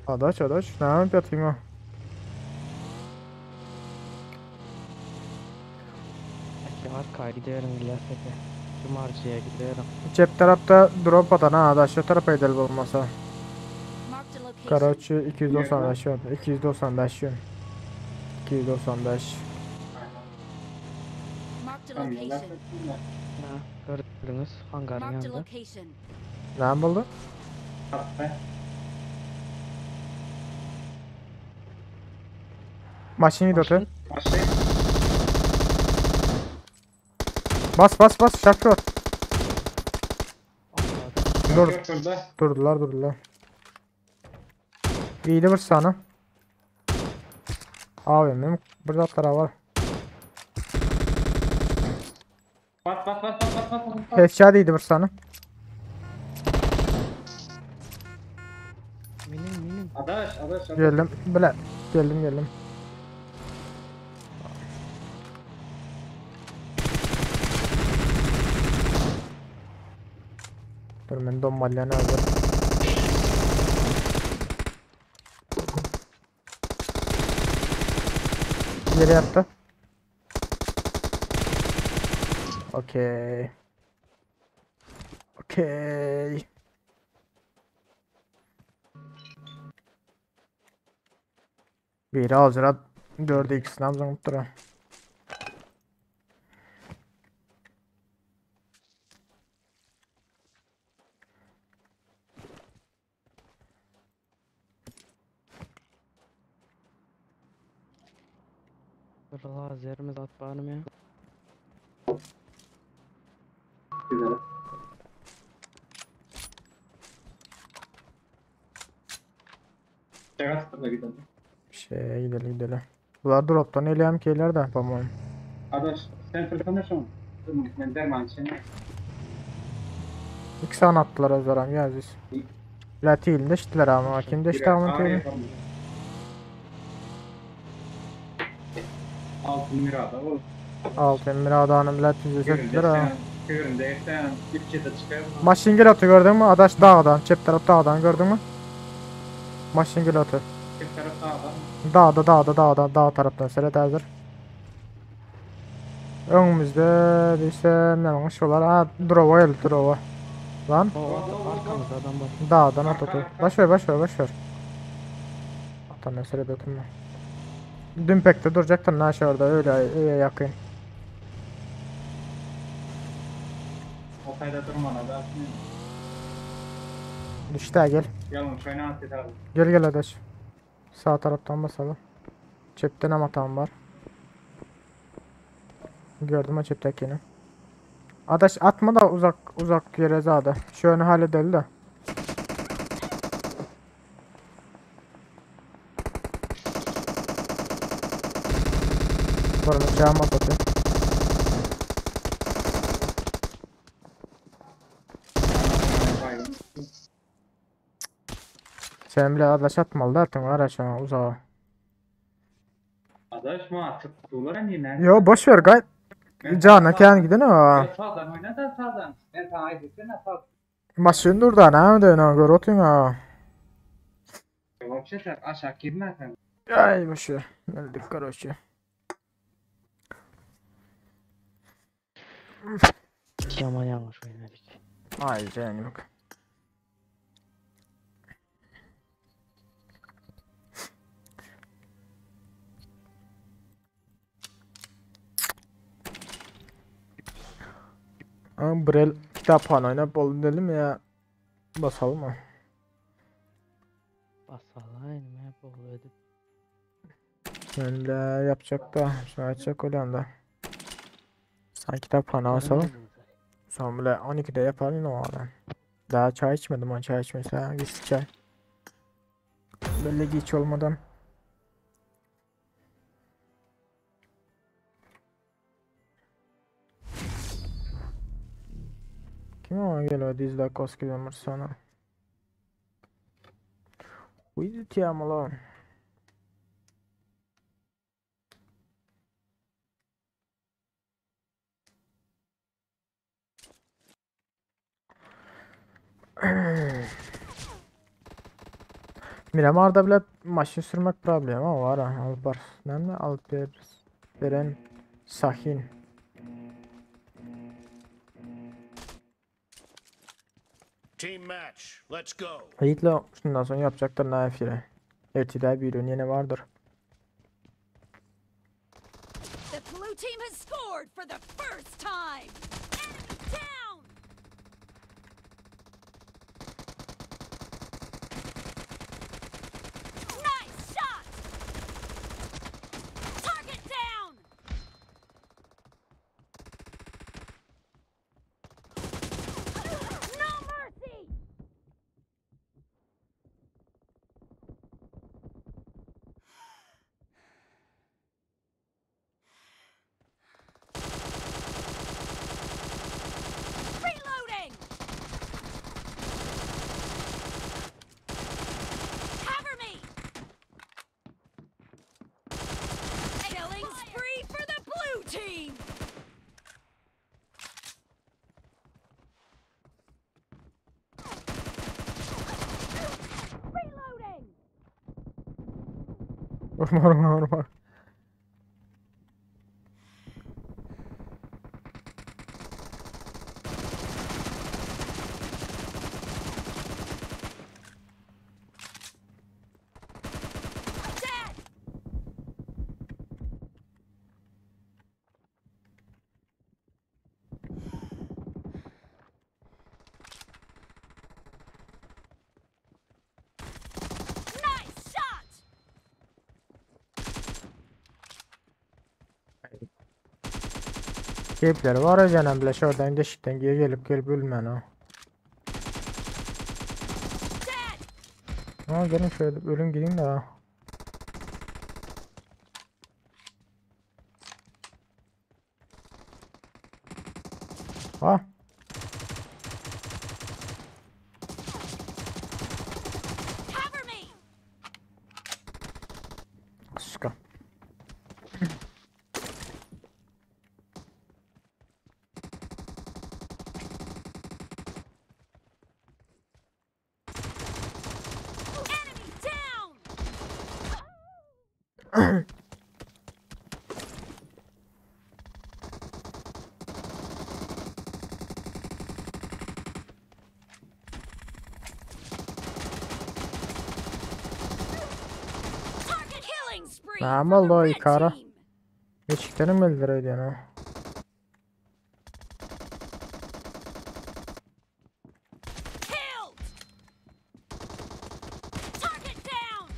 Adaş adaş ne yapayım ha? Peki arkaya gidiyorum İlyas'e. Cumarcıya gidiyorum. Cep tarafta drop atan ha adaş şu tarafa gidelim olmasa. Karaçı 295 yön. 295 yön. 295. Marked a location. Ha, gördünüz hangarın Marked a yanında. location. Ne buldu? Maşini dotu. Bas bas bas şarkı. Dur. Durdular durdular. İyiydi bir sana. Abi benim burada atlar var. Bas bas bas bas bas bas. bas. Headshot diýdi bir sany. Minin minin. Adaş adaş adaş. Geldim. Bile. Geldim geldim. Dur men dommalýan hazır. Yere yattı. Okey. Okey. Biri alcıra 4'e ikisini alacağım duran. Bir lazerimiz at barmy ya? Güzel. Şaka da gidelim. Şeye gidelim gidelim. Bular drop'tan eleyem ki de по-моему. Adaş sen fırtına şun. Men derman içine. İki saniye attılar özlerim ya Aziz. La tilinde şittiler ama kim deşti ama tilini. Altın mirada o. Altın mirada hanım la tilinde şittiler ha. Göründe sen ipçe de çıkar. Maşin atı gördün mü? Adaş dağdan, çep taraf dağdan gördün mü? Maşin atı. Çep taraf dağdan. Dağda dağda dağda dağ taraftan seyret hazır. Önümüzde desem yanlış olar. Ha drova geldi drova. Lan. O arkamızda adam var. Dağdan at atı. Baş ver baş ver baş ver. Atan mesele de oturma. Dümpekte duracaktın lan şu orada öyle öyle yakın. Otayda durma da. Düştü ha, gel. Yalnız oyna at abi. Gel gel adaş. Sağ taraftan basalım. Cepten ama tam var. Gördüm o ceptekini. Adaş atma da uzak uzak yere zade. Şu önü halledelim de. Varım cam atıyor. Sen bile adaş atmalı da atın var aşağı uzağa. Adaş mı tıktılar yine? Yo boş ver gay. Cana kendi gidin o. Sağdan oyna da sağdan. Ben sana aydın sağdan. Maşın dur da ne öyle gör otun ha. Вообще sen aşağı girme sen. Ay boş ver. Öldük короче. Yaman yanlış oynadık. Ay canım yok. Ama Brel kitaphana oynap oldu dedim ya. Basalım mı? Basalayım hep oldu. Öyle yapacak da. Şunu açacak öyle da. Sen kitaphana basalım. Son bile 12'de yaparım o adam. Daha çay içmedim o çay içmese gitsin çay. Belli geç olmadan. Kim o geliyor dizle koskilomur sana. Uydu ama lan. Miramar'da bile maşın sürmek problemi var ha. Alper. Ne Alper Beren Sahin. Team match. Let's go. Yiğit'le şundan sonra yapacaklar ne fire. Ertide bir ürün yine vardır. The blue team has scored for the first time. Enemy down. Nice shot. Target down. No mercy. Urma urma urma. Nice shot! Keyifleri var özenem bile şuradan deşikten gelip gelip ölmän ha. Ha gelin şöyle ölüm gidin de ha. Ha. Cover me! Suka. Enemy down! Target killing spree Näme for the oldu o red Ikara? team! Geçiklerini mi öldürüyor ha? Killed! Target down!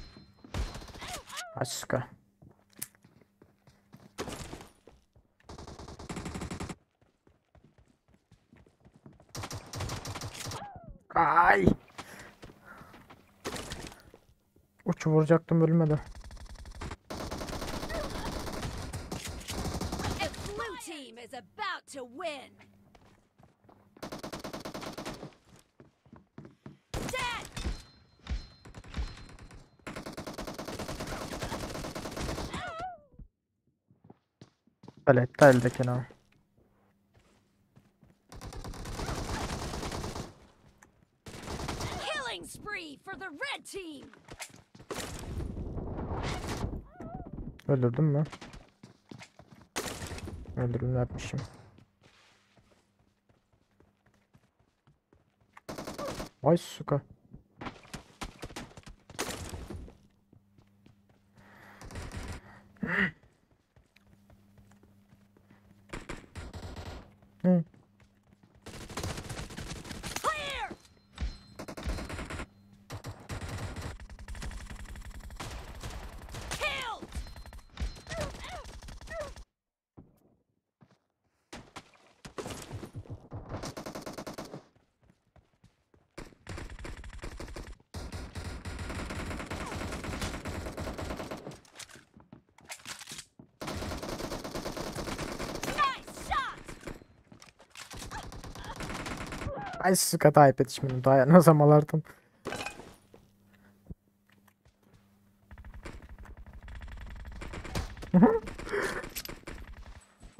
Ay suka. Ay. Uçu vuracaktım ölmedi. The blue team is about to win! Dead! Palet eldekini ha. Killing spree for the red team! Öldürdün mü? Öldürdüm ne yapmışım? Ay suka. Hı. Clear! Killed! Nice shot! Ay suka taýyp etişmedim daýanmasam alardym.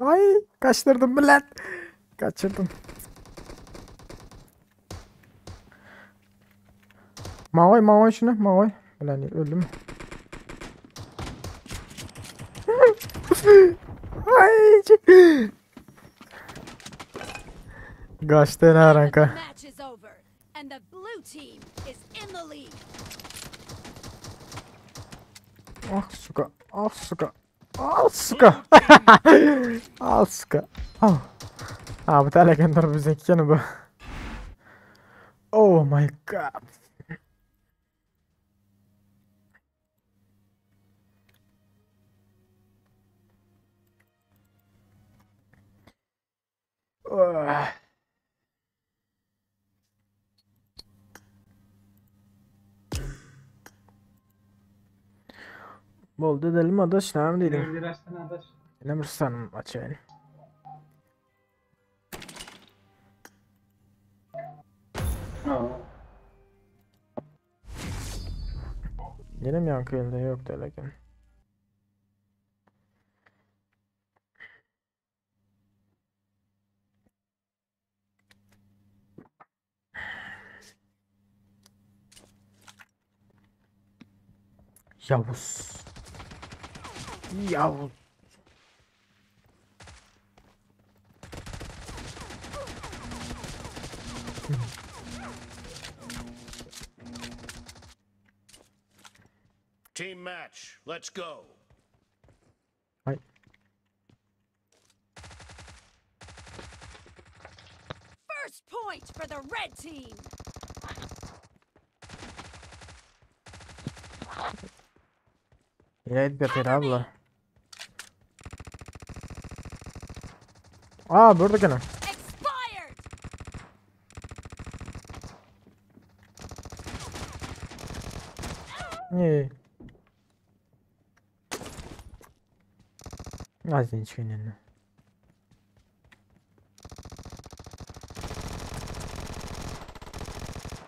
Ay kaçtırdım millet. Kaçırdım. Magoý magoý şunu magoý. Bilen öldüm. Ay. Gaçtı ne The ranka. match is over, and the blue team is in the lead. Ah suka. Ah suka. Ah suka. Ah suka. Ah. Ha bu telekenler bizdeki yani bu. Oh my god. Oh. Boldy edelim adaş näme diýdiň? Bir açsana adaş. Ine bir sanım açayyn. Ha. Ýene mi ýaňky elde ýok däleken. Yavuz. Ýa. Team match. Let's go. Ay. First point for the red team. Ýene beter abla. Aa burada gene. Expired. Ne? Az hiç kendine.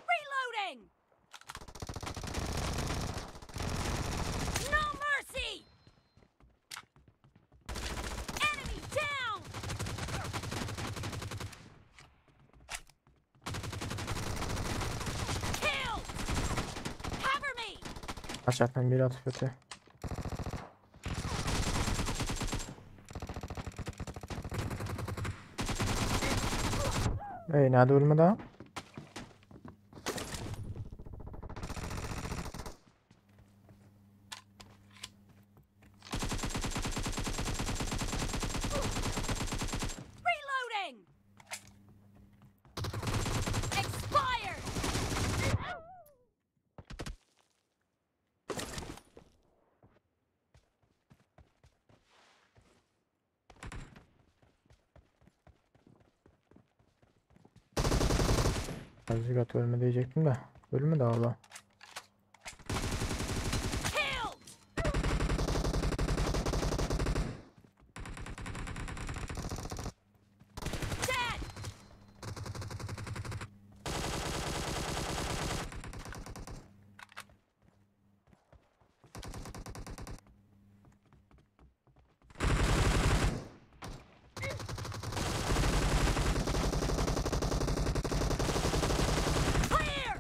Reloading. No mercy. Enemy down. Kill. Cover me. Aşağıdan biri atıp öte. Ey nerede ölme daha? Reloading. Expired. Azıcık at ölme diyecektim de. Ölme daha ola. Kill. Dead. Clear.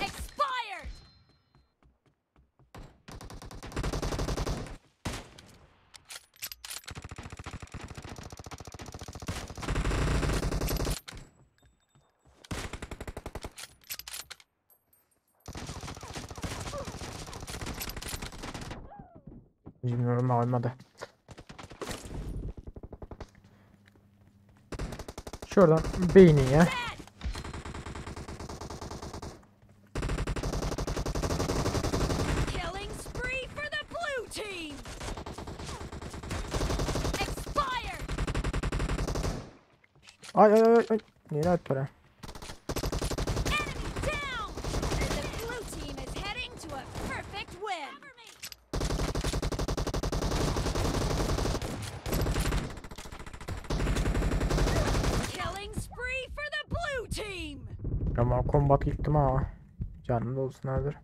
Expired. Bilmiyorum olmadı. Şuradan beyni ya. Killing spree for the blue team. Expired. Ay ay ay ay. Nereye attı oraya? Enemy down. The blue team is heading to a perfect win. Killing spree for the blue team. Ama combat gittim ha. Canım da olsun hazır.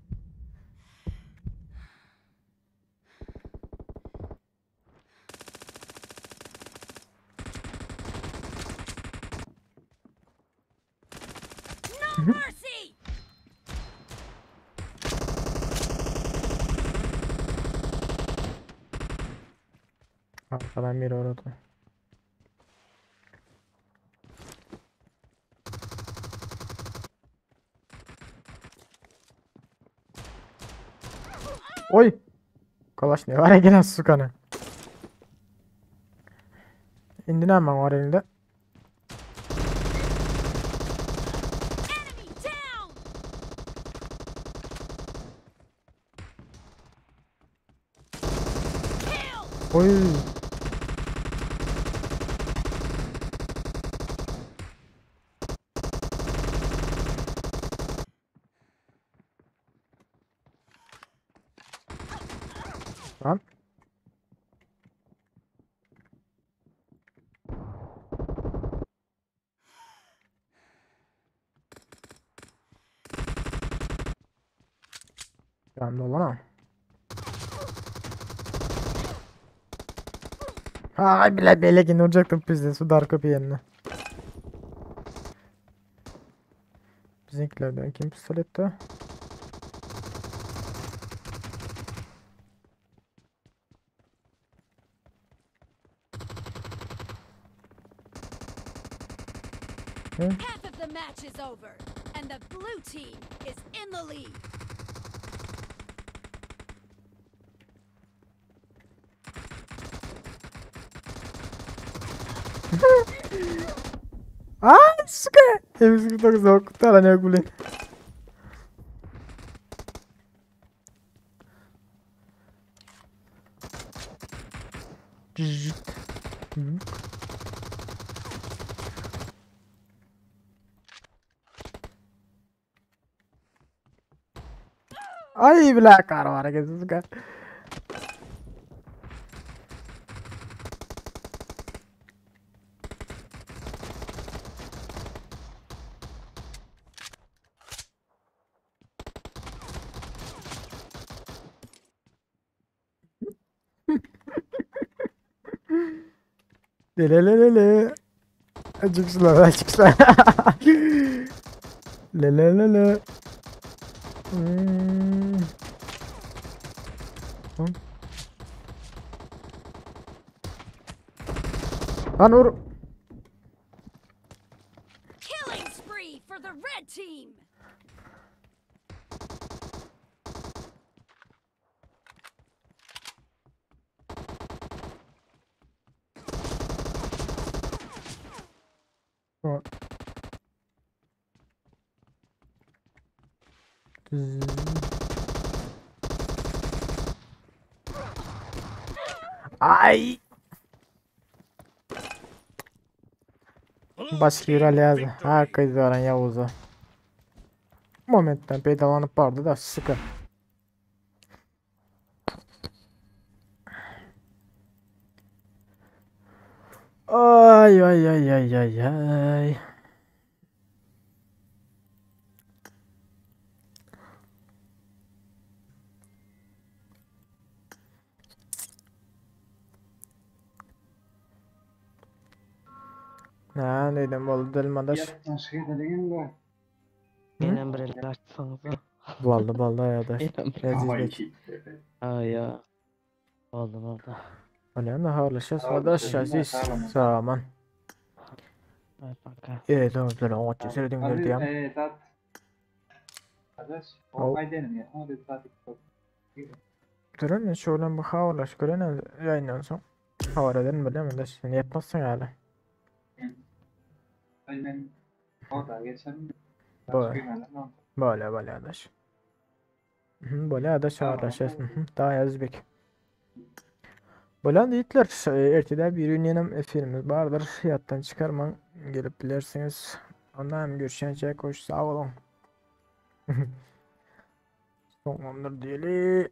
No mercy. Arkadan biri uğradı. Oy! Kalaş ne var ya gelen sukanı. İndi hemen var elinde. Enemy down. Kill. Oy! Lan. Yandı olan ha. Ay bile bile yine olacaktım bizde su dar kapı yerine. Bizimkilerden kim pistoletti? Half of the match is over and the blue team is in the lead. Ay suka. M49 okutlar ne bilen. Ay bile kar var suka. Lelelelele. Açıksınlar açıksınlar. Lelelele. Hmm. Lan. Lan or Killing spree for the red team. Ay. Başka bir alýardy. Ha gyzlaryň Ýawuza. Momentden peýdalanyp bardy da sıkı. Ay ay ay ay ay ay. Ne dedim boldy dilmadaş. Ýatdan şeýle dedim Ýene bir el açsaňyza. Boldy boldy adaş. Lezizlik. Ay ya. Boldy boldy. Bolýan da habarlaşýas adaş Aziz. Sag aman. Ay paka. Evet, özler oňat serediňler diýýän. Eee zat. Adaş, Haw. o aýdenim ya. O zat. Durun ne şöyle bir habarlaş gören ýaýyndan soň habar ederin bilýän adaş. Sen ýatmazsyň ýaly. Ben orada geçen Böyle. Böyle böyle adaş. Mhm, Böyle adaş habarlaşýas. Mhm, Daha Azizbek. Bolan diýitler, ertede bir gün ýenem efirimiz bardyr. Ýatdan çykarmaň, gelip bilersiňiz. Ondan hem görüşýänçä hoş sag boluň. Soňlandyr diýeli.